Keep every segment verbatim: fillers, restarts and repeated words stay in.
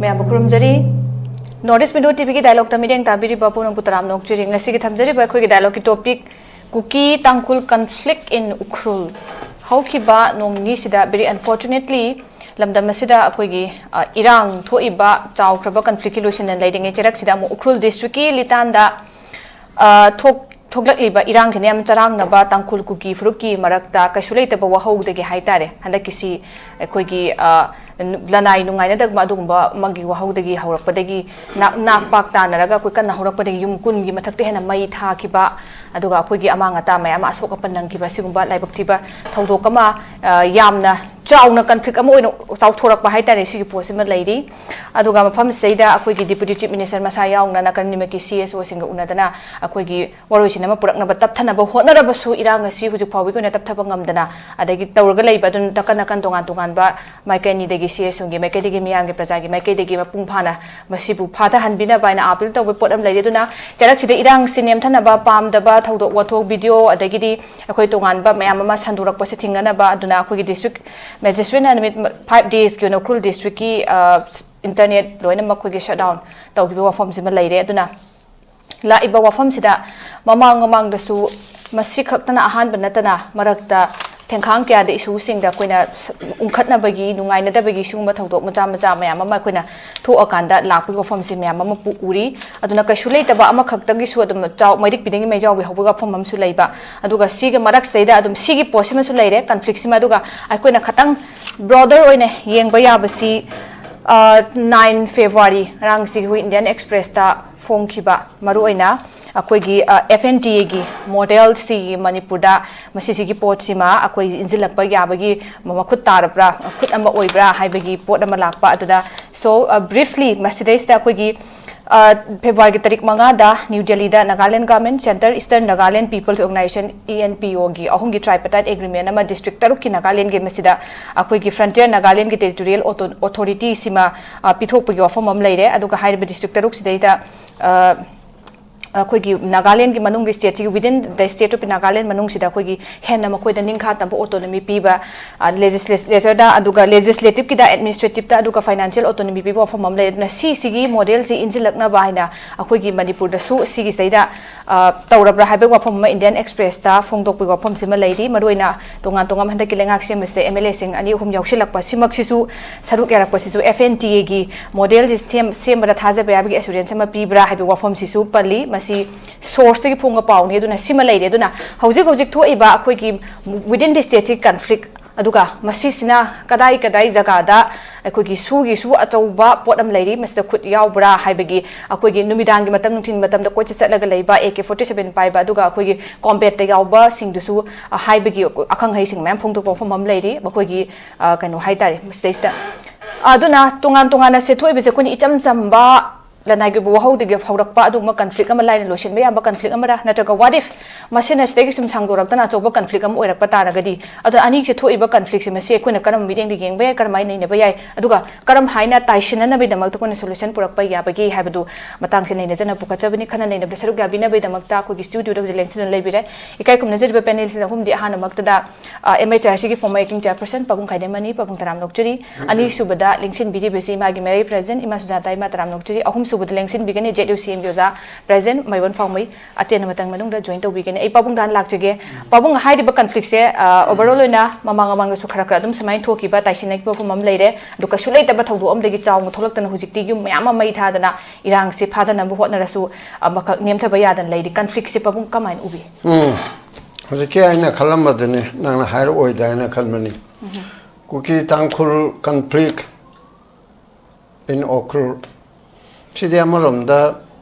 ꯃꯌꯥꯝꯕꯨ ꯈꯨꯔꯨꯝꯖꯔꯤ꯫ North East Window ꯇꯤꯚꯤꯒꯤ ꯗꯥꯏꯂꯣꯛꯇ ꯃꯤꯠꯌꯦꯡ ꯇꯥꯕꯤꯔꯤꯕ ꯄꯨꯝꯅꯃꯛꯄꯨ ꯇꯔꯥꯝꯅ ꯑꯣꯛꯆꯔꯤ꯫ ꯉꯁꯤꯒꯤ ꯊꯝꯖꯔꯤꯕ ꯑꯩꯈꯣꯏꯒꯤ ꯗꯥꯏꯂꯣꯛꯀꯤ ꯇꯣꯄꯤꯛ, ꯀꯨꯀꯤ ꯇꯥꯡꯈꯨꯜ ꯀꯟꯐ꯭ꯂꯤꯛ ꯏꯟ ꯎꯈ꯭ꯔꯨꯜ꯫ ꯍꯧꯈꯤꯕ ꯅꯣꯡ ꯅꯤꯅꯤꯁꯤꯗ, very unfortunately, ꯂꯝꯗꯝ ꯑꯁꯤꯗ ꯑꯩꯈꯣꯏꯒꯤ, ꯑ, ꯏꯔꯥꯡ ꯊꯣꯛꯏꯕ ꯆꯥꯎꯈ꯭ꯔꯕ ꯀꯟꯐ꯭ꯂꯤꯛꯀꯤ ꯂꯣꯏꯁꯤꯟꯗꯅ ꯂꯩꯔꯤꯉꯩ ꯆꯩꯔꯛꯁꯤꯗ ꯑꯃꯨꯛ ꯎꯈ꯭ꯔꯨꯜ ꯗꯤꯁꯇ꯭ꯔꯤꯛꯀꯤ ꯂꯤꯇꯥꯟꯗ, ꯑ, ꯊꯣꯛ-, ꯊꯣꯛꯂꯛꯂꯤꯕ ꯏꯔꯥꯡꯁꯤꯅ ꯌꯥꯝ ꯆꯔꯥꯡꯅꯕ ꯇꯥꯡꯈꯨꯜ ꯀꯨꯀꯤ ꯐꯨꯔꯨꯞꯀꯤ ꯃꯔꯛꯇ ꯀꯩꯁꯨ ꯂꯩꯇꯕ ꯋꯥꯍꯧꯗꯒꯤ ꯍꯥꯏꯇꯥꯔꯦ, ꯍꯟꯗꯛꯀꯤꯁꯤ ꯑꯩꯈꯣꯏꯒꯤ, ꯑ, ꯂꯅꯥꯏ ꯅꯨꯡꯉꯥꯏꯅꯗꯕ ꯑꯗꯨꯒꯨꯝꯕ ꯑꯃꯒꯤ ꯋꯥꯍꯧꯗꯒꯤ ꯍꯧꯔꯛꯄꯗꯒꯤ ꯅꯥꯛ-, ꯅꯥꯛ ꯄꯥꯛ ꯇꯥꯅꯔꯒ ꯑꯩꯈꯣꯏ ꯀꯟꯅ ꯍꯧꯔꯛꯄꯗꯒꯤ ꯌꯨꯝ ꯀꯨꯟꯒꯤ ꯃꯊꯛꯇ ꯍꯦꯟꯅ ꯃꯩ ꯊꯥꯈꯤꯕ, ꯑꯗꯨꯒ ꯑꯩꯈꯣꯏꯒꯤ ꯑꯃꯥꯡ ꯑꯇꯥ ꯃꯌꯥꯝ ꯑꯃ ꯑꯁꯣꯛ ꯑꯄꯟ ꯅꯪꯈꯤꯕ, ꯁꯤꯒꯨꯝꯕ ꯂꯥꯏꯕꯛ ꯊꯤꯕ ꯊꯧꯗꯣꯛ ꯑꯃ, ꯑ, ꯌꯥꯝꯅ ꯆꯥꯎꯅ ꯀꯟꯐ꯭ꯂꯤꯛ ꯑꯃ ꯑꯣꯏꯅ ꯆꯥꯎꯊꯣꯔꯛꯄ ꯍꯥꯏꯇꯥꯔꯦ, ꯁꯤꯒꯤ ꯄꯣꯠꯁꯤꯃ ꯂꯩꯔꯤ꯫ ꯑꯗꯨꯒ ꯃꯐꯝꯁꯤꯗꯩꯗ ꯑꯩꯈꯣꯏꯒꯤ Deputy Chief Minister ꯃꯁꯥ ꯌꯥꯎꯅ ꯅꯥꯀꯟ ꯑꯅꯤꯃꯛꯀꯤ ꯁꯤ ꯑꯦꯁ ꯑꯣꯁꯤꯡꯒ ꯎꯅꯗꯅ ꯑꯩꯈꯣꯏꯒꯤ ꯋꯥꯔꯣꯏꯁꯤꯟ ꯑꯃ ꯄꯨꯔꯛꯅꯕ ꯇꯞꯊꯅꯕ ꯍꯣꯠꯅꯔꯕꯁꯨ, ꯏꯔꯥꯡ ꯑꯁꯤ ꯍꯧꯖꯤꯛ ꯐꯥꯎꯕꯒꯤ ꯑꯣꯏꯅ ꯇꯞꯊꯕ ꯉꯝꯗꯅ ꯑꯗꯒꯤ ꯇꯧꯔꯒ ꯂꯩꯕ ꯑꯗꯨꯅ ꯅꯥꯀꯟ ꯅꯥꯀꯟ ꯇꯣꯉꯥꯟ ꯇꯣꯉꯥꯟꯕ ꯃꯥꯏꯀꯩ ꯑꯅꯤꯗꯒꯤ, ꯁꯤ ꯑꯦꯁ ꯑꯣꯒꯤ ꯃꯥꯏꯀꯩꯗꯒꯤ, ꯃꯌꯥꯝꯒꯤ ꯄ꯭ꯔꯖꯥꯒꯤ ꯃꯥꯏꯀꯩꯗꯒꯤ ꯃꯄꯨꯡ ꯐꯥꯅ ꯃꯁꯤꯕꯨ ꯐꯥꯊꯍꯟꯕꯤꯅꯕ ꯍꯥꯏꯅ ꯑꯥꯄꯤꯜ ꯇꯧꯕ ꯄꯣꯠ ꯑꯃ ꯂꯩꯔꯤ꯫ ꯑꯗꯨꯅ ꯆꯩꯔꯛꯁꯤꯗ ꯏꯔꯥꯡꯁꯤ ꯅꯦꯝꯊꯅꯕ, ꯄꯥꯝꯗꯕ ꯊꯧꯗꯣꯛ ꯋꯥꯊꯣꯛ, ꯚꯤꯗꯤꯑꯣ, ꯑꯗꯒꯤꯗꯤ ꯑꯩꯈꯣꯏ ꯇꯣꯉꯥꯟꯕ ꯃꯌꯥꯝ ꯑꯃ ꯁꯟꯗꯣꯔꯛꯄꯁꯦ ꯊꯤꯡꯅꯅꯕ, ꯑꯗꯨꯅ ꯑꯩꯈꯣꯏꯒꯤ ꯗꯤꯁꯇ꯭ꯔꯤꯛ ꯃꯦꯖꯤꯁꯇ꯭ꯔꯦꯠꯅ ꯅꯨꯃꯤꯠ ꯐꯥꯏꯚ ꯗꯦꯖꯀꯤ ꯑꯣꯏꯅ ꯎꯈ꯭ꯔꯨꯜ ꯗꯤꯁꯇ꯭ꯔꯤꯛꯀꯤ, ꯑ, ꯏꯟꯇꯔꯅꯦꯠ ꯂꯣꯏꯅꯃꯛ ꯑꯩꯈꯣꯏꯒꯤ ꯁꯠ ꯗꯥꯎꯟ ꯇꯧꯈꯤꯕ ꯋꯥꯐꯝꯁꯤꯃ ꯂꯩꯔꯦ꯫ ꯑꯗꯨꯅ ꯂꯥꯛꯏꯕ ꯋꯥꯐꯝꯁꯤꯗ ꯃꯃꯥꯡ ꯃꯃꯥꯡꯗꯁꯨ ꯃꯁꯤ ꯈꯛꯇꯅ ꯑꯍꯥꯟꯕ ꯅꯠꯇꯅ ꯃꯔꯛꯇ ꯊꯦꯡꯈꯥꯡ ꯀꯌꯥꯗ ꯏꯁꯨꯁꯤꯡꯗ ꯑꯩꯈꯣꯏꯅ ꯎꯪꯈꯠꯅꯕꯒꯤ, ꯅꯨꯡꯉꯥꯏꯅꯗꯕꯒꯤ ꯁꯤꯒꯨꯝꯕ ꯊꯧꯗꯣꯛ ꯃꯆꯥ ꯃꯆꯥ ꯃꯌꯥꯝ ꯑꯃ ꯑꯩꯈꯣꯏꯅ ꯊꯣꯛꯑꯀꯥꯟꯗ ꯂꯥꯛꯄꯒꯤ ꯋꯥꯐꯝꯁꯤ ꯃꯌꯥꯝ ꯑꯃ ꯄꯨ-, ꯎꯔꯤ꯫ ꯑꯗꯨꯅ ꯀꯩꯁꯨ ꯂꯩꯇꯕ ꯑꯃꯈꯛꯇꯒꯤꯁꯨ ꯑꯗꯨꯝ ꯆꯥꯎ-, ꯃꯩꯔꯤꯛ ꯄꯤꯗꯒꯤ ꯃꯩꯖꯥꯎꯒꯤ ꯍꯧꯕꯒꯤ ꯋꯥꯐꯝ ꯑꯃꯁꯨ ꯂꯩꯕ꯫ ꯑꯗꯨꯒ ꯁꯤꯒꯤ ꯃꯔꯛꯁꯤꯗꯩꯗ ꯑꯗꯨꯝ ꯁꯤꯒꯤ ꯄꯣꯠꯁꯤꯃꯁꯨ ꯂꯩꯔꯦ, ꯀꯟꯐ꯭ꯂꯤꯛꯁꯤꯃ꯫ ꯑꯗꯨꯒ ꯑꯩꯈꯣꯏꯅ ꯈꯇꯪ ꯕ꯭ꯔꯣꯗꯔ ꯑꯣꯏꯅ ꯌꯦꯡꯕ ꯌꯥꯕꯁꯤ, ꯑ, ꯅꯥꯏꯟ ꯐꯦꯕ꯭ꯔꯨꯋꯥꯔꯤ ꯉꯔꯥꯡꯁꯤ ꯑꯩꯈꯣꯏ ꯏꯟꯗꯤꯌꯥꯟ ꯑꯦꯛꯁꯄ꯭ꯔꯦꯁꯇ ꯐꯣꯡꯈꯤꯕ, ꯃꯔꯨꯑꯣꯏꯅ ꯑꯩꯈꯣꯏꯒꯤ, ꯑ, ꯑꯦꯐ ꯑꯦꯟ ꯇꯤ ꯑꯦꯒꯤ ꯃꯣꯗꯦꯜꯁꯤ ꯃꯅꯤꯄꯨꯔꯗ ꯃꯁꯤꯁꯤꯒꯤ ꯄꯣꯠꯁꯤꯃ ꯑꯩꯈꯣꯏ ꯏꯟꯁꯤꯜꯂꯛꯄ ꯌꯥꯕꯒꯤ ꯃꯈꯨꯠ ꯇꯥꯔꯕ꯭ꯔꯥ, ꯈꯨꯠ ꯑꯃ ꯑꯣꯏꯕ꯭ꯔꯥ ꯍꯥꯏꯕꯒꯤ ꯄꯣꯠ ꯑꯃ ꯂꯥꯛꯄ꯫ ꯑꯗꯨꯗ, so, ꯑ, briefly ꯃꯁꯤꯗꯩꯁꯤꯗ ꯑꯩꯈꯣꯏꯒꯤ, ꯑ, ꯐꯦꯕ꯭ꯔꯨꯋꯥꯔꯤꯒꯤ ꯇꯥꯔꯤꯛ ꯃꯉꯥꯗ ꯅ꯭ꯌꯨ ꯗꯦꯜꯂꯤꯗ Nagaland Government, Center Eastern Nagaland People's Organization, E N P O ꯒꯤ ꯑꯍꯨꯝꯒꯤ tripartite agreement ꯑꯃ ꯗꯤꯁꯇ꯭ꯔꯤꯛ ꯇꯔꯨꯛꯀꯤ ꯅꯥꯒꯥꯂꯦꯟꯒꯤ, ꯃꯁꯤꯗ ꯑꯩꯈꯣꯏꯒꯤ Frontier Nagaland ꯒꯤ territorial auto-, authority ꯁꯤꯃ, ꯑ, ꯄꯤꯊꯣꯛꯄꯒꯤ ꯋꯥꯐꯝ ꯑꯃ ꯂꯩꯔꯦ꯫ ꯑꯗꯨꯒ ꯍꯥꯏꯔꯤꯕ ꯗꯤꯁꯇ꯭ꯔꯤꯛ ꯇꯔꯨꯛꯁꯤꯗꯩꯗ, ꯑ, ꯑꯩꯈꯣꯏꯒꯤ ꯅꯥꯒꯥꯂꯦꯟꯒꯤ ꯃꯅꯨꯡꯒꯤ ꯁ꯭ꯇꯦꯠꯁꯤꯒꯤ, within the state of Nagaland ꯃꯅꯨꯡꯁꯤꯗ ꯑꯩꯈꯣꯏꯒꯤ ꯍꯦꯟꯅ ꯃꯈꯣꯏꯗ ꯅꯤꯡꯈꯥ ꯇꯝꯕ autonomy ꯄꯤꯕ, ꯂꯦꯖꯤꯁꯂꯦꯆꯔꯗ, ꯑꯗꯨꯒ ꯂꯦꯖꯤꯁꯂꯦꯇꯤꯚꯀꯤꯗ, ꯑꯦꯗꯃꯤꯅꯤꯁꯇ꯭ꯔꯦꯇꯤꯚꯇ, ꯑꯗꯨꯒ ꯐꯥꯏꯅꯥꯟꯁꯤꯌꯦꯜ autonomy ꯄꯤꯕ ꯋꯥꯐꯝ ꯑꯃ ꯂꯩ꯫ ꯑꯗꯨꯅ ꯁꯤꯁꯤꯒꯤ ꯃꯣꯗꯦꯜꯁꯤ ꯏꯟꯁꯤꯜꯂꯛꯅꯕ ꯍꯥꯏꯅ ꯑꯩꯈꯣꯏꯒꯤ ꯃꯅꯤꯄꯨꯔꯗꯁꯨ ꯁꯤꯒꯤꯁꯤꯗꯩꯗ ꯑ, ꯇꯧꯔꯕ꯭ꯔꯥ ꯍꯥꯏꯕꯒꯤ ꯋꯥꯐꯝ ꯑꯃ ꯏꯟꯗꯤꯌꯥꯟ ꯑꯦꯛꯁꯄ꯭ꯔꯦꯁꯇ ꯐꯣꯡꯗꯣꯛꯄꯒꯤ ꯋꯥꯐꯝꯁꯤꯃ ꯂꯩꯔꯤ꯫ ꯃꯔꯨꯑꯣꯏꯅ ꯇꯣꯉꯥꯟ ꯇꯣꯉꯥꯟꯕ ꯍꯟꯗꯛꯀꯤ ꯂꯩꯉꯥꯛ ꯁꯦꯝꯕꯁꯤꯗ ꯑꯦꯝ ꯑꯦꯜ ꯑꯦꯁꯤꯡ ꯑꯅꯤ ꯑꯍꯨꯝ ꯌꯥꯎꯁꯤꯜꯂꯛꯄ, ꯁꯤꯃꯛꯁꯤꯁꯨ, ꯁꯔꯨꯛ ꯌꯥꯔꯛꯄꯁꯤꯁꯨ ꯑꯦꯐ ꯑꯦꯟ ꯇꯤ ꯑꯦꯒꯤ ꯃꯣꯗꯦꯜꯁꯤ ꯁꯦꯝ-, ꯁꯦꯝꯕꯗ ꯊꯥꯖꯕ ꯌꯥꯕꯒꯤ ꯑꯦꯁꯨꯔꯦꯟꯁ ꯑꯃ ꯄꯤꯕ꯭ꯔꯥ ꯍꯥꯏꯕꯒꯤ ꯋꯥꯐꯝꯁꯤꯁꯨ ꯄꯜꯂꯤ꯫ ꯃꯁꯤ ꯁꯣꯔꯁꯇꯒꯤ ꯐꯣꯡꯕ ꯄꯥꯎꯅꯤ꯫ ꯑꯗꯨꯅ ꯁꯤꯃ ꯂꯩꯔꯦ꯫ ꯑꯗꯨꯅ ꯍꯧꯖꯤꯛ ꯍꯧꯖꯤꯛ ꯊꯣꯛꯏꯕ ꯑꯩꯈꯣꯏꯒꯤ within the state ꯁꯤ ꯀꯟꯐ꯭ꯂꯤꯛ, ꯑꯗꯨꯒ ꯃꯁꯤꯁꯤꯅ ꯀꯗꯥꯏ ꯀꯗꯥꯏ ꯖꯒꯥꯗ ꯑꯩꯈꯣꯏꯒꯤ ꯁꯨꯒꯤꯁꯨ ꯑꯆꯧꯕ ꯄꯣꯠ ꯑꯃ ꯂꯩꯔꯤ, ꯃꯁꯤꯗ ꯈꯨꯠ ꯌꯥꯎꯕ꯭ꯔꯥ ꯍꯥꯏꯕꯒꯤ, ꯑꯩꯈꯣꯏꯒꯤ ꯅꯨꯃꯤꯗꯥꯡꯒꯤ ꯃꯇꯝ, ꯅꯨꯡꯊꯤꯜ ꯃꯇꯝꯗ ꯀꯣꯏꯆꯠ ꯆꯠꯂꯒ ꯂꯩꯕ, ꯑꯦ ꯀꯦ ꯐꯣꯔꯇꯤ ꯁꯚꯦꯟ ꯄꯥꯏꯕ, ꯑꯗꯨꯒ ꯑꯩꯈꯣꯏꯒꯤ ꯀꯣꯝꯕꯦꯠꯇ ꯌꯥꯎꯕꯁꯤꯡꯗꯨꯁꯨ, ꯑ, ꯍꯥꯏꯕꯒꯤ ꯑꯈꯪ ꯑꯍꯩꯁꯤꯡ ꯃꯌꯥꯝ ꯐꯣꯡꯗꯣꯛꯄ ꯋꯥꯐꯝ ꯑꯃ ꯂꯩꯔꯤ꯫ ꯃꯈꯣꯏꯒꯤ, ꯑ, ꯀꯩꯅꯣ ꯍꯥꯏꯇꯥꯔꯦ, ꯃꯁꯤꯗꯩꯁꯤꯗ꯫ ꯑꯗꯨꯅ ꯇꯣꯉꯥꯟ ꯇꯣꯉꯥꯟꯅ ꯁꯦ ꯊꯣꯛꯏꯕꯁꯦ ꯑꯩꯈꯣꯏꯅ ꯏꯆꯝ ꯆꯝꯕ ꯂꯅꯥꯏꯒꯤ ꯑꯣꯏꯕ ꯋꯥꯍꯧꯗꯒꯤ ꯍꯧꯔꯛꯄ ꯑꯗꯨꯒꯨꯝꯕ ꯀꯟꯐ꯭ꯂꯤꯛ ꯑꯃ ꯂꯥꯏꯅ ꯂꯣꯏꯁꯤꯟꯕ ꯌꯥꯕ ꯀꯟꯐ꯭ꯂꯤꯛ ꯑꯃꯔꯥ, ꯅꯠꯇ꯭ꯔꯒ what if ꯃꯁꯤꯅ ꯁꯤꯗꯒꯤ ꯁꯨꯝ ꯁꯥꯡꯗꯣꯔꯛꯇꯅ ꯑꯆꯧꯕ ꯀꯟꯐ꯭ꯂꯤꯛ ꯑꯃ ꯑꯣꯏꯔꯛꯄ ꯇꯥꯔꯒꯗꯤ? ꯑꯗꯣ ꯑꯅꯤꯁꯦ ꯊꯣꯛꯏꯕ ꯀꯟꯐ꯭ꯂꯤꯛꯁꯦ, ꯃꯁꯤ ꯑꯩꯈꯣꯏꯅ ꯀꯔꯝꯕ ꯃꯤꯠꯌꯦꯡꯗ ꯌꯦꯡꯕ ꯌꯥꯏ, ꯀꯔꯝꯍꯥꯏꯅ ꯅꯩꯅꯕ ꯌꯥꯏ, ꯑꯗꯨꯒ ꯀꯔꯝꯍꯥꯏꯅ ꯇꯥꯏꯁꯤꯟꯅꯅꯕꯒꯤꯗꯃꯛꯇ ꯑꯩꯈꯣꯏꯅ ꯁꯣꯂꯨꯁꯟ ꯄꯨꯔꯛꯄ ꯌꯥꯕꯒꯦ ꯍꯥꯏꯕꯗꯨ ꯃꯇꯥꯡꯁꯦ ꯅꯩꯅꯖꯅ ꯄꯨꯈꯠꯆꯕꯅꯤ꯫ ꯈꯟꯅ ꯅꯩꯅꯕꯗ ꯁꯔꯨꯛ ꯌꯥꯕꯤꯅꯕꯒꯤꯗꯃꯛꯇ ꯑꯩꯈꯣꯏꯒꯤ ꯁ꯭ꯇꯨꯗꯤꯑꯣꯗ ꯍꯧꯖꯤꯛ ꯂꯦꯡꯁꯤꯟꯗꯨꯅ ꯂꯩꯕꯤꯔꯦ꯫ ꯏꯀꯥꯏ ꯈꯨꯝꯅꯖꯔꯤꯕ ꯄꯦꯅꯦꯜꯁꯤꯡ ꯑꯍꯨꯝꯗꯤ ꯑꯍꯥꯟꯕꯃꯛꯇꯗ, ꯑ, ꯑꯦꯝ ꯑꯩꯆ ꯑꯥꯔ ꯁꯤꯒꯤ former acting chairperson ꯄꯥꯕꯨꯡ ꯈꯥꯏꯗꯦꯝꯃꯅꯤ, ꯄꯥꯕꯨꯡ ꯇꯔꯥꯝ ꯂꯣꯛꯆꯔꯤ꯫ ꯑꯅꯤꯁꯨꯕꯗ ꯂꯦꯡꯁꯤꯟꯕꯤꯔꯤꯕꯁꯤ ꯏꯃꯥꯒꯤ ꯃꯦꯔꯤ ꯄ꯭ꯔꯦꯖꯤꯗꯦꯟꯠ ꯏꯃꯥ ꯁꯨꯖꯥꯇꯥ, ꯏꯃꯥ ꯇꯔꯥꯝ ꯂꯣꯛꯆꯔꯤ꯫ ꯑꯍꯨꯝꯁꯨꯕꯗ ꯂꯦꯡꯁꯤꯟꯕꯤꯒꯅꯤ ꯖꯦꯠ ꯌꯨ ꯁꯤ ꯑꯦꯝꯒꯤ ꯑꯣꯖꯥ ꯄ꯭ꯔꯦꯖꯤꯗꯦꯟꯠ ꯃꯥꯏꯕꯣꯟ ꯐꯥꯎꯃꯩ꯫ ꯑꯇꯦꯟꯕ ꯃꯇꯝ ꯃꯅꯨꯡꯗ ꯖꯣꯏꯟ ꯇꯧꯕꯤꯒꯅꯤ꯫ ꯑꯩ ꯄꯥꯕꯨꯡꯗ ꯍꯥꯟꯅ ꯂꯥꯛꯆꯒꯦ꯫ ꯄꯥꯕꯨꯡ, ꯍꯥꯏꯔꯤꯕ ꯀꯟꯐ꯭ꯂꯤꯛꯁꯦ, ꯑ, ꯑꯣꯚꯔꯑꯣꯜ ꯑꯣꯏꯅ ꯃꯃꯥꯡ ꯃꯃꯥꯡꯗꯁꯨ ꯈꯔ ꯈꯔ ꯑꯗꯨꯝ ꯁꯨꯃꯥꯏꯅ ꯊꯣꯛꯈꯤꯕ, ꯇꯥꯏꯁꯤꯟꯅꯈꯤꯕ ꯋꯥꯐꯝ ꯑꯃ ꯂꯩꯔꯦ꯫ ꯑꯗꯨ ꯀꯩꯁꯨ ꯂꯩꯇꯕ ꯊꯧꯗꯣꯛ ꯑꯃꯗꯒꯤ ꯆꯥꯎꯅ ꯊꯣꯛꯂꯛꯇꯅ ꯍꯧꯖꯤꯛꯇꯤ ꯌꯨꯝ ꯃꯌꯥꯝ ꯑꯃ ꯃꯩ ꯊꯥꯗꯅ ꯏꯔꯥꯡꯁꯦ ꯐꯥꯗꯅꯕ ꯍꯣꯠꯅꯔꯁꯨ ꯑꯃꯈꯛ ꯅꯦꯝꯊꯕ ꯌꯥꯗꯅ ꯂꯩꯔꯤ꯫ ꯀꯟꯐ꯭ꯂꯤꯛꯁꯦ ꯄꯥꯕꯨꯡ ꯀꯃꯥꯏꯅ ꯎꯕꯤ? ꯎꯝ, ꯍꯧꯖꯤꯛꯀꯤ ꯑꯩꯅ ꯈꯜꯂꯝꯕꯗꯨꯅꯤ ꯅꯪꯅ ꯍꯥꯏꯔꯛꯑꯣꯏꯗ꯭ꯔꯥ ꯍꯥꯏꯅ ꯈꯟꯕꯅꯤ꯫ ꯀꯨꯀꯤ ꯇꯥꯡꯈꯨꯜ ꯀꯟꯐ꯭ꯂꯤꯛ in ꯎꯈ꯭ꯔꯨꯜ, ꯁꯤꯗꯤ ꯑꯃꯔꯣꯝꯗ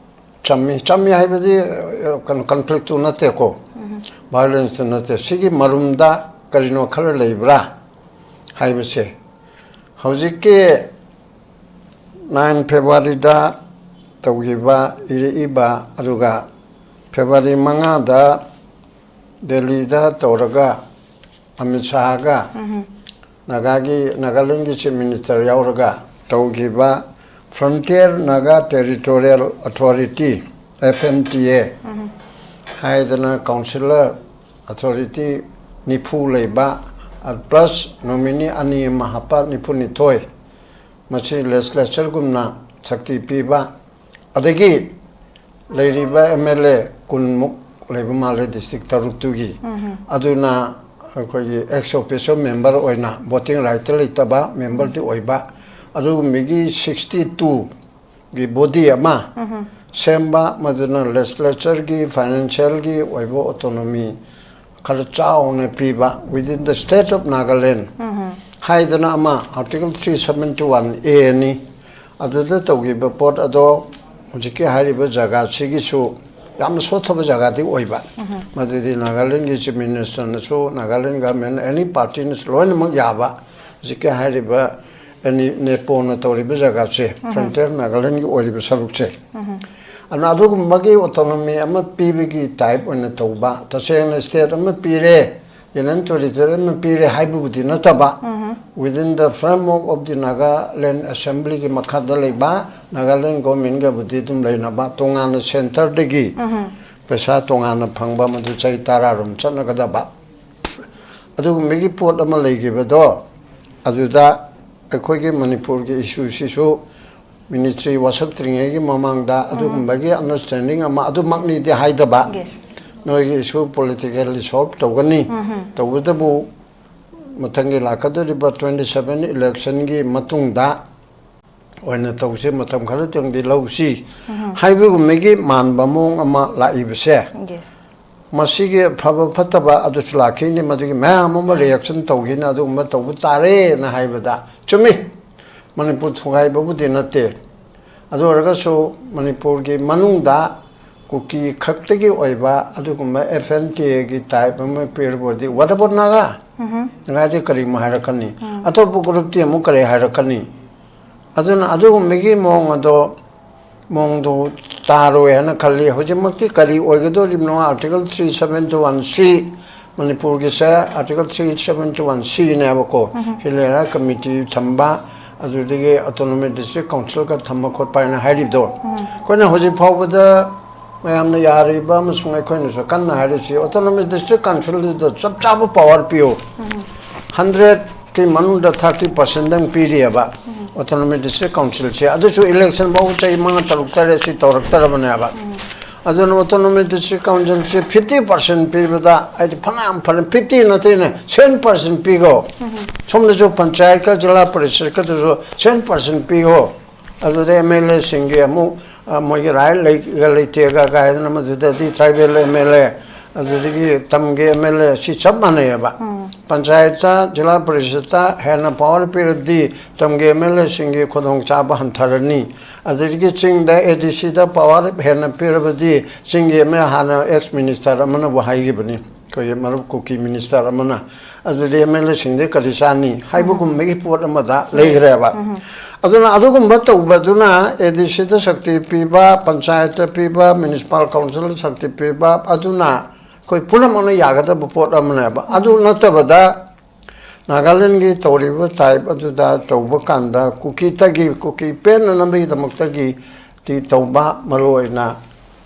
ꯆꯝꯃꯤ꯫ ꯆꯝꯃꯤ ꯍꯥꯏꯕꯗꯤ, ꯑ, ꯀꯩꯅꯣ, ꯀꯟꯐ꯭ꯂꯤꯛꯇꯨ ꯅꯠꯇꯦꯀꯣ, ꯚꯥꯏꯑꯣꯂꯦꯟꯁꯇꯨ ꯅꯠꯇꯦ꯫ ꯁꯤꯒꯤ ꯃꯔꯨꯝꯗ ꯀꯔꯤꯅꯣ ꯈꯔ ꯂꯩꯕ꯭ꯔꯥ ꯍꯥꯏꯕꯁꯦ, ꯍꯧꯖꯤꯛꯀꯤ ꯅꯥꯏꯟ ꯐꯦꯕ꯭ꯔꯨꯋꯥꯔꯤꯗ ꯇꯧꯈꯤꯕ, ꯏꯔꯛꯏꯕ, ꯑꯗꯨꯒ ꯐꯦꯕ꯭ꯔꯨꯋꯥꯔꯤ ꯃꯉꯥꯗ ꯗꯦꯜꯂꯤꯗ ꯇꯧꯔꯒ ꯑꯃꯤꯠ ꯁꯥꯍꯒ ꯅꯥꯒꯥꯒꯤ, ꯅꯥꯒꯥꯂꯦꯟꯒꯤ ꯆꯤꯐ ꯃꯤꯅꯤꯁꯇꯔ ꯌꯥꯎꯔꯒ ꯇꯧꯈꯤꯕ Frontier Naga Territorial Authority F N T A ꯍꯥꯏꯗꯅ ꯀꯥꯎꯟꯁꯤꯂꯔ ꯑꯣꯊꯣꯔꯤꯇꯤ ꯅꯤꯐꯨ ꯂꯩꯕ, ꯄ꯭ꯂꯁ ꯅꯣꯃꯤꯅꯤ ꯑꯅꯤ ꯑꯃ ꯍꯥꯞꯄ ꯅꯤꯐꯨꯅꯤꯊꯣꯏ, ꯃꯁꯤ ꯂꯦꯖꯤꯁꯂꯦꯆꯔꯒꯨꯝꯅ ꯁꯛꯇꯤ ꯄꯤꯕ꯫ ꯑꯗꯒꯤ ꯂꯩꯔꯤꯕ ꯑꯦꯝ ꯑꯦꯜ ꯑꯦ ꯀꯨꯟꯃꯨꯛ ꯂꯩꯕ ꯃꯥꯜꯂꯦ ꯗꯤꯁꯇ꯭ꯔꯤꯛ ꯇꯔꯨꯛꯇꯨꯒꯤ꯫ ꯑꯗꯨꯅ ꯑꯩꯈꯣꯏꯒꯤ ꯑꯦꯛꯁ ꯑꯣꯐꯤꯁꯤꯌꯣ ꯃꯦꯝꯕꯔ ꯑꯣꯏꯅ, ꯚꯣꯇꯤꯡ ꯔꯥꯏꯠꯇ ꯂꯩꯇꯕ ꯃꯦꯝꯕꯔꯗꯤ ꯑꯣꯏꯕ, ꯑꯗꯨꯒꯨꯝꯕꯒꯤ ꯁꯤꯛꯁꯇꯤ ꯇꯨꯒꯤ ꯕꯣꯗꯤ ꯑꯃ ꯁꯦꯝꯕ, ꯃꯗꯨꯅ ꯂꯦꯖꯤꯁꯂꯦꯆꯔꯒꯤ, ꯐꯥꯏꯅꯥꯟꯁꯤꯌꯦꯜꯒꯤ ꯑꯣꯏꯕ ꯑꯣꯇꯣꯅꯣꯃꯤ ꯈꯔ ꯆꯥꯎꯅ ꯄꯤꯕ, within the state of Nagaland ꯍꯥꯏꯗꯅ ꯑꯃ, ꯑꯥꯔꯇꯤꯀꯜ ꯊ꯭ꯔꯤ ꯁꯕꯦꯟꯇꯤ ꯋꯥꯟ ꯑꯦꯅꯤ꯫ ꯑꯗꯨꯗ ꯇꯧꯈꯤꯕ ꯄꯣꯠ ꯑꯗꯣ ꯍꯧꯖꯤꯛꯀꯤ ꯍꯥꯏꯔꯤꯕ ꯖꯒꯥꯁꯤꯒꯤꯁꯨ ꯌꯥꯝꯅ ꯁꯣꯠꯊꯕ ꯖꯒꯥꯗꯤ ꯑꯣꯏꯕ꯫ ꯃꯗꯨꯗꯤ ꯅꯥꯒꯥꯂꯦꯟꯒꯤ ꯆꯤꯐ ꯃꯤꯅꯤꯁꯇꯔꯅꯁꯨ, ꯅꯥꯒꯥꯂꯦꯟ ꯒꯚꯔꯟꯃꯦꯟ, ꯑꯦꯅꯤ ꯄꯥꯔꯇꯤꯅꯁꯨ ꯂꯣꯏꯅꯃꯛ ꯌꯥꯕ, ꯍꯧꯖꯤꯛꯀꯤ ꯍꯥꯏꯔꯤꯕ ꯑꯦꯅꯤ ꯅꯦꯄꯣꯅ ꯇꯧꯔꯤꯕ ꯖꯒꯥꯁꯦ, ꯐ꯭ꯔꯟꯇꯤꯌꯔ ꯅꯥꯒꯥꯂꯦꯟꯒꯤ ꯑꯣꯏꯔꯤꯕ ꯁꯔꯨꯛꯁꯦ, ꯑꯗꯨꯅ ꯑꯗꯨꯒꯨꯝꯕꯒꯤ ꯑꯣꯇꯣꯅꯣꯃꯤ ꯑꯃ ꯄꯤꯕꯒꯤ ꯇꯥꯏꯞ ꯑꯣꯏꯅ ꯇꯧꯕ, ꯇꯁꯦꯡꯅ ꯁ꯭ꯇꯦꯠ ꯑꯃ ꯄꯤꯔꯦ, ꯌꯨꯅꯤꯌꯟ ꯇꯦꯔꯤꯇꯣꯔꯤ ꯑꯃ ꯄꯤꯔꯦ ꯍꯥꯏꯕꯕꯨꯗꯤ ꯅꯠꯇꯕ, within the framework of the Nagaland Assemblyꯒꯤ ꯃꯈꯥꯗ ꯂꯩꯕ ꯅꯥꯒꯥꯂꯦꯟ ꯒꯣꯔꯃꯦꯟꯒꯕꯨꯗꯤ ꯑꯗꯨꯝ ꯂꯩꯅꯕ, ꯇꯣꯉꯥꯟꯅ ꯁꯦꯟꯇꯔꯗꯒꯤ ꯄꯩꯁꯥ ꯇꯣꯉꯥꯟꯅ ꯐꯪꯕ, ꯃꯗꯨ ꯆꯍꯤ ꯇꯔꯥꯔꯣꯝ ꯆꯠꯅꯒꯗꯕ꯫ ꯑꯗꯨꯒꯨꯝꯕꯒꯤ ꯄꯣꯠ ꯑꯃ ꯂꯩꯈꯤꯕꯗꯣ, ꯑꯗꯨꯗ ꯑꯩꯈꯣꯏꯒꯤ ꯃꯅꯤꯄꯨꯔꯒꯤ ꯏꯁꯨꯁꯤꯁꯨ ꯃꯤꯅꯤꯁꯇ꯭ꯔꯤ ꯋꯥꯁꯛꯇ꯭ꯔꯤꯉꯩꯒꯤ ꯃꯃꯥꯡꯗ ꯑꯗꯨꯒꯨꯝꯕꯒꯤ ꯑꯟꯗꯔꯁ꯭ꯇꯦꯟꯗꯤꯡ ꯑꯃ ꯑꯗꯨꯃꯛꯅꯤꯗꯤ ꯍꯥꯏꯗꯕ, Yes. ꯅꯣꯏꯒꯤ ꯏꯁꯨ ꯄꯣꯂꯤꯇꯤꯀꯦꯜꯂꯤ ꯁꯣꯜꯕ ꯇꯧꯒꯅꯤ꯫ ꯇꯧꯕꯇꯕꯨ ꯃꯊꯪꯒꯤ ꯂꯥꯛꯀꯗꯧꯔꯤꯕ ꯇ꯭ꯋꯦꯟꯇꯤ ꯁꯚꯦꯟ ꯏꯂꯦꯛꯁꯟꯒꯤ ꯃꯇꯨꯡꯗ ꯑꯣꯏꯅ ꯇꯧꯁꯤ, ꯃꯇꯝ ꯈꯔꯇꯪꯗꯤ ꯂꯧꯁꯤ ꯍꯥꯏꯕꯒꯨꯝꯕꯒꯤ ꯃꯥꯟꯕ ꯃꯑꯣꯡ ꯑꯃ ꯂꯥꯛꯏꯕꯁꯦ, Yes. ꯃꯁꯤꯒꯤ ꯐꯕ ꯐꯠꯇꯕ ꯑꯗꯨꯁꯨ ꯂꯥꯛꯈꯤꯅꯤ, ꯃꯗꯨꯒꯤ ꯃꯌꯥꯝ ꯑꯃ ꯔꯤꯌꯦꯛꯁꯟ ꯇꯧꯈꯤꯅꯤ, ꯑꯗꯨꯒꯨꯝꯕ ꯇꯧꯕ ꯇꯥꯔꯦꯅ ꯍꯥꯏꯕꯗ ꯆꯨꯝꯃꯤ꯫ ꯃꯅꯤꯄꯨꯔ ꯊꯨꯒꯥꯏꯕꯕꯨꯗꯤ ꯅꯠꯇꯦ, ꯑꯗꯨ ꯑꯣꯏꯔꯒꯁꯨ ꯃꯅꯤꯄꯨꯔꯒꯤ ꯃꯅꯨꯡꯗ ꯀꯨꯀꯤ ꯈꯛꯇꯒꯤ ꯑꯣꯏꯕ ꯑꯗꯨꯒꯨꯝꯕ ꯑꯦꯐ ꯑꯦꯟ ꯇꯤ ꯑꯦꯒꯤ ꯇꯥꯏꯞ ꯑꯃ ꯄꯤꯔꯕꯗꯤ, what about ꯅꯥꯒꯥ? ꯅꯥꯒꯥꯗꯤ ꯀꯔꯤꯃꯨꯛ ꯍꯥꯏꯔꯛꯀꯅꯤ? ꯑꯇꯣꯞꯄ ꯒ꯭ꯔꯨꯞꯇꯤ ꯑꯃꯨꯛ ꯀꯔꯤ ꯍꯥꯏꯔꯛꯀꯅꯤ? ꯑꯗꯨꯅ ꯑꯗꯨꯒꯨꯝꯕꯒꯤ ꯃꯑꯣꯡ ꯑꯗꯣ, ꯃꯑꯣꯡꯗꯣ ꯇꯥꯔꯣꯏ ꯍꯥꯏꯅ ꯈꯜꯂꯤ꯫ ꯍꯧꯖꯤꯛꯃꯛꯇꯤ ꯀꯔꯤ ꯑꯣꯏꯒꯗꯧꯔꯤꯕꯅꯣ? Article three seventy one C, ꯃꯅꯤꯄꯨꯔꯒꯤꯁꯦ ꯑꯥꯔꯇꯤꯀꯜ ꯊ꯭ꯔꯤ ꯁꯕꯦꯟꯇꯤ ꯋꯥꯟ ꯁꯤꯅꯦꯕꯀꯣ, ꯍꯤꯜ ꯑꯦꯔꯤꯌꯥ ꯀꯃꯤꯇꯤ ꯊꯝꯕ, ꯑꯗꯨꯗꯒꯤ ꯑꯣꯇꯣꯅꯣꯃꯤ ꯗꯤꯁꯇ꯭ꯔꯤꯛ ꯀꯥꯎꯟꯁꯤꯜꯒ ꯊꯝꯕ ꯈꯣꯠꯄ ꯍꯥꯏꯅ ꯍꯥꯏꯔꯤꯕꯗꯣ, ꯑꯩꯈꯣꯏꯅ ꯍꯧꯖꯤꯛ ꯐꯥꯎꯕꯗ ꯃꯌꯥꯝꯅ ꯌꯥꯔꯤꯕ ꯑꯃꯁꯨꯡ ꯑꯩꯈꯣꯏꯅꯁꯨ ꯀꯟꯅ ꯍꯥꯏꯔꯤꯁꯤ, autonomous district councilꯗꯨꯗ ꯆꯞ ꯆꯥꯕ power ꯄꯤꯌꯨ꯫ Hundredꯀꯤ ꯃꯅꯨꯡꯗ thirty percentꯗꯪ ꯄꯤꯔꯤꯑꯕ autonomous district councilꯁꯦ꯫ ꯑꯗꯨꯁꯨ election ꯐꯥꯎ ꯆꯍꯤ ꯃꯉꯥ, ꯇꯔꯨꯛ, ꯇꯔꯦꯠꯁꯤ ꯇꯧꯔꯛꯇ꯭ꯔꯕꯅꯦꯕ꯫ ꯑꯗꯨꯅ autonomous district councilꯁꯤ fifty percent ꯄꯤꯕꯗ, ꯍꯥꯏꯗꯤ ꯐꯅꯌꯥꯝ ꯐꯅ, fifty ꯅꯠꯇꯦꯅꯦ, cent percent ꯄꯤꯈꯣ꯫ ꯁꯣꯝꯗꯁꯨ ꯄꯟꯆꯥꯌꯠꯀ ꯖꯤꯂꯥ ꯄꯔꯤꯁꯠꯀꯗꯁꯨ cent percent ꯄꯤꯈꯣ꯫ ꯑꯗꯨꯗ MLAꯁꯤꯡꯒꯤ ꯑꯃꯨꯛ, ꯑ, ꯃꯣꯏꯒꯤ right ꯂꯩꯒ ꯂꯩꯇꯦꯒ ꯀꯥꯏꯗꯅ, ꯃꯗꯨꯗꯗꯤ tribal MLA, ꯑꯗꯨꯗꯒꯤ ꯇꯝꯒꯤ MLA, ꯁꯤ ꯆꯞ ꯃꯥꯟꯅꯩꯑꯕ꯫ ꯄꯟꯆꯥꯌꯠꯇ, ꯖꯤꯂꯥ ꯄꯔꯤꯁꯠꯇ ꯍꯦꯟꯅ power ꯄꯤꯔꯕꯗꯤ ꯇꯝꯒꯤ MLAꯁꯤꯡꯒꯤ ꯈꯨꯗꯣꯡꯆꯥꯕ ꯍꯟꯊꯔꯅꯤ꯫ ꯑꯗꯨꯗꯒꯤ ꯆꯤꯡꯗ ADCꯗ power ꯍꯦꯟꯅ ꯄꯤꯔꯕꯗꯤ ꯆꯤꯡꯒꯤ MLA, ꯍꯥꯟꯅ ex minister ꯑꯃꯅꯕꯨ ꯍꯥꯏꯈꯤꯕꯅꯤ, ꯑꯩꯈꯣꯏꯒꯤ ꯃꯔꯨꯞ ꯀꯨꯀꯤ minister ꯑꯃꯅ, ꯑꯗꯨꯗꯤ MLAꯁꯤꯡꯗꯤ ꯀꯔꯤ ꯆꯥꯅꯤ ꯍꯥꯏꯕꯒꯨꯝꯕꯒꯤ ꯄꯣꯠ ꯑꯃꯗ ꯂꯩꯈ꯭ꯔꯦꯕ꯫ ꯑꯗꯨꯅ ꯑꯗꯨꯒꯨꯝꯕ ꯇꯧꯕꯗꯨꯅ ADCꯗ ꯁꯛꯇꯤ ꯄꯤꯕ, ꯄꯟꯆꯥꯌꯠꯇ ꯄꯤꯕ, municipal councilꯗ ꯁꯛꯇꯤ ꯄꯤꯕ, ꯑꯗꯨꯅ ꯑꯩꯈꯣꯏ ꯄꯨꯝꯅꯃꯛꯅ ꯌꯥꯒꯗꯕ ꯄꯣꯠ ꯑꯃꯅꯦꯕ꯫ ꯑꯗꯨ ꯅꯠꯇꯕꯗ ꯅꯥꯒꯥꯂꯦꯟꯒꯤ ꯇꯧꯔꯤꯕ type ꯑꯗꯨꯗ ꯇꯧꯕ ꯀꯥꯟꯗ ꯀꯨꯀꯤꯇꯒꯤ, ꯀꯨꯀꯤ ꯄꯦꯟꯅꯅꯕꯒꯤꯗꯃꯛꯇꯒꯤ ꯇꯤ ꯇꯧꯕ, ꯃꯔꯨꯑꯣꯏꯅ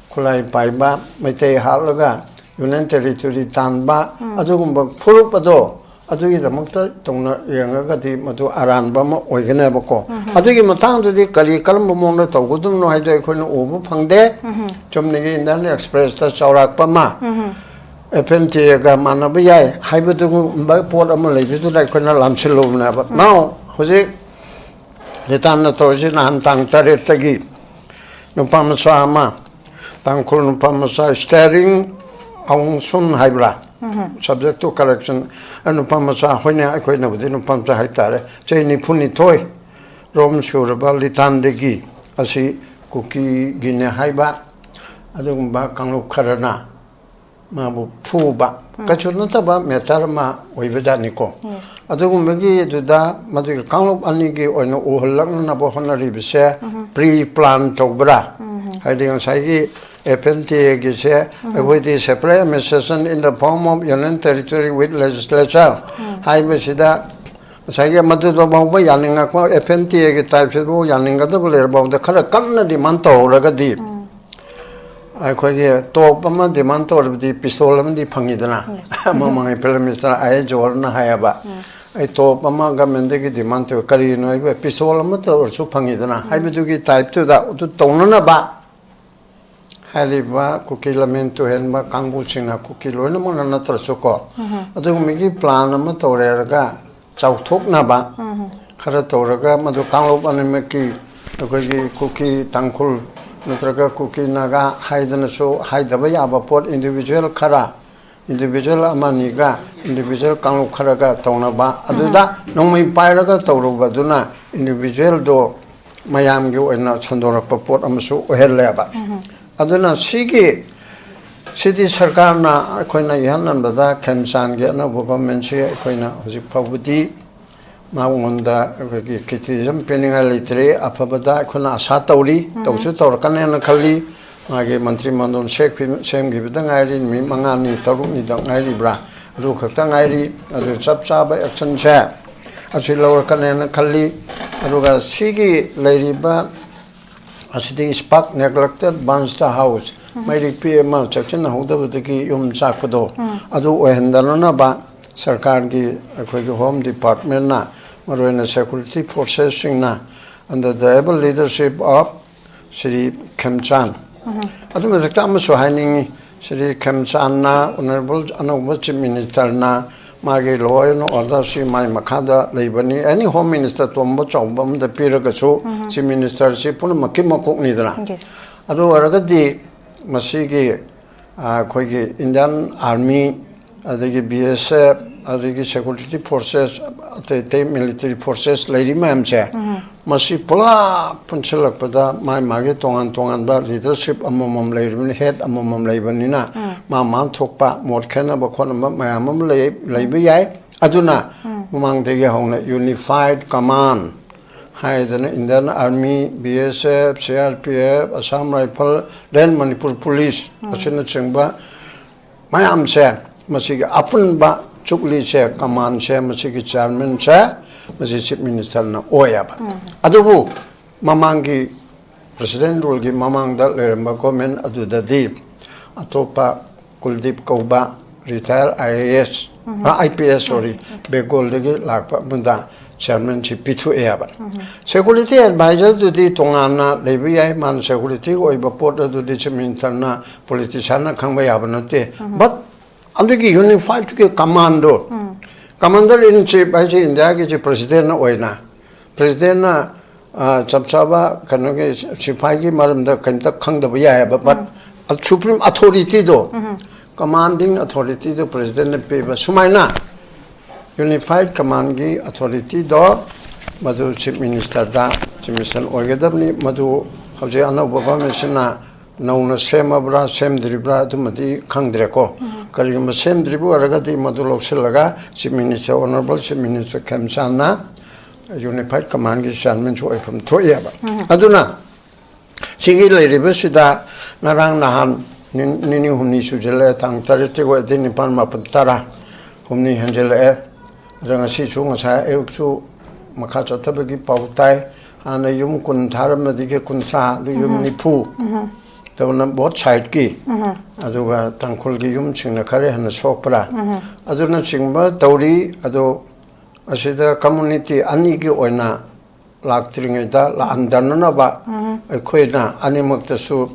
ꯈꯨꯠꯂꯥꯏ ꯄꯥꯏꯕ, ꯃꯩꯇꯩ ꯍꯥꯠꯂꯒ Union Territory ꯇꯥꯟꯕ, ꯑꯗꯨꯒꯨꯝꯕ ꯐꯨꯔꯨꯞ ꯑꯗꯣ, ꯑꯗꯨꯒꯤꯗꯃꯛꯇ ꯇꯧꯅ ꯌꯦꯡꯉꯒꯗꯤ ꯃꯗꯨ ꯑꯔꯥꯟꯕ ꯑꯃ ꯑꯣꯏꯒꯅꯦꯕꯀꯣ꯫ ꯑꯗꯨꯒꯤ ꯃꯇꯥꯡꯗꯨꯗꯤ ꯀꯔꯤ, ꯀꯔꯝꯕ ꯃꯑꯣꯡꯗ ꯇꯧꯒꯗꯕꯅꯣ ꯍꯥꯏꯗꯣ ꯑꯩꯈꯣꯏꯅ ꯎꯕ ꯐꯪꯗꯦ꯫ ꯆꯨꯝꯅꯒꯤ Indian Expressꯇ ꯆꯥꯎꯔꯥꯛꯄ ꯑꯃ FNTAꯒ ꯃꯥꯟꯅꯕ ꯌꯥꯏ ꯍꯥꯏꯕꯗꯨꯒꯨꯝꯕ ꯄꯣꯠ ꯑꯃ ꯂꯩꯕꯗꯨꯗ ꯑꯩꯈꯣꯏꯅ ꯂꯥꯝꯁꯤꯜꯂꯨꯕꯅꯦꯕ꯫ Now, ꯍꯧꯖꯤꯛ ꯂꯤꯇꯥꯟꯅ ꯇꯧꯔꯤꯁꯤ ꯅꯍꯥꯟ ꯇꯥꯡ ꯇꯔꯦꯠꯇꯒꯤ ꯅꯨꯄꯥ ꯃꯆꯥ ꯑꯃ, ꯇꯥꯡꯈꯨꯜ ꯅꯨꯄꯥ ꯃꯆꯥ, ꯁ꯭ꯇꯦꯔꯤꯡ ꯑꯥꯎꯡ ꯁꯨꯟ ꯍꯥꯏꯕ꯭ꯔꯥ? Subject to correction꯫ ꯑ, ꯅꯨꯄꯥ ꯃꯆꯥ, ꯍꯣꯏꯅꯦ, ꯑꯩꯈꯣꯏꯅꯕꯨꯗꯤ ꯅꯨꯄꯥ ꯃꯆꯥ ꯍꯥꯏꯇꯥꯔꯦ, ꯆꯍꯤ ꯅꯤꯐꯨ ꯅꯤꯊꯣꯏ ꯔꯣꯝ ꯁꯨꯔꯕ ꯂꯤꯇꯥꯟꯗꯒꯤ, ꯑꯁꯤ ꯀꯨꯀꯤꯒꯤꯅꯦ ꯍꯥꯏꯕ ꯑꯗꯨꯒꯨꯝꯕ ꯀꯥꯡꯂꯨꯞ ꯈꯔꯅ ꯃꯥꯕꯨ ꯐꯨꯕ, ꯀꯩꯁꯨ ꯅꯠꯇꯕ matter ꯑꯃ ꯑꯣꯏꯕꯖꯥꯠꯅꯤꯀꯣ꯫ ꯑꯗꯨꯒꯨꯝꯕꯒꯤ ꯑꯗꯨꯗ ꯃꯗꯨꯒꯤ ꯀꯥꯡꯂꯨꯞ ꯑꯅꯤꯒꯤ ꯑꯣꯏꯅ ꯎꯍꯜꯂꯛꯅꯅꯕ ꯍꯣꯠꯅꯔꯤꯕꯁꯦ pre plan ꯇꯧꯕ꯭ꯔꯥ? ꯍꯥꯏꯗꯤ ꯉꯁꯥꯏꯒꯤ FNTAꯒꯤꯁꯦ, ꯑꯩꯈꯣꯏꯗꯤ separate administration in the form of Union Territory with legislature ꯍꯥꯏꯕꯁꯤꯗ ꯉꯁꯥꯏꯒꯤ ꯃꯗꯨꯗ ꯐꯥꯎꯕ ꯌꯥꯅꯤꯡꯉꯛꯄ, FNTAꯒꯤ typeꯁꯤꯐꯥꯎ ꯌꯥꯅꯤꯡꯒꯗꯕ ꯂꯩꯔꯐꯥꯎꯗ ꯈꯔ ꯀꯟꯅ demand ꯇꯧꯍꯧꯔꯒꯗꯤ, ꯑꯩꯈꯣꯏꯒꯤ ꯇꯣꯞ ꯑꯃ ꯗꯤꯃꯥꯟ ꯇꯧꯔꯕꯗꯤ ꯄꯤꯁꯇꯣꯜ ꯑꯃꯗꯤ ꯐꯪꯉꯤꯗꯅ꯫ ꯃꯃꯥꯡꯒꯤ ꯄ꯭ꯔꯥꯏꯝ ꯃꯤꯅꯤꯁꯇꯔ ꯑꯥꯏ ꯑꯦꯁ ꯖꯣꯍꯔꯅ ꯍꯥꯏꯌꯦꯕ, "ꯑꯩ ꯇꯣꯞ ꯑꯃ ꯒꯃꯦꯟꯗꯒꯤ ꯗꯤꯃꯥꯟ ꯇꯧꯋꯤ, ꯀꯔꯤꯅꯣ?" ꯑꯩꯕꯨ ꯄꯤꯁꯇꯣꯜ ꯑꯃ ꯇꯧꯔꯁꯨ ꯐꯪꯉꯤꯗꯅ ꯍꯥꯏꯕꯗꯨꯒꯤ ꯇꯥꯏꯞꯇꯨꯗ ꯑꯗꯨ ꯇꯧꯅꯅꯕ ꯍꯥꯏꯔꯤꯕ ꯀꯨꯀꯤ ꯂꯝꯍꯦꯟ ꯇꯨꯍꯦꯟꯕ ꯀꯥꯡꯕꯨꯁꯤꯡꯅ, ꯀꯨꯀꯤ ꯂꯣꯏꯅꯃꯛꯅ ꯅꯠꯇ꯭ꯔꯁꯨꯀꯣ, ꯑꯗꯨꯒꯨꯝꯕꯒꯤ ꯄ꯭ꯂꯥꯟ ꯑꯃ ꯇꯧꯔꯦꯔꯒ ꯆꯥꯎꯊꯣꯛꯅꯕ ꯈꯔ ꯇꯧꯔꯒ, ꯃꯗꯨ ꯀꯥꯡꯂꯨꯞ ꯑꯅꯤꯃꯛꯀꯤ, ꯑꯩꯈꯣꯏꯒꯤ ꯀꯨꯀꯤ ꯇꯥꯡꯈꯨꯜ ꯅꯠꯇ꯭ꯔꯒ ꯀꯨꯀꯤ ꯅꯥꯒꯥ ꯍꯥꯏꯗꯅꯁꯨ ꯍꯥꯏꯗꯕ ꯌꯥꯕ ꯄꯣꯠ, ꯏꯟꯗꯤꯕꯤꯖꯨꯋꯦꯜ ꯈꯔ, ꯏꯟꯗꯤꯕꯤꯖꯨꯋꯦꯜ ꯑꯃꯅꯤꯒ, ꯏꯟꯗꯤꯕꯤꯖꯨꯋꯦꯜ ꯀꯥꯡꯂꯨꯞ ꯈꯔꯒ ꯇꯧꯅꯕ, ꯑꯗꯨꯗ ꯅꯣꯡꯃꯩ ꯄꯥꯏꯔꯒ ꯇꯧꯔꯨꯕꯗꯨꯅ ꯏꯟꯗꯤꯕꯤꯖꯨꯋꯦꯜꯗꯣ ꯃꯌꯥꯝꯒꯤ ꯑꯣꯏꯅ ꯁꯟꯗꯣꯔꯛꯄ ꯄꯣꯠ ꯑꯃꯁꯨ ꯑꯣꯏꯍꯜꯂꯦꯕ꯫ ꯑꯗꯨꯅ ꯁꯤꯒꯤ, ꯁꯤꯗꯤ ꯁꯔꯀꯥꯔꯅ, ꯑꯩꯈꯣꯏꯅ ꯏꯍꯟ ꯍꯟꯕꯗ ꯈꯦꯝꯆꯥꯟꯒꯤ ꯑꯅꯧꯕ ꯒꯣꯔꯃꯦꯟꯁꯤ ꯑꯩꯈꯣꯏꯅ ꯍꯧꯖꯤꯛ ꯐꯥꯎꯕꯗꯤ ꯃꯉꯣꯟꯗ ꯑꯩꯈꯣꯏꯒꯤ ꯀ꯭ꯔꯤꯇꯤꯁꯤꯖꯝ ꯄꯤꯅꯤꯡꯉꯥꯏ ꯂꯩꯇ꯭ꯔꯦ꯫ ꯑꯐꯕꯗ ꯑꯩꯈꯣꯏꯅ ꯑꯁꯥ ꯇꯧꯔꯤ, ꯇꯧꯁꯨ ꯇꯧꯔꯛꯀꯅꯦꯅ ꯈꯜꯂꯤ꯫ ꯃꯥꯒꯤ ꯃꯟꯇ꯭ꯔꯤ ꯃꯟꯗꯣꯟ ꯁꯦꯝꯈꯤꯕꯗ ꯉꯥꯏꯔꯤ, ꯅꯨꯃꯤꯠ ꯃꯉꯥꯅꯤ ꯇꯔꯨꯛꯅꯤꯗ ꯉꯥꯏꯔꯤꯕ꯭ꯔꯥ, ꯑꯗꯨ ꯈꯛꯇ ꯉꯥꯏꯔꯤ꯫ ꯑꯗꯨ ꯆꯞ ꯆꯥꯕ ꯑꯦꯛꯁꯟꯁꯦ ꯑꯁꯤ ꯂꯧꯔꯛꯀꯅꯦꯅ ꯈꯜꯂꯤ꯫ ꯑꯗꯨꯒ ꯁꯤꯒꯤ ꯂꯩꯔꯤꯕ ꯑꯁꯤꯗꯤ spark neglected burns the house, ꯃꯩꯔꯤꯛ ꯄꯤ ꯑꯃ ꯆꯦꯛꯁꯤꯟꯍꯧꯗꯕꯗꯒꯤ ꯌꯨꯝ ꯆꯥꯛꯄꯗꯣ, ꯑꯗꯨ ꯑꯣꯏꯍꯟꯗꯅꯅꯕ ꯁꯔꯀꯥꯔꯒꯤ, ꯑꯩꯈꯣꯏꯒꯤ ꯍꯣꯝ ꯗꯤꯄꯥꯔꯠꯃꯦꯟꯅ, ꯃꯔꯨꯑꯣꯏꯅ ꯁꯦꯀ꯭ꯌꯨꯔꯤꯇꯤ ꯐꯣꯔꯁꯦꯁꯁꯤꯡꯅ, under the able leadership of Shri Khemchand, ꯑꯗꯨ ꯃꯊꯛꯇ ꯑꯃꯁꯨ ꯍꯥꯏꯅꯤꯡꯉꯤ, ꯁ꯭ꯔꯤ ꯈꯦꯝꯆꯥꯟꯅ, ꯑꯣꯅꯔꯦꯕꯜ ꯑꯅꯧꯕ ꯆꯤꯐ ꯃꯤꯅꯤꯁꯇꯔꯅ ꯃꯥꯒꯤ law and orderꯁꯤ ꯃꯥꯏ ꯃꯈꯥꯗ ꯂꯩꯕꯅꯤ꯫ ꯑꯦꯅꯤ ꯍꯣꯝ ꯃꯤꯅꯤꯁꯇꯔ ꯇꯣꯝꯕ ꯆꯥꯎꯕ ꯑꯃꯗ ꯄꯤꯔꯒꯁꯨ, ꯆꯤꯐ ꯃꯤꯅꯤꯁꯇꯔꯁꯤ ꯄꯨꯝꯅꯃꯛꯀꯤ ꯃꯀꯣꯛꯅꯤꯗꯅ꯫ ꯑꯗꯨ ꯑꯣꯏꯔꯒꯗꯤ ꯃꯁꯤꯒꯤ, ꯑ, ꯑꯩꯈꯣꯏꯒꯤ ꯏꯟꯗꯤꯌꯥꯟ ꯑꯥꯔꯃꯤ, ꯑꯗꯒꯤ ꯕꯤ ꯑꯦꯁ ꯑꯦꯐ, ꯑꯗꯒꯤ ꯁꯦꯀ꯭ꯌꯨꯔꯤꯇꯤ ꯐꯣꯔꯁꯦꯁ, ꯑꯇꯩ ꯑꯇꯩ ꯃꯤꯂꯤꯇꯔꯤ ꯐꯣꯔꯁꯦꯁ ꯂꯩꯔꯤ ꯃꯌꯥꯝꯁꯦ, ꯃꯁꯤ ꯄꯨꯂꯞ ꯄꯨꯟꯁꯤꯜꯂꯛꯄꯗ ꯃꯥꯒꯤ ꯃꯥꯒꯤ ꯇꯣꯉꯥꯟ ꯇꯣꯉꯥꯟꯕ ꯂꯤꯗꯔꯁꯤꯞ ꯑꯃꯃꯝ ꯂꯩꯔꯕꯅꯤꯅ, ꯍꯦꯠ ꯑꯃꯃꯝ ꯂꯩꯕꯅꯤꯅ, ꯃꯥ ꯃꯥ ꯊꯣꯛꯄ ꯃꯣꯠ ꯈꯦꯠꯅꯕ ꯈꯣꯠꯅꯕ ꯃꯌꯥꯝ ꯑꯃ ꯂꯩ, ꯂꯩꯕ ꯌꯥꯏ꯫ ꯑꯗꯨꯅ ꯃꯃꯥꯡꯗꯒꯤ ꯍꯧꯅ ꯌꯨꯅꯤꯐꯥꯏꯠ ꯀꯃꯥꯟ ꯍꯥꯏꯗꯅ Indian army, B S F, C R P F, Assam rifle, ꯔꯦꯟ ꯃꯅꯤꯄꯨꯔ ꯄꯨꯂꯤꯁ ꯑꯁꯤꯅꯆꯤꯡꯕ ꯃꯌꯥꯝꯁꯦ, ꯃꯁꯤꯒꯤ ꯑꯄꯨꯟꯕ ꯆꯨꯛꯂꯤꯁꯦ, ꯀꯃꯥꯟꯁꯦ, ꯃꯁꯤꯒꯤ ꯆꯤꯌꯥꯔꯃꯦꯟꯁꯦ, ꯃꯁꯤ ꯆꯤꯐ ꯃꯤꯅꯤꯁꯇꯔꯅ ꯑꯣꯏꯌꯦꯕ꯫ ꯑꯗꯨꯕꯨ ꯃꯃꯥꯡꯒꯤ President ruleꯒꯤ ꯃꯃꯥꯡꯗ ꯂꯩꯔꯝꯕ government ꯑꯗꯨꯗꯗꯤ ꯑꯇꯣꯞꯄ ꯀꯨꯜꯗꯤꯞ ꯀꯧꯕ retired I A S, ah, I P S, sorry, ꯕꯦꯡꯒꯣꯜꯗꯒꯤ ꯂꯥꯛꯄ ꯑꯃꯗ chairmanship ꯄꯤꯊꯣꯛꯑꯦ ꯍꯥꯏꯕ꯫ Security advisorꯗꯨꯗꯤ ꯇꯣꯉꯥꯟꯅ ꯂꯩꯕ ꯌꯥꯏ, ꯃꯥꯅ securityꯒꯤ ꯑꯣꯏꯕ ꯄꯣꯠ ꯑꯗꯨꯗꯤ Chief Ministerꯅ, politicianꯅ ꯈꯪꯕ ꯌꯥꯕ ꯅꯠꯇꯦ꯫ But ꯑꯗꯨꯒꯤ unifiedꯒꯤ commandꯗꯣ, commander in chief ꯍꯥꯏꯁꯦ Indiaꯒꯤꯁꯦ presidentꯅ ꯑꯣꯏꯅ, presidentꯅ, ꯑ, ꯆꯞ ꯆꯥꯕ ꯀꯩꯅꯣꯒꯤ ꯁꯤꯐꯥꯏꯒꯤ ꯃꯔꯝꯗ ꯀꯩꯝꯇ ꯈꯪꯗꯕ ꯌꯥꯏꯑꯕ, but supreme authorityꯗꯣ, commanding authorityꯗꯣ presidentꯅ ꯄꯤꯕ꯫ ꯁꯨꯃꯥꯏꯅ unified commandꯒꯤ authorityꯗꯣ ꯃꯗꯨ Chief Ministerꯗ, Chief Minister ꯑꯣꯏꯒꯗꯕꯅꯤ꯫ ꯃꯗꯨ ꯍꯧꯖꯤꯛ ꯑꯅꯧꯕ governmentꯁꯤꯅ ꯅꯧꯅ ꯁꯦꯝꯃꯕ꯭ꯔꯥ ꯁꯦꯝꯗ꯭ꯔꯤꯕ꯭ꯔꯥ ꯑꯗꯨꯃꯗꯤ ꯈꯪꯗ꯭ꯔꯦꯀꯣ꯫ ꯀꯔꯤꯒꯨꯝꯕ ꯁꯦꯝꯗ꯭ꯔꯤꯕ ꯑꯣꯏꯔꯒꯗꯤ ꯃꯗꯨ ꯂꯧꯁꯤꯜꯂꯒ Chief Minister, Honorable Chief Minister ꯈꯦꯝꯆꯥꯟꯅ unified commandꯒꯤ chairmanꯁꯨ ꯑꯣꯏꯐꯝ ꯊꯣꯛꯑꯦꯕ꯫ ꯑꯗꯨꯅ ꯁꯤꯒꯤ ꯂꯩꯔꯤꯕꯁꯤꯗ ꯉꯔꯥꯡ ꯅꯍꯥꯟ ꯅꯤ-, ꯅꯤꯅꯤ ꯍꯨꯝꯅꯤ ꯁꯨꯖꯤꯜꯂꯛꯑꯦ, ꯇꯥꯡ ꯇꯔꯦꯠꯇꯒꯤ ꯑꯣꯏꯔꯗꯤ ꯅꯤꯄꯥꯜ, ꯃꯥꯄꯜ, ꯇꯔꯥ, ꯍꯨꯝꯅꯤ ꯍꯦꯟꯖꯤꯜꯂꯛꯑꯦ꯫ ꯑꯗ ꯉꯁꯤꯁꯨ, ꯉꯁꯥꯏ ꯑꯌꯨꯛꯁꯨ ꯃꯈꯥ ꯆꯠꯊꯕꯒꯤ ꯄꯥꯎ ꯇꯥꯏ꯫ ꯍꯥꯟꯅ ꯌꯨꯝ ꯀꯨꯟ ꯊꯥꯔꯝꯕꯗꯒꯤ ꯀꯨꯟꯊ꯭ꯔꯥ, ꯑꯗꯨ ꯌꯨꯝ ꯅꯤꯐꯨ ꯇꯧꯅ both sideꯀꯤ, ꯑꯗꯨꯒ ꯇꯥꯡꯈꯨꯜꯒꯤ ꯌꯨꯝꯁꯤꯡꯅ ꯈꯔ ꯍꯦꯟꯅ ꯁꯣꯛꯄ꯭ꯔꯥ, ꯑꯗꯨꯅꯆꯤꯡꯕ ꯇꯧꯔꯤ꯫ ꯑꯗꯣ ꯑꯁꯤꯗ community ꯑꯅꯤꯒꯤ ꯑꯣꯏꯅ ꯂꯥꯛꯇ꯭ꯔꯤꯉꯩꯗ ꯂꯥꯛꯍꯟꯗꯅꯅꯕ ꯑꯩꯈꯣꯏꯅ ꯑꯅꯤꯃꯛꯇꯁꯨ,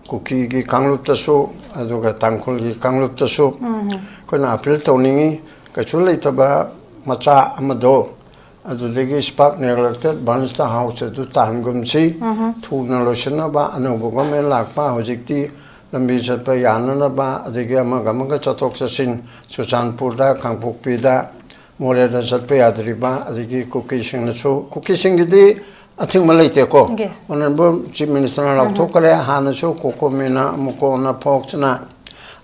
ꯀꯨꯀꯤꯒꯤ ꯀꯥꯡꯂꯨꯞꯇꯁꯨ ꯑꯗꯨꯒ ꯇꯥꯡꯈꯨꯜꯒꯤ ꯀꯥꯡꯂꯨꯞꯇꯁꯨ ꯑꯩꯈꯣꯏꯅ appeal ꯇꯧꯅꯤꯡꯉꯤ꯫ ꯀꯩꯁꯨ ꯂꯩꯇꯕ ꯃꯆꯥ ꯑꯃꯗꯣ ꯑꯗꯨꯗꯒꯤ spark neglected burns the house ꯑꯗꯨ ꯇꯥꯍꯟꯒꯨꯝꯁꯤ꯫ ꯊꯨꯅ ꯂꯣꯏꯁꯤꯟꯅꯕ, ꯑꯅꯧꯕ government ꯂꯥꯛꯄ, ꯍꯧꯖꯤꯛꯇꯤ ꯂꯝꯕꯤ ꯆꯠꯄ ꯌꯥꯅꯅꯕ, ꯑꯗꯒꯤ ꯑꯃꯒ ꯑꯃꯒ ꯆꯠꯊꯣꯛ ꯆꯠꯁꯤꯟ, ꯆꯨꯔꯆꯥꯟꯄꯨꯔꯗ, ꯀꯥꯡꯄꯣꯛꯄꯤꯗ, ꯃꯣꯔꯦꯗ ꯆꯠꯄ ꯌꯥꯗ꯭ꯔꯤꯕ, ꯑꯗꯒꯤ ꯀꯨꯀꯤꯁꯤꯡꯅꯁꯨ, ꯀꯨꯀꯤꯁꯤꯡꯒꯤꯗꯤ ꯑꯊꯤꯡꯕ ꯂꯩꯇꯦꯀꯣ꯫ Yes. Honorable Chief Ministerꯅ ꯂꯥꯎꯊꯣꯛꯈ꯭ꯔꯦ, ꯍꯥꯟꯅꯁꯨ ꯀꯣꯀꯣꯃꯤꯅ, ꯑꯃꯨꯀꯣꯅ, ꯐꯣꯛꯁꯅ,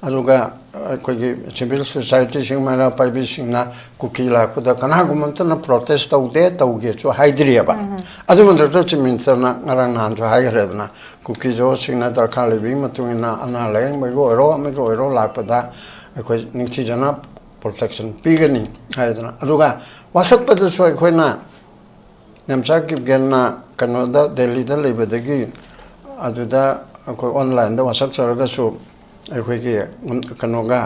ꯑꯗꯨꯒ ꯑꯩꯈꯣꯏꯒꯤ civil societyꯁꯤꯡ, ꯃꯩꯔꯥ ꯄꯥꯏꯕꯤꯁꯤꯡꯅ ꯀꯨꯀꯤ ꯂꯥꯛꯄꯗ ꯀꯅꯥꯒꯨꯝꯕ ꯑꯃꯠꯇꯅ protest ꯇꯧꯗꯦ, ꯇꯧꯒꯦꯁꯨ ꯍꯥꯏꯗ꯭ꯔꯤꯑꯕ꯫ ꯑꯗꯨ ꯃꯊꯛꯇ Chief Ministerꯅ ꯉꯔꯥꯡ ꯅꯍꯥꯟꯁꯨ ꯍꯥꯏꯈ꯭ꯔꯦꯗꯅ, ꯀꯨꯀꯤ ꯖꯣꯁꯤꯡꯅ ꯗꯔꯀꯥꯔ ꯂꯩꯕꯒꯤ ꯃꯇꯨꯡ ꯏꯟꯅ ꯑꯅꯥ ꯂꯥꯌꯦꯡꯕꯒꯤ ꯑꯣꯏꯔꯣ, ꯑꯃꯒꯤ ꯑꯣꯏꯔꯣ ꯂꯥꯛꯄꯗ ꯑꯩꯈꯣꯏ ꯅꯤꯡꯊꯤꯖꯅ protection ꯄꯤꯒꯅꯤ ꯍꯥꯏꯗꯅ꯫ ꯑꯗꯨꯒ ꯋꯥꯁꯛꯄꯗꯁꯨ ꯑꯩꯈꯣꯏꯅ ꯅꯦꯝꯆꯥ ꯀꯤꯞꯒꯦꯟꯅ ꯀꯩꯅꯣꯗ, ꯗꯦꯜꯂꯤꯗ ꯂꯩꯕꯗꯒꯤ ꯑꯗꯨꯗ ꯑꯩꯈꯣꯏ ꯑꯣꯟꯂꯥꯏꯟꯗ ꯋꯥꯆꯞ ꯇꯧꯔꯒꯁꯨ ꯑꯩꯈꯣꯏꯒꯤ ꯀꯩꯅꯣꯒ,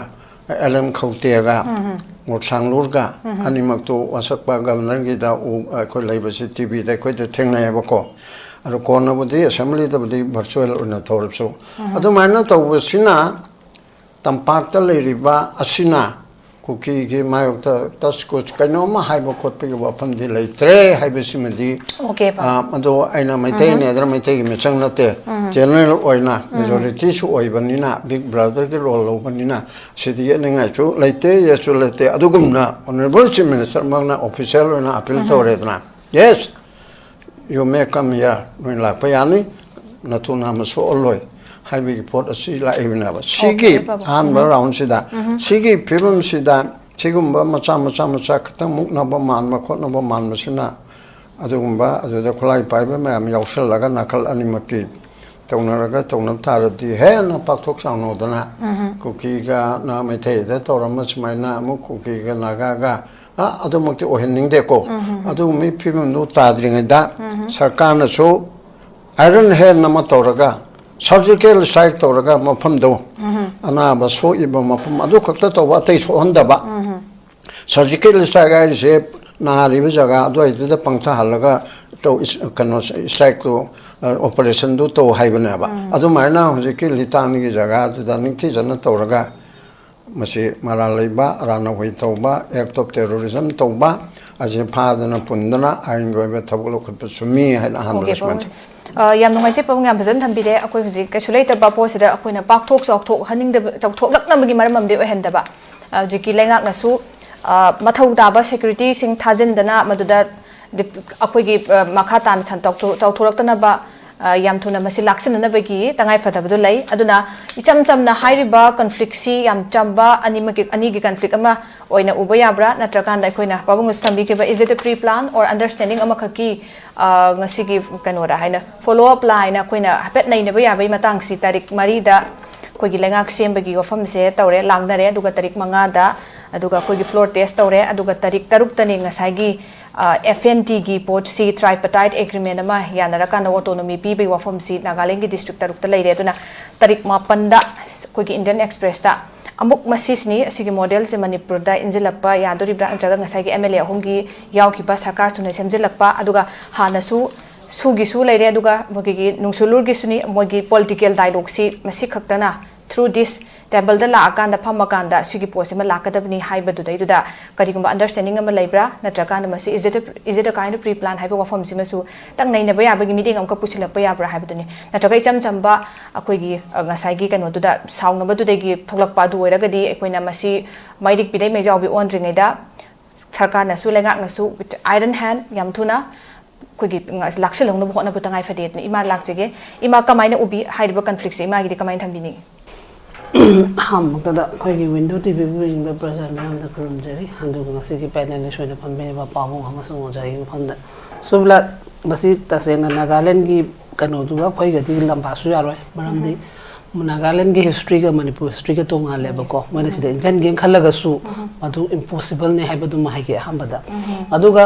ꯑꯦꯜ ꯑꯦꯝ ꯈꯧꯇꯦꯒ, ꯎꯝ, ꯎꯝ꯫ ꯉꯣꯔꯁꯥꯡꯂꯨꯔꯒ, ꯎꯝ, ꯎꯝ꯫ ꯑꯅꯤꯃꯛꯇꯨ ꯋꯥꯆꯞꯀ ꯒꯕꯔꯅꯔꯒꯤꯗ ꯎ-, ꯑꯩꯈꯣꯏ ꯂꯩꯕꯁꯤ ꯇꯤ ꯚꯤꯗ ꯑꯩꯈꯣꯏꯗ ꯊꯦꯡꯅꯩꯌꯦꯕꯀꯣ꯫ ꯑꯗꯣ ꯀꯣꯟꯅꯕꯨꯗꯤ ꯑꯦꯁꯦꯝꯕ꯭ꯂꯤꯗꯕꯨꯗꯤ ꯚꯔꯆꯨꯋꯦꯜ ꯑꯣꯏꯅ ꯇꯧꯔꯕꯁꯨ꯫ ꯎꯝ, ꯎꯝ꯫ ꯑꯗꯨꯃꯥꯏꯅ ꯇꯧꯕꯁꯤꯅ ꯇꯝꯄꯥꯛꯇ ꯂꯩꯔꯤꯕ ꯑꯁꯤꯅ ꯀꯨꯀꯤꯒꯤ ꯃꯥꯌꯣꯛꯇ ꯇꯁ ꯀꯨꯁ ꯀꯩꯅꯣꯝꯃ ꯍꯥꯏꯕ ꯈꯣꯠꯄꯒꯤ ꯋꯥꯐꯝꯗꯤ ꯂꯩꯇ꯭ꯔꯦ ꯍꯥꯏꯕꯁꯤꯃꯗꯤ, ꯑꯣꯀꯦ, ꯄꯥ꯫ ꯑ, ꯃꯗꯨ ꯑꯩꯅ ꯃꯩꯇꯩꯅꯦ ꯎꯝꯍꯨꯝ꯫ ꯍꯥꯏꯗꯅ ꯃꯩꯇꯩꯒꯤ ꯃꯤꯆꯪ ꯅꯠꯇꯦ꯫ ꯎꯝ꯫ ꯖꯦꯅꯔꯦꯜ ꯑꯣꯏꯅ ꯎꯝ꯫ ꯃꯦꯖꯣꯔꯤꯇꯤꯁꯨ ꯑꯣꯏꯕꯅꯤꯅ, ꯕꯤꯛ ꯕ꯭ꯔꯗꯔꯒꯤ ꯔꯣꯜ ꯂꯧꯕꯅꯤꯅ, ꯁꯤꯗꯤ ꯌꯦꯠꯅꯤꯡꯉꯥꯏꯁꯨ ꯂꯩꯇꯦ, ꯌꯦꯠꯁꯨ ꯂꯩꯇꯦ꯫ ꯑꯗꯨꯒꯨꯝꯅ ꯑꯣꯅꯔꯦꯕꯜ ꯆꯤꯐ ꯃꯤꯅꯤꯁꯇꯔꯃꯛꯅ ꯑꯣꯐꯤꯁꯤꯌꯦꯜ ꯑꯣꯏꯅ ꯑꯄꯤꯜ ꯎꯝꯍꯨꯝ꯫ ꯇꯧꯔꯦꯗꯅ, yes, "You may come here, ꯅꯣꯏ ꯂꯥꯛꯄ ꯌꯥꯅꯤ, ꯅꯇꯨ ꯅꯥꯝꯃ ꯁꯣꯛꯍꯜꯂꯣꯏ" ꯍꯥꯏꯕꯒꯤ ꯄꯣꯠ ꯑꯁꯤ ꯂꯥꯛꯏꯕꯅꯦꯕ꯫ ꯁꯤꯒꯤ ꯑꯣꯀꯦ, ꯄꯥꯕꯨꯡ꯫ ꯑꯍꯥꯟꯕ ꯎꯝ꯫ ꯔꯥꯎꯟꯁꯤꯗ, ꯎꯝ꯫ ꯁꯤꯒꯤ ꯐꯤꯕꯝꯁꯤꯗ ꯁꯤꯒꯨꯝꯕ ꯃꯆꯥ ꯃꯆꯥ ꯃꯆꯥ ꯈꯤꯇꯪ ꯃꯨꯛꯅꯕ ꯃꯥꯟꯕ ꯈꯣꯠꯅꯕ ꯃꯥꯟꯕꯁꯤꯅ ꯑꯗꯨꯒꯨꯝꯕ ꯑꯗꯨꯗ ꯈꯨꯠꯂꯥꯏ ꯄꯥꯏꯕ ꯃꯌꯥꯝ ꯌꯥꯎꯁꯜꯂꯒ ꯅꯥꯀꯜ ꯑꯅꯤꯃꯛꯀꯤ ꯇꯧꯅꯔꯒ ꯇꯧꯅꯕ ꯇꯥꯔꯗꯤ ꯍꯦꯟꯅ ꯄꯥꯛꯊꯣꯛ ꯆꯥꯎꯅꯗꯅ ꯎꯝ꯫ ꯀꯨꯀꯤꯒꯅ ꯃꯩꯇꯩꯗ ꯇꯧꯔꯝꯕ ꯁꯨꯃꯥꯏꯅ ꯑꯃꯨꯛ ꯀꯨꯀꯤꯒ ꯅꯥꯒꯥꯒ ꯑ, ꯑꯗꯨꯃꯛꯇꯤ ꯑꯣꯏꯍꯟꯅꯤꯡꯗꯦꯀꯣ꯫ ꯎꯝ, ꯎꯝ, ꯎꯝ꯫ ꯑꯗꯨꯒꯨꯝꯕꯒꯤ ꯐꯤꯕꯝꯗꯨ ꯇꯥꯗ꯭ꯔꯤꯉꯩꯗ ꯎꯝ, ꯎꯝ꯫ ꯁꯔꯀꯥꯔꯅꯁꯨ ꯑꯥꯏꯔꯟ ꯍꯦꯟ ꯑꯃ ꯇꯧꯔꯒ ꯁꯔꯖꯤꯀꯦꯜ ꯁ꯭ꯇ꯭ꯔꯥꯏꯛ ꯇꯧꯔꯒ ꯃꯐꯝꯗꯣ ꯎꯝ, ꯎꯝ꯫ ꯑꯅꯥꯕ ꯁꯣꯛꯏꯕ ꯃꯐꯝ ꯑꯗꯨ ꯈꯛꯇ ꯇꯧꯕ, ꯑꯇꯩ ꯁꯣꯛꯍꯟꯗꯕ꯫ ꯎꯝ, ꯎꯝ꯫ ꯁꯔꯖꯤꯀꯦꯜ ꯁ꯭ꯇ꯭ꯔꯥꯏꯛ ꯍꯥꯏꯔꯤꯁꯦ ꯅꯥꯔꯤꯕ ꯖꯒꯥ ꯑꯗꯨꯋꯥꯏꯗꯨꯗ ꯄꯪꯊꯍꯜꯂꯒ ꯇꯧ-, ꯀꯩꯅꯣ ꯁ꯭ꯇ꯭ꯔꯥꯏꯛꯇꯨ, ꯑ, ꯑꯣꯄꯔꯦꯁꯟꯗꯨ ꯇꯧ ꯍꯥꯏꯕꯅꯦꯕ꯫ ꯎꯝ꯫ ꯑꯗꯨꯃꯥꯏꯅ ꯍꯧꯖꯤꯛꯀꯤ ꯂꯤꯇꯥꯟꯒꯤ ꯖꯒꯥꯗꯨꯗ ꯅꯤꯡꯊꯤꯖꯅ ꯇꯧꯔꯒ ꯃꯁꯤ ꯃꯔꯥꯜ ꯂꯩꯕ, ꯑꯔꯥꯟ ꯑꯍꯣꯏ ꯇꯧꯕ, act of terrorism ꯇꯧꯕ, ꯑꯁꯤ ꯐꯥꯗꯅ ꯄꯨꯟꯗꯅ ꯑꯥꯏꯟꯒꯤ ꯑꯣꯏꯕ ꯊꯕꯛ ꯂꯧꯈꯠꯄ ꯆꯨꯝꯃꯤ ꯍꯥꯏꯅ ꯑꯍꯥꯟꯕꯗ ꯑꯣꯀꯦ, ꯁꯨꯃꯥꯏꯅ ꯄꯥꯕꯨꯡ꯫ ꯑ, ꯌꯥꯝ ꯅꯨꯡꯉꯥꯏꯖꯩ ꯄꯥꯕꯨꯡ, ꯌꯥꯝ ꯐꯖꯅ ꯊꯝꯕꯤꯔꯦ꯫ ꯑꯩꯈꯣꯏ ꯍꯧꯖꯤꯛ ꯀꯩꯁꯨ ꯂꯩꯇꯕ ꯄꯣꯠꯁꯤꯗ ꯑꯩꯈꯣꯏꯅ ꯄꯥꯛꯊꯣꯛ ꯆꯥꯎꯊꯣꯛꯍꯟꯅꯤꯡꯗꯕ, ꯆꯥꯎꯊꯣꯛꯂꯛꯅꯕꯒꯤ ꯃꯔꯝ ꯑꯃꯗꯤ ꯑꯣꯏꯍꯟꯗꯕ꯫ ꯑ, ꯍꯧꯖꯤꯛꯀꯤ ꯂꯩꯉꯥꯛꯅꯁꯨ, ꯑ, ꯃꯊꯧ ꯇꯥꯕ ꯁꯦꯀ꯭ꯌꯨꯔꯤꯇꯤꯁꯤꯡ ꯊꯥꯖꯤꯟꯗꯅ ꯃꯗꯨꯗ ꯗꯤꯞ-, ꯑꯩꯈꯣꯏꯒꯤ, ꯑ, ꯃꯈꯥ ꯇꯥꯅ ꯁꯟ-, ꯆꯥꯎꯊꯣ-, ꯆꯥꯎꯊꯣꯔꯛꯇꯅꯕ, ꯑ, ꯌꯥꯝ ꯊꯨꯅ ꯃꯁꯤ ꯂꯥꯛꯁꯤꯟꯅꯅꯕꯒꯤ ꯇꯉꯥꯏ ꯐꯗꯕꯗꯨ ꯂꯩ꯫ ꯑꯗꯨꯅ ꯏꯆꯝ ꯆꯝꯅ ꯍꯥꯏꯔꯤꯕ ꯀꯟꯐ꯭ꯂꯤꯛꯁꯤ ꯌꯥꯝ ꯆꯝꯕ ꯑꯅꯤꯃꯛꯀꯤ, ꯑꯅꯤꯒꯤ ꯀꯟꯐ꯭ꯂꯤꯛ ꯑꯃ ꯑꯣꯏꯅ ꯎꯕ ꯌꯥꯕ꯭ꯔꯥ? ꯅꯠꯇ꯭ꯔꯀꯥꯟꯗ ꯑꯩꯈꯣꯏꯅ ꯄꯥꯕꯨꯡꯅꯁꯨ ꯊꯝꯕꯤꯈꯤꯕ, is it a pre plan or understanding ꯑꯃꯈꯛꯀꯤ, ꯑ, ꯉꯁꯤꯒꯤ ꯀꯩꯅꯣꯗ ꯍꯥꯏꯅ follow up line ꯑꯩꯈꯣꯏꯅ ꯍꯥꯏꯐꯦꯠ ꯅꯩꯅꯕ ꯌꯥꯕꯒꯤ ꯃꯇꯥꯡꯁꯤ ꯇꯥꯔꯤꯛ ꯃꯔꯤꯗ ꯑꯩꯈꯣꯏꯒꯤ ꯂꯩꯉꯥꯛ ꯁꯦꯝꯕꯒꯤ ꯋꯥꯐꯝꯁꯦ ꯇꯧꯔꯦ, ꯂꯥꯡꯅꯔꯦ꯫ ꯑꯗꯨꯒ ꯇꯥꯔꯤꯛ ꯃꯉꯥꯗ ꯑꯗꯨꯒ ꯑꯩꯈꯣꯏꯒꯤ floor test ꯇꯧꯔꯦ꯫ ꯑꯗꯨꯒ ꯇꯥꯔꯤꯛ ꯇꯔꯨꯛꯇꯅꯤ ꯉꯁꯥꯏꯒꯤ, ꯑ, F N T ꯒꯤ ꯄꯣꯠꯁꯤ tripartite agreement ꯑꯃ ꯌꯥꯅꯔꯀꯥꯟꯗ autonomy ꯄꯤꯕꯒꯤ ꯋꯥꯐꯝꯁꯤ ꯅꯥꯒꯥꯂꯦꯟꯒꯤ district ꯇꯔꯨꯛꯇ ꯂꯩꯔꯦ꯫ ꯑꯗꯨꯅ ꯇꯥꯔꯤꯛ ꯃꯥꯄꯟꯗ ꯑꯩꯈꯣꯏꯒꯤ Indian Express ꯇ ꯑꯃꯨꯛ ꯃꯁꯤꯁꯤꯅꯤ, ꯑꯁꯤꯒꯤ model ꯁꯦ ꯃꯅꯤꯄꯨꯔꯗ ꯏꯟꯁꯤꯜꯂꯛꯄ ꯌꯥꯗꯣꯔꯤꯕ꯭ꯔꯥ, ꯅꯠꯇ꯭ꯔꯒ ꯉꯁꯥꯏꯒꯤ M L A ꯑꯍꯨꯝꯒꯤ ꯌꯥꯎꯈꯤꯕ ꯁꯔꯀꯥꯔ ꯊꯨꯅ ꯁꯦꯝꯖꯤꯜꯂꯛꯄ, ꯑꯗꯨꯒ ꯍꯥꯟꯅꯁꯨ ꯁꯨꯒꯤꯁꯨ ꯂꯩꯔꯦ, ꯑꯗꯨꯒ ꯃꯣꯏꯒꯤ ꯅꯨꯡꯁꯨꯂꯨꯔꯒꯤꯁꯨꯅꯤ꯫ ꯃꯣꯏꯒꯤ political dialogue ꯁꯤ ꯃꯁꯤ ꯈꯛꯇꯅ through this table ꯗ ꯂꯥꯛꯑꯀꯥꯟꯗ, ꯐꯝꯃꯀꯥꯟꯗ ꯁꯤꯒꯤ ꯄꯣꯠꯁꯤꯃ ꯂꯥꯛꯀꯗꯕꯅꯤ ꯍꯥꯏꯕꯗꯨꯗꯩꯗꯨꯗ ꯀꯔꯤꯒꯨꯝꯕ understanding ꯑꯃ ꯂꯩꯕ꯭ꯔꯥ, ꯅꯠꯇ꯭ꯔꯀꯥꯟꯗ ꯃꯁꯤ is it a, is it a kind of pre-plan ꯍꯥꯏꯕ ꯋꯥꯐꯝꯁꯤꯃꯁꯨ ꯈꯤꯇꯪ ꯅꯩꯅꯕ ꯌꯥꯕꯒꯤ ꯃꯤꯠꯌꯦꯡ ꯑꯃꯈꯛ ꯄꯨꯁꯤꯜꯂꯛꯄ ꯌꯥꯕ꯭ꯔꯥ ꯍꯥꯏꯕꯗꯨꯅꯤ꯫ ꯅꯠꯇ꯭ꯔꯒ ꯏꯆꯝ ꯆꯝꯕ ꯑꯩꯈꯣꯏꯒꯤ, ꯑ, ꯉꯁꯥꯏꯒꯤ ꯀꯩꯅꯣꯗꯨꯗ ꯁꯥꯎꯅꯕꯗꯨꯗꯒꯤ ꯊꯣꯛꯂꯛꯄ ꯑꯗꯨ ꯑꯣꯏꯔꯒꯗꯤ ꯑꯩꯈꯣꯏꯅ ꯃꯁꯤ ꯃꯩꯔꯤꯛ ꯄꯤꯗꯩ ꯃꯩꯖꯥꯎꯕꯤ ꯑꯣꯟꯗ꯭ꯔꯤꯉꯩꯗ ꯁꯔꯀꯥꯔꯅꯁꯨ ꯂꯩꯉꯥꯛꯅꯁꯨ with iron hand ꯌꯥꯝ ꯊꯨꯅ ꯑꯩꯈꯣꯏꯒꯤ ꯂꯥꯛꯁꯤꯜꯍꯧꯅꯕ ꯍꯣꯠꯅꯕ ꯇꯉꯥꯏ ꯐꯗꯦ꯫ ꯑꯗꯨꯅ ꯏꯃꯥ ꯂꯥꯛꯆꯒꯦ꯫ ꯏꯃꯥ, ꯀꯃꯥꯏꯅ ꯎꯕꯤ ꯍꯥꯏꯔꯤꯕ conflict ꯁꯦ? ꯏꯃꯥꯒꯤꯗꯤ ꯀꯃꯥꯏꯅ ꯊꯝꯕꯤꯅꯤꯡꯉꯤ? ꯑꯍꯥꯟꯕꯃꯛꯇꯗ ꯑꯩꯈꯣꯏꯒꯤ Window T V ꯕꯨ ꯌꯦꯡꯕ ꯄ꯭ꯔꯖꯥ ꯃꯌꯥꯝꯗ ꯈꯨꯔꯨꯝꯖꯔꯤ꯫ ꯑꯗꯨꯒ ꯉꯁꯤꯒꯤ panelist ꯑꯣꯏꯅ ꯐꯝꯕꯤꯔꯤꯕ ꯄꯥꯕꯨꯡ ꯑꯃꯁꯨꯡ ꯑꯣꯖꯥꯒꯤ ꯃꯐꯝꯗ ꯁꯨꯕꯂꯥ, ꯃꯁꯤ ꯇꯁꯦꯡꯅ ꯅꯥꯒꯥꯂꯦꯟꯒꯤ ꯀꯩꯅꯣꯗꯨꯒ ꯑꯩꯈꯣꯏꯒꯗꯤ ꯂꯝꯕꯥꯁꯨ ꯌꯥꯔꯣꯏ꯫ ꯃꯔꯝꯗꯤ ꯅꯥꯒꯥꯂꯦꯟꯒꯤ history ꯒ ꯃꯅꯤꯄꯨꯔ history ꯒ ꯇꯣꯡꯉꯥꯜꯂꯦꯕꯀꯣ꯫ ꯃꯣꯏꯅ ꯁꯤꯗ ꯏꯟꯖꯟꯒꯦꯅ ꯈꯜꯂꯒꯁꯨ ꯃꯗꯨ impossible ꯅꯦ ꯍꯥꯏꯕꯗꯨꯃ ꯍꯥꯏꯒꯦ ꯑꯍꯥꯟꯕꯗ꯫ ꯑꯗꯨꯒ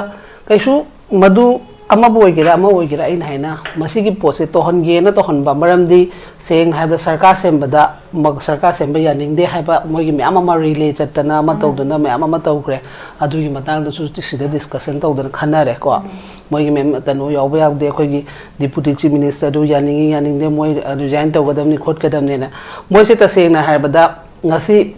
ꯀꯩꯁꯨ ꯃꯗꯨ ꯑꯃꯕꯨ ꯑꯣꯏꯒꯦꯔꯥ ꯑꯃ ꯑꯣꯏꯒꯦꯔꯥ, ꯑꯩꯅ ꯍꯥꯏꯅ ꯃꯁꯤꯒꯤ ꯄꯣꯠꯁꯦ ꯇꯧꯍꯟꯒꯦꯅ ꯇꯧꯍꯟꯕ꯫ ꯃꯔꯝꯗꯤ ꯁꯦꯡꯅ ꯍꯥꯏꯕꯗ ꯁꯔꯀꯥꯔ ꯁꯦꯝꯕꯗ, ꯃ-, ꯁꯔꯀꯥꯔ ꯁꯦꯝꯕ ꯌꯥꯅꯤꯡꯗꯦ ꯍꯥꯏꯕ ꯃꯣꯏꯒꯤ ꯃꯌꯥꯝ ꯑꯃ relay ꯆꯠꯇꯅ ꯑꯃ ꯇꯧꯗꯅ ꯃꯌꯥꯝ ꯑꯃ ꯇꯧꯈ꯭ꯔꯦ꯫ ꯑꯗꯨꯒꯤ ꯃꯇꯥꯡꯗꯁꯨ ꯁꯤꯗ discussion ꯇꯧꯗꯅ ꯈꯟꯅꯔꯦꯀꯣ꯫ ꯃꯣꯏꯒꯤ ꯃꯦꯝ-, ꯀꯩꯅꯣ ꯌꯥꯎꯕ ꯌꯥꯎꯗꯦ, ꯑꯩꯈꯣꯏꯒꯤ Deputy Chief Minister ꯑꯗꯨ ꯌꯥꯅꯤꯡꯉꯤ ꯌꯥꯅꯤꯡꯗꯦ, ꯃꯣꯏ resign ꯇꯧꯒꯗꯕꯅꯤ ꯈꯣꯠꯀꯗꯕꯅꯦꯅ꯫ ꯃꯣꯏꯁꯦ ꯇꯁꯦꯡꯅ ꯍꯥꯏꯔꯕꯗ ꯉꯁꯤ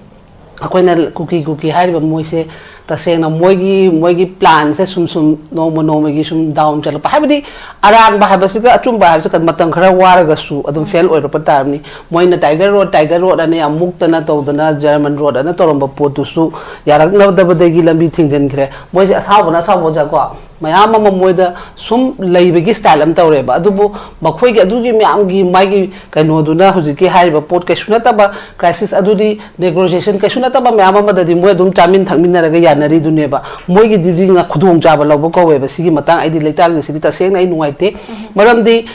ꯑꯩꯈꯣꯏꯅ ꯀꯨꯀꯤ ꯀꯨꯀꯤ ꯍꯥꯏꯔꯤꯕ ꯃꯣꯏꯁꯦ ꯇꯁꯦꯡꯅ ꯃꯣꯏꯒꯤ, ꯃꯣꯏꯒꯤ plan ꯁꯦ ꯁꯨꯝ ꯁꯨꯝ ꯅꯣꯡꯃ ꯅꯣꯡꯃꯒꯤ ꯁꯨꯝ down ꯆꯠꯂꯛꯄ꯫ ꯍꯥꯏꯕꯗꯤ ꯑꯔꯥꯟꯕ ꯍꯥꯏꯕꯁꯤꯒ ꯑꯆꯨꯝꯕ ꯍꯥꯏꯕꯁꯤꯒ ꯃꯇꯝ ꯈꯔ ꯋꯥꯔꯒꯁꯨ ꯑꯗꯨꯝ fail ꯑꯣꯏꯔꯛꯄ ꯇꯥꯔꯕꯅꯤ꯫ ꯃꯣꯏꯅ Tiger Road, Tiger Road ꯑꯅ ꯌꯥꯝ ꯃꯨꯛꯇꯅ ꯇꯧꯗꯅ, German Road ꯑꯅ ꯇꯧꯔꯝꯕ ꯄꯣꯠꯇꯨꯁꯨ ꯌꯥꯔꯛꯅꯗꯕꯗꯒꯤ ꯂꯝꯕꯤ ꯊꯤꯡꯖꯤꯟꯈ꯭ꯔꯦ꯫ ꯃꯣꯏꯁꯦ ꯑꯁꯥꯎꯕꯅ ꯑꯁꯥꯎꯕ ꯑꯣꯖꯥꯀꯣ, ꯃꯌꯥꯝ ꯑꯃ ꯃꯣꯏꯗ ꯁꯨꯝ ꯂꯩꯕꯒꯤ style ꯑꯃ ꯇꯧꯔꯦꯕ꯫ ꯑꯗꯨꯕꯨ ꯃꯈꯣꯏꯒꯤ ꯑꯗꯨꯒꯤ ꯃꯌꯥꯝꯒꯤ ꯃꯥꯒꯤ ꯀꯩꯅꯣꯗꯨꯅ ꯍꯧꯖꯤꯛꯀꯤ ꯍꯥꯏꯔꯤꯕ ꯄꯣꯠ ꯀꯩꯁꯨ ꯅꯠꯇꯕ crisis ꯑꯗꯨꯗꯤ negotiation ꯀꯩꯁꯨ ꯅꯠꯇꯕ ꯃꯌꯥꯝ ꯑꯃꯗꯗꯤ ꯃꯣꯏ ꯑꯗꯨꯝ ꯆꯥꯃꯤꯟ ꯊꯛꯃꯤꯟꯅꯔꯒ ꯌꯥꯅꯔꯤꯗꯨꯅꯦꯕ꯫ ꯃꯣꯏꯒꯤꯗꯨꯗꯤ ꯉ-, ꯈꯨꯗꯣꯡꯆꯥꯕ ꯂꯧꯕ ꯀꯧꯋꯦꯕ꯫ ꯁꯤꯒꯤ ꯃꯇꯥꯡ ꯑꯩꯗꯤ ꯂꯩꯇꯥꯔꯒꯤ ꯁꯤꯗꯤ ꯇꯁꯦꯡꯅ ꯑꯩ ꯅꯨꯡꯉꯥꯏꯇꯦ꯫ ꯃꯔꯝꯗꯤ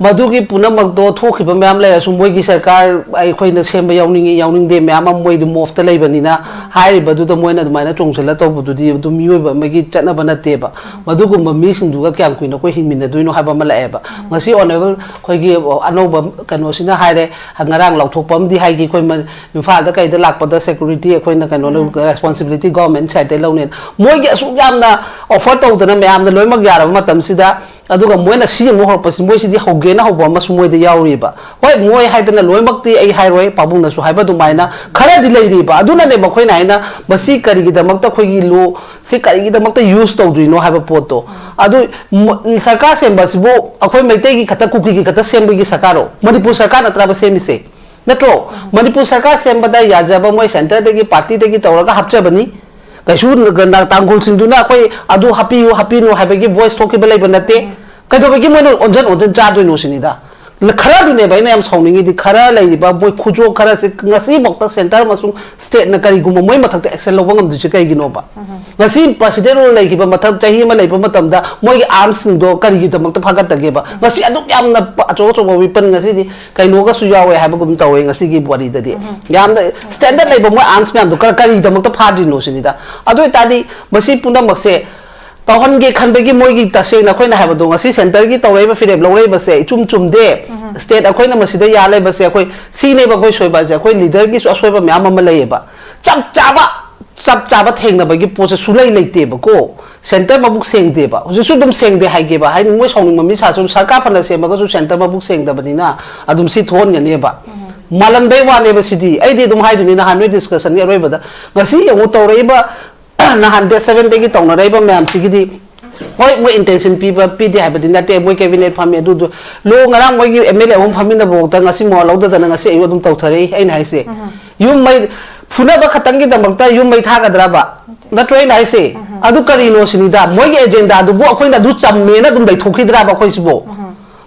ꯃꯗꯨꯒꯤ ꯄꯨꯝꯅꯃꯛꯇꯣ ꯊꯣꯛꯈꯤꯕ ꯃꯌꯥꯝ ꯂꯩꯔꯁꯨ, ꯃꯣꯏꯒꯤ ꯁꯔꯀꯥꯔ ꯑꯩꯈꯣꯏꯅ ꯁꯦꯝꯕ ꯌꯥꯎꯅꯤꯡꯉꯤ ꯌꯥꯎꯅꯤꯡꯗꯦ ꯃꯌꯥꯝ ꯑꯃ ꯃꯣꯏꯗꯤ ꯃꯣꯐꯇ ꯂꯩꯕꯅꯤꯅ, ꯍꯥꯏꯔꯤꯕꯗꯨꯗ ꯃꯣꯏꯅ ꯑꯗꯨꯃꯥꯏꯅ ꯆꯣꯡꯁꯤꯜꯂ ꯇꯧꯕꯗꯨꯗꯤ ꯑꯗꯨꯝ ꯃꯤꯑꯣꯏꯕ ꯑꯃꯒꯤ ꯆꯠꯅꯕ ꯅꯠꯇꯦꯕ꯫ ꯃꯗꯨꯒꯨꯝꯕ ꯃꯤꯁꯤꯡꯗꯨꯒ ꯀꯌꯥꯝ ꯀꯨꯏꯅ ꯑꯩꯈꯣꯏ ꯍꯤꯡꯃꯤꯟꯅꯗꯣꯏꯅꯣ ꯍꯥꯏꯕ ꯑꯃ ꯂꯥꯛꯑꯦꯕ꯫ ꯉꯁꯤ ꯑꯣꯅꯔꯦꯕꯜ ꯑꯩꯈꯣꯏꯒꯤ ꯑꯅꯧꯕ ꯀꯩꯅꯣꯁꯤꯅ ꯍꯥꯏꯔꯦ, ꯉꯔꯥꯡ ꯂꯥꯎꯊꯣꯛꯄ ꯑꯃꯗꯤ ꯍꯥꯏꯈꯤ, ꯑꯩꯈꯣꯏ ꯃ-, ꯏꯝꯐꯥꯜꯗ ꯀꯩꯗ ꯂꯥꯛꯄꯗ ꯁꯦꯀ꯭ꯌꯨꯔꯤꯇꯤ ꯑꯩꯈꯣꯏꯅ ꯀꯩꯅꯣ ꯂꯧ-, ꯔꯦꯁꯄꯣꯟꯁꯤꯕꯤꯂꯤꯇꯤ ꯒꯣꯔꯃꯦꯟ ꯁꯥꯏꯠꯇꯩ ꯂꯧꯅꯦꯅ꯫ ꯃꯣꯏꯒꯤ ꯑꯁꯨꯛ ꯌꯥꯝꯅ ꯑꯣꯐꯔ ꯇꯧꯗꯅ ꯃꯌꯥꯝꯅ ꯂꯣꯏꯅꯃꯛ ꯌꯥꯔꯕ ꯃꯇꯝꯁꯤꯗ, ꯑꯗꯨꯒ ꯃꯣꯏꯅ ꯁꯤ ꯑꯃꯨꯛ ꯍꯧꯔꯛꯄꯁꯤ, ꯃꯣꯏꯁꯤꯗꯤ ꯍꯧꯒꯦꯅ ꯍꯧꯕ ꯑꯃꯁꯨ ꯃꯣꯏꯗ ꯌꯥꯎꯔꯤꯕ꯫ ꯍꯣꯏ, ꯃꯣꯏ ꯍꯥꯏꯗꯅ ꯂꯣꯏꯅꯃꯛꯇꯤ ꯑꯩ ꯍꯥꯏꯔꯣꯏ, ꯄꯥꯕꯨꯡꯅꯁꯨ ꯍꯥꯏꯕ ꯑꯗꯨꯃꯥꯏꯅ ꯈꯔꯗꯤ ꯂꯩꯔꯤꯕ꯫ ꯑꯗꯨꯅꯅꯦꯕ ꯑꯩꯈꯣꯏꯅ ꯍꯥꯏꯅ ꯃꯁꯤ ꯀꯔꯤꯒꯤꯗꯃꯛꯇ ꯑꯩꯈꯣꯏꯒꯤ ꯂꯣ ꯁꯤ ꯀꯔꯤꯒꯤꯗꯃꯛꯇ ꯌꯨꯁ ꯇꯧꯗ꯭ꯔꯤꯅꯣ ꯍꯥꯏꯕ ꯄꯣꯠꯇꯣ꯫ ꯑꯗꯨ ꯃ-, ꯁꯔꯀꯥꯔ ꯁꯦꯝꯕ ꯑꯁꯤꯕꯨ ꯑꯩꯈꯣꯏ ꯃꯩꯇꯩꯒꯤ ꯈꯛꯇ, ꯀꯨꯀꯤꯒꯤ ꯈꯛꯇ ꯁꯦꯝꯕꯒꯤ ꯁꯔꯀꯥꯔꯔꯣ? ꯃꯅꯤꯄꯨꯔ ꯁꯔꯀꯥꯔ ꯅꯠꯇ꯭ꯔꯕ ꯁꯦꯝꯃꯤꯁꯦ? ꯅꯠꯇ꯭ꯔꯣ? ꯃꯅꯤꯄꯨꯔ ꯁꯔꯀꯥꯔ ꯁꯦꯝꯕꯗ ꯌꯥꯖꯕ ꯃꯣꯏ ꯁꯦꯟꯇꯔꯗꯒꯤ, ꯄꯥꯔꯇꯤꯗꯒꯤ ꯇꯧꯔꯒ ꯍꯥꯞꯆꯕꯅꯤ꯫ ꯀꯩꯁꯨ ꯅ-, ꯇꯥꯡꯈꯨꯜꯁꯤꯡꯗꯨꯅ ꯑꯩꯈꯣꯏ ꯑꯗꯨ ꯍꯥꯞꯄꯤꯌꯨ, ꯍꯥꯞꯄꯤꯅꯨ ꯍꯥꯏꯕꯒꯤ ꯚꯣꯏꯁ ꯊꯣꯛꯈꯤꯕ ꯂꯩꯕ ꯅꯠꯇꯦ꯫ ꯀꯩꯗꯧꯕꯒꯤ ꯃꯣꯏꯅ ꯑꯣꯟꯖꯟ ꯑꯣꯟꯖꯟ ꯆꯥꯗꯣꯏꯅꯣ ꯁꯤꯅꯤꯗ꯫ ꯂ-, ꯈꯔꯗꯨꯅꯦꯕ ꯑꯩꯅ ꯌꯥꯝ ꯁꯥꯎꯅꯤꯡꯉꯤꯗꯤ, ꯈꯔ ꯂꯩꯔꯤꯕ ꯃꯣꯏ ꯈꯨꯖꯣꯛ ꯈꯔꯁꯦ ꯉꯁꯤꯐꯥꯎꯗ ꯁꯦꯟꯇꯔ ꯑꯃꯁꯨꯡ ꯁ꯭ꯇꯦꯠꯅ ꯀꯔꯤꯒꯨꯝꯕ ꯃꯣꯏ ꯃꯊꯛꯇ ꯑꯦꯛꯁꯟ ꯂꯧꯕ ꯉꯝꯗ꯭ꯔꯤꯁꯦ ꯀꯩꯒꯤꯅꯣꯕ? ꯉꯁꯤ ꯄ꯭ꯔꯁꯤꯗꯦꯟ ꯔꯨꯜ ꯂꯩꯈꯤꯕ ꯃꯊꯪ ꯆꯍꯤ ꯑꯃ ꯂꯩꯕ ꯃꯇꯝꯗ ꯃꯣꯏꯒꯤ ꯑꯥꯔꯝꯁꯤꯡꯗꯣ ꯀꯔꯤꯒꯤꯗꯃꯛꯇ ꯐꯥꯒꯠꯇꯒꯦꯕ? ꯉꯁꯤ ꯑꯗꯨꯛ ꯌꯥꯝꯅ ꯄ-, ꯑꯆꯧ ꯑꯆꯧꯕ ꯋꯤꯄꯟ ꯉꯁꯤꯗꯤ ꯀꯩꯅꯣꯒꯁꯨ ꯌꯥꯎꯋꯦ ꯍꯥꯏꯕꯒꯨꯝ ꯇꯧꯋꯦ ꯉꯁꯤꯒꯤ ꯋꯥꯔꯤꯗꯗꯤ꯫ ꯌꯥꯝꯅ ꯁ꯭ꯇꯦꯟꯗꯔꯗ ꯂꯩꯕ ꯃꯣꯏ ꯑꯥꯔꯝꯁ ꯃꯌꯥꯝꯗꯣ ꯀꯔ-, ꯀꯔꯤꯒꯤꯗꯃꯛꯇ ꯐꯥꯗ꯭ꯔꯤꯅꯣ ꯁꯤꯅꯤꯗ꯫ ꯑꯗꯨ ꯑꯣꯏꯇꯥꯔꯗꯤ ꯃꯁꯤ ꯄꯨꯝꯅꯃꯛꯁꯦ ꯇꯧꯍꯟꯒꯦ ꯈꯟꯕꯒꯤ ꯃꯣꯏꯒꯤ ꯇꯁꯦꯡꯅ ꯑꯩꯈꯣꯏꯅ ꯍꯥꯏꯕꯗꯣ ꯉꯁꯤ ꯁꯦꯟꯇꯔꯒꯤ ꯇꯧꯔꯛꯏꯕ ꯐꯤꯔꯦꯞ ꯂꯧꯔꯛꯏꯕꯁꯦ ꯏꯆꯨꯝ ꯆꯨꯝꯗꯦ꯫ ꯁ꯭ꯇꯦꯠ ꯑꯩꯈꯣꯏꯅ ꯃꯁꯤꯗ ꯌꯥ ꯂꯩꯕꯁꯦ ꯑꯩꯈꯣꯏ ꯁꯤꯅꯦꯕ ꯑꯩꯈꯣꯏ ꯁꯣꯏꯕ ꯍꯥꯏꯁꯦ꯫ ꯑꯩꯈꯣꯏ ꯂꯤꯗꯔꯒꯤꯁꯨ ꯑꯁꯣꯏꯕ ꯃꯌꯥꯝ ꯑꯃ ꯂꯩꯌꯦꯕ꯫ ꯆꯞ ꯆꯥꯕ, ꯆꯞ ꯆꯥꯕ ꯊꯦꯡꯅꯕꯒꯤ ꯄꯣꯠꯁꯦ ꯁꯨꯂꯩ ꯂꯩꯇꯦꯕꯀꯣ꯫ ꯁꯦꯟꯇꯔ ꯃꯕꯨꯛ ꯁꯦꯡꯗꯦꯕ꯫ ꯍꯧꯖꯤꯛꯁꯨ ꯑꯗꯨꯝ ꯁꯦꯡꯗꯦ ꯍꯥꯏꯒꯦꯕ꯫ ꯍꯥꯏꯗꯤ ꯃꯣꯏ ꯁꯥꯎꯅꯤꯡꯕ ꯃꯤ ꯁꯥꯁꯨ ꯁꯔꯀꯥꯔ ꯐꯅ ꯁꯦꯝꯃꯒꯁꯨ ꯁꯦꯟꯇꯔ ꯃꯕꯨꯛ ꯁꯦꯡꯗꯕꯅꯤꯅ ꯑꯗꯨꯝ ꯁꯤ ꯊꯣꯛꯍꯟꯒꯅꯦꯕ꯫ ꯃꯥꯜꯍꯟꯕꯩ ꯋꯥꯅꯦꯕ ꯁꯤꯗꯤ꯫ ꯑꯩꯗꯤ ꯑꯗꯨꯝ ꯍꯥꯏꯗꯨꯅꯤ ꯅꯍꯥꯟ ꯅꯣꯏ ꯗꯤꯁꯀꯁꯟꯒꯤ ꯑꯔꯣꯏꯕꯗ꯫ ꯉꯁꯤ ꯌꯦꯡꯉꯨ ꯇꯧꯔꯛꯏꯕ ꯅꯍꯥꯟ ꯗꯦꯠ ꯁꯚꯦꯟꯗꯒꯤ ꯇꯧꯅꯔꯛꯏꯕ ꯃꯌꯥꯝꯁꯤꯒꯤꯗꯤ, ꯍꯣꯏ, ꯃꯣꯏ ꯏꯟꯇꯦꯟꯁꯟ ꯄꯤꯕ ꯄꯤꯗꯦ ꯍꯥꯏꯕꯗꯤ ꯅꯠꯇꯦ, ꯃꯣꯏ ꯀꯦꯕꯤꯅꯦꯠ ꯐꯝꯃꯤ ꯑꯗꯨꯗꯨ꯫ ꯂꯣ ꯉꯔꯥꯡ ꯃꯣꯏꯒꯤ ꯑꯦꯝ ꯑꯦꯜ ꯑꯦ ꯑꯍꯨꯝ ꯐꯝꯃꯤꯟꯅꯕꯐꯥꯎꯗ ꯉꯁꯤ ꯃꯋꯥ ꯂꯧꯗꯗꯅ ꯉꯁꯤ ꯑꯌꯨꯛ ꯑꯗꯨꯝ ꯇꯧꯊꯔꯛꯏ꯫ ꯑꯩꯅ ꯍꯥꯏꯁꯦ, ꯌꯨꯝ ꯃꯩ ꯐꯨꯅꯕ ꯈꯛꯇꯪꯒꯤꯗꯃꯛꯇ ꯌꯨꯝ ꯃꯩ ꯊꯥꯒꯗ꯭ꯔꯕ? ꯅꯠꯇ꯭ꯔꯣ ꯑꯩꯅ ꯍꯥꯏꯁꯦ? ꯑꯗꯨ ꯀꯔꯤꯅꯣ ꯁꯤꯅꯤꯗ, ꯃꯣꯏꯒꯤ ꯑꯦꯖꯦꯟꯗꯥꯗꯨꯕꯨ ꯑꯩꯈꯣꯏꯅ ꯑꯗꯨ ꯆꯝꯃꯦꯅ ꯑꯗꯨꯝ ꯂꯩꯊꯣꯛꯈꯤꯗ꯭ꯔꯕ ꯑꯩꯈꯣꯏꯁꯤꯕꯨ?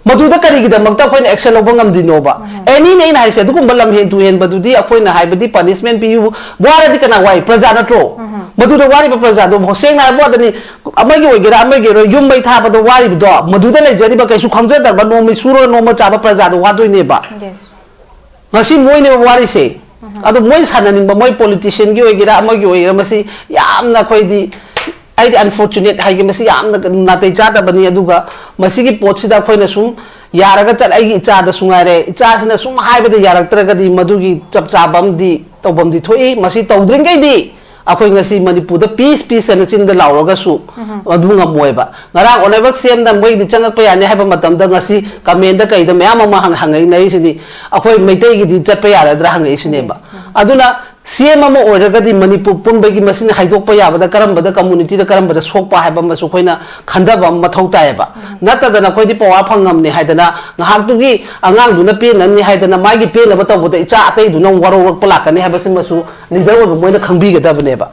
ꯃꯗꯨꯗ ꯀꯔꯤꯒꯤꯗꯃꯛꯇ ꯑꯩꯈꯣꯏꯅ action ꯂꯧꯕ ꯉꯝꯗ꯭ꯔꯤꯅꯣꯕ? Anyꯅꯦ ꯑꯩꯅ ꯍꯥꯏꯁꯦ, ꯑꯗꯨꯒꯨꯝꯕ ꯂꯝꯍꯦꯟ ꯇꯨꯍꯦꯟꯕꯗꯨꯗꯤ ꯑꯩꯈꯣꯏꯅ ꯍꯥꯏꯕꯗꯤ punishment ꯄꯤꯌꯨ, ꯋꯥꯔꯗꯤ ꯀꯅꯥ ꯋꯥꯏ? ꯄ꯭ꯔꯖꯥ ꯅꯠꯇ꯭ꯔꯣ? ꯃꯗꯨꯗ ꯋꯥꯔꯤꯕ ꯄ꯭ꯔꯖꯥꯗꯣ, ꯁꯦꯡꯅ ꯍꯥꯏꯕ ꯋꯥꯗꯅꯤ, ꯑꯃꯒꯤ ꯑꯣꯏꯒꯦꯔꯥ ꯑꯃꯒꯤ ꯑꯣꯏꯒꯦꯔꯥ, ꯌꯨꯝ ꯃꯩ ꯊꯥꯕꯗꯣ ꯋꯥꯔꯤꯕꯗꯣ, ꯃꯗꯨꯗ ꯂꯩꯖꯔꯤꯕ ꯀꯩꯁꯨ ꯈꯪꯖꯗꯕ, ꯅꯣꯡꯃꯩ ꯁꯨꯔꯒ ꯅꯣꯡꯃ ꯆꯥꯕ ꯄ꯭ꯔꯖꯥꯗꯣ ꯋꯥꯗꯣꯏꯅꯦꯕ꯫ Yes. ꯉꯁꯤ ꯃꯣꯏꯅꯦꯕ ꯋꯥꯔꯤꯁꯦ꯫ ꯑꯗꯣ ꯃꯣꯏ ꯁꯥꯟꯅꯅꯤꯡꯕ, ꯃꯣꯏ politicianꯒꯤ ꯑꯣꯏꯒꯦꯔꯥ ꯑꯃꯒꯤ ꯑꯣꯏꯒꯦꯔꯥ, ꯃꯁꯤ ꯌꯥꯝꯅ ꯑꯩꯈꯣꯏꯗꯤ, ꯑꯩꯗꯤ unfortunate ꯍꯥꯏꯒꯦ, ꯃꯁꯤ ꯌꯥꯝꯅ ꯅꯥꯇꯩ ꯆꯥꯗꯕꯅꯤ꯫ ꯑꯗꯨꯒ ꯃꯁꯤꯒꯤ ꯄꯣꯠꯁꯤꯗ ꯑꯩꯈꯣꯏꯅ ꯁꯨꯝ ꯌꯥꯔꯒ ꯆꯠ-, ꯑꯩꯒꯤ ꯏꯆꯥꯗꯁꯨ ꯉꯥꯏꯔꯦ, ꯏꯆꯥꯁꯤꯅ ꯁꯨꯝ ꯍꯥꯏꯕꯗ ꯌꯥꯔꯛꯇ꯭ꯔꯒꯗꯤ ꯃꯗꯨꯒꯤ ꯆꯞ ꯆꯥꯕ ꯑꯃꯗꯤ ꯇꯧꯐꯝꯗꯤ ꯊꯣꯛꯏ꯫ ꯃꯁꯤ ꯇꯧꯗ꯭ꯔꯤꯉꯩꯗꯤ ꯑꯩꯈꯣꯏ ꯉꯁꯤ ꯃꯅꯤꯄꯨꯔꯗ peace, peace ꯍꯥꯏꯅ ꯆꯤꯟꯗ ꯂꯥꯎꯔꯒꯁꯨ ꯑꯗꯨ ꯉꯝꯃꯣꯏꯕ꯫ ꯉꯔꯥꯡ Honourable CMꯗ ꯃꯣꯏꯒꯤꯗꯤ ꯆꯪꯉꯛꯄ ꯌꯥꯅꯤ ꯍꯥꯏꯕ ꯃꯇꯝꯗ ꯉꯁꯤ commentꯗ ꯀꯩꯗ ꯃꯌꯥꯝ ꯑꯃ ꯍꯪ-, ꯍꯪꯉꯛꯅꯔꯤꯁꯤꯅꯤ, "ꯑꯩꯈꯣꯏ ꯃꯩꯇꯩꯒꯤꯗꯤ ꯆꯠꯄ ꯌꯥꯔꯗ꯭ꯔꯥ?" ꯍꯪꯉꯛꯏꯁꯤꯅꯦꯕ꯫ ꯑꯗꯨꯅ CM ꯑꯃ ꯑꯣꯏꯔꯒꯗꯤ ꯃꯅꯤꯄꯨꯔ ꯄꯨꯝꯕꯒꯤ ꯃꯁꯤꯅ ꯍꯥꯏꯗꯣꯛꯄ ꯌꯥꯕꯗ ꯀꯔꯝꯕꯗ communityꯗ ꯀꯔꯝꯕꯗ ꯁꯣꯛꯄ ꯍꯥꯏꯕ ꯑꯃꯁꯨ ꯑꯩꯈꯣꯏꯅ ꯈꯟꯊꯕ ꯑꯃ ꯃꯊꯧ ꯇꯥꯏꯌꯦꯕ꯫ ꯅꯠꯇꯗꯅ ꯑꯩꯈꯣꯏꯗꯤ power ꯐꯪꯉꯝꯅꯤ ꯍꯥꯏꯗꯅ ꯉꯥꯏꯍꯥꯛꯇꯨꯒꯤ ꯑꯉꯥꯡꯗꯨꯅ ꯄꯦꯟꯅꯕꯅꯤ ꯍꯥꯏꯗꯅ ꯃꯥꯒꯤ ꯄꯦꯟꯅꯕ ꯇꯧꯕꯗ ꯏꯆꯥ ꯑꯇꯩꯗꯨꯅ ꯑꯃꯨꯛ ꯋꯥꯔꯧꯔꯛꯄ ꯂꯥꯛꯀꯅꯤ ꯍꯥꯏꯕꯁꯤꯃꯁꯨ leader ꯑꯣꯏꯕ ꯃꯣꯏꯅ ꯈꯪꯕꯤꯒꯗꯕꯅꯦꯕ꯫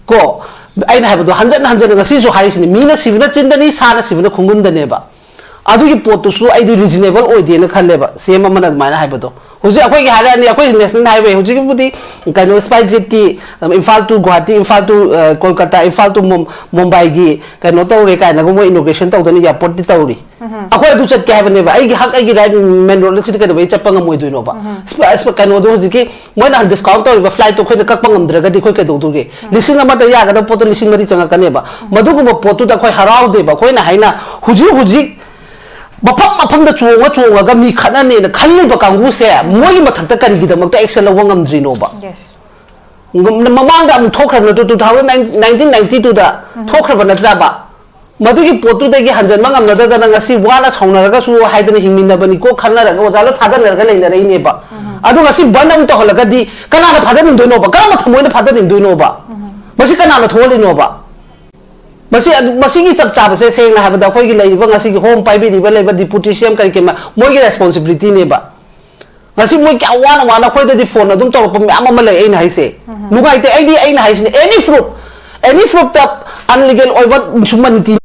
ꯀꯣ, ꯑꯩꯅ ꯍꯥꯏꯕꯗꯣ ꯍꯟꯖꯟ ꯍꯟꯖꯟꯅ ꯉꯁꯤꯁꯨ ꯍꯥꯏꯔꯤꯁꯤꯅꯤ, ꯃꯤꯅ ꯁꯤꯕꯅ ꯆꯤꯟꯗꯅꯤ, ꯁꯥꯅ ꯁꯤꯕꯅ ꯈꯣꯡꯒꯨꯟꯗꯅꯦꯕ꯫ ꯑꯗꯨꯒꯤ ꯄꯣꯠꯇꯨꯁꯨ ꯑꯩꯗꯤ reasonable ꯑꯣꯏꯗꯦꯅ ꯈꯜꯂꯦꯕ, CM ꯑꯃꯅ ꯑꯗꯨꯃꯥꯏꯅ ꯍꯥꯏꯕꯗꯣ꯫ ꯍꯧꯖꯤꯛ ꯑꯩꯈꯣꯏꯒꯤ ꯍꯥꯏꯔꯛꯑꯅꯤ, ꯑꯩꯈꯣꯏ National Highway ꯍꯧꯖꯤꯛꯀꯤꯕꯨꯗꯤ ꯀꯩꯅꯣ, SpiceJetꯀꯤ, ꯏꯝꯐꯥꯜ to ꯒꯨꯋꯥꯍꯥꯇꯤ, ꯏꯝꯐꯥꯜ to, ꯑ, ꯀꯣꯜꯀꯇꯥ, ꯏꯝꯐꯥꯜ to ꯃꯨꯝ-, ꯃꯨꯝꯕꯥꯏꯒꯤ ꯀꯩꯅꯣ ꯇꯧꯔꯦ ꯀꯥꯏꯅꯒ ꯃꯣꯏ inauguration ꯇꯧꯗꯅ airportꯇꯤ ꯇꯧꯔꯤ꯫ ꯑꯩꯈꯣꯏ ꯑꯗꯨ ꯆꯠꯀꯦ ꯍꯥꯏꯕꯅꯦꯕ, ꯑꯩꯒꯤ ꯍꯛ, ꯑꯩꯒꯤ right, main road ꯑꯁꯤꯗ ꯀꯩꯗꯧꯕꯩ ꯆꯠꯄ ꯉꯝꯃꯣꯏꯗꯣꯏꯅꯣꯕ? ꯁ꯭ꯄ-, ꯁ꯭ꯄ-, ꯀꯩꯅꯣꯗꯣ ꯍꯧꯖꯤꯛꯀꯤ ꯃꯣꯏꯅ ꯍꯥꯟꯅ discount ꯇꯧꯔꯤꯕ flightꯇꯣ ꯑꯩꯈꯣꯏꯅ ꯀꯛꯄ ꯉꯝꯗ꯭ꯔꯒꯗꯤ ꯑꯩꯈꯣꯏ ꯀꯩꯗꯧꯗꯣꯏꯒꯦ? ꯂꯤꯁꯤꯡ ꯑꯃꯗ ꯌꯥꯒꯗꯕ ꯄꯣꯠꯇꯣ ꯂꯤꯁꯤꯡ ꯃꯔꯤ ꯆꯪꯉꯛꯀꯅꯦꯕ꯫ ꯃꯗꯨꯒꯨꯝꯕ ꯄꯣꯠꯇꯨꯗ ꯑꯩꯈꯣꯏ ꯍꯔꯥꯎꯗꯦꯕ꯫ ꯑꯩꯈꯣꯏꯅ ꯍꯥꯏꯅ ꯍꯧꯖꯤꯛ ꯍꯧꯖꯤꯛ ꯃꯐꯝ ꯃꯐꯝꯗ ꯆꯣꯡꯉ ꯆꯣꯡꯉꯒ ꯃꯤ ꯈꯠꯅꯅꯦꯅ ꯈꯜꯂꯤꯕ ꯀꯥꯡꯕꯨꯁꯦ, ꯃꯣꯏꯒꯤ ꯃꯊꯛꯇ ꯀꯔꯤꯒꯤꯗꯃꯛꯇ action ꯂꯧꯕ ꯉꯝꯗ꯭ꯔꯤꯅꯣꯕ? Yes. ꯃꯃꯥꯡꯗ ꯑꯃꯨꯛ ꯊꯣꯛꯈ꯭ꯔꯕ ꯅꯠꯇ꯭ꯔꯣ? Two thousand nineteen ninety twoꯗ ꯊꯣꯛꯈ꯭ꯔꯕ ꯅꯠꯇ꯭ꯔꯕ? ꯃꯗꯨꯒꯤ ꯄꯣꯠꯇꯨꯗꯒꯤ ꯍꯟꯖꯟꯕ ꯉꯝꯅꯗꯗꯅ ꯉꯁꯤ ꯋꯥꯅ ꯁꯥꯎꯅꯔꯒꯁꯨ ꯍꯥꯏꯗꯅ ꯍꯤꯡꯃꯤꯟꯅꯕꯅꯤꯀꯣ ꯈꯟꯅꯔꯒ ꯑꯣꯖꯥ ꯂꯣꯏ ꯐꯥꯗꯅꯔꯒ ꯂꯩꯅꯔꯛꯏꯅꯦꯕ꯫ ꯑꯗꯣ ꯉꯁꯤ ꯕꯟ ꯑꯃꯨꯛ ꯇꯧꯍꯜꯂꯒꯗꯤ ꯀꯅꯥꯅ ꯐꯥꯗꯅꯤꯡꯗꯣꯏꯅꯣꯕ? ꯀꯔꯝꯕ ꯊꯃꯣꯏꯅ ꯐꯥꯗꯅꯤꯡꯗꯣꯏꯅꯣꯕ? ꯃꯁꯤ ꯀꯅꯥꯅ ꯊꯣꯛꯍꯜꯂꯤꯅꯣꯕ? ꯃꯁꯤ, ꯃꯁꯤꯒꯤ ꯆꯞ ꯆꯥꯕꯁꯦ ꯁꯦꯡꯅ ꯍꯥꯏꯕꯗ ꯑꯩꯈꯣꯏꯒꯤ ꯂꯩꯔꯤꯕ ꯉꯁꯤꯒꯤ home ꯄꯥꯏꯕꯤꯔꯤꯕ ꯂꯩꯕ deputy CM ꯀꯔꯤ ꯀꯔꯤ ꯃꯣꯏꯒꯤ responsibilityꯅꯦꯕ꯫ ꯉꯁꯤ ꯃꯣꯏ ꯀꯌꯥ ꯋꯥꯅ ꯋꯥꯅ ꯑꯩꯈꯣꯏꯗꯗꯤ phone ꯑꯗꯨꯝ ꯇꯧꯔꯛꯄ ꯃꯌꯥꯝ ꯑꯃ ꯂꯩ꯫ ꯑꯩꯅ ꯍꯥꯏꯁꯦ ꯅꯨꯡꯉꯥꯏꯇꯦ꯫ ꯑꯩꯗꯤ, ꯑꯩꯅ ꯍꯥꯏꯁꯤꯅꯦ, any proof, any proof ꯇ unlegal ꯑꯣꯏꯕ ꯁꯨꯝꯕ ꯅꯤꯇꯤ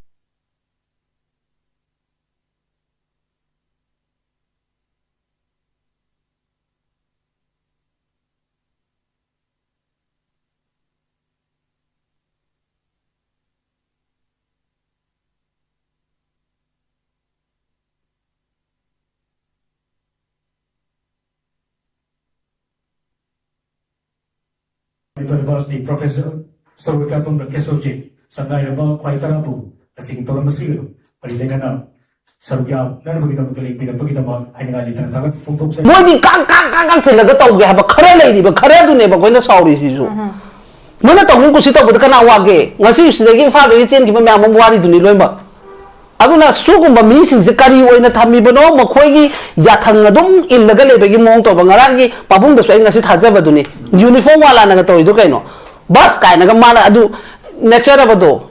University Professor ꯁꯣꯔꯣꯛ ꯀꯥꯐꯝ ꯔꯥꯀꯦꯁ ꯁꯣꯔꯖꯤꯠ ꯁꯛꯅꯥꯏꯔꯕ ꯈ꯭ꯋꯥꯏ ꯇꯔꯥꯕꯨ ꯉꯁꯤꯒꯤ ꯊꯧꯔꯝ ꯑꯁꯤꯒ ꯃꯔꯤ ꯂꯩꯅꯅ ꯁꯔꯨꯛ ꯌꯥꯅꯅꯕꯒꯤꯗꯃꯛꯇ ꯂꯦꯡꯕꯤꯔꯛꯄꯒꯤꯗꯃꯛ ꯍꯥꯏꯅꯤꯡꯉꯥꯏ ꯂꯩꯇꯅ ꯊꯥꯒꯠꯄ ꯐꯣꯡꯗꯣꯛꯆꯔꯤ꯫ ꯃꯣꯏꯗꯤ ꯀꯥꯡ ꯀꯥꯡ ꯀꯥꯡ ꯀꯥꯡ ꯊꯤꯜꯂꯒ ꯇꯧꯒꯦ ꯍꯥꯏꯕ ꯈꯔ ꯂꯩꯔꯤꯕ ꯈꯔꯗꯨꯅꯦꯕ ꯑꯩꯈꯣꯏꯅ ꯁꯥꯎꯔꯤꯁꯤꯁꯨ꯫ ꯃꯣꯏꯅ ꯇꯧꯅꯤꯡ ꯀꯨꯁꯤ ꯇꯧꯕꯗ ꯀꯅꯥ ꯋꯥꯒꯦ? ꯉꯁꯤ ꯁꯤꯗꯒꯤ ꯏꯝꯐꯥꯜꯗꯒꯤ ꯆꯦꯟꯈꯤꯕ ꯃꯌꯥꯝ ꯑꯃ ꯋꯥꯔꯤꯗꯨꯅꯤ ꯂꯣꯏꯅꯃꯛ꯫ ꯑꯗꯨꯅ ꯁꯤꯒꯨꯝꯕ ꯃꯤꯁꯤꯡꯁꯦ ꯀꯔꯤ ꯑꯣꯏꯅ ꯊꯝꯃꯤꯕꯅꯣ? ꯃꯈꯣꯏꯒꯤ ꯌꯥꯊꯪ ꯑꯗꯨꯝ ꯏꯜꯂꯒ ꯂꯩꯕꯒꯤ ꯃꯑꯣꯡ ꯇꯧꯕ꯫ ꯉꯔꯥꯡꯒꯤ ꯄꯥꯕꯨꯡꯗꯁꯨ ꯑꯩ ꯉꯁꯤ ꯊꯥꯖꯕꯗꯨꯅꯤ, ꯌꯨꯅꯤꯐꯣꯔꯝ ꯋꯥꯂꯥꯅꯒ ꯇꯧꯔꯤꯗꯨ ꯀꯩꯅꯣ? ꯕꯁ ꯀꯥꯏꯅꯒ ꯃꯥꯅ ꯑꯗꯨ ꯅꯦꯆꯔ ꯑꯃꯗꯣ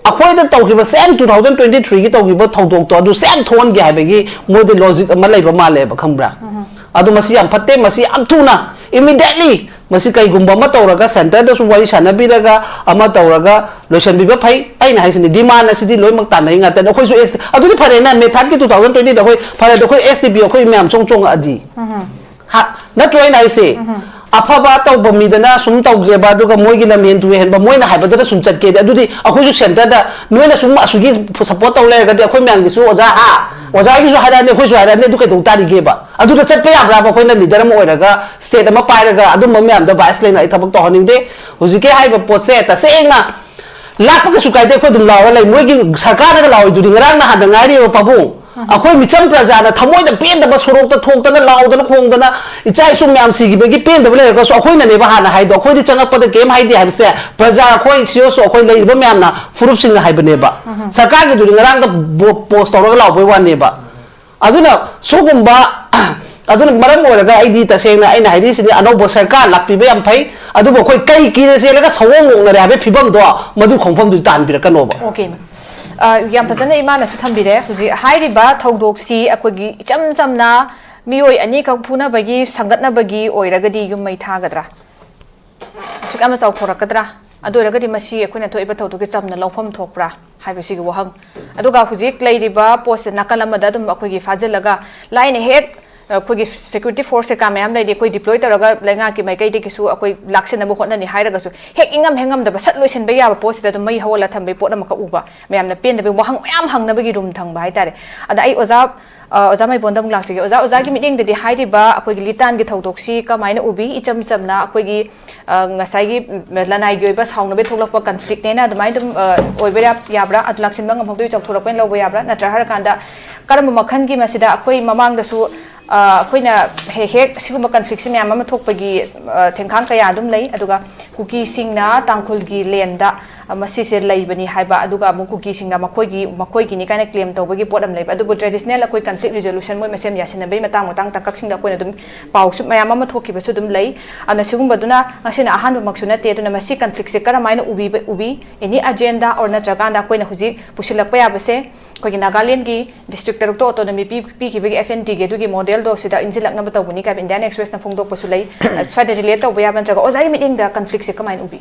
ꯑꯩꯈꯣꯏꯗ ꯇꯧꯈꯤꯕ ꯁꯦꯝ ꯇꯨ ꯊꯥꯎꯖꯟ ꯇ꯭ꯋꯦꯟꯇꯤ ꯊ꯭ꯔꯤꯒꯤ ꯇꯧꯈꯤꯕ ꯊꯧꯗꯣꯛꯇꯣ ꯑꯗꯨ ꯁꯦꯝ ꯊꯣꯛꯍꯟꯒꯦ ꯍꯥꯏꯕꯒꯤ ꯃꯣꯏꯗꯤ ꯂꯣꯖꯤꯛ ꯑꯃ ꯂꯩꯕ ꯃꯥꯜꯂꯦꯕ, ꯈꯪꯕ꯭ꯔꯥ? ꯑꯗꯨ ꯃꯁꯤ ꯌꯥꯝ ꯐꯠꯇꯦ꯫ ꯃꯁꯤ ꯌꯥꯝ ꯊꯨꯅ, ꯏꯃꯤꯗꯦꯠꯂꯤ ꯃꯁꯤ ꯀꯩꯒꯨꯝꯕ ꯑꯃ ꯇꯧꯔꯒ, ꯁꯦꯟꯇꯔꯗꯁꯨ ꯋꯥꯔꯤ ꯁꯥꯟꯅꯕꯤꯔꯒ ꯑꯃ ꯇꯧꯔꯒ ꯂꯣꯏꯁꯤꯟꯕꯤꯕ ꯐꯩ꯫ ꯑꯩꯅ ꯍꯥꯏꯁꯤꯅꯤ, ꯗꯤꯃꯥꯟ ꯑꯁꯤꯗꯤ ꯂꯣꯏꯅꯃꯛ ꯇꯥꯟꯅꯩ ꯉꯥꯛꯇꯅꯤ꯫ ꯑꯩꯈꯣꯏꯁꯨ ꯑꯦꯁ ꯑꯗꯨꯗꯤ ꯐꯔꯦꯅ, ꯃꯦꯊꯥꯠꯀꯤ ꯇꯨ ꯊꯥꯎꯖꯟ ꯇ꯭ꯋꯦꯟꯇꯤꯗ ꯑꯩꯈꯣꯏ ꯐꯔꯦ, ꯑꯗꯣ ꯑꯩꯈꯣꯏ ꯑꯦꯁ ꯇꯤ ꯄꯤ ꯑꯩꯈꯣꯏ ꯃꯌꯥꯝ ꯆꯣꯡ ꯆꯣꯡꯉꯛꯑꯗꯤ, ꯍꯥ? ꯅꯠꯇ꯭ꯔꯣ ꯑꯩꯅ ꯍꯥꯏꯁꯦ? ꯑꯐꯕ ꯇꯧꯕ ꯃꯤꯗꯅ ꯁꯨꯝ ꯇꯧꯒꯦꯕ, ꯑꯗꯨꯒ ꯃꯣꯏꯒꯤ ꯂꯝꯍꯦꯟ ꯇꯨꯍꯦꯟꯕ ꯃꯣꯏꯅ ꯍꯥꯏꯕꯗꯨꯗ ꯁꯨꯝ ꯆꯠꯀꯦꯗꯤ, ꯑꯗꯨꯗꯤ ꯑꯩꯈꯣꯏꯁꯨ ꯁꯦꯟꯇꯔꯗ ꯅꯣꯏꯅ ꯁꯨꯝ ꯑꯁꯨꯒꯤ ꯁꯞꯄꯣꯔꯠ ꯇꯧ ꯂꯩꯔꯒꯗꯤ ꯑꯩꯈꯣꯏ ꯃꯌꯥꯝꯒꯤꯁꯨ ꯑꯣꯖꯥ, ꯍꯥ, ꯑꯣꯖꯥꯒꯤꯁꯨ ꯍꯥꯏꯔꯛꯑꯅꯤ, ꯑꯩꯈꯣꯏꯁꯨ ꯍꯥꯏꯔꯛꯑꯅꯤ, ꯑꯗꯨ ꯀꯩꯗꯧ ꯇꯥꯔꯤꯒꯦꯕ? ꯑꯗꯨꯗ ꯆꯠꯄ ꯌꯥꯕ꯭ꯔꯥꯕ? ꯑꯩꯈꯣꯏꯅ ꯂꯤꯗꯔ ꯑꯃ ꯑꯣꯏꯔꯒ, ꯁ꯭ꯇꯦꯠ ꯑꯃ ꯄꯥꯏꯔꯒ ꯑꯗꯨꯝꯕ ꯃꯌꯥꯝꯗ ꯕꯥꯏꯁ ꯂꯩꯅ ꯑꯩ ꯊꯕꯛ ꯇꯧꯍꯟꯅꯤꯡꯗꯦ꯫ ꯍꯧꯖꯤꯛꯀꯤ ꯍꯥꯏꯔꯤꯕ ꯄꯣꯠꯁꯦ ꯇꯁꯦꯡꯅ ꯂꯥꯛꯄ ꯀꯩꯁꯨ ꯀꯥꯏꯗꯦ, ꯑꯩꯈꯣꯏ ꯑꯗꯨꯝ ꯂꯥꯎꯔ ꯂꯩ꯫ ꯃꯣꯏꯒꯤ ꯁꯔꯀꯥꯔꯅꯒ ꯂꯥꯎꯔꯤꯗꯨꯗꯤ ꯉꯔꯥꯡ ꯅꯍꯥꯟꯗ ꯉꯥꯏꯔꯤꯕ ꯄꯥꯕꯨꯡ꯫ ꯑꯩꯈꯣꯏ ꯃꯤꯆꯝ ꯄ꯭ꯔꯖꯥꯅ ꯊꯃꯣꯏꯗ ꯄꯦꯟꯗꯕ ꯁꯣꯔꯣꯛꯇ ꯊꯣꯛꯇꯅ ꯂꯥꯎꯗꯅ ꯈꯣꯡꯗꯅ ꯏꯆꯥ ꯏꯁꯨ ꯃꯌꯥꯝ ꯁꯤꯈꯤꯕꯒꯤ ꯄꯦꯟꯗꯕ ꯂꯩꯔꯒꯁꯨ ꯑꯩꯈꯣꯏꯅꯅꯦꯕ ꯍꯥꯟꯅ ꯍꯥꯏꯗꯣ, ꯑꯩꯈꯣꯏꯗꯤ ꯆꯪꯉꯛꯄꯗ ꯀꯩꯝ ꯍꯥꯏꯗꯦ ꯍꯥꯏꯕꯁꯦ ꯄ꯭ꯔꯖꯥ ꯑꯩꯈꯣꯏ ꯁꯤꯑꯣꯁꯨ ꯑꯩꯈꯣꯏ ꯂꯩꯔꯤꯕ ꯃꯌꯥꯝꯅ ꯐꯨꯔꯨꯞꯁꯤꯡꯅ ꯍꯥꯏꯕꯅꯦꯕ꯫ ꯁꯔꯀꯥꯔꯒꯤꯗꯨꯗꯤ ꯉꯔꯥꯡꯗ ꯕꯣ-, ꯄꯣꯁ ꯇꯧꯔꯒ ꯂꯥꯎꯕꯩ ꯋꯥꯅꯦꯕ꯫ ꯑꯗꯨꯅ ꯁꯤꯒꯨꯝꯕ, ꯑꯗꯨꯅ ꯃꯔꯝ ꯑꯣꯏꯔꯒ ꯑꯩꯗꯤ ꯇꯁꯦꯡꯅ ꯑꯩꯅ ꯍꯥꯏꯅꯤꯡꯉꯤꯁꯤꯗꯤ ꯑꯅꯧꯕ ꯁꯔꯀꯥꯔ ꯂꯥꯛꯄꯤꯕ ꯌꯥꯝ ꯐꯩ, ꯑꯗꯨꯕꯨ ꯑꯩꯈꯣꯏ ꯀꯩ ꯀꯤꯔ ꯆꯦꯜꯂꯒ ꯁꯑꯣꯡ ꯑꯣꯛꯅꯔꯦ ꯍꯥꯏꯕꯒꯤ ꯐꯤꯕꯝꯗꯣ ꯃꯗꯨ ꯈꯣꯡꯐꯝꯗꯨꯗꯤ ꯇꯥꯍꯟꯕꯤꯔꯛꯀꯅꯣꯕ꯫ ꯑꯣꯀꯦ꯫ ꯑ, ꯌꯥꯝ ꯐꯖꯅ ꯏꯃꯥꯅꯁꯨ ꯊꯝꯕꯤꯔꯦ꯫ ꯍꯧꯖꯤꯛ ꯍꯥꯏꯔꯤꯕ ꯊꯧꯗꯣꯛꯁꯤ ꯑꯩꯈꯣꯏꯒꯤ ꯏꯆꯝ ꯆꯝꯅ ꯃꯤꯑꯣꯏ ꯑꯅꯤꯈꯛ ꯐꯨꯅꯕꯒꯤ, ꯁꯪꯒꯠꯅꯕꯒꯤ ꯑꯣꯏꯔꯒꯗꯤ ꯌꯨꯝ ꯃꯩ ꯊꯥꯒꯗ꯭ꯔꯥ? ꯑꯁꯨꯛ ꯌꯥꯝꯅ ꯆꯥꯎꯊꯣꯔꯛꯀꯗ꯭ꯔꯥ? ꯑꯗꯨ ꯑꯣꯏꯔꯒꯗꯤ ꯃꯁꯤ ꯑꯩꯈꯣꯏꯅ ꯊꯣꯛꯏꯕ ꯊꯧꯗꯣꯛꯀꯤ ꯆꯝꯅ ꯂꯧꯐꯝ ꯊꯣꯛꯄ꯭ꯔꯥ ꯍꯥꯏꯕꯁꯤꯒꯤ ꯋꯥꯍꯪ꯫ ꯑꯗꯨꯒ ꯍꯧꯖꯤꯛ ꯂꯩꯔꯤꯕ ꯄꯣꯠꯁꯦ ꯅꯥꯀꯜ ꯑꯃꯗ ꯑꯗꯨꯝ ꯑꯩꯈꯣꯏꯒꯤ ꯐꯥꯖꯤꯜꯂꯒ, ꯂꯥꯏꯅ ꯍꯦꯛ ꯑꯩꯈꯣꯏꯒꯤ ꯁꯦꯀ꯭ꯌꯨꯔꯤꯇꯤ ꯐꯣꯔꯁ ꯀꯩꯀꯥ ꯃꯌꯥꯝ ꯂꯩꯔꯤ, ꯑꯩꯈꯣꯏ ꯗꯤꯄ꯭ꯂꯣꯏ ꯇꯧꯔꯒ ꯂꯩꯉꯥꯛꯀꯤ ꯃꯥꯏꯀꯩꯗꯒꯤꯁꯨ ꯑꯩꯈꯣꯏ ꯂꯥꯛꯁꯤꯟꯅꯕ ꯍꯣꯠꯅꯅꯤ ꯍꯥꯏꯔꯒꯁꯨ, ꯍꯦꯛ ꯏꯉꯝ ꯍꯦꯛ ꯉꯝꯗꯕ ꯁꯠ ꯂꯣꯏꯁꯤꯟꯕ ꯌꯥꯕ ꯄꯣꯠꯁꯤꯗ ꯑꯗꯨꯝ ꯃꯩ ꯍꯧꯍꯜꯂ ꯊꯝꯕꯒꯤ ꯄꯣꯠ ꯑꯃꯈꯛ ꯎꯕ, ꯃꯌꯥꯝꯅ ꯄꯦꯟꯗꯕꯒꯤ ꯋꯥꯍꯪ ꯃꯌꯥꯝ ꯍꯪꯅꯕꯒꯤ ꯔꯨꯝ ꯊꯝꯕ ꯍꯥꯏꯇꯥꯔꯦ꯫ ꯑꯗ ꯑꯩ ꯑꯣꯖꯥ ꯑ, ꯑꯣꯖꯥ ꯃꯥꯏꯕꯣꯟꯗ ꯑꯃꯨꯛ ꯂꯥꯛꯆꯒꯦ꯫ ꯑꯣꯖꯥ, ꯑꯣꯖꯥꯒꯤ ꯃꯤꯠꯌꯦꯡꯗꯗꯤ ꯍꯥꯏꯔꯤꯕ ꯑꯩꯈꯣꯏꯒꯤ ꯂꯤꯇꯥꯟꯒꯤ ꯊꯧꯗꯣꯛꯁꯤ ꯀꯃꯥꯏꯅ ꯎꯕꯤ? ꯏꯆꯝ ꯆꯝꯅ ꯑꯩꯈꯣꯏꯒꯤ, ꯑ, ꯉꯁꯥꯏꯒꯤ, ꯎꯝ, ꯂꯅꯥꯏꯒꯤ ꯑꯣꯏꯕ ꯁꯥꯎꯅꯕ ꯊꯣꯛꯂꯛꯄ ꯀꯟꯐ꯭ꯂꯤꯛꯅꯦꯅ ꯑꯗꯨꯃꯥꯏꯅ ꯑꯗꯨꯝ, ꯑ, ꯑꯣꯏꯕ ꯌꯥ-, ꯌꯥꯕ꯭ꯔꯥ? ꯑꯗꯨ ꯂꯥꯛꯁꯤꯟꯕ ꯉꯝꯍꯧꯗꯣꯏ ꯆꯥꯎꯊꯣꯔꯛꯄꯅ ꯂꯧꯕ ꯌꯥꯕ꯭ꯔꯥ? ꯅꯠꯇ꯭ꯔꯥ ꯍꯥꯏꯔꯀꯥꯟꯗ ꯀꯔꯝꯕ ꯃꯈꯜꯒꯤ ꯃꯁꯤꯗ ꯑꯩꯈꯣꯏ ꯃꯃꯥꯡꯗꯁꯨ, ꯑ, ꯑꯩꯈꯣꯏꯅ ꯍꯦꯛ ꯍꯦꯛ ꯁꯤꯒꯨꯝꯕ ꯀꯟꯐ꯭ꯂꯤꯛꯁꯤ ꯃꯌꯥꯝ ꯑꯃ ꯊꯣꯛꯄꯒꯤ, ꯑ, ꯊꯦꯡꯈꯥꯡ ꯀꯌꯥ ꯑꯗꯨꯝ ꯂꯩ꯫ ꯑꯗꯨꯒ ꯀꯨꯀꯤꯁꯤꯡꯅ ꯇꯥꯡꯈꯨꯜꯒꯤ ꯂꯦꯟꯗ, ꯑ, ꯃꯁꯤꯁꯦ ꯂꯩꯕꯅꯤ ꯍꯥꯏꯕ, ꯑꯗꯨꯒ ꯑꯃꯨꯛ ꯀꯨꯀꯤꯁꯤꯡꯅ ꯃꯈꯣꯏꯒꯤ, ꯃꯈꯣꯏꯒꯤꯅꯤ ꯀꯥꯏꯅ ꯀ꯭ꯂꯦꯝ ꯇꯧꯕꯒꯤ ꯄꯣꯠ ꯑꯃ ꯂꯩꯕ꯫ ꯑꯗꯨꯕꯨ ꯇ꯭ꯔꯦꯗꯤꯁꯅꯦꯜ ꯑꯩꯈꯣꯏ ꯀꯟꯐ꯭ꯂꯤꯛ ꯔꯤꯖꯣꯂꯨꯁꯟ ꯃꯣꯏ ꯃꯁꯦꯝ ꯌꯥꯁꯤꯟꯅꯕꯒꯤ ꯃꯇꯥꯡ ꯃꯇꯥꯡ ꯇꯥꯡꯀꯛꯁꯤꯡꯗ ꯑꯩꯈꯣꯏꯅ ꯑꯗꯨꯝ ꯄꯥꯎꯁꯨ ꯃꯌꯥꯝ ꯑꯃ ꯊꯣꯛꯈꯤꯕꯁꯨ ꯑꯗꯨꯝ ꯂꯩ꯫ ꯑꯗꯨꯅ ꯁꯤꯒꯨꯝꯕꯗꯨꯅ ꯉꯁꯤꯅ ꯑꯍꯥꯟꯕꯃꯛꯁꯨ ꯅꯠꯇꯦ꯫ ꯑꯗꯨꯅ ꯃꯁꯤ ꯀꯟꯐ꯭ꯂꯤꯛꯁꯦ ꯀꯔꯝꯍꯥꯏꯅ ꯎꯕꯤꯕ, ꯎꯕꯤ? ꯑꯦꯅꯤ ꯑꯖꯦꯟꯗꯥ ꯑꯣꯔ ꯅꯠꯇ꯭ꯔꯀꯥꯟꯗ ꯑꯩꯈꯣꯏꯅ ꯍꯧꯖꯤꯛ ꯄꯨꯁꯤꯜꯂꯛꯄ ꯌꯥꯕꯁꯦ ꯑꯩꯈꯣꯏꯒꯤ ꯅꯥꯒꯥꯂꯦꯟꯒꯤ ꯗꯤꯁꯇ꯭ꯔꯤꯛ ꯇꯔꯨꯛꯇ ꯑꯣꯇꯣꯅꯣꯃꯤ ꯄꯤ-, ꯄꯤꯈꯤꯕꯒꯤ ꯑꯦꯐ ꯑꯦꯟ ꯇꯤꯒꯤ ꯑꯗꯨꯒꯤ ꯃꯣꯗꯦꯜꯗꯣ ꯁꯤꯗ ꯏꯟꯁꯤꯜꯂꯛꯅꯕ ꯇꯧꯕꯅꯤ ꯀꯥꯏꯅ ꯏꯟꯗꯤꯌꯥꯟ ꯑꯦꯛꯁꯄ꯭ꯔꯦꯁꯅ ꯐꯣꯡꯗꯣꯛꯄꯁꯨ ꯂꯩ꯫ ꯁ꯭ꯋꯥꯏꯗ ꯔꯤꯂꯦꯠ ꯇꯧꯕ ꯌꯥꯕ ꯅꯠꯇ꯭ꯔꯒ ꯑꯣꯖꯥꯒꯤ ꯃꯤꯠꯌꯦꯡꯗ ꯀꯟꯐ꯭ꯂꯤꯛꯁꯦ ꯀꯃꯥꯏꯅ ꯎꯕꯤ?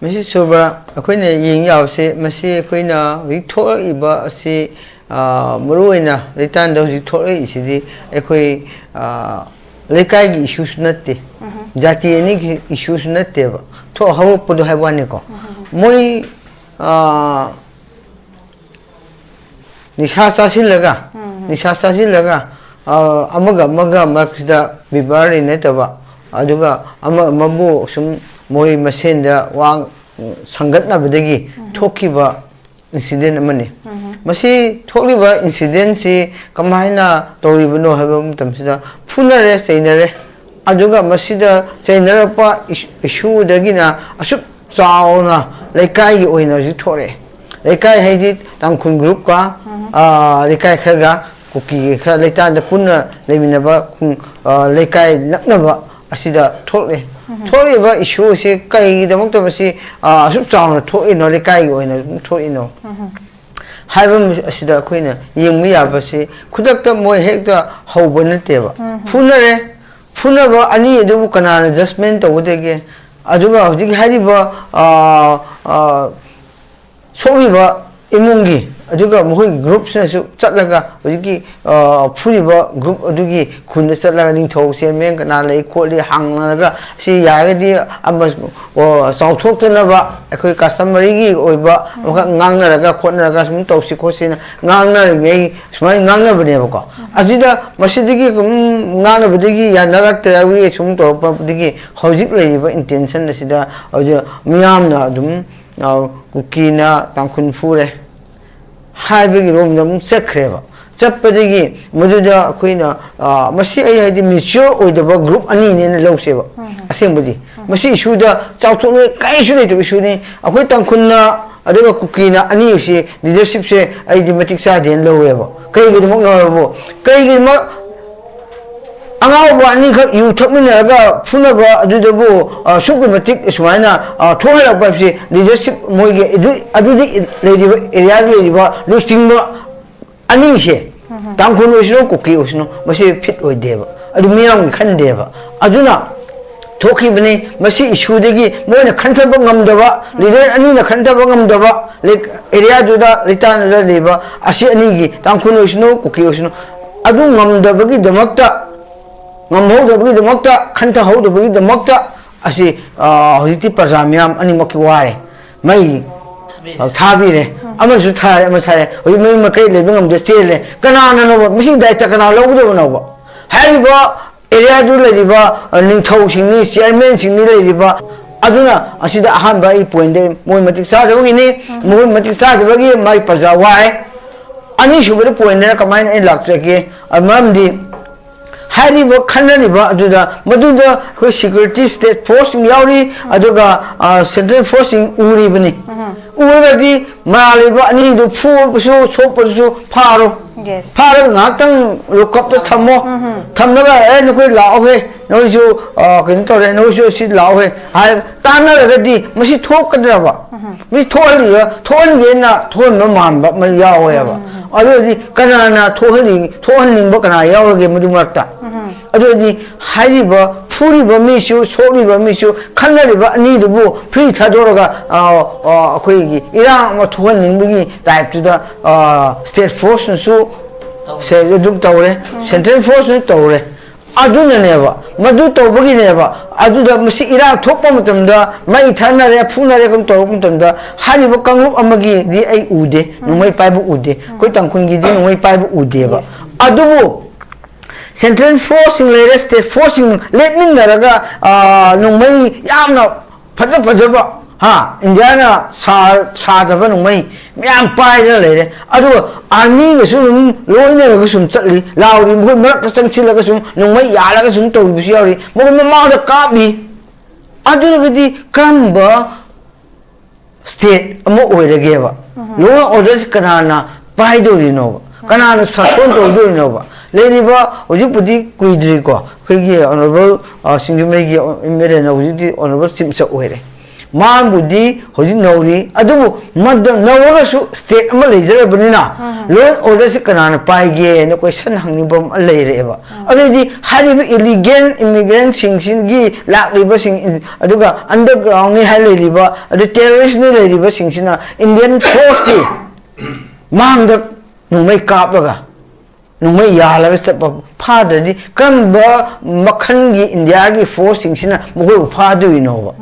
ꯃꯁꯤ ꯁꯣꯕ꯭ꯔꯥ, ꯑꯩꯈꯣꯏꯅ ꯌꯦꯡ ꯌꯥꯕꯁꯦ, ꯃꯁꯤ ꯑꯩꯈꯣꯏꯅ ꯍꯧꯖꯤꯛ ꯊꯣꯛꯂꯛꯏꯕ ꯑꯁꯤ, ꯑ, ꯃꯔꯨꯑꯣꯏꯅ ꯂꯩꯇꯥꯟꯗ ꯍꯧꯖꯤꯛ ꯊꯣꯛꯂꯛꯏꯁꯤꯗꯤ ꯑꯩꯈꯣꯏ, ꯑ, ꯂꯩꯀꯥꯏꯒꯤ ꯏꯁꯨꯁꯨ ꯅꯠꯇꯦ, ꯖꯥꯇꯤ ꯑꯅꯤꯒꯤ ꯏꯁꯨꯁꯨ ꯅꯠꯇꯦꯕ, ꯊꯣꯛ ꯍꯧꯔꯛꯄꯗꯣ ꯍꯥꯏꯕ ꯋꯥꯅꯤꯀꯣ꯫ ꯃꯣꯏ, ꯑ, ꯅꯤꯁꯥ ꯆꯥꯁꯤꯜꯂꯒ, ꯅꯤꯁꯥ ꯆꯥꯁꯤꯜꯂꯒ, ꯑ, ꯑꯃꯒ ꯑꯃꯒ ꯃꯔꯛꯁꯤꯗ ꯕꯦꯕꯥꯔ ꯂꯩꯅꯗꯕ, ꯑꯗꯨꯒ ꯑꯃ ꯑꯃꯕꯨ ꯁꯨꯝ ꯃꯣꯏ ꯃꯁꯦꯟꯗ ꯋꯥ ꯁꯪꯒꯠꯅꯕꯗꯒꯤ ꯊꯣꯛꯈꯤꯕ ꯏꯟꯁꯤꯗꯦꯟ ꯑꯃꯅꯤ꯫ ꯃꯁꯤ ꯊꯣꯛꯂꯤꯕ ꯏꯟꯁꯤꯗꯦꯟꯁꯤ ꯀꯃꯥꯏꯅ ꯇꯧꯔꯤꯕꯅꯣ ꯍꯥꯏꯕ ꯃꯇꯝꯁꯤꯗ, ꯐꯨꯅꯔꯦ, ꯆꯩꯅꯔꯦ, ꯑꯗꯨꯒ ꯃꯁꯤꯗ ꯆꯩꯅꯔꯛꯄ ꯏꯁꯨ-, ꯏꯁꯨꯗꯒꯤꯅ ꯑꯁꯨꯛ ꯆꯥꯎꯅ ꯂꯩꯀꯥꯏꯒꯤ ꯑꯣꯏꯅ ꯍꯧꯖꯤꯛ ꯊꯣꯛꯂꯛꯑꯦ꯫ ꯂꯩꯀꯥꯏ ꯍꯥꯏꯗꯤ ꯇꯥꯡꯈꯨꯜ ꯒ꯭ꯔꯨꯞꯀ, ꯑ, ꯂꯩꯀꯥꯏ ꯈꯔꯒ ꯀꯨꯀꯤꯒꯤ ꯈꯔ ꯂꯩꯇꯥꯟꯗ ꯄꯨꯟꯅ ꯂꯩꯃꯤꯟꯅꯕ ꯈꯨꯡ-, ꯑ, ꯂꯩꯀꯥꯏ ꯅꯛꯅꯕ ꯑꯁꯤꯗ ꯊꯣꯛꯂꯛꯑꯦ꯫ ꯊꯣꯛꯂꯤꯕ ꯏꯁꯨ ꯑꯁꯤ ꯀꯩꯒꯤꯗꯃꯛꯇ ꯃꯁꯤ, ꯑ, ꯑꯁꯨꯛ ꯆꯥꯎꯅ ꯊꯣꯛꯏꯅꯣ, ꯂꯩꯀꯥꯏꯒꯤ ꯑꯣꯏꯅ ꯑꯗꯨꯝ ꯊꯣꯛꯏꯅꯣ ꯍꯥꯏꯕ ꯑꯁꯤꯗ ꯑꯩꯈꯣꯏꯅ ꯌꯦꯡꯕ ꯌꯥꯕꯁꯤ, ꯈꯨꯗꯛꯇ ꯃꯣꯏ ꯍꯦꯛꯇ ꯍꯧꯕ ꯅꯠꯇꯦꯕ꯫ ꯐꯨꯅꯔꯦ, ꯐꯨꯅꯕ ꯑꯅꯤ ꯑꯗꯨꯕꯨ ꯀꯅꯥꯅ ꯖꯁꯃꯦꯟ ꯇꯧꯒꯗꯒꯦ? ꯑꯗꯨꯒ ꯍꯧꯖꯤꯛ ꯍꯥꯏꯔꯤꯕ, ꯑ, ꯑ, ꯁꯣꯛꯂꯤꯕ ꯏꯃꯨꯡꯒꯤ, ꯑꯗꯨꯒ ꯃꯈꯣꯏꯒꯤ ꯒ꯭ꯔꯨꯞꯁꯤꯅꯁꯨ ꯆꯠꯂꯒ ꯍꯧꯖꯤꯛꯀꯤ ꯐꯨꯔꯤꯕ ꯒ꯭ꯔꯨꯞ ꯑꯗꯨꯒꯤ ꯈꯨꯟꯗ ꯆꯠꯂꯒ ꯅꯤꯡꯊꯧ ꯆꯤꯌꯔꯃꯦꯟ ꯀꯅꯥ ꯂꯩ ꯈꯣꯠꯂꯤ ꯍꯪꯅꯔꯒ, ꯁꯤ ꯌꯥꯔꯒꯗꯤ ꯑꯃ ꯆꯥꯎꯊꯣꯛꯇꯅꯕ ꯑꯩꯈꯣꯏ ꯀꯁꯇꯃꯔꯤꯒꯤ ꯑꯣꯏꯕ ꯑꯃꯈꯛ ꯉꯥꯡꯅꯔꯒ ꯈꯣꯠꯅꯔꯒ ꯁꯨꯝ ꯇꯧꯁꯤ ꯈꯣꯠꯁꯤꯅ ꯉꯥꯡꯅꯔꯤꯉꯩ ꯁꯨꯃꯥꯏꯅ ꯉꯥꯡꯅꯕꯅꯦꯕꯀꯣ꯫ ꯑꯁꯤꯗ ꯃꯁꯤꯗꯒꯤ ꯑꯗꯨꯝ ꯉꯥꯡꯅꯕꯗꯒꯤ ꯌꯥꯅꯔꯛꯇ꯭ꯔꯕꯒꯤ ꯁꯨꯝ ꯇꯧꯔꯛꯄꯗꯒꯤ ꯍꯧꯖꯤꯛ ꯂꯩꯔꯤꯕ ꯏꯟꯇꯦꯟꯁꯟ ꯑꯁꯤꯗ ꯍꯧꯖꯤꯛ ꯃꯤꯌꯥꯝꯅ ꯑꯗꯨꯝ ꯀꯨꯀꯤꯅ ꯇꯥꯡꯈꯨꯜ ꯐꯨꯔꯦ ꯍꯥꯏꯕꯒꯤ ꯔꯣꯝꯗ ꯑꯃꯨꯛ ꯆꯠꯈ꯭ꯔꯦꯕ꯫ ꯆꯠꯄꯗꯒꯤ ꯃꯗꯨꯗ ꯑꯩꯈꯣꯏꯅ ꯃꯁꯤ ꯑꯩ ꯍꯥꯏꯗꯤ ꯃꯦꯆꯤꯌꯣꯔ ꯑꯣꯏꯗꯕ ꯒ꯭ꯔꯨꯞ ꯑꯅꯤꯅꯦꯅ ꯂꯧꯁꯦꯕ꯫ ꯑꯁꯦꯡꯕꯗꯤ ꯃꯁꯤ ꯏꯁꯨꯗ ꯆꯥꯎꯊꯣꯛꯅꯤꯡꯉꯥꯏ ꯀꯔꯤꯁꯨ ꯂꯩꯇꯕ ꯏꯁꯨꯅꯤ꯫ ꯑꯩꯈꯣꯏ ꯇꯥꯡꯈꯨꯜꯅ ꯑꯗꯨꯒ ꯀꯨꯀꯤꯅ ꯑꯅꯤꯁꯤ ꯂꯤꯗꯔꯁꯤꯞꯁꯦ ꯑꯩꯗꯤ ꯃꯇꯤꯛ ꯆꯥꯗꯦꯅ ꯂꯧꯋꯦꯕ꯫ ꯀꯩꯒꯤꯗꯃꯛꯅꯣ ꯍꯥꯏꯕꯕꯨ, ꯀꯩꯒꯤꯅꯣ ꯑꯉꯥꯎꯕ ꯑꯅꯤꯈꯛ ꯌꯨ ꯊꯛꯃꯤꯟꯅꯔꯒ ꯐꯨꯅꯕ ꯑꯗꯨꯗꯕꯨ ꯑꯁꯨꯛꯀꯤ ꯃꯇꯤꯛ ꯁꯨꯃꯥꯏꯅ ꯊꯣꯛꯍꯜꯂꯛꯄ ꯍꯥꯏꯕꯁꯤ ꯂꯤꯗꯔꯁꯤꯞ ꯃꯣꯏꯒꯤ ꯑꯗꯨ, ꯑꯗꯨꯗꯤ ꯂꯩꯔꯤꯕ ꯑꯦꯔꯤꯌꯥꯗ ꯂꯩꯔꯤꯕ ꯂꯨꯆꯤꯡꯕ ꯑꯅꯤꯁꯦ, ꯇꯥꯡꯈꯨꯜ ꯑꯣꯏꯁꯅꯨ ꯀꯨꯀꯤ ꯑꯣꯏꯁꯅꯨ, ꯃꯁꯤ ꯐꯤꯠ ꯑꯣꯏꯗꯦꯕ꯫ ꯑꯗꯨ ꯃꯤꯌꯥꯝꯒꯤ ꯈꯟꯗꯦꯕ꯫ ꯑꯗꯨꯅ ꯊꯣꯛꯈꯤꯕꯅꯤ꯫ ꯃꯁꯤ ꯏꯁꯨꯗꯒꯤ ꯃꯣꯏꯅ ꯈꯟꯊꯕ ꯉꯝꯗꯕ, ꯂꯤꯗꯔ ꯑꯅꯤꯅ ꯈꯟꯊꯕ ꯉꯝꯗꯕ, ꯑꯦꯔꯤꯌꯥꯗꯨꯗ ꯂꯩꯇꯥꯅꯗ ꯂꯩꯕ ꯑꯁꯤ ꯑꯅꯤꯒꯤ, ꯇꯥꯡꯈꯨꯜ ꯑꯣꯏꯁꯅꯨ ꯀꯨꯀꯤ ꯑꯣꯏꯁꯅꯨ, ꯑꯗꯨ ꯉꯝꯗꯕꯒꯤꯗꯃꯛꯇ, ꯉꯝꯍꯧꯗꯕꯒꯤꯗꯃꯛꯇ, ꯈꯟꯊꯍꯧꯗꯕꯒꯤꯗꯃꯛꯇ ꯑꯁꯤ ꯍꯧꯖꯤꯛꯇꯤ ꯄ꯭ꯔꯖꯥ ꯃꯤꯌꯥꯝ ꯑꯅꯤꯃꯛꯀꯤ ꯋꯥꯔꯦ꯫ ꯃꯩ ꯊꯥꯕꯤꯔꯦ꯫ ꯑꯃꯁꯨ ꯊꯥꯔꯦ, ꯑꯃꯁꯨ ꯊꯥꯔꯦ꯫ ꯍꯧꯖꯤꯛ ꯃꯌꯨꯝ ꯃꯀꯩ ꯂꯩꯕ ꯉꯝꯗꯦ, ꯆꯦꯜꯂꯦ꯫ ꯀꯅꯥꯅꯅꯣꯕ ꯃꯁꯤꯒꯤ ꯗꯥꯏꯇ ꯀꯅꯥ ꯂꯧꯒꯗꯕꯅꯣꯕ? ꯍꯥꯏꯔꯤꯕ ꯑꯦꯔꯤꯌꯥꯗꯨ ꯂꯩꯔꯤꯕ ꯅꯤꯡꯊꯧꯁꯤꯡꯅꯤ, ꯆꯤꯌꯔꯃꯦꯟꯁꯤꯡꯅꯤ ꯂꯩꯔꯤꯕ꯫ ꯑꯗꯨꯅ ꯑꯁꯤꯗ ꯑꯍꯥꯟꯕ ꯑꯩ ꯄꯣꯏꯟꯗ ꯃꯣꯏ ꯃꯇꯤꯛ ꯆꯥꯗꯕꯒꯤꯅꯤ꯫ ꯃꯣꯏ ꯃꯇꯤꯛ ꯆꯥꯗꯕꯒꯤ ꯃꯥꯒꯤ ꯄ꯭ꯔꯖꯥ ꯋꯥꯏ꯫ ꯑꯅꯤꯁꯨꯕꯗ ꯄꯣꯏꯟꯗꯅ ꯀꯃꯥꯏꯅ ꯑꯩ ꯂꯥꯛꯆꯒꯦ? ꯃꯔꯝꯗꯤ ꯍꯥꯏꯔꯤꯕ ꯈꯟꯅꯔꯤꯕ ꯑꯗꯨꯗ ꯃꯗꯨꯗ ꯑꯩꯈꯣꯏ ꯁꯦꯀ꯭ꯌꯨꯔꯤꯇꯤ ꯁ꯭ꯇꯦꯠ ꯐꯣꯔꯁꯁꯤꯡ ꯌꯥꯎꯔꯤ, ꯑꯗꯨꯒ ꯁꯦꯟꯇ꯭ꯔꯦꯜ ꯐꯣꯔꯁꯁꯤꯡ ꯎꯔꯤꯕꯅꯤ꯫ ꯎꯔꯒꯗꯤ ꯃꯔꯥꯜ ꯂꯩꯕ ꯑꯅꯤꯗꯨ ꯐꯨꯕꯁꯨ ꯁꯣꯛꯄꯗꯨꯁꯨ ꯐꯥꯔꯣ꯫ ꯐꯥꯔꯒ ꯉꯥꯏꯍꯥꯛꯇꯪ ꯂꯣꯀꯞꯇ ꯊꯝꯃꯣ꯫ ꯊꯝꯂꯒ, "ꯑꯦ, ꯅꯈꯣꯏ ꯂꯥꯛꯑꯣꯍꯦ, ꯅꯈꯣꯏꯁꯨ ꯀꯩꯅꯣ ꯇꯧꯔꯦ, ꯅꯈꯣꯏꯁꯨ ꯁꯤ ꯂꯥꯛꯑꯣꯍꯦ" ꯍꯥꯏꯔꯒ ꯇꯥꯟꯅꯔꯒꯗꯤ ꯃꯁꯤ ꯊꯣꯛꯀꯗ꯭ꯔꯕ? ꯃꯁꯤ ꯊꯣꯛꯍꯜꯂꯤꯕ, ꯊꯣꯛꯍꯟꯒꯦꯅ ꯊꯣꯛꯍꯟꯕ ꯃꯥꯟꯕ ꯑꯃ ꯌꯥꯎꯋꯦꯕ꯫ ꯑꯗꯨ ꯑꯣꯏꯔꯗꯤ ꯀꯅꯥꯅ ꯊꯣꯛꯍꯜꯂꯤ, ꯊꯣꯛꯍꯟꯅꯤꯡꯕ ꯀꯅꯥ ꯌꯥꯎꯔꯒꯦ ꯃꯗꯨ ꯃꯔꯛꯇ? ꯑꯗꯨ ꯑꯣꯏꯔꯗꯤ ꯍꯥꯏꯔꯤꯕ ꯐꯨꯔꯤꯕ ꯃꯤꯁꯨ, ꯁꯣꯛꯂꯤꯕ ꯃꯤꯁꯨ, ꯈꯟꯅꯔꯤꯕ ꯑꯅꯤꯗꯨꯕꯨ free ꯊꯥꯗꯣꯔꯒ, ꯑ, ꯑ, ꯑꯩꯈꯣꯏꯒꯤ ꯏꯔꯥꯡ ꯑꯃ ꯊꯣꯛꯍꯟꯅꯤꯡꯕꯒꯤ type ꯇꯨꯗ, ꯑ, state force ꯅꯁꯨ ꯁꯦ ꯑꯗꯨꯝ ꯇꯧꯔꯦ, central force ꯅꯁꯨ ꯇꯧꯔꯦ꯫ ꯑꯗꯨꯅꯅꯦꯕ, ꯃꯗꯨ ꯇꯧꯕꯒꯤꯅꯦꯕ꯫ ꯑꯗꯨꯗ ꯃꯁꯤ ꯏꯔꯥꯡ ꯊꯣꯛꯄ ꯃꯇꯝꯗ, ꯃꯩ ꯊꯥꯅꯔꯦ, ꯐꯨꯅꯔꯦ, ꯀꯩꯅꯣ ꯇꯧꯔꯛꯄ ꯃꯇꯝꯗ, ꯍꯥꯏꯔꯤꯕ ꯀꯥꯡꯂꯨꯞ ꯑꯃꯒꯤꯗꯤ ꯑꯩ ꯎꯗꯦ, ꯅꯣꯡꯃꯩ ꯄꯥꯏꯕ ꯎꯗꯦ꯫ ꯑꯩꯈꯣꯏ ꯇꯥꯡꯈꯨꯜꯒꯤꯗꯤ ꯅꯣꯡꯃꯩ ꯄꯥꯏꯕ ꯎꯗꯦꯕ꯫ Yes. ꯑꯗꯨꯕꯨ central force ꯁꯤꯡ ꯂꯩꯔꯦ, state force ꯁꯤꯡ ꯂꯦꯞꯃꯤꯟꯅꯔꯒ, ꯑꯥ, ꯅꯣꯡꯃꯩ ꯌꯥꯝꯅ ꯐꯖ ꯐꯖꯕ, ꯍꯥ, ꯏꯟꯗꯤꯌꯥꯅ ꯁꯥ-, ꯁꯥꯗꯕ ꯅꯣꯡꯃꯩ ꯃꯌꯥꯝ ꯄꯥꯏꯗꯅ ꯂꯩꯔꯦ꯫ ꯑꯗꯨꯒ army ꯒꯁꯨ ꯑꯗꯨꯝ ꯂꯣꯏꯅꯔꯒ ꯁꯨꯝ ꯆꯠꯂꯤ, ꯂꯥꯎꯔꯤ, ꯃꯈꯣꯏ ꯃꯔꯛꯇ ꯆꯪꯁꯤꯜꯂꯒ ꯁꯨꯝ ꯅꯣꯡꯃꯩ ꯌꯥꯜꯂꯒ ꯁꯨꯝ ꯇꯧꯔꯤꯕꯁꯨ ꯌꯥꯎꯔꯤ, ꯃꯈꯣꯏ ꯃꯃꯥꯡꯗ ꯀꯥꯞꯂꯤ꯫ ꯑꯗꯨꯔꯒꯗꯤ ꯀꯔꯝꯕ state ꯑꯃ ꯑꯣꯏꯔꯒꯦꯕ? Law and order ꯁꯤ ꯀꯅꯥꯅ ꯄꯥꯏꯗꯧꯔꯤꯅꯣꯕ? ꯀꯅꯥꯅ ꯁꯥꯁꯣꯟ ꯇꯧꯗꯣꯔꯤꯅꯣꯕ? ꯂꯩꯔꯤꯕ, ꯍꯧꯖꯤꯛꯄꯨꯗꯤ ꯀꯨꯏꯗ꯭ꯔꯤꯀꯣ, ꯑꯩꯈꯣꯏꯒꯤ honourable, ꯑ, ꯁꯤꯡꯖꯃꯩꯒꯤ MLA ꯅ ꯍꯧꯖꯤꯛꯇꯤ honourable chief minister ꯑꯣꯏꯔꯦ꯫ ꯃꯥꯕꯨꯗꯤ ꯍꯧꯖꯤꯛ ꯅꯧꯔꯤ, ꯑꯗꯨꯕꯨ ꯃꯗ-, ꯅꯧꯔꯒꯁꯨ state ꯑꯃ ꯂꯩꯖꯔꯕꯅꯤꯅ, law and order ꯁꯤ ꯀꯅꯥꯅ ꯄꯥꯏꯒꯦꯅ question ꯍꯪꯅꯤꯡꯕ ꯑꯃ ꯂꯩꯔꯛꯑꯦꯕ꯫ ꯑꯗꯨꯗꯤ ꯍꯥꯏꯔꯤꯕ illegal immigrant ꯁꯤꯡꯁꯤꯒꯤ ꯂꯥꯛꯂꯤꯕꯁꯤꯡ, ꯑꯗꯨꯒ underground ꯅꯤ ꯍꯥꯏ ꯂꯩꯔꯤꯕ, ꯑꯗꯨ terrorist ꯅꯤ ꯂꯩꯔꯤꯕꯁꯤꯡꯁꯤꯅ Indian force ꯀꯤ ꯃꯥꯡꯗ ꯅꯣꯡꯃꯩ ꯀꯥꯞꯂꯒ, ꯅꯣꯡꯃꯩ ꯌꯥꯜꯂꯒ ꯆꯠꯄ ꯐꯥꯗ꯭ꯔꯗꯤ ꯀꯔꯝꯕ ꯃꯈꯜꯒꯤ ꯏꯟꯗꯤꯌꯥꯒꯤ force ꯁꯤꯡꯁꯤꯅ ꯃꯈꯣꯏꯕꯨ ꯐꯥꯗꯣꯏꯅꯣꯕ?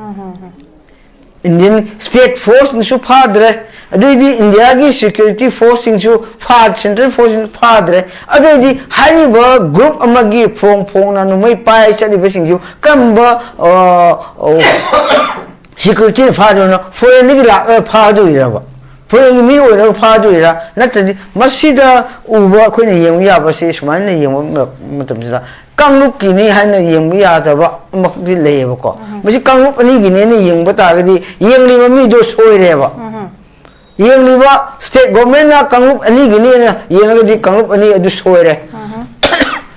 Indian state force ꯅꯁꯨ ꯐꯥꯗ꯭ꯔꯦ, ꯑꯗꯨꯏꯗꯤ ꯏꯟꯗꯤꯌꯥꯒꯤ security force ꯁꯤꯡꯁꯨ ꯐꯥ-, central force ꯁꯤꯡꯁꯨ ꯐꯥꯗ꯭ꯔꯦ, ꯑꯗꯨꯏꯗꯤ ꯍꯥꯏꯔꯤꯕ group ꯑꯃꯒꯤ ꯐꯣꯡ ꯐꯣꯡꯅ ꯅꯣꯡꯃꯩ ꯄꯥꯏ ꯆꯠꯂꯤꯕꯁꯤꯡꯁꯤꯕꯨ ꯀꯔꯝꯕ, ꯑ, ꯑ, security ꯅ ꯐꯥꯗꯣꯏꯅꯣ? Foreign ꯗꯒꯤ ꯂꯥꯛꯂꯒ ꯐꯥꯗꯣꯏꯔꯕ? Foreign ꯒꯤ ꯃꯤ ꯑꯣꯏꯔꯒ ꯐꯥꯗꯣꯏꯔꯥ? ꯅꯠꯇ꯭ꯔꯗꯤ ꯃꯁꯤꯗ ꯎꯕ ꯑꯩꯈꯣꯏꯅ ꯌꯦꯡꯕ ꯌꯥꯕꯁꯤ ꯁꯨꯃꯥꯏꯅ ꯌꯦꯡꯕ ꯃꯇꯝꯁꯤꯗ ꯀꯥꯡꯂꯨꯞꯀꯤꯅꯤ ꯍꯥꯏꯅ ꯌꯦꯡꯕ ꯌꯥꯗꯕ ꯑꯃꯈꯛꯇꯤ ꯂꯩꯌꯦꯕꯀꯣ꯫ ꯃꯁꯤ ꯀꯥꯡꯂꯨꯞ ꯑꯅꯤꯒꯤꯅꯦꯅ ꯌꯦꯡꯕ ꯇꯥꯔꯒꯗꯤ ꯌꯦꯡꯂꯤꯕ ꯃꯤꯗꯣ ꯁꯣꯏꯔꯦꯕ꯫ ꯌꯦꯡꯂꯤꯕ state government ꯅ ꯀꯥꯡꯂꯨꯞ ꯑꯅꯤꯒꯤꯅꯦꯅ ꯌꯦꯡꯂꯒꯗꯤ ꯀꯥꯡꯂꯨꯞ ꯑꯅꯤ ꯑꯗꯨ ꯁꯣꯏꯔꯦ꯫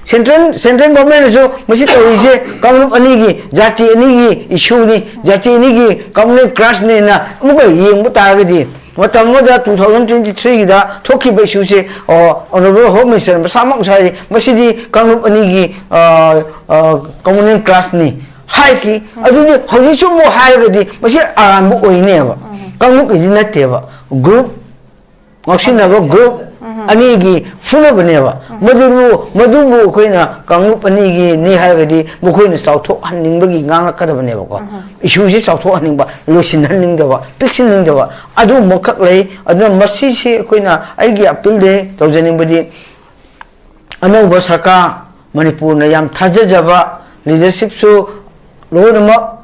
Central, central government ꯅꯁꯨ ꯃꯁꯤ ꯇꯧꯔꯤꯁꯦ ꯀꯥꯡꯂꯨꯞ ꯑꯅꯤꯒꯤ, ꯖꯥꯇꯤ ꯑꯅꯤꯒꯤ issue ꯅꯤ, ꯖꯥꯇꯤ ꯑꯅꯤꯒꯤ common clash ꯅꯤꯅ ꯑꯃꯨꯛꯀ ꯌꯦꯡꯕ ꯇꯥꯔꯒꯗꯤ ꯃꯇꯝ ꯑꯃꯗ two thousand twenty three ꯒꯤꯗ ꯊꯣꯛꯈꯤꯕ ꯏꯁꯨꯁꯦ, ꯑꯣ, Honourable Home Minister ꯃꯁꯥꯃꯛꯅꯁꯨ ꯍꯥꯏꯔꯤ, ꯃꯁꯤꯗꯤ ꯀꯥꯡꯂꯨꯞ ꯑꯅꯤꯒꯤ, ꯑ, ꯑ, communal clash ꯅꯤ ꯍꯥꯏꯈꯤ꯫ ꯑꯗꯨꯗꯤ ꯍꯧꯖꯤꯛꯁꯨ ꯑꯃꯨꯛ ꯍꯥꯏꯔꯒꯗꯤ ꯃꯁꯤ ꯑꯔꯥꯟꯕ ꯑꯣꯏꯅꯦꯕ꯫ ꯀꯥꯡꯂꯨꯞꯀꯤꯗꯤ ꯅꯠꯇꯦꯕ, group, ꯉꯥꯎꯁꯤꯟꯅꯕ group ꯑꯅꯤꯒꯤ ꯐꯨꯅꯕꯅꯦꯕ꯫ ꯃꯗꯨꯕꯨ, ꯃꯗꯨꯕꯨ ꯑꯩꯈꯣꯏꯅ ꯀꯥꯡꯂꯨꯞ ꯑꯅꯤꯒꯤꯅꯤ ꯍꯥꯏꯔꯒꯗꯤ ꯃꯈꯣꯏꯅ ꯆꯥꯎꯊꯣꯛꯍꯟꯅꯤꯡꯕꯒꯤ ꯉꯥꯡꯂꯛꯀꯗꯕꯅꯦꯕꯀꯣ꯫ ꯏꯁꯨꯁꯤ ꯆꯥꯎꯊꯣꯛꯍꯟꯅꯤꯡꯕ, ꯂꯣꯏꯁꯤꯟꯍꯟꯅꯤꯡꯗꯕ, ꯄꯤꯛꯁꯤꯟꯅꯤꯡꯗꯕ, ꯑꯗꯨꯒꯨꯝꯕꯈꯛ ꯂꯩ꯫ ꯑꯗꯨꯅ ꯃꯁꯤꯁꯤ ꯑꯩꯈꯣꯏꯅ, ꯑꯩꯒꯤ appeal ꯗꯤ ꯇꯧꯖꯅꯤꯡꯕꯗꯤ, ꯑꯅꯧꯕ ꯁꯔꯀꯥꯔ, ꯃꯅꯤꯄꯨꯔꯅ ꯌꯥꯝ ꯊꯥꯖꯖꯕ leadership ꯁꯨ, ꯂꯣꯏꯅꯃꯛ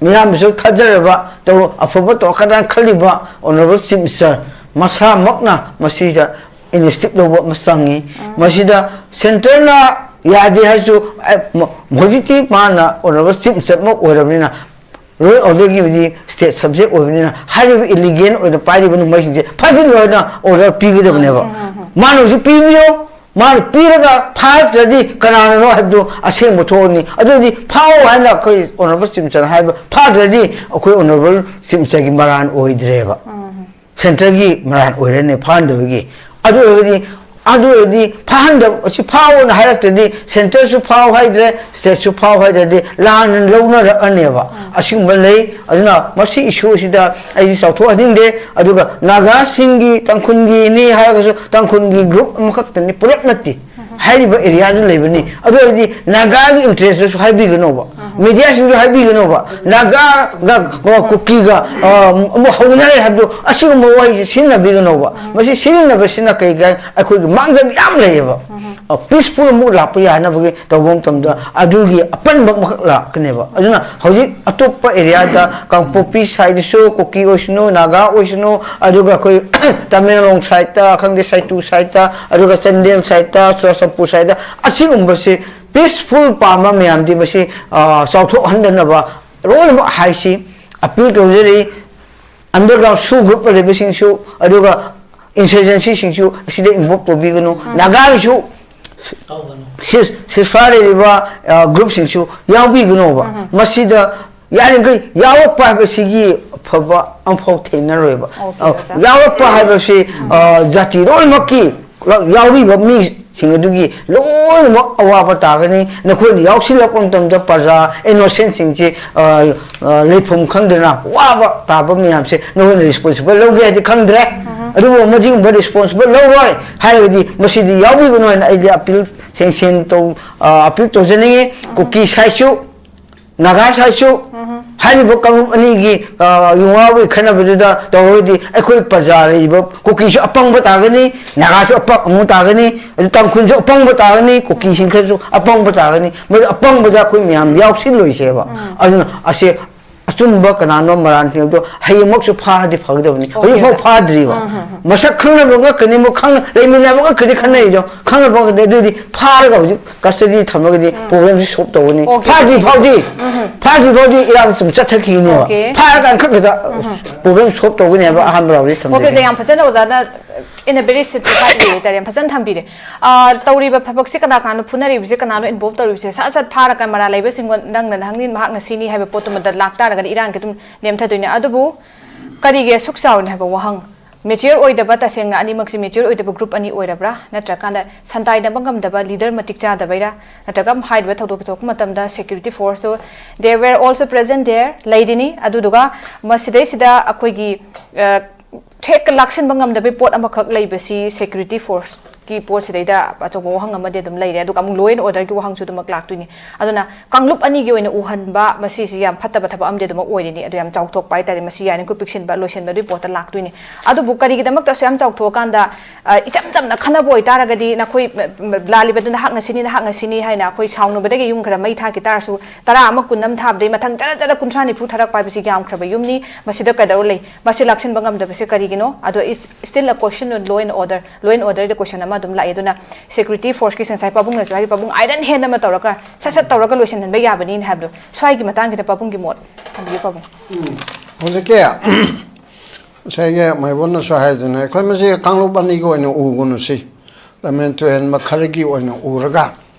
ꯃꯤꯌꯥꯝꯅꯁꯨ ꯊꯥꯖꯔꯕ, ꯇꯧ-, ꯑꯐꯕ ꯇꯧꯔꯛꯀꯗ꯭ꯔꯥꯅ ꯈꯜꯂꯤꯕ Honourable Chief Minister ꯃꯁꯥꯃꯛꯅ ꯃꯁꯤꯗ initiative ꯂꯧꯕ ꯑꯃ ꯆꯪꯉꯤ꯫ ꯃꯁꯤꯗ centre ꯅ ꯌꯥꯗꯦ ꯍꯥꯏꯔꯁꯨ, ꯑ, ꯃ-, ꯍꯧꯖꯤꯛꯇꯤ ꯃꯥꯅ Honourable Chief Minister ꯑꯃ ꯑꯣꯏꯔꯕꯅꯤꯅ, law and order ꯒꯤꯕꯨꯗꯤ state subject ꯑꯣꯏꯕꯅꯤꯅ, ꯍꯥꯏꯔꯤꯕ illegal ꯑꯣꯏꯅ ꯄꯥꯏꯔꯤꯕ ꯅꯣꯡꯃꯩꯁꯤꯡꯁꯦ ꯐꯥꯖꯤꯜꯂꯣ ꯍꯥꯏꯅ order ꯄꯤꯒꯗꯕꯅꯦꯕ꯫ ꯃꯥꯅ ꯍꯧꯖꯤꯛ ꯄꯤꯕꯤꯌꯣ, ꯃꯥꯅ ꯄꯤꯔꯒ ꯐꯥꯔꯛꯇ꯭ꯔꯗꯤ ꯀꯅꯥꯅꯅꯣ ꯍꯥꯏꯕꯗꯨ ꯑꯁꯦꯡꯕ ꯊꯣꯛꯑꯅꯤ꯫ ꯑꯗꯨꯗꯤ ꯐꯥꯎ ꯍꯥꯏꯅ ꯑꯩꯈꯣꯏ Honourable Chief Minister ꯍꯥꯏꯕ ꯐꯥꯗ꯭ꯔꯗꯤ ꯑꯩꯈꯣꯏ Honourable Chief Minister ꯒꯤ ꯃꯔꯥꯟ ꯑꯣꯏꯗ꯭ꯔꯦꯕ꯫ Centre ꯒꯤ ꯃꯔꯥꯟ ꯑꯣꯏꯔꯅꯤ ꯐꯥꯍꯟꯗꯕꯒꯤ꯫ ꯑꯗꯨ ꯑꯣꯏꯔꯒꯗꯤ, ꯑꯗꯨ ꯑꯣꯏꯔꯗꯤ ꯐꯥꯍꯟꯗꯕ, ꯑꯁꯤ ꯐꯥꯎꯑꯣꯅ ꯍꯥꯏꯔꯛꯇ꯭ꯔꯗꯤ centre ꯁꯨ ꯐꯥꯎ ꯍꯥꯏꯗ꯭ꯔꯦ, state ꯁꯨ ꯐꯥꯎ ꯍꯥꯏꯗ꯭ꯔꯗꯤ ꯂꯥꯟꯅ ꯂꯧꯅꯔꯛꯑꯅꯦꯕ꯫ ꯑꯁꯤꯒꯨꯝꯕ ꯂꯩ꯫ ꯑꯗꯨꯅ ꯃꯁꯤ issue ꯑꯁꯤꯗ ꯑꯩꯗꯤ ꯆꯥꯎꯊꯣꯛꯍꯟꯅꯤꯡꯗꯦ꯫ ꯑꯗꯨꯒ ꯅꯥꯒꯥꯁꯤꯡꯒꯤ, ꯇꯥꯡꯈꯨꯜꯒꯤꯅꯤ ꯍꯥꯏꯔꯒꯁꯨ ꯇꯥꯡꯈꯨꯜꯒꯤ group ꯑꯃꯈꯛꯇꯅꯤ, ꯄꯨꯂꯞ ꯅꯠꯇꯦ꯫ ꯍꯥꯏꯔꯤꯕ area ꯗꯨ ꯂꯩꯕꯅꯤ꯫ ꯑꯗꯨ ꯑꯣꯏꯔꯗꯤ ꯅꯥꯒꯥꯒꯤ interest ꯇꯁꯨ ꯍꯥꯏꯕꯤꯒꯅꯣꯕ, media ꯁꯤꯡꯁꯨ ꯍꯥꯏꯕꯤꯒꯅꯣꯕ, ꯅꯥꯒꯥꯒ, ꯀꯨꯀꯤꯒ, ꯑ, ꯑꯃꯨꯛ ꯍꯧꯅꯔꯦ ꯍꯥꯏꯕꯗꯨ, ꯑꯁꯤꯒꯨꯝꯕ ꯋꯥꯍꯩꯁꯦ ꯁꯤꯖꯤꯟꯅꯕꯤꯒꯅꯣꯕ꯫ ꯃꯁꯤ ꯁꯤꯖꯤꯟꯅꯕꯁꯤꯅ ꯀꯩ ꯀꯥꯏ? ꯑꯩꯈꯣꯏꯒꯤ ꯃꯥꯡꯖꯕ ꯌꯥꯝ ꯂꯩꯌꯦꯕ꯫ ꯑ, peaceful ꯑꯃꯨꯛ ꯂꯥꯛꯄ ꯌꯥꯅꯕꯒꯤ ꯇꯧꯕ ꯃꯇꯝꯗ ꯑꯗꯨꯒꯤ ꯑꯄꯟꯕ ꯑꯃꯈꯛ ꯂꯥꯛꯀꯅꯦꯕ꯫ ꯑꯗꯨꯅ ꯍꯧꯖꯤꯛ ꯑꯇꯣꯞꯄ area ꯗ, ꯀꯥꯡꯄꯣꯛꯄꯤ side ꯁꯨ, ꯀꯨꯀꯤ ꯑꯣꯏꯁꯅꯨ, ꯅꯥꯒꯥ ꯑꯣꯏꯁꯅꯨ, ꯑꯗꯨꯒ ꯑꯩꯈꯣꯏ ꯇꯃꯦꯡꯂꯣꯡ side ꯇ, ꯈꯪꯗꯦ, ꯁꯥꯏꯇꯨ side ꯇ, ꯑꯗꯨꯒ ꯆꯥꯟꯗꯦꯜ side ꯇ, ꯆꯨꯔꯆꯥꯟꯄꯨꯔ side ꯇ, ꯑꯁꯤꯒꯨꯝꯕꯁꯤ peaceful ꯄꯥꯝꯕ ꯃꯌꯥꯝꯗꯤ ꯃꯁꯤ, ꯑ, ꯆꯥꯎꯊꯣꯛꯍꯟꯗꯅꯕ ꯂꯣꯏꯅꯃꯛ ꯍꯥꯏꯁꯤ appeal ꯇꯧꯖꯔꯤ꯫ Underground SoO group ꯂꯩꯕꯁꯤꯡꯁꯨ, ꯑꯗꯨꯒ insurgency ꯁꯤꯡꯁꯨ ꯑꯁꯤꯗ involve ꯇꯧꯕꯤꯒꯅꯨ꯫ ꯅꯥꯒꯥꯒꯤꯁꯨ cease-, ceasefire ꯂꯩꯔꯤꯕ, ꯑ, group ꯁꯤꯡꯁꯨ ꯌꯥꯎꯕꯤꯒꯅꯣꯕ꯫ ꯃꯁꯤꯗ ꯌꯥꯔꯤꯈꯩ ꯌꯥꯎꯔꯛꯄ ꯍꯥꯏꯕꯁꯤꯒꯤ ꯑꯐꯕ ꯑꯃꯐꯥꯎ ꯊꯦꯡꯅꯔꯣꯏꯕ꯫ Okay, ꯑ, ꯑꯣꯖꯥ꯫ ꯌꯥꯎꯔꯛꯄ ꯍꯥꯏꯕꯁꯤ, ꯑ, ꯖꯥꯇꯤ ꯂꯣꯏꯅꯃꯛꯀꯤ ꯌꯥꯎꯔꯤꯕ ꯃꯤꯁꯤꯡ ꯑꯗꯨꯒꯤ ꯂꯣꯏꯅꯃꯛ ꯑꯋꯥꯕ ꯇꯥꯒꯅꯤ꯫ ꯅꯈꯣꯏꯅ ꯌꯥꯎꯁꯤꯜꯂꯛꯄ ꯃꯇꯝꯗ ꯄ꯭ꯔꯖꯥ ꯏꯅꯣꯁꯦꯟꯁꯤꯡꯁꯤ, ꯑ, ꯑ, ꯂꯩꯐꯝ ꯈꯪꯗꯅ ꯋꯥꯕ ꯇꯥꯕ ꯃꯌꯥꯝꯁꯦ ꯅꯈꯣꯏꯅ ꯔꯦꯁꯄꯣꯟꯁꯤꯕꯜ ꯂꯧꯒꯦ ꯍꯥꯏꯗꯤ ꯈꯪꯗ꯭ꯔꯦ꯫ ꯑꯗꯨꯕꯨ ꯃꯁꯤꯒꯨꯝꯕ ꯔꯦꯁꯄꯣꯟꯁꯤꯕꯜ ꯂꯧꯔꯣꯏ ꯍꯥꯏꯔꯒꯗꯤ ꯃꯁꯤꯗꯤ ꯌꯥꯎꯕꯤꯒꯅꯨ ꯍꯥꯏꯅ ꯑꯩꯗꯤ ꯑꯄꯤꯜ ꯁꯦꯡꯁꯦꯡ ꯇꯧ-, ꯑ, ꯑꯄꯤꯜ ꯇꯧꯖꯅꯤꯡꯉꯤ꯫ ꯀꯨꯀꯤ ꯁꯥꯏꯠꯁꯨ, ꯅꯥꯒꯥ ꯁꯥꯏꯠꯁꯨ, ꯍꯥꯏꯔꯤꯕ ꯀꯥꯡꯂꯨꯞ ꯑꯅꯤꯒꯤ, ꯑ, ꯌꯨꯉꯥꯎꯕꯒꯤ ꯈꯠꯅꯕꯗꯨꯗ ꯇꯧꯔꯒꯗꯤ ꯑꯩꯈꯣꯏ ꯄ꯭ꯔꯖꯥ ꯂꯩꯔꯤꯕ ꯀꯨꯀꯤꯁꯨ ꯑꯄꯪꯕ ꯇꯥꯒꯅꯤ, ꯅꯥꯒꯥꯁꯨ ꯑꯄꯪ ꯑꯃꯨꯛ ꯇꯥꯒꯅꯤ, ꯑꯗꯨ ꯇꯥꯡꯈꯨꯜꯁꯨ ꯑꯄꯪꯕ ꯇꯥꯒꯅꯤ, ꯀꯨꯀꯤꯁꯤꯡ ꯈꯔꯁꯨ ꯑꯄꯪꯕ ꯇꯥꯒꯅꯤ꯫ ꯃꯗꯨ ꯑꯄꯪꯕꯗ ꯑꯩꯈꯣꯏ ꯃꯌꯥꯝ ꯌꯥꯎꯁꯤꯜꯂꯣꯏꯁꯦꯕ꯫ ꯑꯗꯨꯅ ꯑꯁꯦ ꯑꯆꯨꯝꯕ ꯀꯅꯥꯅꯣ ꯃꯔꯥꯟ ꯊꯤꯕꯗꯣ ꯍꯌꯦꯡꯃꯛꯁꯨ ꯐꯥꯔꯗꯤ ꯐꯒꯗꯕꯅꯤ꯫ Okay, ꯍꯧꯖꯤꯛꯐꯥꯎ okay. ꯐꯥꯗ꯭ꯔꯤꯕ꯫ ꯃꯁꯛ ꯈꯪꯅꯕ ꯉꯛꯀꯅꯤ, ꯃꯨꯛ ꯈꯪꯅ ꯂꯩꯃꯤꯟꯅꯕ ꯉꯛꯀꯅꯤ ꯈꯟꯅꯔꯤꯗꯣ꯫ ꯈꯪꯅꯕ ꯉꯛꯀꯅꯤ꯫ ꯑꯗꯨꯗꯤ ꯐꯥꯔꯒ ꯍꯧꯖꯤꯛ ꯀꯁꯇꯗꯤ ꯊꯝꯃꯒꯗꯤ ꯄ꯭ꯔꯣꯕ꯭ꯂꯦꯝꯁꯤ ꯁꯣꯜꯕ ꯇꯧꯒꯅꯤ꯫ Okay, ꯐꯥꯗ꯭ꯔꯤ okay. ꯐꯥꯎꯗꯤ, ꯐꯥꯗ꯭ꯔꯤ ꯐꯥꯎꯗꯤ ꯏꯔꯥꯡ ꯁꯨꯝ ꯆꯠꯊꯈꯤꯅꯦꯕ꯫ Okay. ꯐꯥꯔꯀꯥꯟ ꯈꯛꯇꯗ ꯄ꯭ꯔꯣꯕ꯭ꯂꯦꯝ ꯁꯣꯜꯕ ꯇꯧꯒꯅꯤ ꯍꯥꯏꯕ ꯑꯍꯥꯟꯕ ꯔꯥꯎꯔꯤ Okay, ꯁꯦ, ꯊꯝꯖꯒꯦ꯫ ꯌꯥꯝ ꯐꯖꯅ ꯑꯣꯖꯥꯅ in a very simplified way ꯍꯥꯏꯇꯥꯔꯦ, ꯌꯥꯝ ꯐꯖꯅ ꯊꯝꯕꯤꯔꯦ꯫ ꯑꯥ, ꯇꯧꯔꯤꯕ ꯊꯕꯛꯁꯤ ꯀꯅꯥ ꯀꯅꯥꯅꯣ ꯐꯨꯅꯔꯤꯕꯁꯦ, ꯀꯅꯥꯅꯣ ꯏꯟꯚꯣꯜꯕ ꯇꯧꯔꯤꯕꯁꯦ, ꯁꯠ ꯁꯠ ꯐꯥꯔꯒ ꯃꯔꯥ ꯂꯩꯕꯁꯤꯡꯕꯨ ꯅꯪꯅ ꯍꯪꯅꯤ, ꯃꯍꯥꯛꯅ ꯁꯤꯅꯤ ꯍꯥꯏꯕ ꯄꯣꯠꯇꯨꯃꯗ ꯂꯥꯛꯇꯥꯔꯒꯗꯤ ꯏꯔꯥꯡꯒꯤ ꯑꯗꯨꯝ ꯅꯦꯝꯊꯗꯣꯏꯅꯦ꯫ ꯑꯗꯨꯕꯨ ꯀꯔꯤꯒꯤ ꯑꯁꯨꯛ ꯆꯥꯎꯔꯤꯅꯣ ꯍꯥꯏꯕ ꯋꯥꯍꯪ, ꯃꯦꯆ꯭ꯌꯣꯔ ꯑꯣꯏꯗꯕ, ꯇꯁꯦꯡꯅ ꯑꯅꯤꯃꯛꯁꯤ ꯃꯦꯆ꯭ꯌꯣꯔ ꯑꯣꯏꯗꯕ ꯒ꯭ꯔꯨꯞ ꯑꯅꯤ ꯑꯣꯏꯔꯕ꯭ꯔꯥ, ꯅꯠꯇ꯭ꯔꯀꯥꯟꯗ ꯁꯟꯗꯥꯏꯅꯕ ꯉꯝꯗꯕ ꯂꯤꯗꯔ ꯃꯇꯤꯛ ꯆꯥꯗꯕꯩꯔꯥ, ꯅꯠꯇ꯭ꯔꯒ ꯍꯥꯏꯔꯤꯕ ꯊꯧꯗꯣꯛ ꯊꯣꯛꯄ ꯃꯇꯝꯗ security force two they were also present there, ꯂꯩꯔꯤꯅꯤ꯫ ꯑꯗꯨꯗꯨꯒ ꯃꯁꯤꯗꯩꯁꯤꯗ ꯑꯩꯈꯣꯏꯒꯤ, ꯑ, ꯍꯦꯛ ꯂꯥꯛꯁꯤꯟꯕ ꯉꯝꯗꯕꯩ ꯄꯣꯠ ꯑꯃꯈꯛ ꯂꯩꯕꯁꯤ security force ꯀꯤ ꯄꯣꯠꯁꯤꯗꯩꯗ ꯑꯆꯧꯕ ꯋꯥꯍꯪ ꯑꯃꯗꯤ ꯑꯗꯨꯝ ꯂꯩꯔꯦ꯫ ꯑꯗꯨꯒ ꯑꯃꯨꯛ law and order ꯒꯤ ꯋꯥꯍꯪꯁꯨ ꯑꯗꯨꯃꯛ ꯂꯥꯛꯇꯣꯏꯅꯤ꯫ ꯑꯗꯨꯅ ꯀꯥꯡꯂꯨꯞ ꯑꯅꯤꯒꯤ ꯑꯣꯏꯅ ꯎꯍꯟꯕ, ꯃꯁꯤꯁꯤ ꯌꯥꯝ ꯐꯠꯇꯕ ꯊꯕꯛ ꯑꯃꯗꯤ ꯑꯗꯨꯃꯛ ꯑꯣꯏꯔꯤꯅꯤ꯫ ꯑꯗꯨ ꯌꯥꯝ ꯆꯥꯎꯊꯣꯛꯄ ꯍꯥꯏꯇꯥꯔꯦ꯫ ꯃꯁꯤ ꯌꯥꯔꯤꯈꯣꯏ ꯄꯤꯛꯁꯤꯟꯕ, ꯂꯣꯏꯁꯤꯟꯕ ꯑꯗꯨꯒꯤ ꯄꯣꯠꯇ ꯂꯥꯛꯇꯣꯏꯅꯤ꯫ ꯑꯗꯨꯕꯨ ꯀꯔꯤꯒꯤꯗꯃꯛꯇ ꯑꯁꯨꯛ ꯌꯥꯝ ꯆꯥꯎꯊꯣꯛꯑꯀꯥꯟꯗ, ꯑ, ꯏꯆꯝ ꯆꯝꯅ ꯈꯟꯅꯕ ꯑꯣꯏꯇꯥꯔꯒꯗꯤ ꯅꯈꯣꯏ, ꯃ, ꯃ, ꯂꯥꯜꯂꯤꯕꯗꯨ ꯅꯍꯥꯛꯅ ꯁꯤꯅꯤ, ꯅꯍꯥꯛꯅ ꯁꯤꯅꯤ ꯍꯥꯏꯅ ꯑꯩꯈꯣꯏ ꯁꯥꯎꯅꯕꯗꯒꯤ ꯌꯨꯝ ꯈꯔ ꯃꯩ ꯊꯥꯈꯤ ꯇꯥꯔꯁꯨ, ꯇꯔꯥ ꯑꯃ, ꯀꯨꯟ ꯑꯃ ꯊꯥꯕꯗꯒꯤ ꯃꯊꯪ ꯖꯔ ꯖꯔ ꯀꯨꯟꯊ꯭ꯔꯥ ꯅꯤꯐꯨ ꯊꯥꯔꯛꯄ ꯍꯥꯏꯕꯁꯤ ꯌꯥꯝꯈ꯭ꯔꯕ ꯌꯨꯝꯅꯤ꯫ ꯃꯁꯤꯗ ꯀꯩꯗꯧꯔ ꯂꯩ? ꯃꯁꯤ ꯂꯥꯛꯁꯤꯟꯕ ꯉꯝꯗꯕꯁꯤ ꯀꯔꯤꯒꯤꯅꯣ? ꯑꯗꯣ it's still a question on law and order, law and order the question ꯑꯃ ꯑꯗꯨꯝ ꯂꯥꯛꯑꯦ꯫ ꯑꯗꯨꯅ security force ꯀꯤ ꯁꯦꯟꯁꯥꯏ ꯄꯥꯕꯨꯡꯅꯁꯨ ꯍꯥꯏꯗꯤ ꯄꯥꯕꯨꯡ iron hand ꯑꯃ ꯇꯧꯔꯒ ꯁꯠ ꯁꯠ ꯇꯧꯔꯒ ꯂꯣꯏꯁꯤꯟꯍꯟꯕ ꯌꯥꯕꯅꯤꯅ ꯍꯥꯏꯕꯗꯣ, ꯁ꯭ꯋꯥꯏꯒꯤ ꯃꯇꯥꯡꯁꯤꯗ ꯄꯥꯕꯨꯡꯒꯤ ꯃꯣꯠ ꯊꯝꯕꯤꯌꯨ ꯄꯥꯕꯨꯡ꯫ ꯍꯧꯖꯤꯛꯀꯤ ꯉꯁꯥꯏꯒꯤ ꯃꯥꯏꯕꯣꯟꯅꯁꯨ ꯍꯥꯏꯗꯅ ꯑꯩꯈꯣꯏ ꯃꯁꯤ ꯀꯥꯡꯂꯨꯞ ꯑꯅꯤꯒꯤ ꯑꯣꯏꯅ ꯎꯒꯅꯨ ꯁꯤ ꯂꯝꯍꯦꯟ ꯇꯨꯍꯦꯟꯕ ꯈꯔꯒꯤ ꯑꯣꯏꯅ ꯎꯔꯒ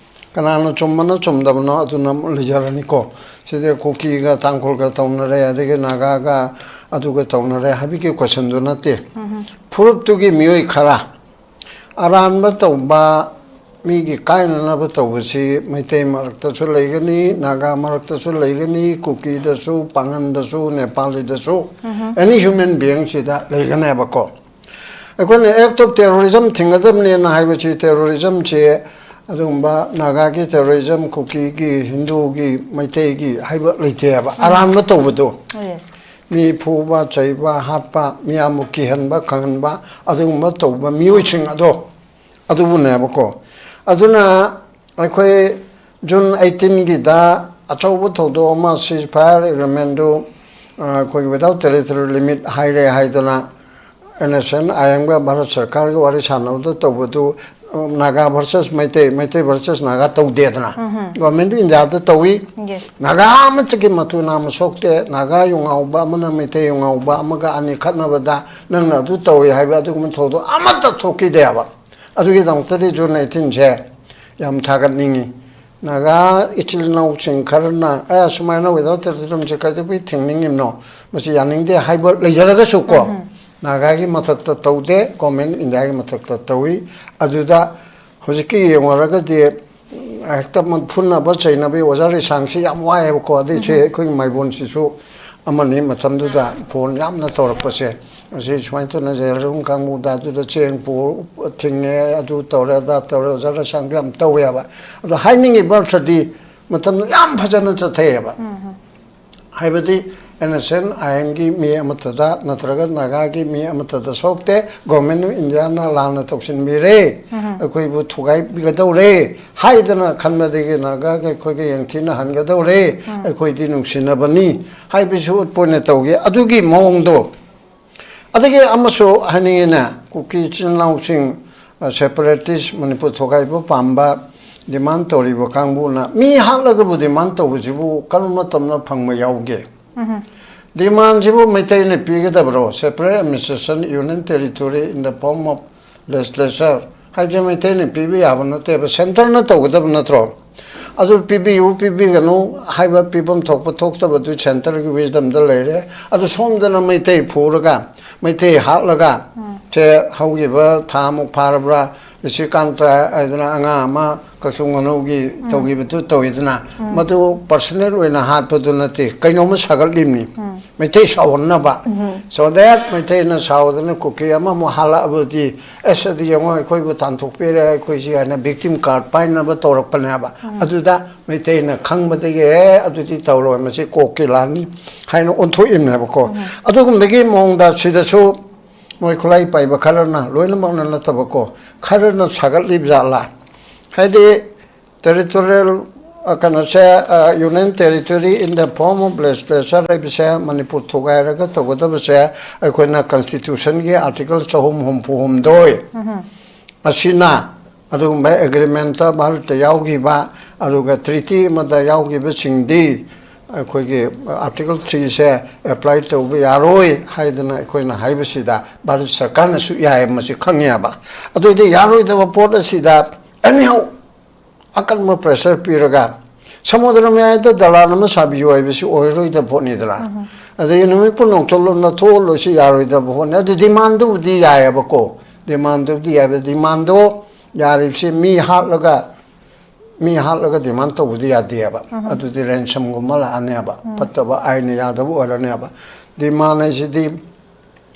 ꯀꯅꯥꯅ ꯆꯨꯝꯕꯅꯣ ꯆꯨꯝꯗꯕꯅꯣ ꯑꯗꯨꯅ ꯑꯃꯨꯛ ꯂꯩꯖꯔꯅꯤꯀꯣ꯫ ꯁꯤꯗ ꯀꯨꯀꯤꯒ ꯇꯥꯡꯈꯨꯜꯒ ꯇꯧꯅꯔꯦ, ꯑꯗꯒꯤ ꯅꯥꯒꯥꯒ ꯑꯗꯨꯒ ꯇꯧꯅꯔꯦ ꯍꯥꯏꯕꯒꯤ ꯀꯣꯏꯁꯟꯗꯨ ꯅꯠꯇꯦ꯫ ꯐꯨꯔꯨꯞꯇꯨꯒꯤ ꯃꯤꯑꯣꯏ ꯈꯔ ꯑꯔꯥꯟꯕ ꯇꯧꯕ, ꯃꯤꯒꯤ ꯀꯥꯏꯅꯅꯕ ꯇꯧꯕꯁꯤ ꯃꯩꯇꯩ ꯃꯔꯛꯇꯁꯨ ꯂꯩꯒꯅꯤ, ꯅꯥꯒꯥ ꯃꯔꯛꯇꯁꯨ ꯂꯩꯒꯅꯤ, ꯀꯨꯀꯤꯗꯁꯨ, ꯄꯥꯉꯟꯗꯁꯨ, ꯅꯦꯄꯥꯂꯤꯗꯁꯨ, ꯑꯦꯅꯤ ꯍ꯭ꯌꯨꯃꯦꯟ ꯕꯤꯌꯤꯡꯁꯤꯗ ꯂꯩꯒꯅꯦꯕꯀꯣ꯫ ꯑꯩꯈꯣꯏꯅ act of terrorism ꯊꯤꯡꯒꯗꯕꯅꯦꯅ ꯍꯥꯏꯕꯁꯤ, ꯇꯦꯔꯣꯔꯤꯖꯝꯁꯤ ꯑꯗꯨꯒꯨꯝꯕ ꯅꯥꯒꯥꯒꯤ ꯇꯦꯔꯣꯔꯤꯖꯝ, ꯀꯨꯀꯤꯒꯤ, ꯍꯤꯟꯗꯨꯒꯤ, ꯃꯩꯇꯩꯒꯤ ꯍꯥꯏꯕ ꯂꯩꯇꯦꯕ꯫ ꯑꯔꯥꯟꯕ ꯇꯧꯕꯗꯣ, ꯃꯤ ꯐꯨꯕ, ꯆꯩꯕ, ꯍꯥꯠꯄ, ꯃꯤꯌꯥꯝꯕꯨ ꯀꯤꯍꯟꯕ, ꯈꯪꯍꯟꯕ, ꯑꯗꯨꯒꯨꯝꯕ ꯇꯧꯕ ꯃꯤꯑꯣꯏꯁꯤꯡ ꯑꯗꯣ, ꯑꯗꯨꯕꯨꯅꯦꯕꯀꯣ꯫ ꯑꯗꯨꯅ ꯑꯩꯈꯣꯏ ꯖꯨꯟ ꯑꯩꯠꯇꯤꯟꯒꯤꯗ ꯑꯆꯧꯕ ꯊꯧꯗꯣꯛ ꯑꯃ, ceasefire agreementꯗꯨ, ꯑ, ꯑꯩꯈꯣꯏꯒꯤ without territorial limit ꯍꯥꯏꯔꯦ ꯍꯥꯏꯗꯅ NSCN-IM-ꯒ ꯚꯥꯔꯠ ꯁꯔꯀꯥꯔꯒ ꯋꯥꯔꯤ ꯁꯥꯟꯅꯕꯗ ꯇꯧꯕꯗꯨ, ꯑ, Naga versus Meitei, Meitei versus Naga ꯇꯧꯗꯦꯗꯅ꯫ Government of India-ꯗ ꯇꯧꯏ꯫ Yes. ꯅꯥꯒꯥ ꯑꯃꯠꯇꯒꯤ ꯃꯇꯨ ꯅꯥꯝꯃ ꯁꯣꯛꯇꯦ꯫ ꯅꯥꯒꯥ ꯌꯨ ꯉꯥꯎꯕ ꯑꯃꯅ ꯃꯩꯇꯩ ꯌꯨ ꯉꯥꯎꯕ ꯑꯃꯒ ꯑꯅꯤ ꯈꯠꯅꯕꯗ ꯅꯪꯅ ꯑꯗꯨ ꯇꯧꯏ ꯍꯥꯏꯕ ꯑꯗꯨꯒꯨꯝꯕ ꯊꯧꯗꯣꯛ ꯑꯃꯠꯇ ꯊꯣꯛꯈꯤꯗꯦꯕ꯫ ꯑꯗꯨꯒꯤꯗꯃꯛꯇꯗꯤ ꯖꯨꯟ ꯑꯩꯠꯇꯤꯟꯁꯦ ꯌꯥꯝ ꯊꯥꯒꯠꯅꯤꯡꯉꯤ꯫ ꯅꯥꯒꯥ ꯏꯆꯤꯜ ꯏꯅꯥꯎꯁꯤꯡ ꯈꯔꯅ, "ꯑꯦ, ꯁꯨꯃꯥꯏꯅ without terrorism-ꯁꯦ ꯀꯩꯗꯧꯕꯩ ꯊꯤꯡꯅꯤꯡꯉꯤꯕꯅꯣ? ꯃꯁꯤ ꯌꯥꯅꯤꯡꯗꯦ" ꯍꯥꯏꯕ ꯂꯩꯖꯔꯒꯁꯨ ꯀꯣ, ꯅꯥꯒꯥꯒꯤ ꯃꯊꯛꯇ ꯇꯧꯗꯦ, Government of India-ꯒꯤ ꯃꯊꯛꯇ ꯇꯧꯏ꯫ ꯑꯗꯨꯗ ꯍꯧꯖꯤꯛꯀꯤ ꯌꯦꯡꯉꯨꯔꯒꯗꯤ ꯍꯦꯛꯇ ꯐꯨꯅꯕ ꯆꯩꯅꯕꯒꯤ ꯑꯣꯖꯥ ꯂꯤꯁꯥꯡꯁꯤ ꯌꯥꯝ ꯋꯥꯏꯑꯦꯕꯀꯣ꯫ ꯑꯗꯩꯁꯦ ꯑꯩꯈꯣꯏꯒꯤ ꯃꯥꯏꯕꯣꯟꯁꯤꯁꯨ ꯑꯃꯅꯤ ꯃꯇꯝꯗꯨꯗ ꯐꯣꯟ ꯌꯥꯝꯅ ꯇꯧꯔꯛꯄꯁꯦ, ꯑꯁꯤ ꯁꯨꯃꯥꯏꯅ ꯇꯧꯅ ꯖꯦꯔꯨꯝ ꯀꯥꯡꯕꯨꯗ ꯑꯗꯨꯗ ꯆꯦꯡ ꯄꯨ ꯊꯤꯡꯉꯦ, ꯑꯗꯨ ꯇꯧꯔꯦ, ꯑꯗꯥ ꯇꯧꯔꯦ, ꯑꯣꯖꯥ ꯂꯩꯁꯥꯡꯗꯣ ꯌꯥꯝ ꯇꯧꯋꯦꯕ꯫ ꯑꯗꯣ ꯍꯥꯏꯅꯤꯡꯉꯤꯕ ꯑꯃꯁꯨꯗꯤ ꯃꯇꯝꯗꯣ ꯌꯥꯝ ꯐꯖꯅ ꯆꯠꯊꯩꯑꯕ꯫ ꯍꯥꯏꯕꯗꯤ NSCN-IM-ꯒꯤ ꯃꯤ ꯑꯃꯠꯇꯗ ꯅꯠꯇ꯭ꯔꯒ ꯅꯥꯒꯥꯒꯤ ꯃꯤ ꯑꯃꯠꯇꯗ ꯁꯣꯛꯇꯦ, Government of India-ꯅ ꯂꯥꯟꯅ ꯇꯧꯁꯤꯟꯕꯤꯔꯦ, ꯑꯩꯈꯣꯏꯕꯨ ꯊꯨꯒꯥꯏꯕꯤꯒꯗꯧꯔꯦ ꯍꯥꯏꯗꯅ ꯈꯟꯕꯗꯒꯤ ꯅꯥꯒꯥꯒ ꯑꯩꯈꯣꯏꯒ ꯌꯦꯡꯊꯤꯅꯍꯟꯒꯗꯧꯔꯦ, ꯑꯩꯈꯣꯏꯗꯤ ꯅꯨꯡꯁꯤꯅꯕꯅꯤ ꯍꯥꯏꯕꯁꯨ ꯎꯠꯄ ꯑꯣꯏꯅ ꯇꯧꯒꯦ꯫ ꯑꯗꯨꯒꯤ ꯃꯑꯣꯡꯗꯣ ꯑꯗꯒꯤ ꯑꯃꯁꯨ ꯍꯥꯏꯅꯤꯡꯉꯤꯅꯦ, ꯀꯨꯀꯤ ꯏꯆꯤꯜ ꯏꯅꯥꯎꯁꯤꯡ, ꯑ, separatist, ꯃꯅꯤꯄꯨꯔ ꯊꯣꯒꯥꯏꯕ ꯄꯥꯝꯕ demand ꯇꯧꯔꯤꯕ ꯀꯥꯡꯕꯨꯅ ꯃꯤ ꯍꯥꯠꯂꯒꯕꯨ demand ꯇꯧꯕꯁꯤꯕꯨ ꯀꯔꯝꯕ ꯃꯇꯝꯗ ꯐꯪꯕ ꯌꯥꯎꯒꯦ? Demand-ꯁꯤꯕꯨ ꯃꯩꯇꯩꯅ ꯄꯤꯒꯗꯕ꯭ꯔꯣ? Separate administration, union territory in the form of legislature, ꯍꯥꯏꯕꯁꯦ ꯃꯩꯇꯩꯅ ꯄꯤꯕ ꯌꯥꯕ ꯅꯠꯇꯦꯕ, ꯁꯦꯟꯇꯔꯅ ꯇꯧꯒꯗꯕ ꯅꯠꯇ꯭ꯔꯣ? ꯑꯗꯨ ꯄꯤꯕꯤꯌꯨ ꯄꯤꯕꯤꯒꯅꯨ ꯍꯥꯏꯕ ꯄꯤꯐꯝ ꯊꯣꯛꯄ ꯊꯣꯛꯇꯕꯗꯨ ꯁꯦꯟꯇꯔꯒꯤ wisdomꯗ ꯂꯩꯔꯦ꯫ ꯑꯗꯨ ꯁꯣꯝꯗꯅ ꯃꯩꯇꯩ ꯐꯨꯔꯒ, ꯃꯩꯇꯩ ꯍꯥꯠꯂꯒ, ꯁꯦ ꯍꯧꯈꯤꯕ ꯊꯥꯃꯨꯛ ꯐꯥꯔꯕ꯭ꯔꯥ, ꯔꯤꯁꯤꯀꯥꯟꯇ ꯍꯥꯏꯗꯅ ꯑꯉꯥꯡ ꯑꯃ ꯀꯛꯆꯨꯡ ꯉꯥꯅꯧꯒꯤ ꯇꯧꯈꯤꯕꯗꯨ ꯇꯧꯋꯤꯗꯅ, ꯃꯗꯨ personal ꯑꯣꯏꯅ ꯍꯥꯠꯄꯗꯨ ꯅꯠꯇꯦ, ꯀꯩꯅꯣꯝꯃ ꯁꯥꯒꯠꯂꯤꯕꯅꯤ꯫ ꯃꯩꯇꯩ ꯁꯥꯎꯍꯟꯅꯕ꯫ So that ꯃꯩꯇꯩꯅ ꯁꯥꯎꯗꯅ ꯀꯨꯀꯤ ꯑꯃꯃꯨꯛ ꯍꯥꯠꯂꯛꯑꯕꯗꯤ, ꯑꯁ, ꯑꯗꯨ ꯌꯦꯡꯉꯣ, ꯑꯩꯈꯣꯏꯕꯨ ꯇꯥꯟꯊꯣꯛꯄꯤꯔꯦ, ꯑꯩꯈꯣꯏꯁꯤ ꯍꯥꯏꯅ victim card ꯄꯥꯏꯅꯕ ꯇꯧꯔꯛꯄꯅꯦꯕ꯫ ꯑꯗꯨꯗ ꯃꯩꯇꯩꯅ ꯈꯪꯕꯗꯒꯤ, "ꯑꯦ, ꯑꯗꯨꯗꯤ ꯇꯧꯔꯣꯏ, ꯃꯁꯤ ꯀꯣꯛꯀꯤ ꯂꯥꯟꯅꯤ" ꯍꯥꯏꯅ ꯑꯣꯟꯊꯣꯛꯏꯕꯅꯦꯕꯀꯣ꯫ ꯑꯗꯨꯒꯨꯝꯕꯒꯤ ꯃꯑꯣꯡꯗ ꯁꯤꯗꯁꯨ ꯃꯣꯏ ꯈꯨꯠꯂꯥꯏ ꯄꯥꯏꯕ ꯈꯔꯅ, ꯂꯣꯏꯅꯃꯛꯅ ꯅꯠꯇꯕꯀꯣ, ꯈꯔꯅ ꯁꯥꯒꯠꯂꯤꯕ ꯖꯥꯠꯂꯥ? ꯍꯥꯏꯗꯤ territorial, ꯑ, ꯀꯩꯅꯣꯁꯦ, ꯑ, Union Territory in the form of legislature ꯍꯥꯏꯕꯁꯦ, ꯃꯅꯤꯄꯨꯔ ꯊꯨꯒꯥꯏꯔꯒ ꯇꯧꯒꯗꯕꯁꯦ, ꯑꯩꯈꯣꯏꯅ Constitutionꯒꯤ Article ꯆꯍꯨꯝ ꯍꯨꯝꯐꯨ ꯍꯨꯝꯗꯣꯏ ꯑꯁꯤꯅ, ꯑꯗꯨꯒꯨꯝꯕ agreementꯇ ꯚꯥꯔꯠꯇ ꯌꯥꯎꯈꯤꯕ, ꯑꯗꯨꯒ treaty ꯑꯃꯗ ꯌꯥꯎꯈꯤꯕꯁꯤꯡꯗꯤ ꯑꯩꯈꯣꯏꯒꯤ Article threeꯁꯦ apply ꯇꯧꯕ ꯌꯥꯔꯣꯏ ꯍꯥꯏꯗꯅ ꯑꯩꯈꯣꯏꯅ ꯍꯥꯏꯕꯁꯤꯗ, ꯚꯥꯔꯠ ꯁꯔꯀꯥꯔꯅꯁꯨ ꯌꯥꯏ, ꯃꯁꯤ ꯈꯪꯉꯦꯕ꯫ ꯑꯗꯨ ꯑꯣꯏꯗꯤ ꯌꯥꯔꯣꯏꯗꯕ ꯄꯣꯠ ꯑꯁꯤꯗ anyhow ꯑꯀꯟꯕ pressure ꯄꯤꯔꯒ ꯁꯃꯨꯗ꯭ꯔ ꯃꯌꯥꯏꯗ ꯗꯂꯥꯟ ꯑꯃ ꯁꯥꯕꯤꯌꯨ ꯍꯥꯏꯕꯁꯤ ꯑꯣꯏꯔꯣꯏꯗꯕ ꯄꯣꯠꯅꯤꯗꯅ꯫ ꯑꯗꯒꯤ ꯅꯨꯃꯤꯠꯄꯨ ꯅꯣꯡꯊꯣꯛꯂꯣꯝꯗ ꯊꯣꯛꯍꯜꯂꯣꯏꯁꯤ ꯌꯥꯔꯣꯏꯗꯕ ꯄꯣꯠꯅꯤ꯫ ꯑꯗꯨ demandꯗꯨꯕꯨꯗꯤ ꯌꯥꯏꯑꯕꯀꯣ, demandꯗꯨꯕꯨꯗꯤ ꯌꯥꯏꯕ꯫ Demandꯗꯣ ꯌꯥꯔꯤꯕꯁꯤ ꯃꯤ ꯍꯥꯠꯂꯒ, ꯃꯤ ꯍꯥꯠꯂꯒ demand ꯇꯧꯕꯗꯤ ꯌꯥꯗꯦꯕ꯫ ꯑꯗꯨꯗꯤ ransomꯒꯨꯝꯕ ꯂꯥꯛꯑꯅꯦꯕ, ꯐꯠꯇꯕ ꯑꯥꯏꯟꯅ ꯌꯥꯗꯕ ꯑꯣꯏꯔꯅꯦꯕ꯫ Demand ꯍꯥꯏꯁꯤꯗꯤ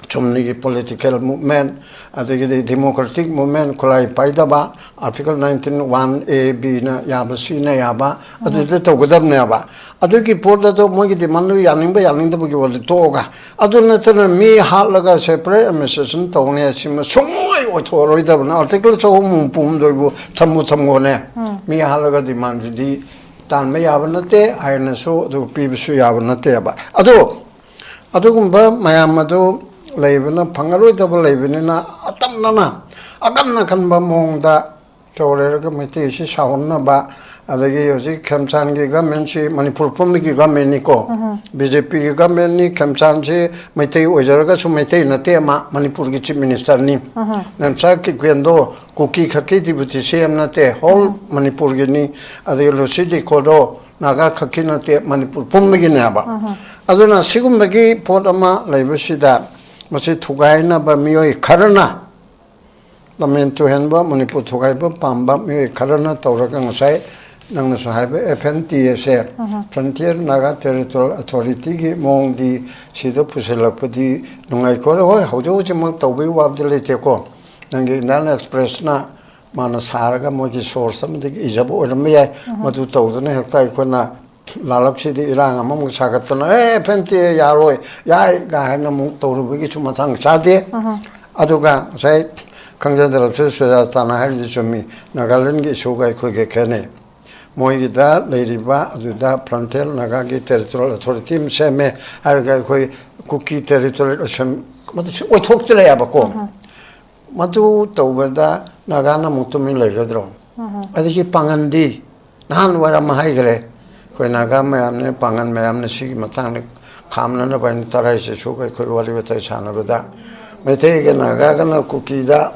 ꯆꯨꯝꯅꯒꯤ political movement, ꯑꯗꯒꯤꯗꯤ democratic movement, ꯈꯨꯠꯂꯥꯏ ꯄꯥꯏꯗꯕ, Article nineteen one A Bꯅ ꯌꯥꯕ, Cꯅ ꯌꯥꯕ, ꯑꯗꯨꯗ ꯇꯧꯒꯗꯕꯅꯦꯕ꯫ ꯑꯗꯨꯒꯤ ꯄꯣꯠ ꯑꯗꯣ ꯃꯣꯏꯒꯤ demandꯗꯨ ꯌꯥꯅꯤꯡꯕ ꯌꯥꯅꯤꯡꯗꯕꯒꯤ ꯋꯥꯔꯤ ꯇꯣꯛꯑꯒ, ꯑꯗꯨ ꯅꯠꯇꯅ ꯃꯤ ꯍꯥꯠꯂꯒ separate administration ꯇꯧꯅꯤ ꯍꯥꯏꯁꯤꯃ ꯁꯨꯡꯑꯣꯏ ꯑꯣꯏꯊꯣꯛꯑꯔꯣꯏꯗꯕꯅꯤ꯫ Article ꯆꯍꯨꯝ ꯍꯨꯝꯐꯨ ꯍꯨꯝꯗꯣꯏꯕꯨ ꯊꯝꯃꯨ ꯊꯝꯃꯣꯅꯦ꯫ ꯃꯤ ꯍꯥꯠꯂꯒ demandꯗꯨꯗꯤ ꯇꯥꯟꯕ ꯌꯥꯕ ꯅꯠꯇꯦ, ꯑꯥꯏꯟꯅꯁꯨ ꯑꯗꯨ ꯄꯤꯕꯁꯨ ꯌꯥꯕ ꯅꯠꯇꯦꯕ꯫ ꯑꯗꯣ ꯑꯗꯨꯒꯨꯝꯕ ꯃꯌꯥꯝ ꯑꯗꯨ ꯂꯩꯕꯅ, ꯐꯪꯉꯔꯣꯏꯗꯕ ꯂꯩꯕꯅꯤꯅ, ꯑꯇꯝꯅꯅ ꯑꯀꯟ ꯑꯀꯟꯕ ꯃꯑꯣꯡꯗ ꯇꯧꯔꯦꯔꯒ ꯃꯩꯇꯩꯁꯤ ꯁꯥꯎꯍꯟꯅꯕ, ꯑꯗꯒꯤ ꯍꯧꯖꯤꯛ ꯈꯦꯝꯆꯥꯟꯒꯤ ꯒꯃꯦꯟꯁꯤ ꯃꯅꯤꯄꯨꯔ ꯄꯨꯝꯕꯒꯤ ꯒꯃꯦꯟꯅꯤꯀꯣ꯫ ꯕꯤ ꯖꯦ ꯄꯤꯒꯤ ꯒꯃꯦꯟꯅꯤ꯫ ꯈꯦꯝꯆꯥꯟꯁꯤ ꯃꯩꯇꯩ ꯑꯣꯏꯖꯔꯒꯁꯨ ꯃꯩꯇꯩ ꯅꯠꯇꯦ, ꯃꯥ ꯃꯅꯤꯄꯨꯔꯒꯤ ꯆꯤꯐ ꯃꯤꯅꯤꯁꯇꯔꯅꯤ꯫ ꯅꯦꯝꯆꯥ ꯀꯤꯞꯒꯦꯟꯗꯣ ꯀꯨꯀꯤ ꯈꯛꯀꯤ ꯗꯤꯄꯨꯇꯤ ꯁꯤ ꯑꯦꯝ ꯅꯠꯇꯦ, ꯍꯣꯜ ꯃꯅꯤꯄꯨꯔꯒꯤꯅꯤ꯫ ꯑꯗꯒꯤ ꯂꯨꯁꯤ ꯗꯤꯈꯣꯗꯣ ꯅꯥꯒꯥ ꯈꯛꯀꯤ ꯅꯠꯇꯦ, ꯃꯅꯤꯄꯨꯔ ꯄꯨꯝꯕꯒꯤꯅꯦꯕ꯫ ꯑꯗꯨꯅ ꯁꯤꯒꯨꯝꯕꯒꯤ ꯄꯣꯠ ꯑꯃ ꯂꯩꯕꯁꯤꯗ ꯃꯁꯤ ꯊꯨꯒꯥꯏꯅꯕ ꯃꯤꯑꯣꯏ ꯈꯔꯅ, ꯂꯝꯍꯦꯟ ꯇꯨꯍꯦꯟꯕ, ꯃꯅꯤꯄꯨꯔ ꯊꯨꯒꯥꯏꯕ ꯄꯥꯝꯕ ꯃꯤꯑꯣꯏ ꯈꯔꯅ ꯇꯧꯔꯒ ꯉꯁꯥꯏ ꯅꯪꯅꯁꯨ ꯍꯥꯏꯕ ꯑꯦꯐ ꯑꯦꯟ ꯇꯤ ꯑꯦꯁꯦ, Frontier Naga Territorial Authorityꯒꯤ ꯃꯑꯣꯡꯗꯤ ꯁꯤꯗ ꯄꯨꯁꯤꯜꯂꯛꯄꯗꯤ ꯅꯨꯡꯉꯥꯏꯀꯣ꯫ ꯍꯣꯏ, ꯍꯧꯖꯤꯛ ꯍꯧꯖꯤꯛꯃꯛ ꯇꯧꯕꯒꯤ ꯋꯥꯕꯗꯤ ꯂꯩꯇꯦꯀꯣ꯫ ꯅꯪꯒꯤ ꯏꯟꯗꯤꯌꯥꯟ ꯑꯦꯛꯁꯄ꯭ꯔꯦꯁꯅ ꯃꯥꯅ ꯁꯥꯔꯒ ꯃꯣꯏꯒꯤ ꯁꯣꯔꯁ ꯑꯃꯗꯒꯤ ꯏꯖꯕ ꯑꯣꯏꯔꯝꯕ ꯌꯥꯏ꯫ ꯃꯗꯨ ꯇꯧꯗꯅ ꯍꯦꯛꯇ ꯑꯩꯈꯣꯏꯅ ꯂꯥꯂꯛꯁꯤꯗꯤ ꯏꯔꯥꯡ ꯑꯃꯃꯨꯛ ꯁꯥꯒꯠꯇꯅ, "ꯑꯦ, ꯑꯦꯐ ꯑꯦꯟ ꯇꯤ ꯑꯦ ꯌꯥꯔꯣꯏ, ꯌꯥꯏ" ꯀꯥꯏꯅ ꯑꯃꯨꯛ ꯇꯧꯔꯨꯕꯒꯤꯁꯨ ꯃꯇꯥꯡ ꯆꯥꯗꯦ꯫ ꯑꯗꯨꯒ ꯉꯁꯥꯏ ꯈꯪꯖꯗ꯭ꯔꯕꯁꯨ ꯁꯨꯖꯥꯇꯥꯅ ꯍꯥꯏꯔꯤꯗꯨ ꯆꯨꯝꯃꯤ, ꯅꯥꯒꯥꯂꯦꯟꯒꯤ ꯏꯁꯨꯒ ꯑꯩꯈꯣꯏꯒ ꯈꯦꯠꯅꯩ꯫ ꯃꯣꯏꯒꯤꯗ ꯂꯩꯔꯤꯕ ꯑꯗꯨꯗ Frontier Nagaꯒꯤ Territorial Authority ꯑꯃ ꯁꯦꯝꯃꯦ ꯍꯥꯏꯔꯒ ꯑꯩꯈꯣꯏ ꯀꯨꯀꯤ Territorial Assembly ꯃꯗꯨꯁꯨ ꯑꯣꯏꯊꯣꯛꯇ꯭ꯔꯦꯕꯀꯣ꯫ ꯃꯗꯨ ꯇꯧꯕꯗ ꯅꯥꯒꯥꯅ ꯑꯃꯨꯛ ꯇꯨꯃꯤꯟ ꯂꯩꯒꯗ꯭ꯔꯣ? ꯑꯗꯒꯤ ꯄꯥꯡꯒꯟꯗꯤ ꯅꯍꯥꯟ ꯋꯥꯏꯔꯝ ꯍꯥꯏꯈ꯭ꯔꯦ, ꯑꯩꯈꯣꯏ ꯅꯥꯒꯥ ꯃꯌꯥꯝꯅ, ꯄꯥꯡꯒꯟ ꯃꯌꯥꯝꯅ ꯁꯤꯒꯤ ꯃꯇꯥꯡꯗ ꯈꯥꯝꯅꯅꯕ ꯍꯥꯏꯅ ꯇꯔꯥꯏꯁꯦ ꯁꯨꯒ ꯑꯩꯈꯣꯏ ꯋꯥꯔꯤ ꯋꯥꯇꯥꯏ ꯁꯥꯟꯅꯕꯗ ꯃꯩꯇꯩꯒ ꯅꯥꯒꯥꯒꯅ ꯀꯨꯀꯤꯗ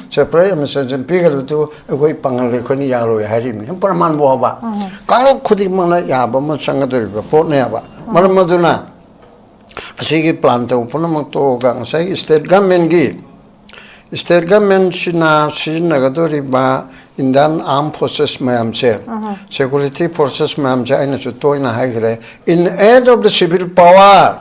separate administration ꯄꯤꯈ꯭ꯔꯕꯗꯨ ꯑꯩꯈꯣꯏ ꯄꯥꯡꯒꯜ ꯑꯩꯈꯣꯏꯅ ꯌꯥꯔꯣꯏ ꯍꯥꯏꯔꯤꯕꯅꯤ꯫ ꯄ꯭ꯔꯃꯥꯟ ꯐꯥꯎꯕ ꯀꯥꯡꯂꯨꯞ ꯈꯨꯗꯤꯡꯃꯛꯅ ꯌꯥꯕ ꯑꯃ ꯆꯪꯒꯗꯧꯔꯤꯕ ꯄꯣꯠꯅꯦꯕ꯫ ꯃꯔꯝ ꯑꯗꯨꯅ ꯑꯁꯤꯒꯤ plan ꯇꯧꯕ ꯄꯨꯝꯅꯃꯛ ꯇꯣꯛꯑꯒ ꯉꯁꯥꯏꯒꯤ state governmentꯀꯤ, state governmentꯁꯤꯅ ꯁꯤꯖꯤꯟꯅꯒꯗꯧꯔꯤꯕ Indian Armed Forces ꯃꯌꯥꯝꯁꯦ, security forces ꯃꯌꯥꯝꯁꯦ ꯑꯩꯅꯁꯨ ꯇꯣꯏꯅ ꯍꯥꯏꯈ꯭ꯔꯦ, in aid of the civil power,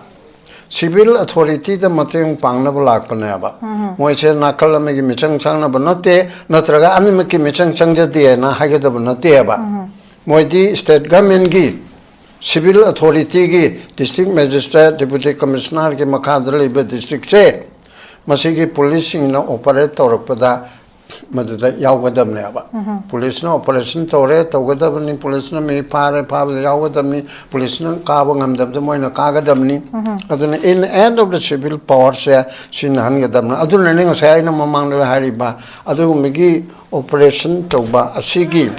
civil authorityꯗ ꯃꯇꯦꯡ ꯄꯥꯡꯅꯕ ꯂꯥꯛꯄꯅꯦꯕ꯫ ꯃꯣꯏꯁꯦ ꯅꯥꯀꯜ ꯑꯃꯒꯤ ꯃꯤꯆꯪ ꯆꯪꯅꯕ ꯅꯠꯇꯦ, ꯅꯠꯇ꯭ꯔꯒ ꯑꯅꯤꯃꯛꯀꯤ ꯃꯤꯆꯪ ꯆꯪꯖꯗꯦꯅ ꯍꯥꯏꯒꯗꯕ ꯅꯠꯇꯦꯕ꯫ ꯃꯣꯏꯗꯤ state governmentꯀꯤ civil authorityꯒꯤ district magistrate, deputy commissionerꯒꯤ ꯃꯈꯥꯗ ꯂꯩꯕ districtꯁꯦ ꯃꯁꯤꯒꯤ policeꯁꯤꯡꯅ operate ꯇꯧꯔꯛꯄꯗ ꯃꯗꯨꯗ ꯌꯥꯎꯒꯗꯕꯅꯦꯕ꯫ Policeꯅ operation ꯇꯧꯔꯦ, ꯇꯧꯒꯗꯕꯅꯤ, policeꯅ ꯃꯤ ꯐꯥꯔꯦ, ꯐꯥꯕꯗ ꯌꯥꯎꯒꯗꯕꯅꯤ, policeꯅ ꯀꯥꯕ ꯉꯝꯗꯕꯗ ꯃꯣꯏꯅ ꯀꯥꯒꯗꯕꯅꯤ꯫ ꯑꯗꯨꯅ in aid of the civil powerꯁꯦ ꯁꯤꯖꯤꯟꯅꯍꯟꯒꯗꯕꯅꯤ꯫ ꯑꯗꯨꯅꯅꯤ ꯉꯁꯥꯏ ꯑꯩꯅ ꯃꯃꯥꯡꯗ ꯍꯥꯏꯔꯤꯕ ꯑꯗꯨꯒꯨꯝꯕꯒꯤ operation ꯇꯧꯕ ꯑꯁꯤꯒꯤ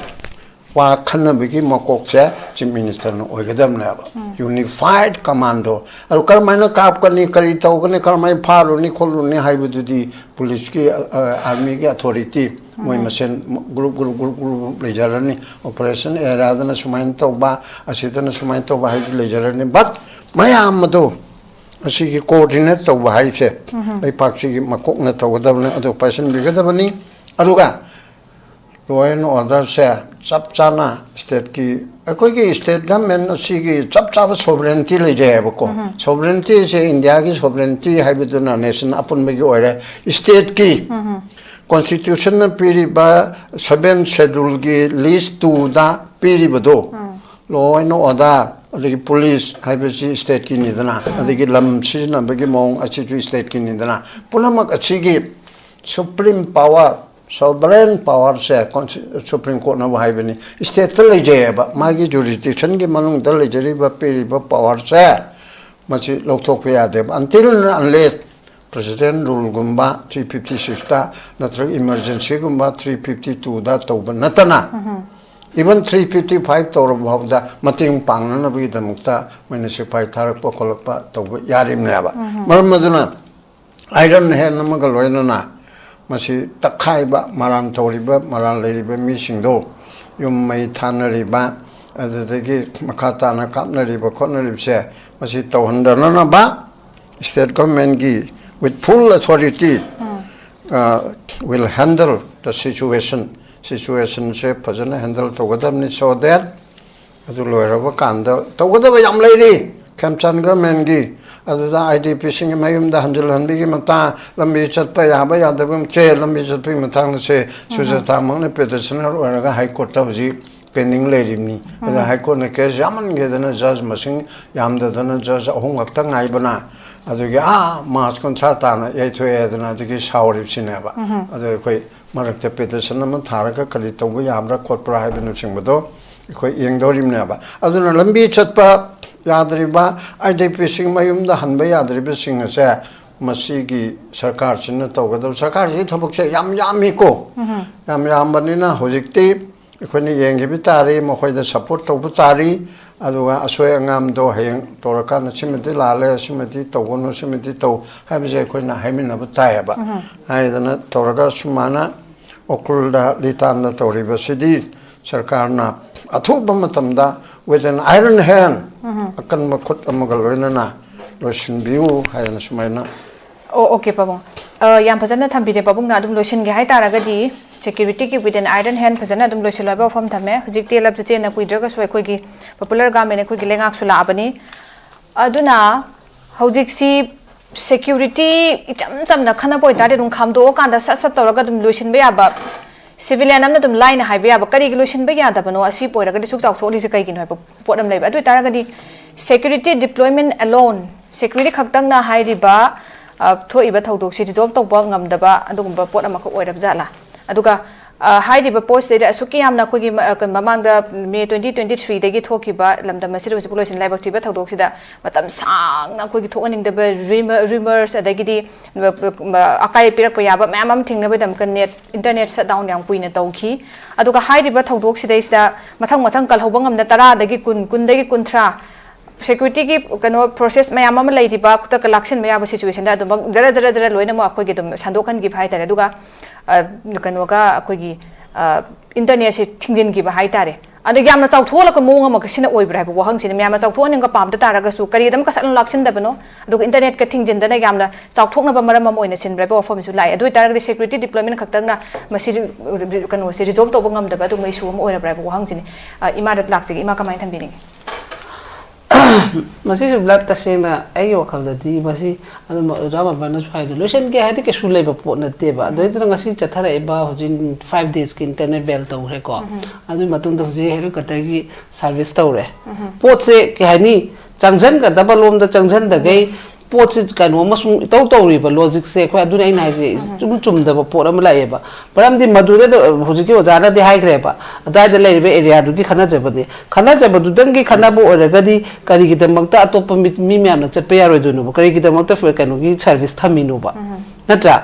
ꯋꯥ ꯈꯟꯅꯕꯒꯤ ꯃꯀꯣꯛꯁꯦ ꯆꯤꯐ ꯃꯤꯅꯤꯁꯇꯔꯅ ꯑꯣꯏꯒꯗꯕꯅꯦꯕ꯫ ꯌꯨꯅꯤꯐꯥꯏꯠ ꯀꯃꯥꯟꯗꯣ ꯑꯗꯨ ꯀꯔꯝꯍꯥꯏꯅ ꯀꯥꯞꯀꯅꯤ, ꯀꯔꯤ ꯇꯧꯒꯅꯤ, ꯀꯔꯝꯍꯥꯏꯅ ꯐꯥꯔꯨꯅꯤ ꯈꯣꯠꯂꯨꯅꯤ ꯍꯥꯏꯕꯗꯨꯗꯤ ꯄꯨꯂꯤꯁꯀꯤ, ꯑ, ꯑ, ꯑꯥꯔꯃꯤꯒꯤ ꯑꯣꯊꯣꯔꯤꯇꯤ ꯃꯣꯏ ꯃꯁꯦꯟ ꯒ꯭ꯔꯨꯞ ꯒ꯭ꯔꯨꯞ ꯒ꯭ꯔꯨꯞ ꯒ꯭ꯔꯨꯞ ꯂꯩꯖꯔꯅꯤ꯫ ꯑꯣꯄꯔꯦꯁꯟ ꯑꯦꯔꯤꯌꯥꯗꯅ ꯁꯨꯃꯥꯏꯅ ꯇꯧꯕ, ꯑꯁꯤꯗꯅ ꯁꯨꯃꯥꯏꯅ ꯇꯧꯕ ꯍꯥꯏꯕꯗꯤ ꯂꯩꯖꯔꯅꯤ꯫ ꯕꯠ ꯃꯌꯥꯝ ꯑꯗꯣ ꯑꯁꯤꯒꯤ ꯀꯣꯑꯣꯔꯗꯤꯅꯦꯠ ꯇꯧꯕ ꯍꯥꯏꯁꯦ ꯂꯩꯄꯥꯛꯁꯤꯒꯤ ꯃꯀꯣꯛꯅ ꯇꯧꯒꯗꯕꯅꯤ, ꯑꯗꯨ ꯄꯥꯏꯁꯤꯟꯕꯤꯒꯗꯕꯅꯤ꯫ ꯑꯗꯨꯒ ꯂꯣ ꯑꯦꯟ ꯑꯣꯔꯗꯔꯁꯦ ꯆꯞ ꯆꯥꯅ ꯁ꯭ꯇꯦꯠꯀꯤ, ꯑꯩꯈꯣꯏꯒꯤ ꯁ꯭ꯇꯦꯠ ꯒꯚꯔꯟꯃꯦꯟ ꯑꯁꯤꯒꯤ ꯆꯞ ꯆꯥꯕ ꯁꯣꯚꯔꯦꯟꯇꯤ ꯂꯩꯖꯩ ꯍꯥꯏꯕꯀꯣ꯫ ꯁꯣꯚꯔꯦꯟꯇꯤꯁꯦ ꯏꯟꯗꯤꯌꯥꯒꯤ ꯁꯣꯚꯔꯦꯟꯇꯤ ꯍꯥꯏꯕꯗꯨꯅ ꯅꯦꯁꯟ ꯑꯄꯨꯟꯕꯒꯤ ꯑꯣꯏꯔꯦ꯫ ꯁ꯭ꯇꯦꯠꯀꯤ ꯀꯣꯟꯁꯇꯤꯇ꯭ꯌꯨꯁꯟꯅ ꯄꯤꯔꯤꯕ ꯁꯚꯦꯟ ꯁꯦꯗꯨꯜꯒꯤ ꯂꯤꯁ ꯇꯨꯗ ꯄꯤꯔꯤꯕꯗꯣ, ꯂꯣ ꯑꯦꯟ ꯑꯣꯔꯗꯔ, ꯑꯗꯒꯤ ꯄꯨꯂꯤꯁ ꯍꯥꯏꯕꯁꯤ ꯁ꯭ꯇꯦꯠꯀꯤꯅꯤꯗꯅ, ꯑꯗꯒꯤ ꯂꯝ ꯁꯤꯖꯤꯟꯅꯕꯒꯤ ꯃꯑꯣꯡ ꯑꯁꯤꯁꯨ ꯁ꯭ꯇꯦꯠꯀꯤꯅꯤꯗꯅ, ꯄꯨꯝꯅꯃꯛ ꯑꯁꯤꯒꯤ ꯁꯨꯄ꯭ꯔꯤꯝ ꯄꯥꯋꯔ, ꯁꯣꯚꯔꯦꯟ ꯄꯥꯋꯔꯁꯦ ꯀꯣꯟꯁꯤ-, ꯁꯨꯄ꯭ꯔꯤꯝ ꯀꯣꯔꯠꯅꯕꯨ ꯍꯥꯏꯕꯅꯤ, ꯁ꯭ꯇꯦꯠꯇ ꯂꯩꯖꯩꯑꯕ꯫ ꯃꯥꯒꯤ ꯖꯨꯔꯤꯁꯗꯤꯛꯁꯟꯒꯤ ꯃꯅꯨꯡꯗ ꯂꯩꯖꯔꯤꯕ, ꯄꯤꯔꯤꯕ ꯄꯥꯋꯔꯁꯦ ꯃꯁꯤ ꯂꯧꯊꯣꯛꯄ ꯌꯥꯗꯦꯕ꯫ Until and unless ꯄ꯭ꯔꯦꯁꯤꯗꯦꯟ ꯔꯨꯜꯒꯨꯝꯕ, ꯊ꯭ꯔꯤ ꯐꯤꯐꯇꯤ ꯁꯤꯛꯁꯇ ꯅꯠꯇ꯭ꯔꯒ ꯏꯃꯔꯖꯦꯟꯁꯤꯒꯨꯝꯕ ꯊ꯭ꯔꯤ ꯐꯤꯐꯇꯤ ꯇꯨꯗ ꯇꯧꯕ ꯅꯠꯇꯅ, ꯏꯚꯟ ꯊ꯭ꯔꯤ ꯐꯤꯐꯇꯤ ꯐꯥꯏꯚ ꯇꯧꯔꯕ ꯐꯥꯎꯕꯗ ꯃꯇꯦꯡ ꯄꯥꯡꯅꯅꯕꯒꯤꯗꯃꯛꯇ ꯃꯣꯏꯅ ꯁꯤꯐꯥꯏ ꯊꯥꯔꯛꯄ ꯈꯣꯠꯂꯛꯄ ꯇꯧꯕ ꯌꯥꯔꯤꯕꯅꯦꯕ꯫ ꯃꯔꯝ ꯑꯗꯨꯅ ꯑꯥꯏꯔꯟ ꯍꯦꯟ ꯑꯃꯒ ꯂꯣꯏꯅꯅ ꯃꯁꯤ ꯇꯛꯈꯥꯏꯕ, ꯃꯔꯥꯟ ꯇꯧꯔꯤꯕ, ꯃꯔꯥꯟ ꯂꯩꯔꯤꯕ ꯃꯤꯁꯤꯡꯗꯣ ꯌꯨꯝ ꯃꯩ ꯊꯥꯅꯔꯤꯕ, ꯑꯗꯨꯗꯒꯤ ꯃꯈꯥ ꯇꯥꯅ ꯀꯥꯞꯅꯔꯤꯕ ꯈꯣꯠꯅꯔꯤꯕꯁꯦ ꯃꯁꯤ ꯇꯧꯍꯟꯗꯅꯅꯕ ꯁ꯭ꯇꯦꯠ ꯒꯚꯔꯟꯃꯦꯟꯒꯤ with full authority, uh, will handle the situation, ꯁꯤꯆꯨꯋꯦꯁꯟꯁꯦ ꯐꯖꯅ ꯍꯦꯟꯗꯜ ꯇꯧꯒꯗꯕꯅꯤ꯫ So that ꯑꯗꯨ ꯂꯣꯏꯔꯕ ꯀꯥꯟꯗ ꯇꯧꯒꯗꯕ ꯌꯥꯝ ꯂꯩꯔꯤ꯫ ꯈꯦꯝꯆꯥꯟ ꯒꯚꯔꯟꯃꯦꯟꯒꯤ ꯑꯗꯨꯗ ꯑꯥꯏ ꯗꯤ ꯄꯤꯁꯤꯡꯒꯤ ꯃꯌꯨꯝꯗ ꯍꯟꯖꯤꯜꯍꯟꯕꯒꯤ ꯃꯇꯥꯡ, ꯂꯝꯕꯤ ꯆꯠꯄ ꯌꯥꯕ ꯌꯥꯗꯕ ꯆꯦ, ꯂꯝꯕꯤ ꯆꯠꯄꯒꯤ ꯃꯇꯥꯡꯗꯁꯦ ꯁꯨꯖꯥꯇꯥ ꯃꯛꯅ ꯄꯦꯇꯤꯁꯅꯔ ꯑꯣꯏꯔꯒ ꯍꯥꯏ ꯀꯣꯔꯠꯇ ꯍꯧꯖꯤꯛ ꯄꯦꯟꯗꯤꯡ ꯂꯩꯔꯤꯕꯅꯤ꯫ ꯑꯗ ꯍꯥꯏ ꯀꯣꯔꯠꯅ ꯀꯦꯁ ꯌꯥꯝꯃꯟꯒꯦꯗꯅ ꯖꯖ ꯃꯁꯤꯡ ꯌꯥꯝꯗꯗꯅ ꯖꯖ ꯑꯍꯨꯝ ꯈꯛꯇ ꯉꯥꯏꯕꯅ ꯑꯗꯨꯒꯤ ꯑꯥ ꯃꯥꯔꯆ ꯀꯨꯟꯊ꯭ꯔꯥ ꯇꯥꯅ ꯌꯩꯊꯣꯛꯑꯦ ꯍꯥꯏꯗꯅ ꯑꯗꯨꯒꯤ ꯁꯥꯎꯔꯤꯕꯁꯤꯅꯦꯕ꯫ ꯑꯗꯣ ꯑꯩꯈꯣꯏ ꯃꯔꯛꯇ ꯄꯦꯇꯤꯁꯟ ꯑꯃ ꯊꯥꯔꯒ ꯀꯔꯤ ꯇꯧꯕ ꯌꯥꯕ꯭ꯔꯥ ꯈꯣꯠꯄ꯭ꯔꯥ ꯍꯥꯏꯕꯅꯆꯤꯡꯕꯗꯣ ꯑꯩꯈꯣꯏ ꯌꯦꯡꯗꯧꯔꯤꯕꯅꯦꯕ꯫ ꯑꯗꯨꯅ ꯂꯝꯕꯤ ꯆꯠꯄ ꯌꯥꯗ꯭ꯔꯤꯕ, ꯑꯥꯏ ꯗꯤ ꯄꯤꯁꯤꯡ ꯃꯌꯨꯝꯗ ꯍꯟꯕ ꯌꯥꯗ꯭ꯔꯤꯕꯁꯤꯡ ꯑꯁꯦ ꯃꯁꯤꯒꯤ ꯁꯔꯀꯥꯔꯁꯤꯅ ꯇꯧꯒꯗꯕ, ꯁꯔꯀꯥꯔꯁꯤꯒꯤ ꯊꯕꯛꯁꯦ ꯌꯥꯝ ꯌꯥꯝꯃꯤꯀꯣ꯫ ꯌꯥꯝ ꯌꯥꯝꯕꯅꯤꯅ ꯍꯧꯖꯤꯛꯇꯤ ꯑꯩꯈꯣꯏꯅ ꯌꯦꯡꯈꯤꯕ ꯇꯥꯔꯤ, ꯃꯈꯣꯏꯗ ꯁꯞꯄꯣꯔꯠ ꯇꯧꯕ ꯇꯥꯔꯤ꯫ ꯑꯗꯨꯒ ꯑꯁꯣꯏ ꯑꯉꯥꯝꯗꯣ ꯍꯌꯦꯡ ꯇꯧꯔꯀꯥꯟꯗ ꯁꯤꯃꯗꯤ ꯂꯥꯜꯂꯦ, ꯁꯤꯃꯗꯤ ꯇꯧꯒꯅꯨ, ꯁꯤꯃꯗꯤ ꯇꯧ ꯍꯥꯏꯕꯁꯦ ꯑꯩꯈꯣꯏꯅ ꯍꯥꯏꯃꯤꯟꯅꯕ ꯇꯥꯏꯌꯦꯕ꯫ ꯍꯥꯏꯗꯅ ꯇꯧꯔꯒ ꯁꯨꯃꯥꯏꯅ ꯎꯈ꯭ꯔꯨꯜꯗ ꯂꯤꯇꯥꯟꯗ ꯇꯧꯔꯤꯕꯁꯤꯗꯤ ꯁꯔꯀꯥꯔꯅ ꯑꯊꯨꯕ ꯃꯇꯝꯗ with an iron hand, ꯑꯀꯟꯕ ꯈꯨꯠ ꯑꯃꯒ ꯂꯣꯏꯅꯅ ꯂꯣꯏꯁꯤꯟꯕꯤꯌꯨ ꯍꯥꯏꯗꯅ ꯁꯨꯃꯥꯏꯅ ꯑꯣ, ꯑꯣꯀꯦ, ꯄꯥꯕꯨꯡ꯫ ꯑ, ꯌꯥꯝ ꯐꯖꯅ ꯊꯝꯕꯤꯔꯦ, ꯄꯥꯕꯨꯡꯅ꯫ ꯑꯗꯨꯝ ꯂꯣꯏꯁꯤꯟꯒꯦ ꯍꯥꯏꯇꯥꯔꯒꯗꯤ, security ꯒꯤ with an iron hand ꯐꯖꯅ ꯑꯗꯨꯝ ꯂꯣꯏꯁꯤꯜꯂꯣ ꯍꯥꯏꯕ ꯋꯥꯐꯝ ꯊꯝꯃꯦ꯫ ꯍꯧꯖꯤꯛ ꯇꯦꯜꯂꯕꯁꯨ ꯆꯦꯟꯅ ꯀꯨꯏꯗ꯭ꯔꯒꯁꯨ ꯑꯩꯈꯣꯏꯒꯤ popular government, ꯑꯩꯈꯣꯏꯒꯤ ꯂꯩꯉꯥꯛꯁꯨ ꯂꯥꯛꯑꯕꯅꯤ꯫ ꯑꯗꯨꯅ ꯍꯧꯖꯤꯛꯁꯤ ꯏꯆꯝ ꯆꯝꯅ ꯈꯟꯅꯕ ꯑꯣꯏꯇꯥꯔꯗꯤ ꯑꯗꯨꯝ ꯈꯥꯝꯗꯣꯛꯑꯀꯥꯟꯗ ꯁꯠ ꯁꯠ ꯇꯧꯔꯒ ꯑꯗꯨꯝ ꯂꯣꯏꯁꯤꯟꯕ ꯌꯥꯕ, civilian ꯑꯃꯅ ꯑꯗꯨꯝ ꯂꯥꯏꯅ ꯍꯥꯏꯕ ꯌꯥꯕ, ꯀꯔꯤꯒꯤ ꯂꯣꯏꯁꯤꯟꯕ ꯌꯥꯗꯕꯅꯣ, ꯑꯁꯤ ꯑꯣꯏꯔꯒꯗꯤ ꯁꯨꯛ ꯆꯥꯎꯊꯣꯛꯂꯤꯁꯦ ꯀꯩꯒꯤꯅꯣ ꯍꯥꯏꯕ ꯄꯣꯠ ꯑꯃ ꯂꯩꯕ꯫ ꯑꯗꯨ ꯑꯣꯏꯇꯥꯔꯒꯗꯤ security deployment alone, security ꯈꯛꯇꯪꯅ ꯍꯥꯏꯔꯤꯕ, ꯑ, ꯊꯣꯛꯏꯕ ꯊꯧꯗꯣꯛꯁꯤ resolve ꯇꯧꯕ ꯉꯝꯗꯕ ꯑꯗꯨꯒꯨꯝꯕ ꯄꯣꯠ ꯑꯃꯈꯛ ꯑꯣꯏꯔꯕ ꯖꯥꯠꯂꯥ? ꯑꯗꯨꯒ, ꯑ, ꯍꯥꯏꯔꯤꯕ ꯄꯣꯠꯁꯤꯗꯩꯗ ꯑꯁꯨꯛꯀꯤ ꯌꯥꯝꯅ ꯑꯩꯈꯣꯏꯒꯤ ꯃ-, ꯑ, ꯀ-, ꯃꯃꯥꯡꯗ May twenty twenty three ꯗꯒꯤ ꯊꯣꯛꯈꯤꯕ ꯂꯝꯗꯝ ꯑꯁꯤꯗ ꯍꯧꯖꯤꯛ ꯂꯣꯏꯁꯤꯟ ꯂꯥꯏꯕꯛ ꯊꯤꯕ ꯊꯧꯗꯣꯛꯁꯤꯗ ꯃꯇꯝ ꯁꯥꯡꯅ ꯑꯩꯈꯣꯏꯒꯤ ꯊꯣꯛꯍꯟꯅꯤꯡꯗꯕ rumor, rumors, ꯑꯗꯒꯤꯗꯤ, ꯑ, ꯑ, ꯑꯀꯥꯏ ꯄꯤꯔꯛꯄ ꯌꯥꯕ ꯃꯌꯥꯝ ꯑꯃ ꯊꯦꯡꯅꯕꯒꯤꯗꯃꯛꯇ net, internet shutdown ꯌꯥꯝ ꯀꯨꯏꯅ ꯇꯧꯈꯤ꯫ ꯑꯗꯨꯒ ꯍꯥꯏꯔꯤꯕ ꯊꯧꯗꯣꯛꯁꯤꯗꯩꯁꯤꯗ ꯃꯊꯪ ꯃꯊꯪ ꯀꯜꯍꯧꯕ ꯉꯝꯅ ꯇꯔꯥꯗꯒꯤ ꯀꯨꯟ, ꯀꯨꯟꯗꯒꯤ ꯀꯨꯟꯊ꯭ꯔꯥ, security ꯒꯤ ꯀꯩꯅꯣ process ꯃꯌꯥꯝ ꯑꯃ ꯂꯩꯔꯤꯕ, ꯈꯨꯗꯛꯇ ꯂꯥꯛꯁꯤꯟꯕ ꯌꯥꯕ situation ꯗ ꯑꯗꯨꯃꯛ ꯖꯔ ꯖꯔ ꯖꯔ ꯂꯣꯏꯅꯃꯛ ꯑꯩꯈꯣꯏꯒꯤ ꯑꯗꯨꯝ ꯁꯟꯗꯣꯛꯍꯟꯈꯤꯕ ꯍꯥꯏꯇꯥꯔꯦ꯫ ꯑꯗꯨꯒ, ꯑ, ꯀꯩꯅꯣꯒ ꯑꯩꯈꯣꯏꯒꯤ, ꯑ, internet ꯁꯦ ꯊꯤꯡꯖꯤꯟꯈꯤꯕ ꯍꯥꯏꯇꯥꯔꯦ꯫ ꯑꯗ ꯌꯥꯝꯅ ꯆꯥꯎꯊꯣꯛꯍꯜꯂꯛꯄ ꯃꯑꯣꯡ ꯑꯃ ꯁꯤꯅ ꯑꯣꯏꯕ꯭ꯔꯥ ꯍꯥꯏꯕ ꯋꯥꯍꯪꯁꯤꯅ ꯃꯌꯥꯝꯅ ꯆꯥꯎꯊꯣꯛꯍꯟꯅꯤꯡꯕ ꯄꯥꯝꯗ ꯇꯥꯔꯒꯁꯨ ꯀꯔꯤꯗ ꯑꯃꯨꯛꯀ ꯁꯠ ꯂꯥꯎꯅ ꯂꯥꯛꯁꯤꯟꯗꯕꯅꯣ? ꯑꯗꯨꯒ internet ꯀ ꯊꯤꯡꯖꯤꯟꯗꯅ ꯌꯥꯝꯅ ꯆꯥꯎꯊꯣꯛꯅꯕ ꯃꯔꯝ ꯑꯃ ꯑꯣꯏꯅ ꯁꯤꯟꯕ꯭ꯔꯥ ꯍꯥꯏꯕ ꯋꯥꯐꯝꯁꯨ ꯂꯥꯛꯑꯦ꯫ ꯑꯗꯨ ꯑꯣꯏꯇꯥꯔꯒꯗꯤ security deployment ꯈꯛꯇꯪꯅ ꯃꯁꯤ, ꯀꯩꯅꯣꯁꯦ resolve ꯇꯧꯕ ꯉꯝꯗꯕ ꯑꯗꯨꯒꯨꯝꯕ issue ꯑꯃ ꯑꯣꯏꯔꯕ꯭ꯔꯥ ꯍꯥꯏꯕ ꯋꯥꯍꯪꯁꯤꯅꯤ꯫ ꯑ, ꯏꯃꯥꯗ ꯂꯥꯛꯆꯒꯦ꯫ ꯏꯃꯥ, ꯀꯃꯥꯏꯅ ꯊꯝꯕꯤꯅꯤꯡꯉꯤ? ꯃꯁꯤꯁꯨ ꯕ꯭ꯂꯠ ꯇꯁꯦꯡꯅ ꯑꯩꯒꯤ ꯋꯥꯈꯜꯗꯗꯤ ꯃꯁꯤ ꯑꯗꯨꯝ ꯑꯣꯖꯥ ꯃꯥꯄꯜꯅꯁꯨ ꯍꯥꯏꯗꯣ ꯂꯣꯏꯁꯟꯒꯦ ꯍꯥꯏꯗꯤ ꯀꯩꯁꯨ ꯂꯩꯕ ꯄꯣꯠ ꯅꯠꯇꯦꯕ꯫ ꯑꯗꯨꯗꯩꯗꯨꯅ ꯉꯁꯤ ꯆꯠꯊꯔꯛꯏꯕ ꯍꯧꯖꯤꯛ five days ꯀꯤ internet ban ꯇꯧꯈ꯭ꯔꯦꯀꯣ꯫ ꯑꯗꯨꯒꯤ ꯃꯇꯨꯡꯗ ꯍꯧꯖꯤꯛ helicopter ꯒꯤ service ꯇꯧꯔꯦ꯫ ꯄꯣꯠꯁꯦ ꯀꯩ ꯍꯥꯏꯅꯤ, ꯆꯪꯁꯟꯒꯗꯕ ꯂꯣꯝꯗ ꯆꯪꯁꯟꯗꯒꯩ ꯄꯣꯠꯁꯤ ꯀꯩꯅꯣ ꯑꯃꯁꯨꯡ ꯏꯇꯧ ꯇꯧꯔꯤꯕ logic ꯁꯦ ꯑꯩꯈꯣꯏ, ꯑꯗꯨꯅ ꯑꯩꯅ ꯍꯥꯏꯁꯦ ꯏꯆꯨꯝ ꯆꯨꯝꯗꯕ ꯄꯣꯠ ꯑꯃ ꯂꯥꯛꯑꯦꯕ꯫ ꯃꯔꯝꯗꯤ ꯃꯗꯨꯗ ꯍꯧꯖꯤꯛꯀꯤ ꯑꯣꯖꯥꯅꯗꯤ ꯍꯥꯏꯈ꯭ꯔꯦꯕ, ꯑꯗꯨꯋꯥꯏꯗ ꯂꯩꯔꯤꯕ area ꯗꯨꯒꯤ ꯈꯟꯅꯖꯕꯅꯦ꯫ ꯈꯟꯅꯖꯕꯗꯨꯗꯪꯒꯤ ꯈꯟꯅꯕ ꯑꯣꯏꯔꯒꯗꯤ ꯀꯔꯤꯒꯤꯗꯃꯛꯇ ꯑꯇꯣꯞꯄ ꯃꯤ, ꯃꯤ ꯃꯌꯥꯝꯅ ꯆꯠꯄ ꯌꯥꯔꯣꯏꯗꯣꯏꯅꯣꯕ? ꯀꯔꯤꯒꯤꯗꯃꯛꯇ ꯐ-, ꯀꯩꯅꯣꯒꯤ service ꯊꯝꯃꯤꯅꯣꯕ? ꯅꯠꯇ꯭ꯔꯥ?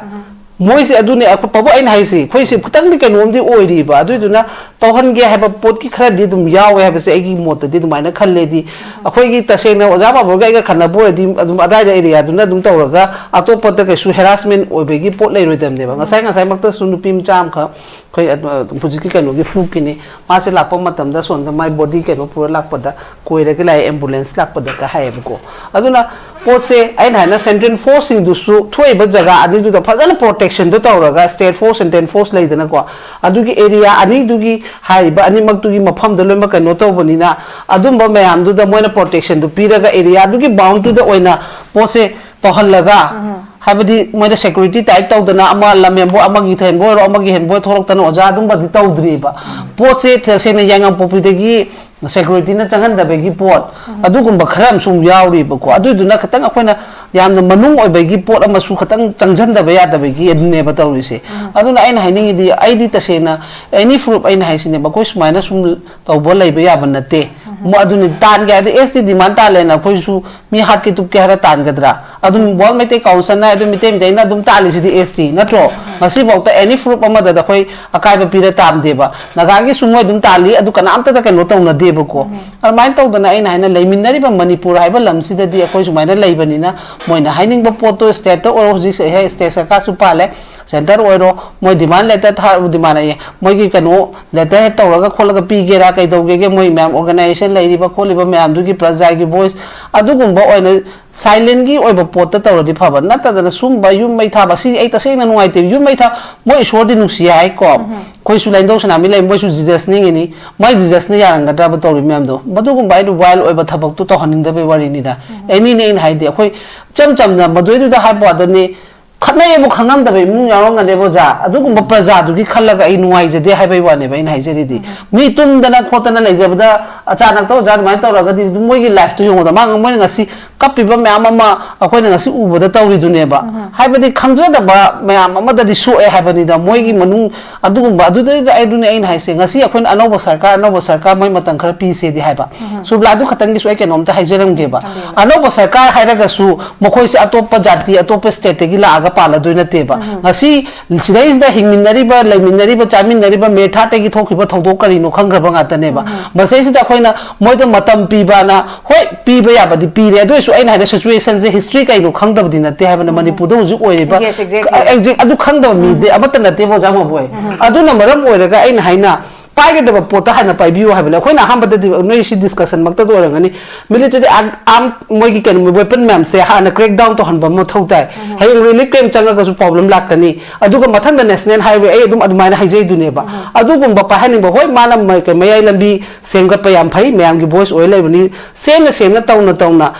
ꯃꯣꯏꯁꯦ ꯑꯗꯨꯅꯦ ꯑꯩꯈꯣꯏ ꯄꯥꯕꯨꯡ ꯑꯩꯅ ꯍꯥꯏꯁꯦ, ꯑꯩꯈꯣꯏꯁꯦ ꯈꯤꯇꯪꯗꯤ ꯀꯩꯅꯣꯝꯗꯤ ꯑꯣꯏꯔꯤꯕ, ꯑꯗꯨꯏꯗꯨꯅ ꯇꯧꯍꯟꯒꯦ ꯍꯥꯏꯕ ꯄꯣꯠꯀꯤ ꯈꯔꯗꯤ ꯑꯗꯨꯝ ꯌꯥꯎꯋꯦ ꯍꯥꯏꯕꯁꯦ ꯑꯩꯒꯤ ꯃꯣꯠꯇꯗꯤ ꯑꯗꯨꯃꯥꯏꯅ ꯈꯜꯂꯦꯗꯤ꯫ ꯑꯩꯈꯣꯏꯒꯤ ꯇꯁꯦꯡꯅ ꯑꯣꯖꯥ ꯄꯥꯕꯨꯡꯒ ꯑꯩꯒ ꯈꯟꯅꯕ ꯑꯣꯏꯔꯗꯤ ꯑꯗꯨꯝ ꯑꯗꯥꯏꯗ ꯑꯦꯔꯤꯌꯥꯗꯨꯅ ꯑꯗꯨꯝ ꯇꯧꯔꯒ ꯑꯇꯣꯞꯄꯗ ꯀꯩꯁꯨ ꯍꯦꯔꯥꯁꯃꯦꯟ ꯑꯣꯏꯕꯒꯤ ꯄꯣꯠ ꯂꯩꯔꯣꯏꯗꯕꯅꯦꯕ꯫ ꯉꯁꯥꯏ ꯉꯁꯥꯏꯃꯛꯇꯁꯨ ꯅꯨꯄꯤ ꯃꯆꯥ ꯑꯃꯈꯛ ꯑꯩꯈꯣꯏ ꯑꯗꯨ, ꯍꯧꯖꯤꯛꯀꯤ ꯀꯩꯅꯣꯒꯤ ꯐ꯭ꯂꯨꯞꯀꯤꯅꯤ, ꯃꯥꯁꯦ ꯂꯥꯛꯄ ꯃꯇꯝꯗ ꯁꯣꯝꯗ ꯃꯥꯏ ꯕꯣꯗꯤ ꯀꯩꯅꯣ ꯄꯨꯔ ꯂꯥꯛꯄꯗ ꯀꯣꯏꯔꯒ ꯂꯥꯛꯑꯦ, ꯑꯦꯝꯕꯨꯂꯦꯟꯁ ꯂꯥꯛꯄꯗꯒ ꯍꯥꯏꯌꯦꯕꯀꯣ꯫ ꯑꯗꯨꯅ ꯄꯣꯠꯁꯦ ꯑꯩꯅ ꯍꯥꯏꯅ ꯁꯦꯟꯇ꯭ꯔꯦꯜ ꯐꯣꯔꯁꯁꯤꯡꯗꯨꯁꯨ ꯊꯣꯛꯏꯕ ꯖꯒꯥ ꯑꯅꯤꯗꯨꯗ ꯐꯖꯅ ꯄ꯭ꯔꯣꯇꯦꯛꯁꯟꯗꯣ ꯇꯧꯔꯒ, ꯁ꯭ꯇꯦꯠ ꯐꯣꯔꯁ, ꯁꯦꯟꯇ꯭ꯔꯦꯜ ꯐꯣꯔꯁ ꯂꯩꯗꯅꯀꯣ, ꯑꯗꯨꯒꯤ ꯑꯦꯔꯤꯌꯥ ꯑꯅꯤꯗꯨꯒꯤ ꯍꯥꯏꯔꯤꯕ ꯑꯅꯤꯃꯛꯇꯨꯒꯤ ꯃꯐꯝꯗ ꯂꯣꯏꯅꯃꯛ ꯀꯩꯅꯣ ꯇꯧꯕꯅꯤꯅ, ꯑꯗꯨꯝꯕ ꯃꯌꯥꯝꯗꯨꯗ ꯃꯣꯏꯅ ꯄ꯭ꯔꯣꯇꯦꯛꯁꯟꯗꯨ ꯄꯤꯔꯒ ꯑꯦꯔꯤꯌꯥꯗꯨꯒꯤ ꯕꯥꯎꯟꯗ꯭ꯔꯤꯗ ꯑꯣꯏꯅ ꯄꯣꯠꯁꯦ ꯇꯧꯍꯜꯂꯒ, ꯍꯥꯏꯕꯗꯤ ꯃꯣꯏꯗ ꯁꯦꯀ꯭ꯌꯨꯔꯤꯇꯤ ꯇꯥꯏꯠ ꯇꯧꯗꯅ ꯑꯃ ꯂꯝ ꯍꯦꯟꯕ ꯑꯣꯏꯔꯣ, ꯑꯃꯒꯤ ꯍꯦꯟꯕ ꯑꯣꯏꯔꯣ, ꯑꯃꯒꯤ ꯍꯦꯟꯕ ꯑꯣꯏꯔꯣ ꯊꯣꯛꯂꯛꯇꯅ ꯑꯣꯖꯥ ꯑꯗꯨꯝꯕꯗꯤ ꯇꯧꯗ꯭ꯔꯤꯕ꯫ ꯄꯣꯠꯁꯦ ꯇꯁꯦꯡꯅ ꯌꯥꯏꯉꯪꯄꯣꯛꯄꯤꯗꯒꯤ ꯁꯦꯀ꯭ꯌꯨꯔꯤꯇꯤꯅ ꯆꯪꯍꯟꯗꯕꯒꯤ ꯄꯣꯠ, ꯑꯗꯨꯒꯨꯝꯕ ꯈꯔ ꯑꯃꯁꯨ ꯌꯥꯎꯔꯤꯕꯀꯣ꯫ ꯑꯗꯨꯏꯗꯨꯅ ꯈꯤꯇꯪ ꯑꯩꯈꯣꯏꯅ ꯌꯥꯝꯅ ꯃꯅꯨꯡ ꯑꯣꯏꯕꯒꯤ ꯄꯣꯠ ꯑꯃꯁꯨ ꯈꯤꯇꯪ ꯆꯪꯁꯤꯟꯗꯕ ꯌꯥꯗꯕꯒꯤ ꯑꯗꯨꯅꯦꯕ ꯇꯧꯔꯤꯁꯦ꯫ ꯑꯗꯨꯅ ꯑꯩꯅ ꯍꯥꯏꯅꯤꯡꯉꯤꯗꯤ, ꯑꯩꯗꯤ ꯇꯁꯦꯡꯅ ꯑꯦꯅꯤ ꯐ꯭ꯔꯨꯞ ꯑꯩꯅ ꯍꯥꯏꯁꯤꯅꯦꯕ, ꯑꯩꯈꯣꯏ ꯁꯨꯃꯥꯏꯅ ꯁꯨꯝ ꯇꯧꯕ ꯂꯩꯕ ꯌꯥꯕ ꯅꯠꯇꯦ꯫ ꯃꯣꯏ ꯑꯗꯨꯅꯤ ꯇꯥꯟꯒꯦ ꯍꯥꯏꯗꯤ ꯑꯦꯁ ꯇꯤ ꯗꯤꯃꯥꯟ ꯇꯥꯜꯂꯦꯅ ꯑꯩꯈꯣꯏꯁꯨ ꯃꯤ ꯍꯥꯠꯀꯦ ꯇꯨꯞꯀꯦ ꯍꯥꯏꯔ ꯇꯥꯟꯒꯗ꯭ꯔꯥ? ꯑꯗꯨꯝ ꯋꯥꯔꯜ ꯃꯩꯇꯩ ꯀꯥꯎꯟꯁꯤꯜꯅ ꯑꯗꯨꯝ ꯃꯤꯇꯩ ꯃꯤꯇꯩꯅ ꯑꯗꯨꯝ ꯇꯥꯜꯂꯤꯁꯤꯗꯤ ꯑꯦꯁ ꯇꯤ ꯅꯠꯇ꯭ꯔꯣ? ꯉꯁꯤꯐꯥꯎꯗ ꯑꯦꯅꯤ ꯐ꯭ꯔꯨꯞ ꯑꯃꯗꯗ ꯑꯩꯈꯣꯏ ꯑꯀꯥꯏꯕ ꯄꯤꯔ ꯇꯥꯝꯗꯦꯕ꯫ ꯅꯥꯒꯥꯒꯤꯁꯨ ꯃꯣꯏ ꯑꯗꯨꯝ ꯇꯥꯜꯂꯤ, ꯑꯗꯨ ꯀꯅꯥꯝꯇꯗ ꯀꯩꯅꯣ ꯇꯧꯅꯗꯦꯕꯀꯣ꯫ ꯑꯗꯨꯃꯥꯏꯅ ꯇꯧꯗꯅ ꯑꯩꯅ ꯍꯥꯏꯅ ꯂꯩꯃꯤꯟꯅꯔꯤꯕ ꯃꯅꯤꯄꯨꯔ ꯍꯥꯏꯕ ꯂꯝꯁꯤꯗꯗꯤ ꯑꯩꯈꯣꯏ ꯁꯨꯃꯥꯏꯅ ꯂꯩꯕꯅꯤꯅ, ꯃꯣꯏꯅ ꯍꯥꯏꯅꯤꯡꯕ ꯄꯣꯠꯇꯣ ꯁ꯭ꯇꯦꯠꯇ ꯑꯣꯏꯔꯣ, ꯍꯧꯖꯤꯛ ꯁꯦ-, ꯍꯦ, ꯁ꯭ꯇꯦꯠ ꯁꯔꯀꯥꯔꯁꯨ ꯄꯥꯜꯂꯦ, ꯁꯦꯟꯇꯔ ꯑꯣꯏꯔꯣ, ꯃꯣꯏ ꯗꯤꯃꯥꯟ ꯂꯦꯇꯔ ꯊꯥꯔꯨ, ꯗꯤꯃꯥꯟ ꯑꯌꯦ, ꯃꯣꯏꯒꯤ ꯀꯩꯅꯣ ꯂꯦꯇꯔ ꯍꯦꯠ ꯇꯧꯔꯒ ꯈꯣꯠꯂꯒ ꯄꯤꯒꯦꯔꯥ, ꯀꯩꯗꯧꯒꯦꯒꯦ, ꯃꯣꯏ ꯃꯌꯥꯝ ꯑꯣꯔꯒꯅꯥꯏꯖꯦꯁꯟ ꯂꯩꯔꯤꯕ ꯈꯣꯠꯂꯤꯕ ꯃꯌꯥꯝꯗꯨꯒꯤ ꯄ꯭ꯔꯖꯥꯒꯤ ꯚꯣꯏꯁ ꯑꯗꯨꯒꯨꯝꯕ ꯑꯣꯏꯅ ꯁꯥꯏꯂꯦꯟꯒꯤ ꯑꯣꯏꯕ ꯄꯣꯠꯇ ꯇꯧꯔꯗꯤ ꯐꯕ, ꯅꯠꯇꯗꯅ ꯁꯨꯝꯕ ꯌꯨꯝ ꯃꯩ ꯊꯥꯕ, ꯁꯤ ꯑꯩ ꯇꯁꯦꯡꯅ ꯅꯨꯡꯉꯥꯏꯇꯦ꯫ ꯌꯨꯝ ꯃꯩ ꯊꯥ, ꯃꯣꯏ ꯏꯁꯣꯔꯗꯤ ꯅꯨꯡꯁꯤ ꯍꯥꯏꯀꯣ, ꯑꯩꯈꯣꯏꯁꯨ ꯂꯥꯏꯅꯤꯡꯊꯧ ꯁꯅꯥꯃꯤ ꯂꯩ, ꯃꯣꯏꯁꯨ ꯖꯤꯖꯁ ꯅꯤꯡꯉꯤꯅꯤ, ꯃꯥꯏ ꯖꯤꯖꯁꯅ ꯌꯥꯔꯝꯒꯗ꯭ꯔꯕ ꯇꯧꯔꯤ ꯃꯌꯥꯝꯗꯣ? ꯃꯗꯨꯒꯨꯝꯕ ꯑꯩꯅ ꯋꯥꯏꯜ ꯑꯣꯏꯕ ꯊꯕꯛꯇꯨ ꯇꯧꯍꯟꯅꯤꯡꯗꯕꯩ ꯋꯥꯔꯤꯅꯤꯗ꯫ ꯑꯦꯅꯤꯅꯦ ꯑꯩꯅ ꯍꯥꯏꯗꯤ, ꯑꯩꯈꯣꯏ ꯏꯆꯝ ꯆꯝꯅ ꯃꯗꯨꯏꯗꯨꯗ ꯍꯥꯏꯕ ꯋꯥꯗꯅꯤ, ꯈꯠꯅꯩꯌꯦꯕꯨ ꯈꯪꯉꯝꯗꯕ ꯏꯃꯨꯡ ꯌꯥꯎꯔꯝꯒꯅꯦꯕ ꯑꯣꯖꯥ꯫ ꯑꯗꯨꯒꯨꯝꯕ ꯄ꯭ꯔꯖꯥꯗꯨꯒꯤ ꯈꯜꯂꯒ ꯑꯩ ꯅꯨꯡꯉꯥꯏꯖꯗꯦ ꯍꯥꯏꯕꯩ ꯋꯥꯅꯦꯕ ꯑꯩꯅ ꯍꯥꯏꯖꯔꯤꯗꯤ꯫ ꯃꯤ ꯇꯨꯝꯗꯅ ꯈꯣꯠꯇꯅ ꯂꯩꯖꯕꯗ ꯑꯆꯥꯅꯛꯇ ꯑꯣꯖꯥ ꯑꯗꯨꯃꯥꯏꯅ ꯇꯧꯔꯒꯗꯤ ꯑꯗꯨꯝ ꯃꯣꯏꯒꯤ ꯂꯥꯏꯐꯇꯨ ꯌꯦꯡꯉꯨꯗ꯫ ꯃꯥ ꯃꯣꯏꯅ ꯉꯁꯤ ꯀꯞꯄꯤꯕ ꯃꯌꯥꯝ ꯑꯃ ꯑꯩꯈꯣꯏꯅ ꯉꯁꯤ ꯎꯕꯗ ꯇꯧꯔꯤꯗꯨꯅꯦꯕ꯫ ꯍꯥꯏꯕꯗꯤ ꯈꯪꯖꯗꯕ ꯃꯌꯥꯝ ꯑꯃꯗꯗꯤ ꯁꯣꯛꯑꯦ ꯍꯥꯏꯕꯅꯤꯗ, ꯃꯣꯏꯒꯤ ꯃꯅꯨꯡ ꯑꯗꯨꯒꯨꯝꯕ꯫ ꯑꯗꯨꯗꯩꯗ ꯑꯩꯗꯨꯅꯦ ꯑꯩꯅ ꯍꯥꯏꯁꯦ, ꯉꯁꯤ ꯑꯩꯈꯣꯏꯅ ꯑꯅꯧꯕ ꯁꯔꯀꯥꯔ, ꯑꯅꯧꯕ ꯁꯔꯀꯥꯔ ꯃꯣꯏ ꯃꯇꯝ ꯈꯔ ꯄꯤꯁꯦꯗꯤ ꯍꯥꯏꯕ꯫ ꯁꯨꯕ꯭ꯂꯥ, ꯑꯗꯨ ꯈꯛꯇꯪꯒꯤꯁꯨ ꯑꯩ ꯀꯩꯅꯣꯝꯇ ꯍꯥꯏꯖꯔꯝꯒꯦꯕ꯫ ꯑꯅꯧꯕ ꯁꯔꯀꯥꯔ ꯍꯥꯏꯔꯒꯁꯨ ꯃꯈꯣꯏꯁꯦ ꯑꯇꯣꯞꯄ ꯖꯥꯇꯤ, ꯑꯇꯣꯞꯄ stateꯇꯒꯤ ꯂꯥꯛꯑꯒ ꯄꯥꯜꯂꯗꯣꯏ ꯅꯠꯇꯦꯕ꯫ ꯉꯁꯤ ꯁꯤꯗꯩꯁꯤꯗ ꯍꯤꯡꯃꯤꯟꯅꯔꯤꯕ, ꯂꯩꯃꯤꯟꯅꯔꯤꯕ, ꯆꯥꯃꯤꯟꯅꯔꯤꯕ ꯃꯦꯊꯥꯠꯇꯒꯤ ꯊꯣꯛꯈꯤꯕ ꯊꯧꯗꯣꯛ ꯀꯔꯤꯅꯣ ꯈꯪꯈ꯭ꯔꯕ ꯉꯥꯛꯇꯅꯦꯕ꯫ ꯃꯁꯤꯗꯩꯁꯤꯗ ꯑꯩꯈꯣꯏꯅ ꯃꯣꯏꯗ ꯃꯇꯝ ꯄꯤꯕꯅ, ꯍꯣꯏ, ꯄꯤꯕ ꯌꯥꯕꯗꯤ ꯄꯤꯔꯦ, ꯑꯗꯨ ꯑꯣꯏꯁꯨ ꯑꯩꯅ ꯍꯥꯏꯅ situationꯁꯦ history ꯀꯩꯅꯣ ꯈꯪꯗꯕꯗꯤ ꯅꯠꯇꯦ ꯍꯥꯏꯕꯅ, ꯃꯅꯤꯄꯨꯔꯗ ꯍꯧꯖꯤꯛ ꯑꯣꯏꯔꯤꯕ Yes, exactly. ꯑꯦ, ꯑꯗꯨ ꯈꯪꯗꯕ ꯃꯤꯗꯤ ꯑꯃꯠꯇ ꯅꯠꯇꯦꯕ, ꯑꯣꯖꯥ ꯃꯥꯕꯣꯏ꯫ ꯑꯗꯨꯅ ꯃꯔꯝ ꯑꯣꯏꯔꯒ ꯑꯩꯅ ꯍꯥꯏꯅ ꯄꯥꯏꯒꯗꯕ ꯄꯣꯠꯇ ꯍꯥꯟꯅ ꯄꯥꯏꯕꯤꯌꯨ ꯍꯥꯏꯕꯅꯦ꯫ ꯑꯩꯈꯣꯏꯅ ꯑꯍꯥꯟꯕꯗꯗꯤ ꯅꯣꯏ ꯁꯤ discussion ꯃꯛꯇꯗ ꯑꯣꯏꯔꯝꯒꯅꯤ, military arm, arm, ꯃꯣꯏꯒꯤ ꯀꯩꯅꯣ weapon ꯃꯌꯥꯝꯁꯦ ꯍꯥꯟꯅ crack down ꯇꯧꯍꯟꯕ ꯑꯃ ꯃꯊꯧ ꯇꯥꯏ꯫ ꯍꯌꯦꯡ relief camp ꯆꯪꯉꯒꯁꯨ problem ꯂꯥꯛꯀꯅꯤ꯫ ꯑꯗꯨꯒ ꯃꯊꯪꯗ national highway, ꯑꯩ ꯑꯗꯨꯝ ꯑꯗꯨꯃꯥꯏꯅ ꯍꯥꯏꯖꯩꯗꯨꯅꯦꯕ꯫ ꯑꯗꯨꯒꯨꯝꯕ ꯄꯥꯏꯍꯟꯅꯤꯡꯕ, ꯍꯣꯏ, ꯃꯥꯅ ꯃ-, ꯃꯌꯥꯏ ꯂꯝꯕꯤ ꯁꯦꯝꯒꯠꯄ ꯌꯥꯝ ꯐꯩ, ꯃꯌꯥꯝꯒꯤ voice ꯑꯣꯏ ꯂꯩꯕꯅꯤ꯫ ꯁꯦꯝꯅ ꯁꯦꯝꯅ, ꯇꯧꯅ ꯇꯧꯅ,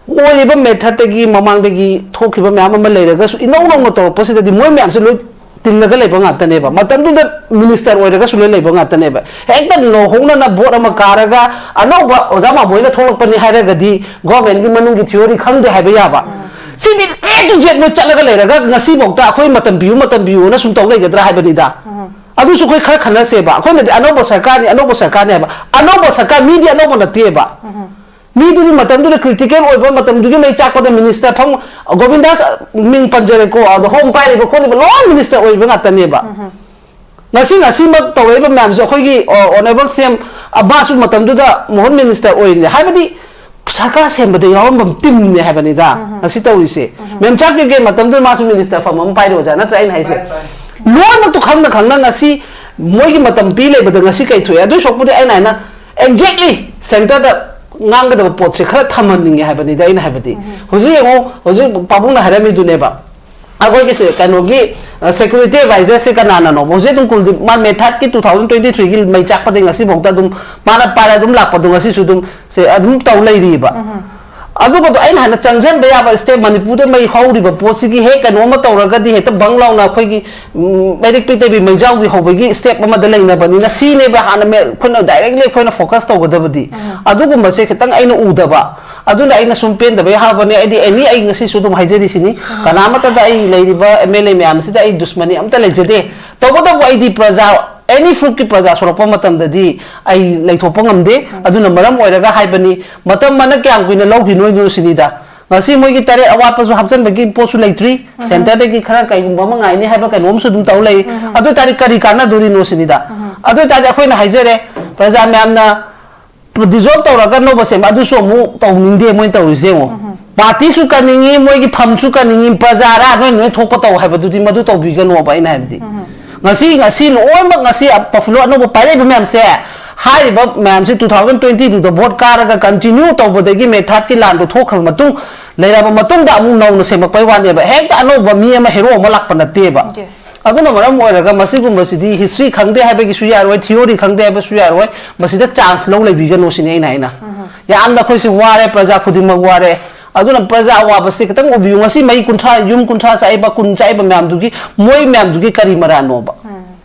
ꯑꯣꯏꯔꯤꯕ methodꯇꯒꯤ ꯃꯃꯥꯡꯗꯒꯤ ꯊꯣꯛꯈꯤꯕ ꯃꯌꯥꯝ ꯑꯃ ꯂꯩꯔꯒꯁꯨ, ꯏꯅꯧ ꯅꯧꯅ ꯇꯧꯔꯛꯄꯁꯤꯗꯗꯤ ꯃꯣꯏ ꯃꯌꯥꯝꯁꯦ ꯂꯣꯏ ꯇꯤꯜꯂꯒ ꯂꯩꯕ ꯉꯥꯛꯇꯅꯦꯕ꯫ ꯃꯇꯝꯗꯨꯗ minister ꯑꯣꯏꯔꯒꯁꯨ ꯂꯣꯏ ꯂꯩꯕ ꯉꯥꯛꯇꯅꯦꯕ꯫ ꯍꯦꯛꯇ ꯅꯧꯍꯧꯅꯅ vote ꯑꯃ ꯀꯥꯔꯒ ꯑꯅꯧꯕ ꯑꯣꯖꯥ ꯃꯥꯕꯣꯏꯅ ꯊꯣꯛꯂꯛꯄꯅꯤ ꯍꯥꯏꯔꯒꯗꯤ governmentꯀꯤ ꯃꯅꯨꯡꯒꯤ theory ꯈꯪꯗꯦ ꯍꯥꯏꯕ ꯌꯥꯕ꯫ ꯁꯤꯗꯤ A to Z ꯂꯣꯏ ꯆꯠꯂꯒ ꯂꯩꯔꯒ ꯉꯁꯤꯐꯥꯎꯗ ꯑꯩꯈꯣꯏ ꯃꯇꯝ ꯄꯤꯌꯨ, ꯃꯇꯝ ꯄꯤꯌꯨꯅ ꯁꯨꯝ ꯇꯧ ꯂꯩꯒꯗ꯭ꯔꯥ ꯍꯥꯏꯕꯅꯤꯗ꯫ ꯑꯗꯨꯁꯨ ꯑꯩꯈꯣꯏ ꯈꯔ ꯈꯟꯅꯁꯦꯕ꯫ ꯑꯩꯈꯣꯏꯅꯗꯤ ꯑꯅꯧꯕ ꯁꯔꯀꯥꯔꯅꯤ, ꯑꯅꯧꯕ ꯁꯔꯀꯥꯔꯅꯤ ꯍꯥꯏꯕ꯫ ꯑꯅꯧꯕ ꯁꯔꯀꯥꯔ, ꯃꯤꯗꯤ ꯑꯅꯧꯕ ꯅꯠꯇꯦꯕ꯫ ꯃꯤꯗꯨꯗꯤ ꯃꯇꯝꯗꯨꯗ critical ꯑꯣꯏꯕ, ꯃꯇꯝꯗꯨꯒꯤ ꯃꯩ ꯆꯥꯛꯄꯗ minister ꯐꯝ, ꯒꯣꯕꯤꯟꯗꯥꯁ ꯃꯤꯡ ꯄꯟꯖꯔꯦꯀꯣ, ꯑꯗꯣ home ꯄꯥꯏꯔꯤꯕ ꯈꯣꯠꯂꯤꯕ ꯂꯣꯏ minister ꯑꯣꯏꯕ ꯉꯥꯛꯇꯅꯦꯕ꯫ ꯉꯁꯤ, ꯉꯁꯤꯃꯛ ꯇꯧꯔꯛꯏꯕ ꯃꯌꯥꯝꯁꯦ ꯑꯩꯈꯣꯏꯒꯤ, ꯑ, honourable C M, ꯑ, ꯃꯥꯁꯨ ꯃꯇꯝꯗꯨꯗ ꯃꯣꯍꯟ minister ꯑꯣꯏꯔꯤꯅꯦ꯫ ꯍꯥꯏꯕꯗꯤ ꯁꯔꯀꯥꯔ ꯁꯦꯝꯕꯗ ꯌꯥꯎꯔꯝꯕ teamꯅꯦ ꯍꯥꯏꯕꯅꯤꯗ ꯉꯁꯤ ꯇꯧꯔꯤꯁꯦ꯫ ꯃꯦꯝꯆꯥ ꯀꯦꯀꯦ ꯃꯇꯝꯗꯨꯗ ꯃꯥꯁꯨ minister ꯐꯝ ꯑꯃ ꯄꯥꯏꯔꯤ, ꯑꯣꯖꯥ, ꯅꯠꯇ꯭ꯔꯥ ꯑꯩꯅ ꯍꯥꯏꯁꯦ? ꯄꯥꯏ, ꯄꯥꯏ꯫ ꯂꯣꯏꯅꯃꯛꯇꯨ ꯈꯪꯅ ꯈꯪꯅ ꯉꯁꯤ ꯃꯣꯏꯒꯤ ꯃꯇꯝ ꯄꯤ ꯂꯩꯕꯗ ꯉꯁꯤ ꯀꯩ ꯊꯣꯛꯑꯦ? ꯑꯗꯨꯏ ꯁꯔꯨꯛꯄꯨꯗꯤ ꯑꯩꯅ ꯍꯥꯏꯅ exactly centreꯗ ꯉꯥꯡꯒꯗꯕ ꯄꯣꯠꯁꯦ ꯈꯔ ꯊꯝꯍꯟꯅꯤꯡꯉꯦ ꯍꯥꯏꯕꯅꯤꯗ ꯑꯩꯅ ꯍꯥꯏꯕꯗꯤ꯫ ꯍꯧꯖꯤꯛ ꯌꯦꯡꯉꯨ, ꯍꯧꯖꯤꯛ ꯄꯥꯕꯨꯡꯅ ꯍꯥꯏꯔꯝꯃꯤꯗꯨꯅꯦꯕ, ꯑꯩꯈꯣꯏꯒꯤ ꯁꯦ-, ꯀꯩꯅꯣꯒꯤ, ꯑ, security advisorꯁꯦ ꯀꯅꯥꯅꯅꯣꯕ? ꯍꯧꯖꯤꯛ ꯑꯗꯨꯝ ꯀꯨꯜꯗꯤꯞ, ꯃꯥ methodꯀꯤ two thousand twenty threeꯒꯤ ꯃꯩ ꯆꯥꯛꯄꯗꯒꯤ ꯉꯁꯤꯐꯥꯎꯗ ꯑꯗꯨꯝ ꯃꯥꯅ ꯄꯥꯏꯔ ꯑꯗꯨꯝ ꯂꯥꯛꯄꯗꯣ ꯉꯁꯤꯁꯨ ꯑꯗꯨꯝ ꯁꯦ ꯑꯗꯨꯝ ꯇꯧ ꯂꯩꯔꯤꯕ꯫ ꯑꯗꯨꯒꯗꯣ ꯑꯩꯅ ꯍꯥꯟꯅ ꯆꯪꯁꯤꯟꯕ ꯌꯥꯕ step, ꯃꯅꯤꯄꯨꯔꯗ ꯃꯩ ꯍꯧꯔꯤꯕ ꯄꯣꯠꯁꯤꯒꯤ ꯍꯦꯛ ꯀꯩꯅꯣꯝꯃ ꯇꯧꯔꯒꯗꯤ ꯍꯦꯛꯇ ꯕꯪ ꯂꯥꯎꯅ ꯑꯩꯈꯣꯏꯒꯤ, ꯎꯝ, ꯃꯩꯔꯤꯛ ꯄꯤꯛꯇꯕꯤ ꯃꯩꯖꯥꯎꯒꯤ ꯍꯧꯕꯒꯤ step ꯑꯃꯗ ꯂꯩꯅꯕꯅꯤꯅ ꯁꯤꯅꯦꯕ ꯍꯥꯟꯅ ꯃꯦ-, ꯑꯩꯈꯣꯏꯅ directly ꯑꯩꯈꯣꯏꯅ focus ꯇꯧꯒꯗꯕꯗꯤ꯫ ꯑꯗꯨꯒꯨꯝꯕꯁꯦ ꯈꯤꯇꯪ ꯑꯩꯅ ꯎꯗꯕ꯫ ꯑꯗꯨꯅ ꯑꯩꯅ ꯁꯨꯝ ꯄꯦꯟꯗꯕꯩ ꯍꯥꯏꯕꯅꯦ꯫ ꯑꯩꯗꯤ ꯑꯦꯅꯤ, ꯑꯩ ꯉꯁꯤꯁꯨ ꯑꯗꯨꯝ ꯍꯥꯏꯖꯔꯤꯁꯤꯅꯤ, ꯀꯅꯥꯃꯠꯇꯗ ꯑꯩ ꯂꯩꯔꯤꯕ ꯑꯦꯝ ꯑꯦꯜ ꯑꯦ ꯃꯌꯥꯝꯁꯤꯗ ꯑꯩ ꯗꯨꯁꯃꯅꯤ ꯑꯝꯇ ꯂꯩꯖꯗꯦ꯫ ꯇꯧꯕꯇꯕꯨ ꯑꯩꯗꯤ ꯄ꯭ꯔꯖꯥ, ꯑꯦꯅꯤ ꯐ꯭ꯔꯨꯠꯀꯤ ꯄ꯭ꯔꯖꯥ ꯁꯣꯔꯛꯄ ꯃꯇꯝꯗꯗꯤ ꯑꯩ ꯂꯩꯊꯣꯛꯄ ꯉꯝꯗꯦ꯫ ꯑꯗꯨꯅ ꯃꯔꯝ ꯑꯣꯏꯔꯒ ꯍꯥꯏꯕꯅꯤ, ꯃꯇꯝ ꯑꯃꯅ ꯀꯌꯥꯝ ꯀꯨꯏꯅ ꯂꯧꯈꯤꯅꯣꯏꯅꯣ ꯁꯤꯅꯤꯗ꯫ ꯉꯁꯤ ꯃꯣꯏꯒꯤ ꯇꯔꯦꯠ ꯑꯋꯥꯠꯄꯁꯨ ꯍꯥꯞꯆꯤꯟꯕꯒꯤ ꯄꯣꯠꯁꯨ ꯂꯩꯇ꯭ꯔꯤ꯫ ꯁꯦꯟꯇꯔꯗꯒꯤ ꯈꯔ ꯀꯩꯒꯨꯝꯕ ꯑꯃ ꯉꯥꯏꯅꯤ ꯍꯥꯏꯕ ꯀꯩꯅꯣꯝꯁꯨ ꯑꯗꯨꯝ ꯇꯧ ꯂꯩ꯫ ꯑꯗꯨ ꯑꯣꯏꯇꯥꯔꯗꯤ ꯀꯔꯤ ꯀꯥꯟꯅꯗꯣꯔꯤꯅꯣ ꯁꯤꯅꯤꯗ꯫ ꯑꯗꯨ ꯑꯣꯏꯇꯥꯔꯗꯤ ꯑꯩꯈꯣꯏꯅ ꯍꯥꯏꯖꯔꯦ, ꯄ꯭ꯔꯖꯥ ꯃꯌꯥꯝꯅ ꯗꯤꯖꯣꯜꯕ ꯇꯧꯔꯒ ꯑꯅꯧꯕ ꯁꯦꯝꯕ ꯑꯗꯨꯁꯨ ꯑꯃꯨꯛ ꯇꯧꯅꯤꯡꯗꯦ ꯃꯣꯏꯅ ꯇꯧꯔꯤꯁꯦ ꯌꯦꯡꯉꯣ꯫ ꯄꯥꯔꯇꯤꯁꯨ ꯀꯟꯅꯤꯡꯉꯤ, ꯃꯣꯏꯒꯤ ꯐꯝꯁꯨ ꯀꯟꯅꯤꯡꯉꯤ, ꯄ꯭ꯔꯖꯥꯔꯥ ꯅꯣꯏ ꯅꯣꯏ ꯊꯣꯛꯄ ꯇꯧ ꯍꯥꯏꯕꯗꯨꯗꯤ ꯃꯗꯨ ꯇꯧꯕꯤꯒꯅꯣꯕ ꯑꯩꯅ ꯍꯥꯏꯕꯗꯤ꯫ ꯉꯁꯤ, ꯉꯁꯤ ꯂꯣꯏꯅꯃꯛ ꯉꯁꯤ ꯄꯐꯂꯣ ꯑꯅꯧꯕ ꯄꯥꯏꯔꯛꯏꯕ ꯃꯌꯥꯝꯁꯦ, ꯍꯥꯏꯔꯤꯕ ꯃꯌꯥꯝꯁꯦ two thousand twenty two ꯗ ꯚꯣꯠ ꯀꯥꯔꯒ ꯀꯟꯇꯤꯅ꯭ꯌꯨ ꯇꯧꯕꯗꯒꯤ ꯃꯦꯊꯥꯠꯀꯤ ꯂꯥꯟꯗꯣ ꯊꯣꯛꯈ꯭ꯔꯕ ꯃꯇꯨꯡ, ꯂꯩꯔꯕ ꯃꯇꯨꯡꯗ ꯑꯃꯨꯛ ꯅꯧꯅ ꯁꯦꯝꯃꯛꯄꯩ ꯋꯥꯅꯦꯕ꯫ ꯍꯦꯛꯇ ꯑꯅꯧꯕ ꯃꯤ ꯑꯃ ꯍꯦꯔꯣ ꯑꯃ ꯂꯥꯛꯄ ꯅꯠꯇꯦꯕ꯫ ꯑꯗꯨꯅ ꯃꯔꯝ ꯑꯣꯏꯔꯒ ꯃꯁꯤꯒꯨꯝꯕꯁꯤꯗꯤ ꯍꯤꯁꯇ꯭ꯔꯤ ꯈꯪꯗꯦ ꯍꯥꯏꯕꯒꯤꯁꯨ ꯌꯥꯔꯣꯏ, ꯊꯤꯑꯣꯔꯤ ꯈꯪꯗꯦ ꯍꯥꯏꯕꯁꯨ ꯌꯥꯔꯣꯏ, ꯃꯁꯤꯗ ꯆꯥꯟꯁ ꯂꯧ ꯂꯩꯕꯤꯒꯅꯨ ꯁꯤꯅꯤ ꯑꯩꯅ ꯍꯥꯏꯅ꯫ ꯌꯥꯝꯅ ꯑꯩꯈꯣꯏꯁꯦ ꯋꯥꯔꯦ, ꯄ꯭ꯔꯖꯥ ꯈꯨꯗꯤꯡꯃꯛ ꯋꯥꯔꯦ꯫ ꯑꯗꯨꯅ ꯄ꯭ꯔꯖꯥ ꯑꯋꯥꯕꯁꯦ ꯈꯤꯇꯪ ꯎꯕꯤꯌꯨ꯫ ꯉꯁꯤ ꯃꯩ ꯀꯨꯟꯊ꯭ꯔꯥ, ꯌꯨꯝ ꯀꯨꯟꯊ꯭ꯔꯥ ꯆꯥꯛꯏꯕ, ꯀꯨꯟ ꯆꯥꯛꯏꯕ ꯃꯌꯥꯝꯗꯨꯒꯤ, ꯃꯣꯏ ꯃꯌꯥꯝꯗꯨꯒꯤ ꯀꯔꯤ ꯃꯔꯥꯟꯅꯣꯕ?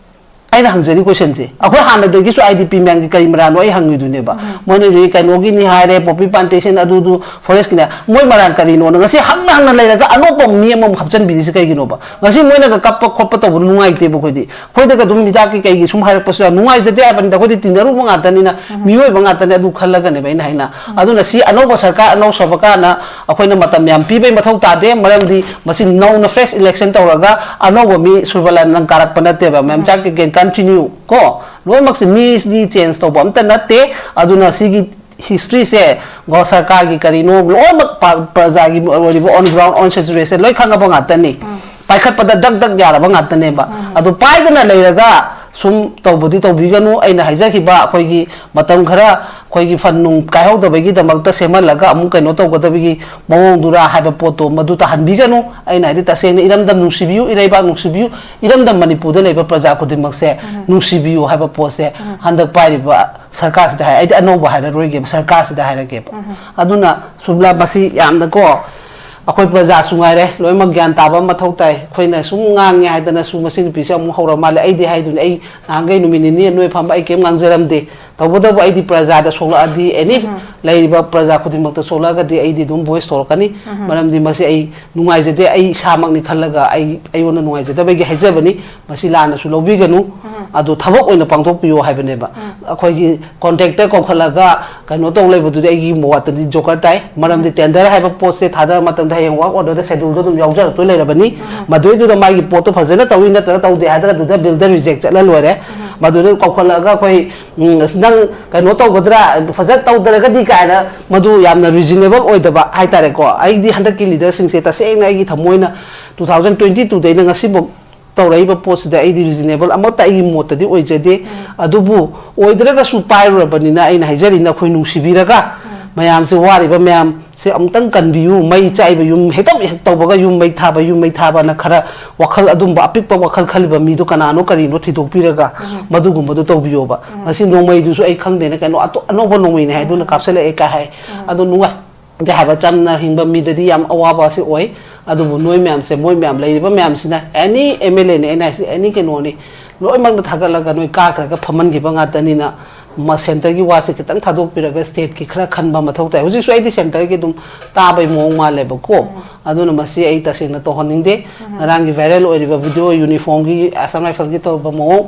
ꯑꯩꯅ ꯍꯪꯖꯔꯤ ꯀꯣꯏꯁꯟꯁꯦ꯫ ꯑꯩꯈꯣꯏ ꯍꯥꯟꯅꯗꯒꯤꯁꯨ ꯑꯥꯏ ꯗꯤ ꯄꯤ ꯃꯌꯥꯝꯒꯤ ꯀꯔꯤ ꯃꯔꯥꯟꯅꯣ ꯑꯩ ꯍꯪꯉꯤꯗꯨꯅꯦꯕ꯫ ꯃꯣꯏꯅ ꯍꯧꯖꯤꯛ ꯀꯩꯅꯣꯒꯤꯅꯤ ꯍꯥꯏꯔꯦ, ꯄꯣꯄꯤ ꯄ꯭ꯂꯥꯟꯇꯦꯁꯟ ꯑꯗꯨꯗꯨ ꯐꯣꯔꯦꯁꯀꯤꯅꯦ꯫ ꯃꯣꯏ ꯃꯔꯥꯟ ꯀꯔꯤꯅꯣꯅ ꯉꯁꯤ ꯍꯪꯅ ꯍꯪꯅ ꯂꯩꯔꯒ ꯑꯅꯧꯕ ꯃꯤ ꯑꯃꯃꯨꯛ ꯍꯥꯞꯆꯤꯟꯕꯤꯔꯤꯁꯦ ꯀꯩꯒꯤꯅꯣꯕ? ꯉꯁꯤ ꯃꯣꯏꯅꯒ ꯀꯞꯄ ꯈꯣꯠꯄ ꯇꯧꯕ ꯅꯨꯡꯉꯥꯏꯇꯦꯕ ꯑꯩꯈꯣꯏꯗꯤ꯫ ꯑꯩꯈꯣꯏꯗꯒ ꯑꯗꯨꯝ ꯍꯤꯗꯥꯛꯀꯤ ꯀꯩꯒꯤ ꯁꯨꯝ ꯍꯥꯏꯔꯛꯄꯁꯨ ꯌꯥꯝ ꯅꯨꯡꯉꯥꯏꯖꯗꯦ ꯍꯥꯏꯕꯅꯤꯗ꯫ ꯑꯩꯈꯣꯏꯗꯤ ꯇꯤꯟꯅꯔꯨꯕ ꯉꯥꯛꯇꯅꯤꯅ, ꯃꯤꯑꯣꯏꯕ ꯉꯥꯛꯇꯅꯤ꯫ ꯑꯗꯨ ꯈꯜꯂꯒꯅꯦꯕ ꯑꯩꯅ ꯍꯥꯏꯅ꯫ ꯑꯗꯨꯅ ꯁꯤ ꯑꯅꯧꯕ ꯁꯔꯀꯥꯔ, ꯑꯅꯧ ꯁꯔꯀꯥꯔꯅ ꯑꯩꯈꯣꯏꯅ ꯃꯇꯝ ꯌꯥꯝ ꯄꯤꯕꯩ ꯃꯊꯧ ꯇꯥꯗꯦ꯫ ꯃꯔꯝꯗꯤ ꯃꯁꯤ ꯅꯧꯅ ꯐ꯭ꯔꯦꯁ ꯏꯂꯦꯛꯁꯟ ꯇꯧꯔꯒ ꯑꯅꯧꯕ ꯃꯤ ꯁꯨꯔꯕꯂꯥꯟ ꯅꯪ ꯀꯥꯔꯛꯄ ꯅꯠꯇꯦꯕ꯫ ꯃꯦꯝ ꯆꯥꯛ ꯀꯦꯟ ꯀꯟꯇꯤꯅ꯭ꯌꯨ ꯀꯣ, ꯂꯣꯏꯅꯃꯛꯁꯦ ꯃꯤꯁꯤꯗꯤ ꯆꯦꯟꯖ ꯇꯧꯕ ꯑꯝꯇ ꯅꯠꯇꯦ꯫ ꯑꯗꯨꯅ ꯁꯤꯒꯤ ꯍꯤꯁꯇ꯭ꯔꯤꯁꯦ ꯒꯣ ꯁꯔꯀꯥꯔꯒꯤ ꯀꯔꯤꯅꯣ ꯂꯣꯏꯅꯃꯛ ꯄ-, ꯄ꯭ꯔꯖꯥꯒꯤ ꯑꯣꯏꯔꯤꯕ on ground, on situation ꯂꯣꯏ ꯈꯪꯉꯕ ꯉꯥꯛꯇꯅꯤ꯫ ꯄꯥꯏꯈꯠꯄꯗ ꯗꯛ ꯗꯛ ꯌꯥꯔꯕ ꯉꯥꯛꯇꯅꯦꯕ꯫ ꯑꯗꯨ ꯄꯥꯏꯗꯅ ꯂꯩꯔꯒ ꯁꯨꯝ ꯇꯧꯕꯗꯤ ꯇꯧꯕꯤꯒꯅꯨ꯫ ꯑꯩꯅ ꯍꯥꯏꯖꯈꯤꯕ ꯑꯩꯈꯣꯏꯒꯤ ꯃꯇꯝ ꯈꯔ ꯑꯩꯈꯣꯏꯒꯤ ꯐꯟ ꯅꯨꯡ ꯀꯥꯏꯍꯧꯗꯕꯒꯤꯗꯃꯛꯇ ꯁꯦꯝꯍꯜꯂꯒ ꯑꯃꯨꯛ ꯀꯩꯅꯣ ꯇꯧꯒꯗꯕꯒꯤ ꯃꯑꯣꯡꯗꯨꯔꯥ ꯍꯥꯏꯕ ꯄꯣꯠꯇꯣ ꯃꯗꯨ ꯇꯥꯍꯟꯕꯤꯒꯅꯨ꯫ ꯑꯩꯅ ꯍꯥꯏꯗꯤ ꯇꯁꯦꯡꯅ ꯏꯔꯝꯗꯝ ꯅꯨꯡꯁꯤꯕꯤꯌꯨ, ꯏꯔꯩꯕꯥꯛ ꯅꯨꯡꯁꯤꯕꯤꯌꯨ, ꯏꯔꯝꯗꯝ ꯃꯅꯤꯄꯨꯔꯗ ꯂꯩꯕ ꯄ꯭ꯔꯖꯥ ꯈꯨꯗꯤꯡꯃꯛꯁꯦ ꯅꯨꯡꯁꯤꯕꯤꯌꯨ ꯍꯥꯏꯕ ꯄꯣꯠꯁꯦ ꯍꯟꯗꯛ ꯄꯥꯏꯔꯤꯕ ꯁꯔꯀꯥꯔꯁꯤꯗ ꯍꯥꯏ-, ꯑꯩꯗꯤ ꯑꯅꯧꯕ ꯍꯥꯏꯔꯔꯣꯏꯒꯦꯕ, ꯁꯔꯀꯥꯔꯁꯤꯗ ꯍꯥꯏꯔꯒꯦꯕ꯫ ꯑꯗꯨꯅ ꯁꯨꯝꯂꯥ ꯃꯁꯤ ꯌꯥꯝꯅꯀꯣ ꯑꯩꯈꯣꯏ ꯄ꯭ꯔꯖꯥꯁꯨ ꯉꯥꯏꯔꯦ, ꯂꯣꯏꯅꯃꯛ ꯒ꯭ꯌꯥꯟ ꯇꯥꯕ ꯑꯃ ꯃꯊꯧ ꯇꯥꯏ꯫ ꯑꯩꯈꯣꯏꯅ ꯁꯨꯝ ꯉꯥꯡꯉꯦ ꯍꯥꯏꯗꯅꯁꯨ ꯃꯁꯤ ꯅꯨꯄꯤꯁꯦ ꯑꯃꯨꯛ ꯍꯧꯔ ꯃꯥꯜꯂꯦ꯫ ꯑꯩꯗꯤ ꯍꯥꯏꯗꯨꯅꯤ, ꯑꯩ ꯅꯍꯥꯟꯈꯩ ꯅꯨꯃꯤꯠ ꯅꯤꯅꯤ ꯅꯣꯏ ꯐꯝꯕ ꯑꯩ ꯀꯩꯝ ꯉꯥꯡꯖꯔꯝꯗꯦ꯫ ꯇꯧꯕꯇꯕꯨ ꯑꯩꯗꯤ ꯄ꯭ꯔꯖꯥꯗ ꯁꯣꯛꯂꯛꯑꯗꯤ, ꯑꯦꯅꯤ ꯂꯩꯔꯤꯕ ꯄ꯭ꯔꯖꯥ ꯈꯨꯗꯤꯡꯃꯛꯇ ꯁꯣꯛꯂꯛꯑꯒꯗꯤ ꯑꯩꯗꯤ ꯑꯗꯨꯝ ꯚꯣꯏꯁ ꯊꯣꯔꯛꯀꯅꯤ꯫ ꯃꯔꯝꯗꯤ ꯃꯁꯤ ꯑꯩ ꯅꯨꯡꯉꯥꯏꯖꯗꯦ, ꯑꯩ ꯏꯁꯥꯃꯛꯅꯤ ꯈꯜꯂꯒ ꯑꯩ, ꯑꯩꯉꯣꯟꯗ ꯅꯨꯡꯉꯥꯏꯖꯗꯕꯒꯤ ꯍꯥꯏꯖꯕꯅꯤ꯫ ꯃꯁꯤ ꯂꯥꯟꯅꯁꯨ ꯂꯧꯕꯤꯒꯅꯨ꯫ ꯑꯗꯣ ꯊꯕꯛ ꯑꯣꯏꯅ ꯄꯥꯡꯊꯣꯛꯄꯤꯌꯣ ꯍꯥꯏꯕꯅꯦꯕ꯫ ꯑꯩꯈꯣꯏꯒꯤ ꯀꯣꯟꯇ꯭ꯔꯦꯛꯇꯔ ꯀꯧꯈꯠꯂꯒ ꯀꯩꯅꯣ ꯇꯧ ꯂꯩꯕꯗꯨꯗꯤ ꯑꯩꯒꯤ ꯃꯣꯠꯇꯗꯤ ꯖꯣꯀꯔ ꯇꯥꯏ꯫ ꯃꯔꯝꯗꯤ ꯇꯦꯟꯗꯔ ꯍꯥꯏꯕ ꯄꯣꯠꯁꯦ ꯊꯥꯗꯔ ꯃꯇꯝꯗ ꯍꯌꯦꯡ ꯋꯥꯔꯛ ꯑꯣꯔꯗꯔꯗ ꯁꯦꯗ꯭ꯌꯨꯜꯗꯣ ꯑꯗꯨꯝ ꯌꯥꯎꯖꯔꯛꯇꯣꯏ ꯂꯩꯔꯕꯅꯤ꯫ ꯃꯗꯨꯏꯗꯨꯗ ꯃꯥꯒꯤ ꯄꯣꯠꯇꯣ ꯐꯖꯅ ꯇꯧꯏ ꯅꯠꯇ꯭ꯔꯒ ꯇꯧꯗꯦ ꯍꯥꯏꯗꯅ ꯑꯗꯨꯗ ꯕꯤꯜꯗ ꯔꯤꯖꯦꯛ ꯆꯠꯂ ꯂꯣꯏꯔꯦ꯫ ꯃꯗꯨꯗ ꯀꯧꯈꯠꯂꯒ ꯑꯩꯈꯣꯏ, "ꯎꯝ, ꯑꯁ, ꯅꯪ ꯀꯩꯅꯣ ꯇꯧꯒꯗ꯭ꯔꯥ, ꯐꯖꯅ ꯇꯧꯗ꯭ꯔꯒꯗꯤ?" ꯀꯥꯏꯅ, ꯃꯗꯨ ꯌꯥꯝꯅ ꯔꯤꯖꯅꯦꯕꯜ ꯑꯣꯏꯗꯕ ꯍꯥꯏꯇꯥꯔꯦꯀꯣ꯫ ꯑꯩꯗꯤ ꯍꯟꯗꯛꯀꯤ ꯂꯤꯗꯔꯁꯤꯡꯁꯦ ꯇꯁꯦꯡꯅ ꯑꯩꯒꯤ ꯊꯃꯣꯏꯅ two thousand twenty twoꯗꯩꯅ ꯉꯁꯤꯐꯥꯎ ꯇꯧꯔꯛꯏꯕ ꯄꯣꯠꯁꯤꯗ ꯑꯩꯗꯤ ꯔꯤꯖꯅꯦꯕꯜ ꯑꯃꯠꯇ ꯑꯩꯒꯤ ꯃꯣꯠꯇꯗꯤ ꯑꯣꯏꯖꯗꯦ꯫ ꯑꯗꯨꯕꯨ ꯑꯣꯏꯗ꯭ꯔꯒꯁꯨ ꯄꯥꯏꯔꯨꯔꯕꯅꯤꯅ ꯑꯩꯅ ꯍꯥꯏꯖꯔꯤ, ꯅꯈꯣꯏ ꯅꯨꯡꯁꯤꯕꯤꯔꯒ ꯃꯌꯥꯝꯁꯦ, ꯋꯥꯔꯤꯕ ꯃꯌꯥꯝꯁꯦ ꯑꯃꯨꯛꯇꯪ ꯀꯟꯕꯤꯌꯨ꯫ ꯃꯩ ꯆꯥꯛꯏꯕ ꯌꯨꯝ ꯍꯦꯛꯇ ꯍꯦꯛ ꯇꯧꯕꯒ ꯌꯨꯝ ꯃꯩ ꯊꯥꯕ, ꯌꯨꯝ ꯃꯩ ꯊꯥꯕꯅ ꯈꯔ ꯋꯥꯈꯜ, ꯑꯗꯨꯝꯕ ꯑꯄꯤꯛꯄ ꯋꯥꯈꯜ ꯈꯜꯂꯤꯕ ꯃꯤꯗꯣ ꯀꯅꯥꯅꯣ ꯀꯔꯤꯅꯣ ꯊꯤꯗꯣꯛꯄꯤꯔꯒ ꯃꯗꯨꯒꯨꯝꯕꯗꯣ ꯇꯧꯕꯤꯌꯣꯕ꯫ ꯉꯁꯤ ꯅꯣꯡꯃꯩꯗꯨꯁꯨ ꯑꯩ ꯈꯪꯗꯦꯅꯦ, ꯀꯩꯅꯣ ꯑꯇꯣ-, ꯑꯅꯧꯕ ꯅꯣꯡꯃꯩꯅꯦ ꯍꯥꯏꯗꯨꯅ ꯀꯥꯞꯁꯤꯜꯂꯛꯑꯦ ꯀꯥꯏ ꯍꯥꯏ꯫ ꯑꯗꯣ ꯅꯨꯡꯉꯥꯏ ꯗꯦ ꯍꯥꯏꯕ, ꯆꯝꯅ ꯍꯤꯡꯕ ꯃꯤꯗꯗꯤ ꯌꯥꯝ ꯑꯋꯥꯕ ꯑꯁꯤ ꯑꯣꯏ꯫ ꯑꯗꯨꯕꯨ ꯅꯣꯏ ꯃꯌꯥꯝꯁꯦ, ꯃꯣꯏ ꯃꯌꯥꯝ ꯂꯩꯔꯤꯕ ꯃꯌꯥꯝꯁꯤꯅ, ꯑꯦꯅꯤ ꯑꯦꯝ ꯑꯦꯜ ꯑꯦꯅꯤ, ꯑꯩꯅ ꯍꯥꯏꯁꯤ ꯑꯦꯅꯤ ꯀꯩꯅꯣꯅꯤ, ꯂꯣꯏꯅꯃꯛꯅ ꯊꯥꯒꯠꯂꯒ ꯅꯣꯏ ꯀꯥꯈ꯭ꯔꯒ ꯐꯝꯍꯟꯈꯤꯕ ꯉꯥꯛꯇꯅꯤꯅ, ꯃ-, ꯁꯦꯟꯇꯔꯒꯤ ꯋꯥꯁꯦ ꯈꯤꯇꯪ ꯊꯥꯗꯣꯛꯄꯤꯔꯒ ꯁ꯭ꯇꯦꯠꯀꯤ ꯈꯔ ꯈꯟꯕ ꯃꯊꯧ ꯇꯥꯏ꯫ ꯍꯧꯖꯤꯛꯁꯨ ꯑꯩꯗꯤ ꯁꯦꯟꯇꯔꯒꯤ ꯑꯗꯨꯝ ꯇꯥꯕꯩ ꯃꯑꯣꯡ ꯃꯥꯜꯂꯦꯕꯀꯣ꯫ ꯑꯗꯨꯅ ꯃꯁꯤ ꯑꯩ ꯇꯁꯦꯡꯅ ꯇꯧꯍꯟꯅꯤꯡꯗꯦ꯫ ꯉꯔꯥꯡꯒꯤ ꯚꯥꯏꯔꯦꯜ ꯑꯣꯏꯔꯤꯕ ꯚꯤꯗꯤꯑꯣ, ꯌꯨꯅꯤꯐꯣꯔꯝꯒꯤ, ꯑꯁꯥꯝ ꯔꯥꯏꯐꯜꯒꯤ ꯇꯧꯔꯤꯕ ꯃꯑꯣꯡ,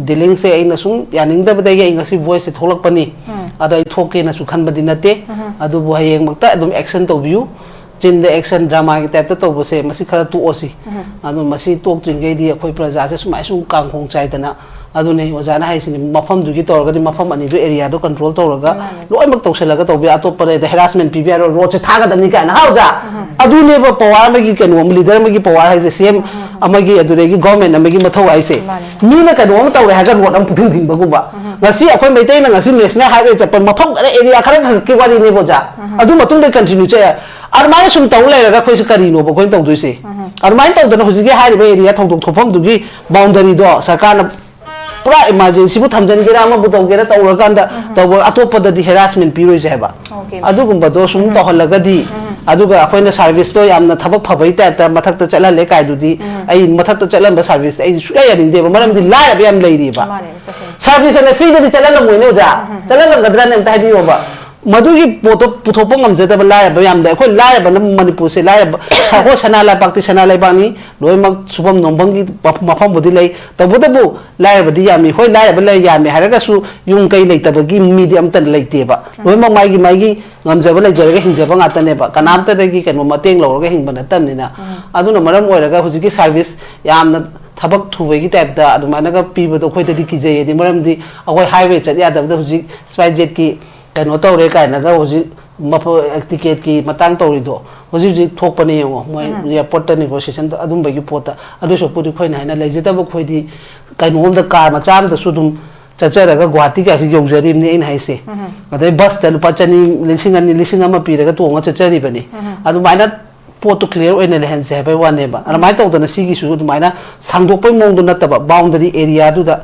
ꯗꯤꯂꯤꯡꯁꯦ ꯑꯩꯅ ꯁꯨꯝ ꯌꯥꯅꯤꯡꯗꯕꯗꯒꯤ ꯑꯩ ꯉꯁꯤ ꯚꯣꯏꯁꯁꯦ ꯊꯣꯛꯂꯛꯄꯅꯤ꯫ ꯑꯗꯣ ꯑꯩ ꯊꯣꯛꯀꯦꯅꯁꯨ ꯈꯟꯕꯗꯤ ꯅꯠꯇꯦ꯫ ꯑꯗꯨꯕꯨ ꯍꯌꯦꯡꯃꯛꯇ ꯑꯗꯨꯝ ꯑꯦꯛꯁꯟ ꯇꯧꯕꯤꯌꯨ꯫ ꯆꯤꯟꯗ ꯑꯦꯛꯁꯟ ꯗ꯭ꯔꯃꯥꯒꯤ ꯇꯥꯏꯞꯇ ꯇꯧꯕꯁꯦ, ꯃꯁꯤ ꯈꯔ ꯇꯣꯛꯑꯁꯤ꯫ ꯑꯗꯨ ꯃꯁꯤ ꯇꯣꯛꯇ꯭ꯔꯤꯉꯩꯗꯤ ꯑꯩꯈꯣꯏ ꯄ꯭ꯔꯖꯥꯁꯦ ꯁꯨꯃꯥꯏ ꯁꯨꯝ ꯀꯥꯡꯈꯣꯡ ꯆꯥꯏꯗꯅ, ꯑꯗꯨꯅꯦ ꯑꯣꯖꯥꯅ ꯍꯥꯏꯁꯤꯅꯤ, ꯃꯐꯝꯗꯨꯒꯤ ꯇꯧꯔꯒꯗꯤ ꯃꯐꯝ ꯑꯅꯤꯗꯨ ꯑꯦꯔꯤꯌꯥꯗꯣ ꯀꯟꯇ꯭ꯔꯣꯜ ꯇꯧꯔꯒ ꯂꯣꯏꯅꯃꯛ ꯇꯧꯁꯜꯂꯒ ꯇꯧꯕ ꯌꯥꯏ, ꯑꯇꯣꯞꯄꯗ ꯍꯦꯔꯥꯁꯃꯦꯟ ꯄꯤꯕ ꯌꯥꯔꯣꯏ, ꯔꯣꯗꯁꯦ ꯊꯥꯒꯗꯕꯅꯤ ꯀꯥꯏꯅ, ꯍꯥ ꯑꯣꯖꯥ? ꯑꯗꯨꯅꯦꯕ ꯄꯋꯥꯔ ꯑꯃꯒꯤ, ꯀꯩꯅꯣ ꯑꯃ, ꯂꯤꯗꯔ ꯑꯃꯒꯤ ꯄꯋꯥꯔ ꯍꯥꯏꯁꯦ, ꯁꯤ ꯑꯦꯝ ꯑꯃꯒꯤ, ꯑꯗꯨꯗꯒꯤ ꯒꯣꯔꯃꯦꯟ ꯑꯃꯒꯤ ꯃꯊꯧ ꯍꯥꯏꯁꯦ꯫ ꯃꯤꯅ ꯀꯩꯅꯣ ꯑꯃ ꯇꯧꯔꯦ ꯍꯥꯏꯔꯒ ꯔꯣꯗ ꯑꯃ ꯄꯨꯊꯤꯡ ꯊꯤꯡꯕꯒꯨꯝꯕ꯫ ꯉꯁꯤ ꯑꯩꯈꯣꯏ ꯃꯩꯇꯩꯅ ꯉꯁꯤ ꯅꯦꯁꯅꯦꯜ ꯍꯥꯏꯋꯦ ꯆꯠꯄ ꯃꯐꯝ ꯈꯔ, ꯑꯦꯔꯤꯌꯥ ꯈꯔ ꯈꯛꯀꯤ ꯋꯥꯔꯤꯅꯦꯕ ꯑꯣꯖꯥ꯫ ꯑꯗꯨ ꯃꯇꯨꯡꯗ ꯀꯟꯇꯤꯅ꯭ꯌꯨ ꯆꯠ ꯌꯥꯏ꯫ ꯑꯗꯨꯃꯥꯏꯅ ꯁꯨꯝ ꯇꯧ ꯂꯩꯔꯒ ꯑꯩꯈꯣꯏꯁꯦ ꯀꯔꯤꯅꯣꯕ ꯑꯩꯈꯣꯏꯅ ꯇꯧꯗꯣꯏꯁꯦ? ꯑꯗꯨꯃꯥꯏꯅ ꯇꯧꯗꯅ ꯍꯧꯖꯤꯛꯀꯤ ꯍꯥꯏꯔꯤꯕ ꯑꯦꯔꯤꯌꯥ ꯊꯧꯗꯣꯛ ꯊꯣꯛꯐꯝꯗꯨꯒꯤ ꯕꯥꯎꯟꯗꯔꯤꯗꯣ ꯁꯔꯀꯥꯔꯅ ꯄꯨꯔꯥ ꯏꯃꯥꯔꯖꯦꯟꯁꯤꯕꯨ ꯊꯝꯖꯤꯟꯒꯦꯔꯥ, ꯑꯃꯕꯨ ꯇꯧꯒꯦꯔꯥ, ꯇꯧꯔꯀꯥꯟꯗ ꯇꯧꯕ, ꯑꯇꯣꯞꯄꯗ ꯗꯤ ꯍꯦꯔꯥꯁꯃꯦꯟ ꯄꯤꯔꯣꯏꯁꯦ ꯍꯥꯏꯕ꯫ ꯑꯗꯨꯒꯨꯝꯕꯗꯣ ꯁꯨꯝ ꯇꯧꯍꯜꯂꯒꯗꯤ, ꯑꯗꯨꯒ ꯑꯩꯈꯣꯏꯅ ꯁꯥꯔꯚꯤꯁꯇꯣ ꯌꯥꯝꯅ ꯊꯕꯛ ꯐꯕꯩ ꯇꯥꯏꯞꯇ ꯃꯊꯛꯇ ꯆꯠꯍꯜꯂꯦ ꯀꯥꯏꯗꯨꯗꯤ, ꯑꯩ ꯃꯊꯛꯇ ꯆꯠꯍꯟꯕ ꯁꯥꯔꯚꯤꯁꯇ ꯑꯩ ꯁꯨꯛꯌꯥ ꯌꯥꯅꯤꯡꯗꯦꯕ꯫ ꯃꯔꯝꯗꯤ ꯂꯥꯏꯔꯕ ꯌꯥꯝ ꯂꯩꯔꯤꯕ꯫ ꯃꯥꯅꯦ, ꯇꯁꯦꯡꯅ꯫ ꯁꯥꯔꯚꯤꯁ ꯑꯅ ꯐ꯭ꯔꯤꯗꯗꯤ ꯆꯠꯍꯜꯂꯝꯃꯣꯏꯅꯦ ꯑꯣꯖꯥ꯫ ꯆꯠꯍꯜꯂꯝꯒꯗ꯭ꯔꯥꯅꯦ ꯑꯝꯇ ꯍꯥꯏꯕꯤꯌꯣꯕ꯫ ꯃꯗꯨꯒꯤ ꯄꯣꯠꯇꯣ ꯄꯨꯊꯣꯛꯄ ꯉꯝꯖꯗꯕ ꯂꯥꯏꯔꯕ ꯌꯥꯝ ꯂꯩ꯫ ꯑꯩꯈꯣꯏ ꯂꯥꯏꯔꯕꯅ ꯃꯅꯤꯄꯨꯔꯁꯦ ꯂꯥꯏꯔꯕ, ꯍꯣꯏ, ꯁꯅꯥ ꯂꯩꯕꯥꯛꯇꯤ ꯁꯅꯥ ꯂꯩꯕꯥꯛꯅꯤ, ꯂꯣꯏꯅꯃꯛ ꯁꯨꯐꯝ ꯅꯣꯝꯐꯝꯒꯤ ꯃꯐꯝꯕꯨꯗꯤ ꯂꯩ꯫ ꯇꯧꯕꯇꯕꯨ ꯂꯥꯏꯔꯕꯗꯤ ꯌꯥꯝꯃꯤ꯫ ꯍꯣꯏ, ꯂꯥꯏꯔꯕ ꯂꯩ, ꯌꯥꯝꯃꯤ ꯍꯥꯏꯔꯒꯁꯨ ꯌꯨꯝ ꯀꯩ ꯂꯩꯇꯕꯒꯤ ꯃꯤꯗꯤ ꯑꯝꯇ ꯂꯩꯇꯦꯕ꯫ ꯂꯣꯏꯅꯃꯛ ꯃꯥꯒꯤ ꯃꯥꯒꯤ ꯉꯝꯖꯕ ꯂꯩꯖꯔꯒ ꯍꯤꯡꯖꯕ ꯉꯥꯛꯇꯅꯦꯕ꯫ ꯀꯅꯥꯝꯇꯗꯒꯤ ꯀꯩꯅꯣ ꯃꯇꯦꯡ ꯂꯧꯔꯒ ꯍꯤꯡꯕ ꯅꯠꯇꯕꯅꯤꯅ꯫ ꯑꯗꯨꯅ ꯃꯔꯝ ꯑꯣꯏꯔꯒ ꯍꯧꯖꯤꯛꯀꯤ ꯁꯥꯔꯚꯤꯁ ꯌꯥꯝꯅ ꯊꯕꯛ ꯊꯨꯕꯒꯤ ꯇꯥꯏꯞꯇ ꯑꯗꯨꯃꯥꯏꯅꯒ ꯄꯤꯕꯗꯣ ꯑꯩꯈꯣꯏꯗꯗꯤ ꯀꯤꯖꯩꯌꯦꯗꯤ꯫ ꯃꯔꯝꯗꯤ ꯑꯩꯈꯣꯏ ꯍꯥꯏꯋꯦ ꯆꯠ ꯌꯥꯗꯕꯗ ꯍꯧꯖꯤꯛ ꯏꯁꯄꯥꯏꯁ ꯖꯦꯠꯀꯤ ꯀꯩꯅꯣ ꯇꯧꯔꯦ ꯀꯥꯏꯅꯒ ꯍꯧꯖꯤꯛ ꯃꯐ-, ꯇꯤꯀꯦꯠꯀꯤ ꯃꯇꯥꯡ ꯇꯧꯔꯤꯗꯣ ꯍꯧꯖꯤꯛ ꯍꯧꯖꯤꯛ ꯊꯣꯛꯄꯅꯦ ꯌꯦꯡꯉꯣ, ꯃꯣꯏ ꯎꯝ꯫ ꯑꯦꯌꯥꯔꯄꯣꯔꯠꯇ ꯅꯦꯒꯣꯁꯤꯌꯦꯁꯟꯗꯣ ꯑꯗꯨꯝꯕꯒꯤ ꯄꯣꯠꯇ꯫ ꯑꯗꯨ ꯁꯔꯨꯛꯄꯨꯗꯤ ꯑꯩꯈꯣꯏꯅ ꯍꯥꯏꯅ ꯂꯩꯖꯗꯕ ꯑꯩꯈꯣꯏꯗꯤ ꯀꯩꯅꯣꯝꯗ ꯀꯥꯔ ꯃꯆꯥ ꯑꯃꯗꯁꯨ ꯑꯗꯨꯝ ꯆꯠꯆꯔꯒ ꯒꯨꯍꯥꯇꯤꯒꯥꯁꯤ ꯌꯧꯖꯔꯤꯕꯅꯤ ꯑꯩꯅ ꯍꯥꯏꯁꯦ꯫ ꯎꯝ꯫ ꯑꯗꯩ ꯕꯁꯇ ꯂꯨꯄꯥ ꯆꯅꯤ, ꯂꯤꯁꯤꯡ ꯑꯅꯤ, ꯂꯤꯁꯤꯡ ꯑꯃ ꯄꯤꯔꯒ ꯇꯣꯡꯉ ꯆꯠꯆꯔꯤꯕꯅꯤ꯫ ꯎꯝ꯫ ꯑꯗꯨꯃꯥꯏꯅ ꯄꯣꯠꯇꯨ ꯀ꯭ꯂꯤꯌꯥꯔ ꯑꯣꯏꯅ ꯂꯩꯍꯟꯁꯦ ꯍꯥꯏꯕꯩ ꯋꯥꯅꯦꯕ꯫ ꯎꯝ꯫ ꯑꯗꯨꯃꯥꯏꯅ ꯇꯧꯗꯅ ꯁꯤꯒꯤꯁꯨ ꯑꯗꯨꯃꯥꯏꯅ ꯁꯥꯡꯗꯣꯛꯄꯩ ꯃꯑꯣꯡꯗꯣ ꯅꯠꯇꯕ, ꯕꯥꯎꯟꯗꯔꯤ ꯑꯦꯔꯤꯌꯥꯗꯨꯗ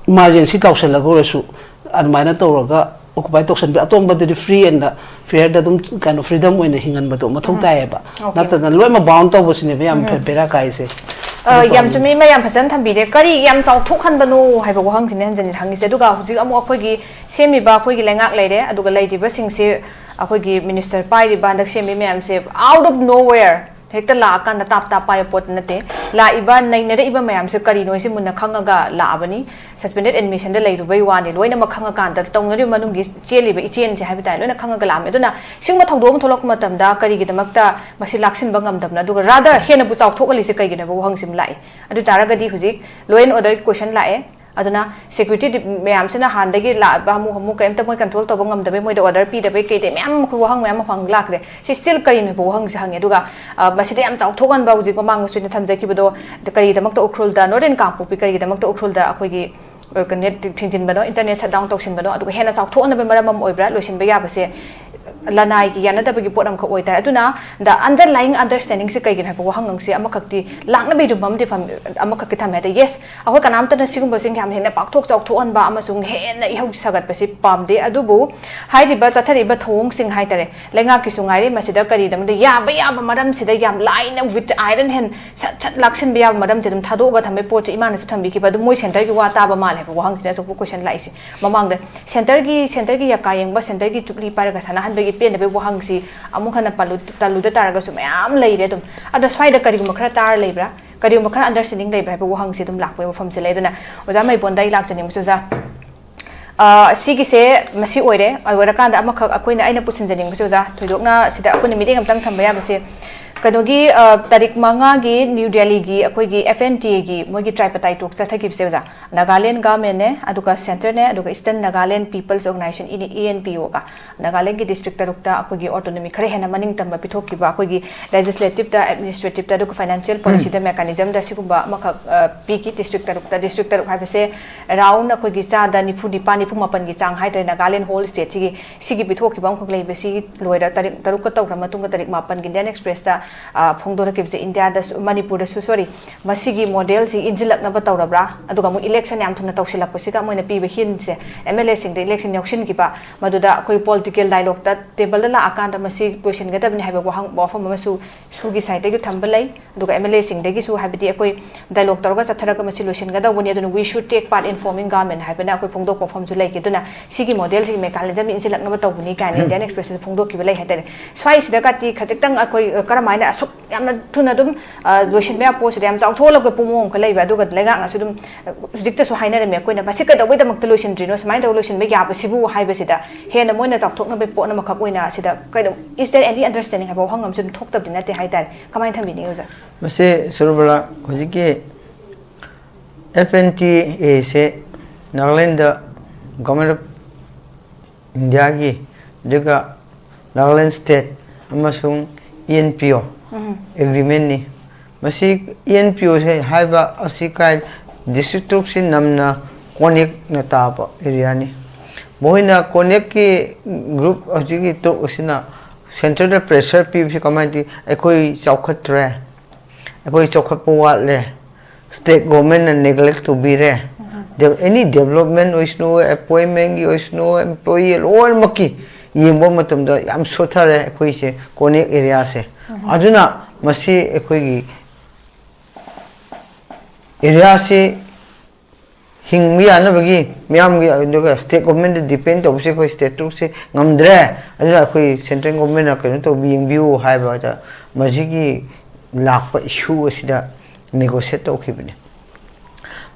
ꯏꯃꯥꯔꯖꯦꯟꯁꯤ ꯇꯧꯁꯜꯂꯒ ꯑꯣꯏꯔꯁꯨ ꯑꯗꯨꯃꯥꯏꯅ ꯇꯧꯔꯒ ꯑꯣꯀꯨꯄꯥꯏ ꯇꯧꯁꯟꯕꯤ, ꯑꯇꯣꯡꯕꯗꯗꯤ ꯐ꯭ꯔꯤ ꯑꯦꯟꯗ ꯐꯤꯌꯔꯗ ꯑꯗꯨꯝ ꯀꯩꯅꯣ ꯐ꯭ꯔꯤꯗꯝ ꯑꯣꯏꯅ ꯍꯤꯡꯍꯟꯕꯗꯣ ꯃꯊꯧ ꯎꯝ꯫ ꯇꯥꯏꯌꯦꯕ꯫ ꯑꯣꯀꯦ꯫ ꯅꯠꯇꯅ ꯂꯣꯏꯅꯃꯛ ꯕꯥꯎꯟ ꯇꯧꯕꯁꯤꯅꯦꯕ ꯌꯥꯝ ꯎꯝ꯫ ꯕꯦꯔꯥ ꯀꯥꯏꯁꯦ꯫ ꯑ, ꯑꯗꯨ ꯌꯥꯝ ꯄꯥꯝꯃꯤ꯫ ꯆꯨꯝꯃꯤ, ꯃꯌꯥꯝ ꯐꯖꯅ ꯊꯝꯕꯤꯔꯦ꯫ ꯀꯔꯤ ꯌꯥꯝ ꯆꯥꯎꯊꯣꯛꯍꯟꯕꯅꯣ ꯍꯥꯏꯕ ꯋꯥꯍꯪꯁꯤꯅꯦ ꯍꯟꯖꯤꯟ ꯍꯟꯖꯤꯟ ꯍꯪꯉꯤꯁꯦ꯫ ꯑꯗꯨꯒ ꯍꯧꯖꯤꯛ ꯑꯃꯨꯛ ꯑꯩꯈꯣꯏꯒꯤ ꯁꯦꯝꯃꯤꯕ ꯑꯩꯈꯣꯏꯒꯤ ꯂꯩꯉꯥꯛ ꯂꯩꯔꯦ, ꯑꯗꯨꯒ ꯂꯩꯔꯤꯕꯁꯤꯡꯁꯦ ꯑꯩꯈꯣꯏꯒꯤ ꯃꯤꯅꯤꯁꯇꯔ ꯄꯥꯏꯔꯤꯕ ꯍꯟꯗꯛ ꯁꯦꯝꯃꯤ ꯃꯌꯥꯝꯁꯦ out of nowhere ꯍꯦꯛꯇ ꯂꯥꯛꯑꯀꯥꯟꯗ ꯇꯥꯞ ꯇꯥꯞ ꯄꯥꯏꯕ ꯄꯣꯠ ꯅꯠꯇꯦ꯫ ꯂꯥꯛꯏꯕ ꯅꯩꯅꯔꯛꯏꯕ ꯃꯌꯥꯝꯁꯦ ꯀꯔꯤꯅꯣ ꯍꯥꯏꯁꯦ ꯃꯨꯟꯅ ꯈꯪꯉꯒ ꯂꯥꯛꯑꯕꯅꯤ꯫ ꯁꯁꯄꯦꯟꯗꯦꯗ ꯑꯦꯗꯃꯤꯁꯟꯗ ꯂꯩꯔꯨꯕꯩ ꯋꯥꯅꯤ, ꯂꯣꯏꯅꯃꯛ ꯈꯪꯉꯀꯥꯟꯗ ꯇꯧꯅꯔꯤꯕ ꯃꯅꯨꯡꯒꯤ ꯆꯦꯜꯂꯤꯕ ꯏꯆꯦꯜꯁꯦ ꯍꯥꯏꯕ ꯇꯥꯔꯦ, ꯂꯣꯏꯅ ꯈꯪꯉꯒ ꯂꯥꯛꯑꯕꯅꯤ꯫ ꯑꯗꯨꯅ ꯁꯤꯒꯨꯝꯕ ꯊꯧꯗꯣꯛ ꯑꯃ ꯊꯣꯛꯂꯛꯄ ꯃꯇꯝꯗ ꯀꯔꯤꯒꯤꯗꯃꯛꯇ ꯃꯁꯤ ꯂꯥꯛꯁꯤꯟꯕ ꯉꯝꯗꯕꯅꯣ? ꯑꯗꯨꯒ rather ꯍꯦꯟꯅꯕꯨ ꯆꯥꯎꯊꯣꯛꯍꯜꯂꯤꯁꯦ ꯀꯩꯒꯤꯅꯣ ꯍꯥꯏꯕ ꯋꯥꯍꯪꯁꯤ ꯑꯃ ꯂꯥꯛꯑꯦ꯫ ꯑꯗꯨ ꯇꯥꯔꯒꯗꯤ ꯍꯧꯖꯤꯛ law and order question ꯂꯥꯛꯑꯦ꯫ ꯑꯗꯨꯅ ꯁꯦꯀ꯭ꯌꯨꯔꯤꯇꯤ ꯃꯌꯥꯝꯁꯤꯅ ꯍꯥꯟꯅꯗꯒꯤ ꯂꯥꯛꯑꯕ ꯍꯥꯃꯨ ꯍꯥꯃꯨ ꯀꯩꯝꯇ ꯃꯣꯏ ꯀꯟꯇ꯭ꯔꯣꯜ ꯇꯧꯕ ꯉꯝꯗꯕꯩ, ꯃꯣꯏꯗ ꯑꯣꯔꯗꯔ ꯄꯤꯗꯕꯩ ꯀꯩꯗꯩ ꯃꯌꯥꯝ ꯑꯩꯈꯣꯏ ꯋꯥꯍꯪ ꯃꯌꯥꯝ ꯑꯃ ꯍꯪ ꯂꯥꯛꯈ꯭ꯔꯦ꯫ ꯁꯤ ꯁ꯭ꯇꯤꯜ ꯀꯔꯤꯅꯣ ꯍꯥꯏꯕ ꯋꯥꯍꯪꯁꯦ ꯍꯪꯉꯦ꯫ ꯑꯗꯨꯒ, ꯑ, ꯃꯁꯤꯗ ꯌꯥꯝ ꯆꯥꯎꯊꯣꯛꯍꯟꯕ ꯍꯧꯖꯤꯛ ꯃꯃꯥꯡꯗꯁꯨ ꯑꯩꯅ ꯊꯝꯖꯈꯤꯕꯗꯣ, ꯀꯔꯤꯒꯤꯗꯃꯛꯇ ꯎꯈ꯭ꯔꯨꯜꯗ, ꯅꯣꯔꯗꯔꯟ ꯀꯥꯡꯄꯣꯛꯄꯤ ꯀꯔꯤꯒꯤꯗꯃꯛꯇ ꯎꯈ꯭ꯔꯨꯜꯗ ꯑꯩꯈꯣꯏꯒꯤ, ꯑ, ꯀ-, ꯅꯦꯠ ꯊꯤꯡꯖꯤꯟꯕꯅꯣ, ꯏꯟꯇꯔꯅꯦꯠ ꯁꯠ ꯗꯥꯎꯟ ꯇꯧꯁꯤꯟꯕꯅꯣ? ꯑꯗꯨꯒ ꯍꯦꯟꯅ ꯆꯥꯎꯊꯣꯛꯍꯟꯅꯕ ꯃꯔꯝ ꯑꯃ ꯑꯣꯏꯕ꯭ꯔꯥ ꯂꯣꯏꯁꯤꯟꯕ ꯌꯥꯕꯁꯦ? ꯂꯅꯥꯏꯒꯤ ꯌꯥꯅꯗꯕꯒꯤ ꯄꯣꯠ ꯑꯃꯈꯛ ꯑꯣꯏꯇꯥꯔꯦ꯫ ꯑꯗꯨꯅ the underlying understanding ꯁꯤ ꯀꯩꯒꯤꯅꯣ ꯍꯥꯏꯕ ꯋꯥꯍꯪꯁꯤ ꯑꯃꯈꯛꯇꯤ ꯂꯥꯛꯅꯕꯒꯤꯗꯨꯝ ꯑꯃꯗꯤ ꯐꯝ-, ꯑꯃꯈꯛꯇꯤ ꯊꯝꯃꯦ꯫ ꯍꯥꯏꯗꯤ, yes, ꯑꯩꯈꯣꯏ ꯀꯅꯥꯝꯇꯅ ꯁꯤꯒꯨꯝꯕꯁꯤꯡ ꯌꯥꯝ ꯍꯦꯟꯅ ꯄꯥꯛꯊꯣꯛ ꯆꯥꯎꯊꯣꯛꯍꯟꯕ ꯑꯃꯁꯨꯡ ꯍꯦꯟꯅ ꯏꯍꯧ ꯁꯥꯒꯠꯄꯁꯤ ꯄꯥꯝꯗꯦ꯫ ꯑꯗꯨꯕꯨ ꯍꯥꯏꯔꯤꯕ ꯆꯠꯊꯔꯤꯕ ꯊꯧꯑꯣꯡꯁꯤꯡ ꯍꯥꯏꯇꯥꯔꯦ, ꯂꯩꯉꯥꯛꯀꯤꯁꯨ ꯉꯥꯏꯔꯦ, ꯃꯁꯤꯗ ꯀꯔꯤꯗꯝꯗ ꯌꯥꯕ ꯌꯥꯕ ꯃꯔꯝꯁꯤꯗ ꯌꯥꯝ ꯂꯥꯏꯅ with iron hand ꯁꯠ ꯁꯠ ꯂꯥꯛꯁꯤꯟꯕ ꯌꯥꯕ ꯃꯔꯝꯁꯦ ꯑꯗꯨꯝ ꯊꯥꯗꯣꯛꯑꯒ ꯊꯝꯕꯩ ꯄꯣꯠꯁꯦ ꯏꯃꯥꯅꯁꯨ ꯊꯝꯕꯤꯈꯤꯕ꯫ ꯑꯗꯨ ꯃꯣꯏ centre ꯒꯤ ꯋꯥ ꯇꯥꯕ ꯃꯥꯜꯂꯦ ꯍꯥꯏꯕ ꯋꯥꯍꯪꯁꯤꯅ ꯑꯆꯧꯕ question ꯂꯥꯛꯏꯁꯦ꯫ ꯃꯃꯥꯡꯗ centre ꯒꯤ, centre ꯒꯤ ꯌꯥꯀꯥ ꯌꯦꯡꯕ, centre ꯒꯤ ꯆꯨꯛꯂꯤ ꯄꯥꯏꯔꯒ ꯁꯥꯟꯅꯍꯟꯕꯒꯤ ꯄꯦꯟꯗꯕꯒꯤ ꯋꯥꯍꯪꯁꯤ ꯑꯃꯨꯛ ꯍꯟꯅ ꯄꯜꯂꯨ-, ꯇꯜꯂꯨꯗ ꯇꯥꯔꯒꯁꯨ ꯃꯌꯥꯝ ꯂꯩꯔꯦ ꯑꯗꯨꯝ꯫ ꯑꯗꯣ ꯁ꯭ꯋꯥꯏꯗ ꯀꯔꯤꯒꯨꯝꯕ ꯈꯔ ꯇꯥꯔ ꯂꯩꯕ꯭ꯔꯥ, ꯀꯔꯤꯒꯨꯝꯕ ꯈꯔ understanding ꯂꯩꯕ꯭ꯔꯥ ꯍꯥꯏꯕ ꯋꯥꯍꯪꯁꯤ ꯑꯗꯨꯝ ꯂꯥꯛꯄꯒꯤ ꯃꯐꯝꯁꯦ ꯂꯩ꯫ ꯑꯗꯨꯅ ꯑꯣꯖꯥ ꯃꯩꯕꯣꯟꯗ ꯑꯩ ꯂꯥꯛꯆꯅꯤꯡꯕꯁꯦ, ꯑꯣꯖꯥ, ꯑ, ꯁꯤꯒꯤꯁꯦ ꯃꯁꯤ ꯑꯣꯏꯔꯦ꯫ ꯑꯣꯏꯔꯀꯥꯟꯗ ꯑꯃꯈꯛ ꯑꯩꯈꯣꯏꯅ, ꯑꯩꯅ ꯄꯨꯁꯤꯟꯖꯅꯤꯡꯕꯁꯦ, ꯑꯣꯖꯥ, ꯊꯣꯏꯗꯣꯛꯅ ꯁꯤꯗ ꯑꯩꯈꯣꯏꯅ ꯃꯤꯠꯌꯦꯡ ꯑꯝꯇꯪ ꯊꯝꯕ ꯌꯥꯕꯁꯦ, ꯀꯩꯅꯣꯒꯤ, ꯑ, ꯇꯥꯔꯤꯛ ꯃꯉꯥꯒꯤ ꯅ꯭ꯌꯨ ꯗꯦꯜꯂꯤꯒꯤ ꯑꯩꯈꯣꯏꯒꯤ F N T A ꯒꯤ ꯃꯣꯏꯒꯤ tripartite talk ꯆꯠꯊꯈꯤꯕꯁꯦ, ꯑꯣꯖꯥ, ꯅꯥꯒꯥꯂꯦꯟ government ꯅꯦ, ꯑꯗꯨꯒ centre ꯅꯦ, ꯑꯗꯨꯒ Eastern Nagaland People's Organisation, ꯏꯅꯤ, E N P O ꯒ, ꯅꯥꯒꯥꯂꯦꯟꯒꯤ district ꯇꯔꯨꯛꯇ ꯑꯩꯈꯣꯏꯒꯤ autonomy ꯈꯔ ꯍꯦꯟꯅ ꯃꯅꯤꯡ ꯇꯝꯕ ꯄꯤꯊꯣꯛꯈꯤꯕ, ꯑꯩꯈꯣꯏꯒꯤ legislative ꯇ, administrative ꯇ, ꯑꯗꯨꯒ financial policy ꯗ mechanism ꯗ ꯁꯤꯒꯨꯝꯕ ꯑꯃꯈꯛ, ꯑ, ꯄꯤꯈꯤ꯫ District ꯇꯔꯨꯛꯇ, district ꯇꯔꯨꯛ ꯍꯥꯏꯕꯁꯦ around ꯑꯩꯈꯣꯏꯒꯤ ꯆꯥꯗ ꯅꯤꯐꯨ ꯅꯤꯄꯥꯟ, ꯅꯤꯐꯨ ꯃꯥꯄꯟꯒꯤ ꯆꯥꯡ ꯍꯥꯏꯇꯥꯔꯦ, ꯅꯥꯒꯥꯂꯦꯟ whole state ꯁꯤꯒꯤ, ꯁꯤꯒꯤ ꯄꯤꯊꯣꯛꯈꯤꯕ ꯑꯃꯈꯛ ꯂꯩꯕ꯫ ꯁꯤ ꯂꯣꯏꯔ ꯇꯔꯤꯛ ꯇꯔꯨꯛꯀ ꯇꯧꯈ꯭ꯔ ꯃꯇꯨꯡꯗ, ꯇꯥꯔꯤꯛ ꯃꯥꯄꯟꯒꯤ Indian Express ꯇ, ꯑ, ꯐꯣꯡꯗꯣꯔꯛꯈꯤꯕꯁꯦ, ꯏꯟꯗꯤꯌꯥꯗꯁꯨ, ꯃꯅꯤꯄꯨꯔꯗꯁꯨ, sorry, ꯃꯁꯤꯒꯤ model ꯁꯤ ꯏꯟꯁꯤꯜꯂꯛꯅꯕ ꯇꯧꯔꯕ꯭ꯔꯥ? ꯑꯗꯨꯒ ꯑꯃꯨꯛ election ꯌꯥꯝ ꯊꯨꯅ ꯇꯧꯁꯤꯜꯂꯛꯄꯁꯤꯒ ꯃꯣꯏꯅ ꯄꯤꯕ hint say, M L A ꯁꯤꯡꯗ election ꯌꯥꯎꯁꯤꯟꯈꯤꯕ, ꯃꯗꯨꯗ ꯑꯩꯈꯣꯏ political dialogue ꯇ table ꯗ ꯂꯥꯛꯑꯀꯥꯟꯗ ꯃꯁꯤ ꯂꯣꯏꯁꯤꯟꯒꯗꯕꯅꯤ ꯍꯥꯏꯕ ꯋꯥꯍꯪ, ꯋꯥꯐꯝ ꯑꯃꯁꯨ ꯁꯨꯒꯤ side ꯇꯒꯤ ꯊꯝꯕ ꯂꯩ꯫ ꯑꯗꯨꯒ M L A ꯁꯤꯡꯗꯒꯤꯁꯨ, ꯍꯥꯏꯕꯗꯤ ꯑꯩꯈꯣꯏ dialogue ꯇꯧꯔꯒ ꯆꯠꯊꯔꯒ ꯃꯁꯤ ꯂꯣꯏꯁꯤꯟꯒꯗꯧꯕꯅꯤ, ꯑꯗꯨꯅ we should take part in forming government ꯍꯥꯏꯕꯅ ꯑꯩꯈꯣꯏ ꯐꯣꯡꯗꯣꯛꯄ ꯋꯥꯐꯝꯁꯨ ꯂꯩꯈꯤ꯫ ꯑꯗꯨꯅ ꯁꯤꯒꯤ model ꯁꯤꯒꯤ mechanism ꯏꯟꯁꯤꯜꯂꯛꯅꯕ ꯇꯧꯕꯅꯤ ꯀꯥꯏꯅ Indian Express ꯇꯁꯨ ꯐꯣꯡꯗꯣꯛꯈꯤꯕ ꯂꯩ ꯍꯥꯏꯇꯥꯔꯦ꯫ ꯁ꯭ꯋꯥꯏꯁꯤꯗ ꯀꯥꯇꯤ ꯈꯖꯤꯛꯇꯪ ꯑꯩꯈꯣꯏ, ꯑ, ꯀꯔꯝꯍꯥꯏꯅ ꯑꯁꯨꯛ ꯌꯥꯝꯅ ꯊꯨꯅ ꯑꯗꯨꯝ, ꯑ, ꯂꯣꯏꯁꯤꯟꯕ ꯌꯥꯕ ꯄꯣꯠꯁꯤꯗ ꯌꯥꯝ ꯆꯥꯎꯊꯣꯛꯍꯜꯂꯛꯄ ꯄꯨꯡ ꯑꯃꯈꯛ ꯂꯩꯕ, ꯑꯗꯨꯒ ꯂꯩꯉꯥꯛꯅꯁꯨ ꯑꯗꯨꯝ, ꯑ, ꯍꯧꯖꯤꯛꯇꯁꯨ ꯍꯥꯏꯅꯔꯝꯃꯤ ꯑꯩꯈꯣꯏꯅ, "ꯃꯁꯤ ꯀꯩꯗꯧꯕꯩꯗꯃꯛꯇ ꯂꯣꯏꯁꯤꯟꯗ꯭ꯔꯤꯅꯣ, ꯁꯨꯃꯥꯏꯅ ꯇꯧꯔ ꯂꯣꯏꯁꯤꯟꯕ ꯌꯥꯕꯁꯤꯕꯨ?" ꯍꯥꯏꯕꯁꯤꯗ ꯍꯦꯟꯅ ꯃꯣꯏꯅ ꯆꯥꯎꯊꯣꯛꯅꯕ ꯄꯣꯠ ꯑꯃꯈꯛ ꯑꯣꯏꯅ ꯁꯤꯗ ꯀꯩꯅꯣ, is there any understanding ꯍꯥꯏꯕ ꯋꯥꯍꯪ ꯑꯃꯁꯨ ꯑꯗꯨꯝ ꯊꯣꯛꯇꯕꯗꯤ ꯅꯠꯇꯦ ꯍꯥꯏꯇꯥꯔꯦ꯫ ꯀꯃꯥꯏꯅ ꯊꯝꯕꯤꯅꯤꯡꯉꯤ, ꯑꯣꯖꯥ? ꯃꯁꯤ ꯁꯨꯔꯕꯂꯥ, ꯍꯧꯖꯤꯛꯀꯤ F N T A say Nagaland Government of India ꯒꯤ, ꯑꯗꯨꯒ Nagaland State ꯑꯃꯁꯨꯡ E N P O ꯎꯝ꯫ Agreement ꯅꯤ꯫ ꯃꯁꯤ E N P O ꯁꯦ ꯍꯥꯏꯕ ꯑꯁꯤ ꯀꯥꯏ district ꯇꯔꯨꯛꯁꯤ ꯅꯝꯅ connect ꯅ ꯇꯥꯕ area ꯅꯤ꯫ ꯃꯈꯣꯏꯅ ꯀꯣꯅꯦꯛꯀꯤ ꯒ꯭ꯔꯨꯞ ꯍꯧꯖꯤꯛꯀꯤ ꯇꯔꯨꯛ ꯑꯁꯤꯅ ꯁꯦꯟꯇꯔꯗ ꯄ꯭ꯔꯦꯁꯔ ꯄꯤꯕꯁꯤ ꯀꯃꯥꯏꯅ ꯇꯧꯏ? ꯑꯩꯈꯣꯏ ꯆꯥꯎꯈꯠꯇ꯭ꯔꯦ, ꯑꯩꯈꯣꯏ ꯆꯥꯎꯈꯠꯄ ꯋꯥꯠꯂꯦ, ꯁ꯭ꯇꯦꯠ ꯒꯣꯔꯃꯦꯟꯅ ꯅꯦꯒ꯭ꯂꯦꯛ ꯇꯧꯕꯤꯔꯦ꯫ ꯑꯦꯅꯤ ꯗꯦꯕꯂꯞꯃꯦꯟ ꯑꯣꯏꯁꯅꯨ, ꯑꯦꯄꯣꯏꯟꯃꯦꯟꯒꯤ ꯑꯣꯏꯁꯅꯨ, ꯑꯦꯝꯄ꯭ꯂꯣꯌꯤ ꯂꯣꯏꯅꯃꯛꯀꯤ ꯌꯦꯡꯕ ꯃꯇꯝꯗ ꯌꯥꯝ ꯁꯣꯠꯊꯔꯦ ꯑꯩꯈꯣꯏꯁꯦ ꯀꯣꯅꯦꯛ ꯑꯦꯔꯤꯌꯥꯁꯦ꯫ ꯑꯗꯨꯅ ꯃꯁꯤ ꯑꯩꯈꯣꯏꯒꯤ ꯑꯦꯔꯤꯌꯥꯁꯤ ꯍꯤꯡꯕ ꯌꯥꯅꯕꯒꯤ ꯃꯤꯌꯥꯝꯒꯤ, ꯑꯗꯨꯒ ꯁ꯭ꯇꯦꯠ ꯒꯣꯔꯃꯦꯟꯗ ꯗꯤꯄꯦꯟ ꯇꯧꯕꯁꯦ ꯑꯩꯈꯣꯏ ꯁ꯭ꯇꯦꯠ ꯇꯔꯨꯛꯁꯦ ꯉꯝꯗ꯭ꯔꯦ꯫ ꯑꯗꯨꯅ ꯑꯩꯈꯣꯏ ꯁꯦꯟꯇ꯭ꯔꯦꯜ ꯒꯣꯔꯃꯦꯟꯅ ꯀꯩꯅꯣ ꯇꯧꯕ, ꯌꯦꯡꯕꯤꯌꯨ ꯍꯥꯏꯕꯗ ꯃꯁꯤꯒꯤ ꯂꯥꯛꯄ ꯏꯁꯨ ꯑꯁꯤꯗ ꯅꯦꯒꯣꯁꯤꯌꯦꯠ ꯇꯧꯈꯤꯕꯅꯤ꯫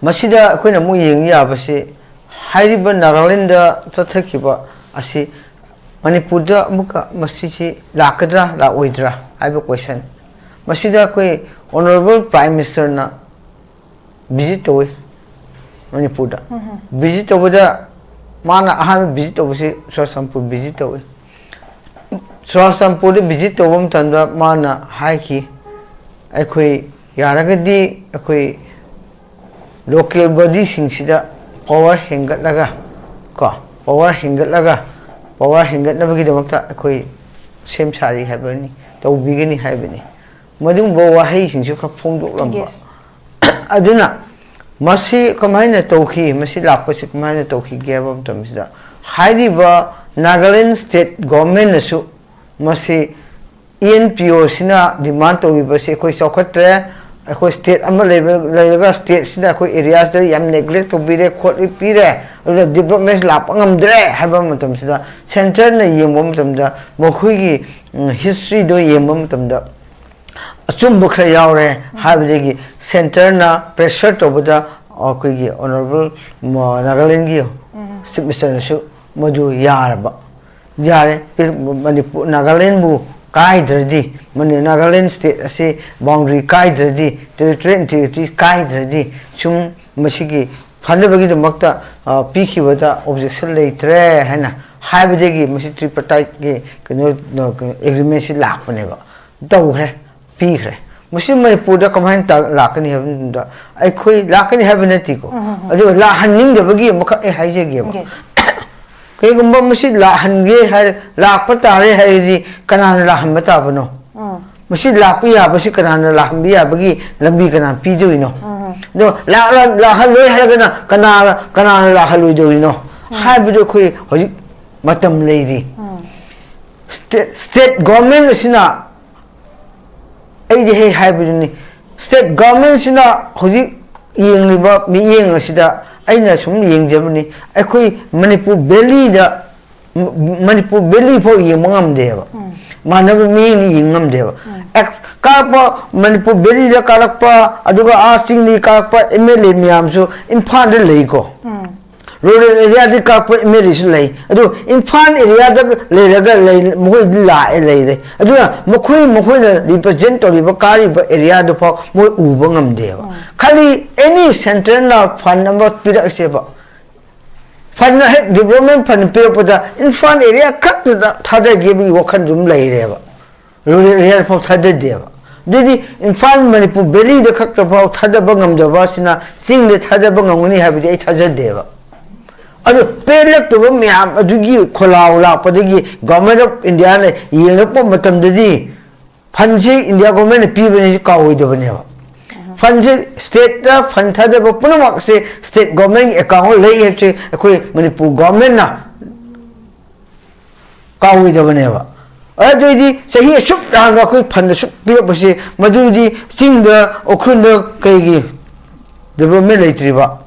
ꯃꯁꯤꯗ ꯑꯩꯈꯣꯏꯅ ꯑꯃꯨꯛ ꯌꯦꯡ ꯌꯥꯕꯁꯤ, ꯍꯥꯏꯔꯤꯕ ꯅꯥꯒꯥꯂꯦꯟꯗ ꯆꯠꯊꯈꯤꯕ ꯑꯁꯤ ꯃꯅꯤꯄꯨꯔꯗ ꯑꯃꯨꯛꯀ ꯃꯁꯤꯁꯤ ꯂꯥꯛꯀꯗ꯭ꯔꯥ ꯂꯥꯛꯑꯣꯏꯗ꯭ꯔꯥ ꯍꯥꯏꯕ ꯀꯣꯏꯁꯟ꯫ ꯃꯁꯤꯗ ꯑꯩꯈꯣꯏ ꯑꯣꯅꯔꯦꯕꯜ ꯄ꯭ꯔꯥꯏꯝ ꯃꯤꯅꯤꯁꯇꯔꯅ ꯚꯤꯖꯤꯠ ꯇꯧꯋꯤ ꯃꯅꯤꯄꯨꯔꯗ꯫ ꯚꯤꯖꯤꯠ ꯇꯧꯕꯗ ꯃꯥꯅ ꯑꯍꯥꯟꯕ ꯚꯤꯖꯤꯠ ꯇꯧꯕꯁꯤ ꯆꯨꯔꯥꯆꯥꯟꯄꯨꯔ ꯚꯤꯖꯤꯠ ꯇꯧꯋꯤ꯫ ꯆꯨꯔꯥꯆꯥꯟꯄꯨꯔꯗ ꯚꯤꯖꯤꯠ ꯇꯧꯕ ꯃꯇꯝꯗ ꯃꯥꯅ ꯍꯥꯏꯈꯤ, ꯑꯩꯈꯣꯏ ꯌꯥꯔꯒꯗꯤ ꯑꯩꯈꯣꯏ ꯂꯣꯀꯦꯜ ꯕꯣꯗꯤꯁꯤꯡꯁꯤꯗ ꯄꯋꯥꯔ ꯍꯦꯟꯒꯠꯂꯒ, ꯀꯣ, ꯄꯋꯥꯔ ꯍꯦꯟꯒꯠꯂꯒ, ꯄꯋꯥꯔ ꯍꯦꯟꯒꯠꯅꯕꯒꯤꯗꯃꯛꯇ ꯑꯩꯈꯣꯏ ꯁꯦꯝ ꯁꯥꯔꯤ ꯍꯥꯏꯕꯅꯤ, ꯇꯧꯕꯤꯒꯅꯤ ꯍꯥꯏꯕꯅꯤ꯫ ꯃꯗꯨꯒꯨꯝꯕ ꯋꯥꯍꯩꯁꯤꯡꯁꯨ ꯈꯔ ꯐꯣꯡꯗꯣꯛꯂꯝꯕ꯫ Yes. ꯑꯗꯨꯅ ꯃꯁꯤ ꯀꯃꯥꯏꯅ ꯇꯧꯈꯤ, ꯃꯁꯤ ꯂꯥꯛꯄꯁꯤ ꯀꯃꯥꯏꯅ ꯇꯧꯈꯤꯒꯦ ꯍꯥꯏꯕ ꯃꯇꯝꯁꯤꯗ, ꯍꯥꯏꯔꯤꯕ ꯅꯥꯒꯥꯂꯦꯟ ꯁ꯭ꯇꯦꯠ ꯒꯣꯔꯃꯦꯟꯅꯁꯨ ꯃꯁꯤ ꯏ ꯑꯦꯟ ꯄꯤ ꯑꯣꯁꯤꯅ ꯗꯤꯃꯥꯟ ꯇꯧꯔꯤꯕꯁꯤ, ꯑꯩꯈꯣꯏ ꯆꯥꯎꯈꯠꯇ꯭ꯔꯦ, ꯑꯩꯈꯣꯏ ꯁ꯭ꯇꯦꯠ ꯑꯃ ꯂꯩꯕ, ꯂꯩꯔꯒ ꯁ꯭ꯇꯦꯠꯁꯤꯅ ꯑꯩꯈꯣꯏ ꯑꯦꯔꯤꯌꯥꯁꯤꯗ ꯌꯥꯝ ꯅꯦꯒ꯭ꯂꯦꯛ ꯇꯧꯕꯤꯔꯦ, ꯈꯣꯠꯄꯤꯔꯦ, ꯑꯗꯨꯅ ꯗꯤꯕꯂꯞꯃꯦꯟ ꯂꯥꯛꯄ ꯉꯝꯗ꯭ꯔꯦ ꯍꯥꯏꯕ ꯃꯇꯝꯁꯤꯗ, ꯁꯦꯟꯇꯔꯅ ꯌꯦꯡꯕ ꯃꯇꯝꯗ, ꯃꯈꯣꯏꯒꯤ, ꯎꯝ, ꯍꯤꯁꯇ꯭ꯔꯤꯗꯣ ꯌꯦꯡꯕ ꯃꯇꯝꯗ, ꯑꯆꯨꯝꯕ ꯈꯔ ꯌꯥꯎꯔꯦ ꯍꯥꯏꯕꯗꯒꯤ ꯁꯦꯟꯇꯔꯅ ꯄ꯭ꯔꯦꯁꯔ ꯇꯧꯕꯗ ꯑꯩꯈꯣꯏꯒꯤ ꯑꯣꯅꯔꯦꯕꯜ ꯅꯥꯒꯥꯂꯦꯟꯒꯤ ꯆꯤꯐ ꯃꯤꯅꯤꯁꯇꯔꯅꯁꯨ ꯃꯗꯨ ꯌꯥꯔꯕ, ꯌꯥꯔꯦ, ꯄꯤ-, ꯃꯅꯤꯄꯨꯔ, ꯅꯥꯒꯥꯂꯦꯟꯕꯨ ꯀꯥꯏꯗ꯭ꯔꯗꯤ, ꯃꯅꯤ-, ꯅꯥꯒꯥꯂꯦꯟ ꯁ꯭ꯇꯦꯠ ꯑꯁꯤ ꯕꯥꯎꯟꯗꯔꯤ ꯀꯥꯏꯗ꯭ꯔꯗꯤ, ꯇꯦꯔꯤꯇꯣꯔꯤꯌꯦꯜ ꯏꯟꯇꯤꯒ꯭ꯔꯤꯇꯤ ꯀꯥꯏꯗ꯭ꯔꯗꯤ, ꯁꯨꯝ ꯃꯁꯤꯒꯤ ꯐꯅꯕꯒꯤꯗꯃꯛꯇ, ꯑ, ꯄꯤꯈꯤꯕꯗ ꯑꯣꯕꯖꯦꯛꯁꯟ ꯂꯩꯇ꯭ꯔꯦ ꯍꯥꯏꯅ ꯍꯥꯏꯕꯗꯒꯤ ꯃꯁꯤ ꯇ꯭ꯔꯤꯄꯥꯔꯇꯥꯏꯠꯀꯤ ꯀꯩꯅꯣ, ꯑꯦꯒ꯭ꯔꯤꯃꯦꯟꯁꯤ ꯂꯥꯛꯄꯅꯦꯕ꯫ ꯇꯧꯈ꯭ꯔꯦ, ꯄꯤꯈ꯭ꯔꯦ꯫ ꯃꯁꯤ ꯃꯅꯤꯄꯨꯔꯗ ꯀꯃꯥꯏꯅ ꯇ-, ꯂꯥꯛꯀꯅꯤ ꯍꯥꯏꯕ ꯃꯇꯝꯗ, ꯑꯩꯈꯣꯏ ꯂꯥꯛꯀꯅꯤ ꯍꯥꯏꯕ ꯅꯠꯇꯦꯀꯣ, ꯑꯗꯨꯒ ꯂꯥꯛꯍꯟꯅꯤꯡꯗꯕꯒꯤ ꯑꯃꯈꯛ ꯑꯩ ꯍꯥꯏꯖꯒꯦꯕ꯫ Yes. ꯀꯩꯒꯨꯝꯕ ꯃꯁꯤ ꯂꯥꯛꯍꯟꯒꯦ ꯍꯥꯏ, ꯂꯥꯛꯄ ꯇꯥꯔꯦ ꯍꯥꯏꯔꯗꯤ ꯀꯅꯥꯅ ꯂꯥꯛꯍꯟꯕ ꯇꯥꯕꯅꯣ? ꯎꯝ꯫ ꯃꯁꯤ ꯂꯥꯛꯄ ꯌꯥꯕꯁꯤ ꯀꯅꯥꯅ ꯂꯥꯛꯍꯟꯕ ꯌꯥꯕꯒꯤ ꯂꯝꯕꯤ ꯀꯅꯥꯅ ꯄꯤꯗꯣꯏꯅꯣ? ꯎꯝ꯫ ꯑꯗꯣ ꯂꯥꯛꯂ-, ꯂꯥꯛꯍꯜꯂꯣꯏ ꯍꯥꯏꯔꯒꯅ ꯀꯅꯥ-, ꯀꯅꯥꯅ ꯂꯥꯛꯍꯜꯂꯣꯏꯗꯧꯔꯤꯅꯣ? ꯎꯝ꯫ ꯍꯥꯏꯕꯗꯨ ꯑꯩꯈꯣꯏ ꯍꯧꯖꯤꯛ ꯃꯇꯝ ꯂꯩꯔꯤ꯫ ꯎꯝ꯫ ꯁ꯭ꯇꯦ-, ꯁ꯭ꯇꯦꯠ ꯒꯣꯔꯃꯦꯟ ꯑꯁꯤꯅ ꯑꯩꯗꯤ ꯍꯦꯛ ꯍꯥꯏꯕꯗꯨꯅꯤ, ꯁ꯭ꯇꯦꯠ ꯒꯣꯔꯃꯦꯟꯁꯤꯅ ꯍꯧꯖꯤꯛ ꯌꯦꯡꯂꯤꯕ ꯃꯤꯠꯌꯦꯡ ꯑꯁꯤꯗ ꯑꯩꯅ ꯁꯨꯝ ꯌꯦꯡꯖꯕꯅꯤ, ꯑꯩꯈꯣꯏ ꯃꯅꯤꯄꯨꯔ ꯚꯦꯂꯤꯗ, ꯃ-, ꯃꯅꯤꯄꯨꯔ ꯚꯦꯂꯤ ꯐꯥꯎ ꯌꯦꯡꯕ ꯉꯝꯗꯦꯕ꯫ ꯎꯝ꯫ ꯃꯥꯟꯅꯕ ꯃꯤꯠꯌꯦꯡꯅ ꯌꯦꯡ ꯉꯝꯗꯦꯕ꯫ ꯎꯝ꯫ ꯑꯦꯛ-, ꯀꯥꯔꯛꯄ, ꯃꯅꯤꯄꯨꯔ ꯚꯦꯂꯤꯗ ꯀꯥꯔꯛꯄ, ꯑꯗꯨꯒ ꯑꯥ ꯆꯤꯡꯗꯒꯤ ꯀꯥꯔꯛꯄ ꯑꯦꯝ ꯑꯦꯜ ꯑꯦ ꯃꯌꯥꯝꯁꯨ ꯏꯝꯐꯥꯜꯗ ꯂꯩꯀꯣ꯫ ꯎꯝ꯫ ꯔꯨꯔꯦꯜ ꯑꯦꯔꯤꯌꯥꯗꯒꯤ ꯀꯥꯔꯛꯄ ꯑꯦꯝ ꯑꯦꯜ ꯑꯦꯁꯨ ꯂꯩ꯫ ꯑꯗꯨ ꯏꯝꯐꯥꯜ ꯑꯦꯔꯤꯌꯥꯗ ꯂꯩꯔꯒ ꯂꯩ, ꯃꯈꯣꯏꯗꯤ ꯂꯥꯛꯑꯦ, ꯂꯩꯔꯦ꯫ ꯑꯗꯨꯅ ꯃꯈꯣꯏ, ꯃꯈꯣꯏꯅ ꯔꯤꯄ꯭ꯔꯖꯦꯟ ꯇꯧꯔꯤꯕ, ꯀꯥꯔꯤꯕ ꯑꯦꯔꯤꯌꯥꯗꯨ ꯐꯥꯎ ꯃꯣꯏ ꯎꯕ ꯉꯝꯗꯦꯕ꯫ ꯎꯝ꯫ ꯈꯜꯂꯤ, ꯑꯦꯅꯤ ꯁꯦꯟꯇ꯭ꯔꯦꯜꯅ ꯐꯟ ꯑꯃ ꯄꯤꯔꯛꯁꯦꯕ, ꯐꯟ ꯍꯦꯛ ꯗꯤꯕ꯭ꯂꯞꯃꯦꯟ ꯐꯟ ꯄꯤꯔꯛꯄꯗ ꯏꯝꯐꯥꯜ ꯑꯦꯔꯤꯌꯥ ꯈꯛꯇꯗ ꯊꯥꯗꯒꯦꯕꯒꯤ ꯋꯥꯈꯜꯗꯨ ꯑꯗꯨꯝ ꯂꯩꯔꯦꯕ꯫ ꯔꯨꯔꯦꯜ ꯑꯦꯔꯤꯌꯥꯗ ꯐꯥꯎ ꯊꯥꯗꯗꯦꯕ꯫ ꯑꯗꯨꯗꯤ ꯏꯝꯐꯥꯜ ꯃꯅꯤꯄꯨꯔ ꯚꯦꯂꯤꯗ ꯈꯛꯇ ꯐꯥꯎ ꯊꯥꯗꯕ ꯉꯝꯗꯕ ꯑꯁꯤꯅ ꯆꯤꯡꯗ ꯊꯥꯗꯕ ꯉꯝꯒꯅꯤ ꯍꯥꯏꯕꯗꯤ ꯑꯩ ꯊꯥꯖꯗꯦꯕ꯫ ꯑꯗꯨ ꯄꯦꯜꯂꯛꯇꯕ ꯃꯌꯥꯝ ꯑꯗꯨꯒꯤ ꯈꯣꯜꯂꯥꯎ ꯂꯥꯛꯄꯗꯒꯤ ꯒꯣꯔꯃꯦꯟ ꯑꯣꯐ ꯏꯟꯗꯤꯌꯥꯅ ꯌꯦꯡꯂꯛꯄ ꯃꯇꯝꯗꯗꯤ ꯐꯟꯁꯤ ꯏꯟꯗꯤꯌꯥ ꯒꯣꯔꯃꯦꯟꯅ ꯄꯤꯕꯅꯤ ꯀꯥꯎꯔꯣꯏꯗꯕꯅꯦꯕ꯫ ꯐꯟꯁꯤ ꯁ꯭ꯇꯦꯠꯇ ꯐꯟ ꯊꯥꯗꯕ ꯄꯨꯝꯅꯃꯛꯁꯦ ꯁ꯭ꯇꯦꯠ ꯒꯣꯔꯃꯦꯟꯒꯤ ꯑꯦꯀꯥꯎꯟ ꯂꯩ ꯍꯥꯏꯕꯁꯦ ꯑꯩꯈꯣꯏ ꯃꯅꯤꯄꯨꯔ ꯒꯣꯔꯃꯦꯟꯅ ꯀꯥꯎꯔꯣꯏꯗꯕꯅꯦꯕ꯫ ꯑꯗꯨꯏꯗꯤ ꯆꯍꯤ ꯑꯁꯨꯛ ꯌꯥꯝꯅ ꯑꯩꯈꯣꯏ ꯐꯟ ꯑꯁꯨꯛ ꯄꯤꯔꯛꯄꯁꯦ, ꯃꯗꯨꯗꯤ ꯆꯤꯡꯗ, ꯎꯈ꯭ꯔꯨꯜꯗ ꯀꯩꯒꯤ ꯗꯤꯕ꯭ꯂꯞꯃꯦꯟ ꯂꯩꯇ꯭ꯔꯤꯕ?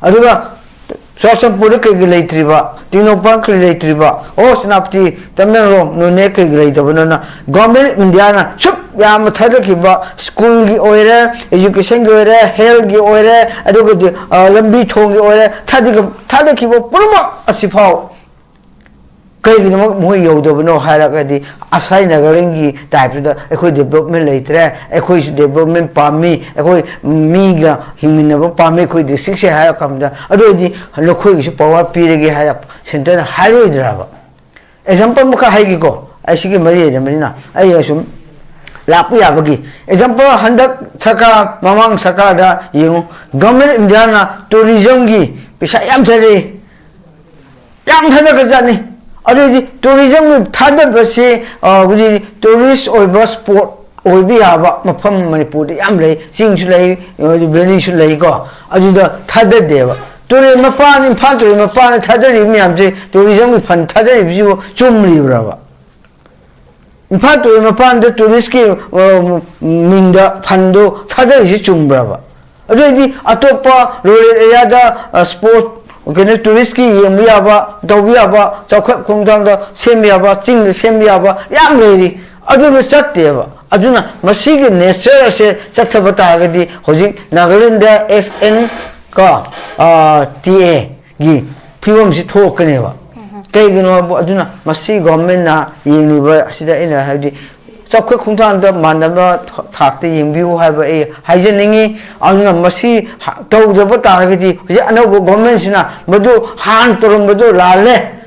ꯑꯗꯨꯒ ꯆꯨꯔꯆꯥꯟꯄꯨꯔꯗ ꯀꯩꯒꯤ ꯂꯩꯇ꯭ꯔꯤꯕ? ꯇꯦꯡꯅꯧꯄꯜ ꯀꯩꯒꯤ ꯂꯩꯇ꯭ꯔꯤꯕ? ꯑꯣ, ꯁꯦꯅꯥꯄꯇꯤ, ꯇꯃꯦꯡꯂꯣꯡ, ꯅꯣꯅꯦ ꯀꯩꯒꯤ ꯂꯩꯇꯕꯅꯣꯅ ꯒꯣꯔꯃꯦꯟ ꯑꯣꯐ ꯏꯟꯗꯤꯌꯥꯅ ꯁꯨꯛ ꯌꯥꯝꯅ ꯊꯥꯗꯈꯤꯕ, ꯁ꯭ꯀꯨꯜꯒꯤ ꯑꯣꯏꯔꯦ, ꯑꯦꯖꯨꯀꯦꯁꯟꯒꯤ ꯑꯣꯏꯔꯦ, ꯍꯦꯜꯠꯒꯤ ꯑꯣꯏꯔꯦ, ꯑꯗꯨꯒꯗꯤ, ꯑ, ꯂꯝꯕꯤ ꯊꯣꯡꯒꯤ ꯑꯣꯏꯔꯦ, ꯊꯥꯗꯈ-, ꯊꯥꯗꯈꯤꯕ ꯄꯨꯝꯅꯃꯛ ꯑꯁꯤꯐꯥꯎ ꯀꯩꯒꯤꯗꯃꯛ ꯃꯣꯏ ꯌꯧꯗꯕꯅꯣ ꯍꯥꯏꯔꯒꯗꯤ, ꯑꯁꯥꯏ ꯅꯥꯒꯥꯂꯦꯟꯒꯤ ꯇꯥꯏꯞꯇꯨꯗ ꯑꯩꯈꯣꯏ ꯗꯤꯕ꯭ꯂꯞꯃꯦꯟ ꯂꯩꯇ꯭ꯔꯦ, ꯑꯩꯈꯣꯏꯁꯨ ꯗꯤꯕ꯭ꯂꯞꯃꯦꯟ ꯄꯥꯝꯃꯤ, ꯑꯩꯈꯣꯏ ꯃꯤꯒ ꯍꯤꯡꯃꯤꯟꯅꯕ ꯄꯥꯝꯃꯤ ꯑꯩꯈꯣꯏ ꯗꯤꯁꯇ꯭ꯔꯤꯛꯁꯦ ꯍꯥꯏꯔ ꯀꯥꯟꯗ, ꯑꯗꯨ ꯑꯣꯏꯔꯗꯤ ꯅꯈꯣꯏꯒꯤꯁꯨ ꯄꯋꯥꯔ ꯄꯤꯔꯒꯦ ꯍꯥꯏꯔ ꯁꯦꯟꯇꯔꯅ ꯍꯥꯏꯔꯣꯏꯗ꯭ꯔꯕ? ꯑꯦꯛꯖꯥꯝꯄꯜ ꯑꯃꯈꯛ ꯍꯥꯏꯒꯦꯀꯣ, ꯑꯩ ꯁꯤꯒꯤ ꯃꯔꯤ ꯂꯩꯅꯕꯅꯤꯅ, ꯑꯩ ꯁꯨꯝ ꯂꯥꯛꯄ ꯌꯥꯕꯒꯤ ꯑꯦꯛꯖꯥꯝꯄꯜ, ꯍꯟꯗꯛ ꯁꯔꯀꯥꯔ, ꯃꯃꯥꯡ ꯁꯔꯀꯥꯔꯗ ꯌꯦꯡꯉꯨ, ꯒꯚꯔꯟꯃꯦꯟ ꯑꯣꯐ ꯏꯟꯗꯤꯌꯥꯅ ꯇꯨꯔꯤꯖꯝꯒꯤ ꯄꯩꯁꯥ ꯌꯥꯝ ꯊꯥꯗꯩ, ꯌꯥꯝ ꯊꯥꯗꯈ꯭ꯔꯖꯥꯠꯅꯤ꯫ ꯑꯗꯨꯗꯤ ꯇꯨꯔꯤꯖꯝꯒꯤ ꯊꯥꯗꯕꯁꯤ, ꯑ, ꯍꯧꯖꯤꯛ ꯇꯨꯔꯤꯁ ꯑꯣꯏꯕ ꯁ꯭ꯄꯣꯠ ꯑꯣꯏꯕ ꯌꯥꯕ ꯃꯐꯝ ꯃꯅꯤꯄꯨꯔꯗ ꯌꯥꯝ ꯂꯩ꯫ ꯆꯤꯡꯁꯨ ꯂꯩ, ꯚꯦꯂꯤꯁꯨ ꯂꯩꯀꯣ꯫ ꯑꯗꯨꯗ ꯊꯥꯗꯗꯦꯕ꯫ ꯇꯨꯔꯦꯜ ꯃꯄꯥꯟ, ꯏꯝꯐꯥꯜ ꯇꯨꯔꯦꯜ ꯃꯄꯥꯟꯗ ꯊꯥꯗꯔꯤꯕ ꯃꯌꯥꯝꯁꯦ, ꯇꯨꯔꯤꯖꯝꯒꯤ ꯐꯟ ꯊꯥꯗꯔꯤꯕꯁꯤꯕꯨ ꯆꯨꯝꯂꯤꯕ꯭ꯔꯕ? ꯏꯝꯐꯥꯜ ꯇꯨꯔꯦꯜ ꯃꯄꯥꯟꯗ ꯇꯨꯔꯤꯁꯀꯤ, ꯑ, ꯃꯤꯡꯗ ꯐꯟꯗꯨ ꯊꯥꯗꯔꯤꯁꯤ ꯆꯨꯝꯕ꯭ꯔꯕ? ꯑꯗꯨ ꯑꯣꯏꯗꯤ ꯑꯇꯣꯞꯄ ꯔꯨꯔꯦꯜ ꯑꯦꯔꯤꯌꯥꯗ, ꯑ, ꯁ꯭ꯄꯣꯠ, ꯀꯩꯅꯣ, ꯇꯨꯔꯤꯁꯀꯤ ꯌꯦꯡꯕ ꯌꯥꯕ, ꯇꯧꯕ ꯌꯥꯕ, ꯆꯥꯎꯈꯠ ꯈꯣꯡꯊꯥꯡꯗ ꯁꯦꯝꯕ ꯌꯥꯕ, ꯆꯤꯡꯗ ꯁꯦꯝꯕ ꯌꯥꯕ ꯌꯥꯝ ꯂꯩꯔꯤ꯫ ꯑꯗꯨꯅ ꯆꯠꯇꯦꯕ꯫ ꯑꯗꯨꯅ ꯃꯁꯤꯒꯤ ꯅꯦꯆꯔ ꯑꯁꯦ ꯆꯠꯊꯕ ꯇꯥꯔꯒꯗꯤ ꯍꯧꯖꯤꯛ ꯅꯥꯒꯥꯂꯦꯟꯗ ꯑꯦꯐ ꯑꯦꯟ ꯀꯣ, ꯑ, ꯇꯤ ꯑꯦꯒꯤ ꯐꯤꯕꯝꯁꯤ ꯊꯣꯛꯀꯅꯦꯕ꯫ ꯀꯩꯒꯤꯅꯣ ꯍꯥꯏꯕ ꯑꯗꯨꯅ ꯃꯁꯤ ꯒꯣꯔꯃꯦꯟꯅ ꯌꯦꯡꯂꯤꯕ ꯑꯁꯤꯗ ꯑꯩꯅ ꯍꯥꯏꯕꯗꯤ ꯆꯥꯎꯈꯠ ꯈꯣꯡꯊꯥꯡꯗ ꯃꯥꯟꯅꯕ ꯊꯥꯛꯇ ꯌꯦꯡꯕꯤꯌꯨ ꯍꯥꯏꯕ ꯑꯩ ꯍꯥꯏꯖꯅꯤꯡꯉꯤ꯫ ꯑꯗꯨꯅ ꯃꯁꯤ ꯍ-, ꯇꯧꯗꯕ ꯇꯥꯔꯒꯗꯤ ꯍꯧꯖꯤꯛ ꯑꯅꯧꯕ ꯒꯣꯔꯃꯦꯟꯁꯤꯅ ꯃꯗꯨ ꯍꯥꯟꯅ ꯇꯧꯔꯝꯕꯗꯨ ꯂꯥꯜꯂꯦ꯫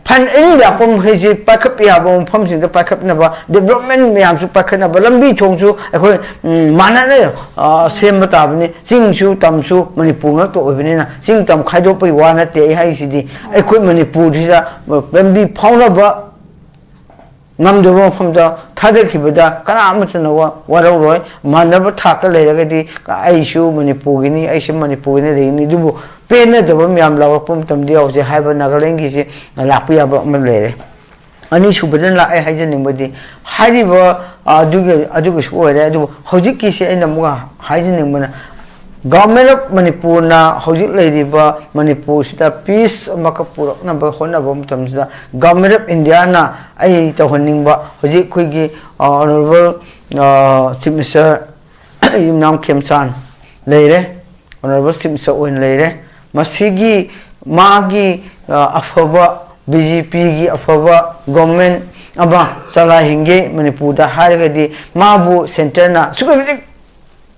ꯐꯟ ꯑꯦꯅꯤ ꯂꯥꯛꯄ ꯃꯈꯩꯁꯤ ꯄꯥꯏꯈꯠꯄ ꯌꯥꯕ ꯃꯐꯝꯁꯤꯡꯗ ꯄꯥꯏꯈꯠꯅꯕ, ꯗꯤꯕ꯭ꯂꯞꯃꯦꯟ ꯃꯌꯥꯝꯁꯨ ꯄꯥꯏꯈꯠꯅꯕ, ꯂꯝꯕꯤ ꯊꯣꯡꯁꯨ ꯑꯩꯈꯣꯏ, ꯎꯝ, ꯃꯥꯟꯅꯅ, ꯑ, ꯁꯦꯝꯕ ꯇꯥꯕꯅꯤ꯫ ꯆꯤꯡꯁꯨ ꯇꯝꯁꯨ ꯃꯅꯤꯄꯨꯔ ꯉꯥꯛꯇ ꯑꯣꯏꯕꯅꯤꯅ ꯆꯤꯡ ꯇꯝ ꯈꯥꯏꯗꯣꯛꯄꯒꯤ ꯋꯥ ꯅꯠꯇꯦ ꯑꯩ ꯍꯥꯏꯁꯤꯗꯤ꯫ ꯑꯩꯈꯣꯏ ꯃꯅꯤꯄꯨꯔꯁꯤꯗ ꯂꯝꯕꯤ ꯐꯥꯎꯅꯕ ꯉꯝꯗꯕ ꯃꯐꯝꯗ ꯊꯥꯗꯈꯤꯕꯗ ꯀꯅꯥ ꯑꯃꯠꯇꯅ ꯋꯥ-, ꯋꯥꯔꯧꯔꯣꯏ꯫ ꯃꯥꯟꯅꯕ ꯊꯥꯛꯇ ꯂꯩꯔꯒꯗꯤ ꯑꯩꯁꯨ ꯃꯅꯤꯄꯨꯔꯒꯤꯅꯤ, ꯑꯩꯁꯨ ꯃꯅꯤꯄꯨꯔꯒꯤꯅ ꯂꯩꯒꯅꯤ꯫ ꯑꯗꯨꯕꯨ ꯄꯦꯟꯅꯗꯕ ꯃꯌꯥꯝ ꯂꯥꯎꯔꯛꯄ ꯃꯇꯝꯗ ꯍꯧꯖꯤꯛ ꯍꯥꯏꯕ ꯅꯥꯒꯥꯂꯦꯟꯒꯤꯁꯤ ꯂꯥꯛꯄ ꯌꯥꯕ ꯑꯃ ꯂꯩꯔꯦ꯫ ꯑꯅꯤꯁꯨꯕꯗ ꯂꯥꯛꯑꯦ ꯍꯥꯏꯖꯅꯤꯡꯕꯗꯤ ꯍꯥꯏꯔꯤꯕ, ꯑ, ꯑꯗꯨꯒꯤ, ꯑꯗꯨꯒꯤꯁꯨ ꯑꯣꯏꯔꯦ꯫ ꯑꯗꯨꯕꯨ ꯍꯧꯖꯤꯛꯀꯤꯁꯤ ꯑꯩꯅ ꯑꯃꯨꯛ ꯍꯥꯏꯖꯅꯤꯡꯕꯅ Government of ꯃꯅꯤꯄꯨꯔꯅ ꯍꯧꯖꯤꯛ ꯂꯩꯔꯤꯕ ꯃꯅꯤꯄꯨꯔꯁꯤꯗ ꯄꯤꯁ ꯑꯃꯈꯛ ꯄꯨꯔꯛꯅꯕ ꯍꯣꯠꯅꯕ ꯃꯇꯝꯁꯤꯗ Government of Indiaꯅ ꯑꯩ ꯇꯧꯍꯟꯅꯤꯡꯕ ꯍꯧꯖꯤꯛ ꯑꯩꯈꯣꯏꯒꯤ, ꯑ, Honourable, ꯑ, Chief Minister ꯌꯨꯝꯅꯥꯝ ꯈꯦꯝꯆꯥꯟ ꯂꯩꯔꯦ, Honourable Chief Minister ꯑꯣꯏꯅ ꯂꯩꯔꯦ꯫ ꯃꯁꯤꯒꯤ ꯃꯥꯒꯤ, ꯑ, ꯑꯐꯕ ꯕꯤ ꯖꯦ ꯄꯤꯒꯤ ꯑꯐꯕ government ꯑꯃ ꯆꯂꯥꯏꯍꯟꯒꯦ ꯃꯅꯤꯄꯨꯔꯗ ꯍꯥꯏꯔꯒꯗꯤ ꯃꯥꯕꯨ centreꯅ ꯑꯁꯨꯛꯀꯤ ꯃꯇꯤꯛ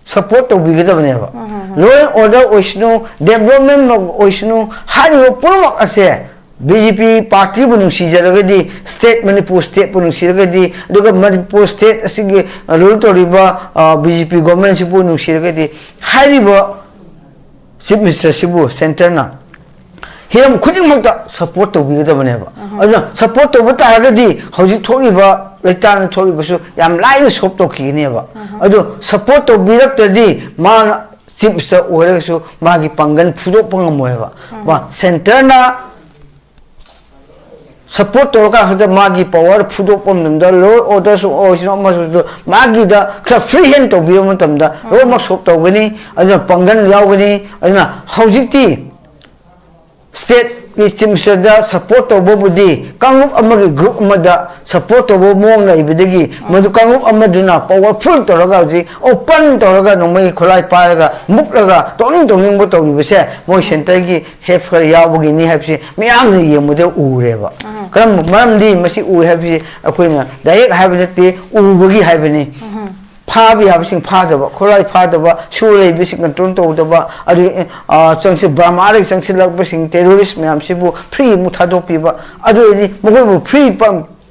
support ꯇꯧꯕꯤꯒꯗꯕꯅꯦꯕ꯫ Law and order ꯑꯣꯏꯁꯅꯨ, development ꯑꯣꯏꯁꯅꯨ, ꯍꯥꯏꯔꯤꯕ ꯄꯨꯝꯅꯃꯛ ꯑꯁꯦ ꯕꯤ ꯖꯦ ꯄꯤ partyꯕꯨ ꯅꯨꯡꯁꯤꯖꯔꯒꯗꯤ, state, ꯃꯅꯤꯄꯨꯔ stateꯄꯨ ꯅꯨꯡꯁꯤꯔꯒꯗꯤ, ꯑꯗꯨꯒ ꯃꯅꯤꯄꯨꯔ state ꯑꯁꯤꯒꯤ, ꯑ, rule ꯇꯧꯔꯤꯕ, ꯑ, ꯕꯤ ꯖꯦ ꯄꯤ governmentꯁꯤꯕꯨ ꯅꯨꯡꯁꯤꯔꯒꯗꯤ, ꯍꯥꯏꯔꯤꯕ Chief Ministerꯁꯤꯕꯨ centreꯅ ꯍꯤꯔꯝ ꯈꯨꯗꯤꯡꯃꯛꯇ ꯁꯞꯄꯣꯔꯠ ꯇꯧꯕꯤꯒꯗꯕꯅꯦꯕ꯫ ꯑꯗꯨꯅ ꯁꯞꯄꯣꯔꯠ ꯇꯧꯕ ꯇꯥꯔꯒꯗꯤ ꯍꯧꯖꯤꯛ ꯊꯣꯛꯂꯤꯕ ꯂꯩꯇꯥꯅ ꯊꯣꯛꯂꯤꯕꯁꯨ ꯌꯥꯝ ꯂꯥꯏꯅ ꯁꯣꯞ ꯇꯧꯈꯤꯒꯅꯦꯕ꯫ ꯑꯗꯨ ꯁꯞꯄꯣꯔꯠ ꯇꯧꯕꯤꯔꯛꯇ꯭ꯔꯗꯤ ꯃꯥꯅ ꯆꯤꯞ ꯃꯤꯅꯤꯁꯇꯔ ꯑꯣꯏꯔꯒꯁꯨ ꯃꯥꯒꯤ ꯄꯥꯡꯒꯜ ꯐꯨꯗꯣꯛꯄ ꯉꯝꯃꯣꯏꯕ꯫ ꯃꯥ ꯁꯦꯟꯇꯔꯅ ꯁꯞꯄꯣꯔꯠ ꯇꯧꯔꯀꯥꯟ ꯈꯛꯇ ꯃꯥꯒꯤ ꯄꯋꯥꯔ ꯐꯨꯗꯣꯛꯄ ꯃꯇꯝꯗ, ꯂꯣ ꯑꯣꯔꯗꯔꯁꯨ ꯑꯣꯏꯁꯅꯨ ꯑꯃꯁꯨ ꯃꯥꯒꯤꯗ ꯈꯔ ꯐ꯭ꯔꯤ ꯍꯦꯟ ꯇꯧꯕꯤꯕ ꯃꯇꯝꯗ ꯂꯣꯏꯅꯃꯛ ꯁꯣꯞ ꯇꯧꯒꯅꯤ꯫ ꯑꯗꯨꯅ ꯄꯥꯡꯒꯜ ꯌꯥꯎꯒꯅꯤ꯫ ꯑꯗꯨꯅ ꯍꯧꯖꯤꯛꯇꯤ ꯁ꯭ꯇꯦꯠꯀꯤ ꯆꯤꯞ ꯃꯤꯅꯤꯁꯇꯔꯗ ꯁꯞꯄꯣꯔꯠ ꯇꯧꯕꯕꯨꯗꯤ ꯀꯥꯡꯂꯨꯞ ꯑꯃꯒꯤ ꯒ꯭ꯔꯨꯞ ꯑꯃꯗ ꯁꯞꯄꯣꯔꯠ ꯇꯧꯕ ꯃꯑꯣꯡ ꯂꯩꯕꯗꯒꯤ ꯃꯗꯨ ꯀꯥꯡꯂꯨꯞ ꯑꯃꯗꯨꯅ ꯄꯋꯥꯔꯐꯨꯜ ꯇꯧꯔꯒ ꯍꯧꯖꯤꯛ ꯑꯣꯄꯟ ꯇꯧꯔꯒ ꯅꯣꯡꯃꯩ ꯈꯨꯠꯂꯥꯏ ꯄꯥꯏꯔꯒ ꯃꯨꯛꯂꯒ ꯇꯧꯅꯤꯡ ꯇꯧꯅꯤꯡꯕ ꯇꯧꯔꯤꯕꯁꯦ ꯃꯣꯏ ꯁꯦꯟꯇꯔꯒꯤ ꯍꯦꯞ ꯈꯔ ꯌꯥꯎꯕꯒꯤꯅꯤ ꯍꯥꯏꯕꯁꯤ ꯃꯤꯌꯥꯝꯅ ꯌꯦꯡꯕꯗ ꯎꯔꯦꯕ꯫ ꯀꯔꯝꯕ ꯃꯔꯝꯗꯤ ꯃꯁꯤ ꯎꯏ ꯍꯥꯏꯕꯁꯤ ꯑꯩꯈꯣꯏꯅ ꯗꯥꯏꯔꯦꯛ ꯍꯥꯏꯕ ꯅꯠꯇꯦ, ꯎꯕꯒꯤ ꯍꯥꯏꯕꯅꯤ꯫ ꯐꯥꯕ ꯌꯥꯕꯁꯤꯡ ꯐꯥꯗꯕ, ꯈꯨꯠꯂꯥꯏ ꯐꯥꯗꯕ, ꯁꯨ ꯂꯩꯕꯁꯤꯡ ꯀꯟꯇ꯭ꯔꯣꯜ ꯇꯧꯗꯕ, ꯑꯗꯨ ꯆꯪꯁꯤ ꯕꯔꯃꯥꯗꯒꯤ ꯆꯪꯁꯤꯜꯂꯛꯄꯁꯤꯡ ꯇꯦꯔꯣꯔꯤꯁ ꯃꯌꯥꯝꯁꯤꯕꯨ ꯐ꯭ꯔꯤ ꯑꯃꯨꯛ ꯊꯥꯗꯣꯛꯄꯤꯕ, ꯑꯗꯨ ꯑꯣꯏꯔꯗꯤ ꯃꯈꯣꯏꯕꯨ ꯐ꯭ꯔꯤ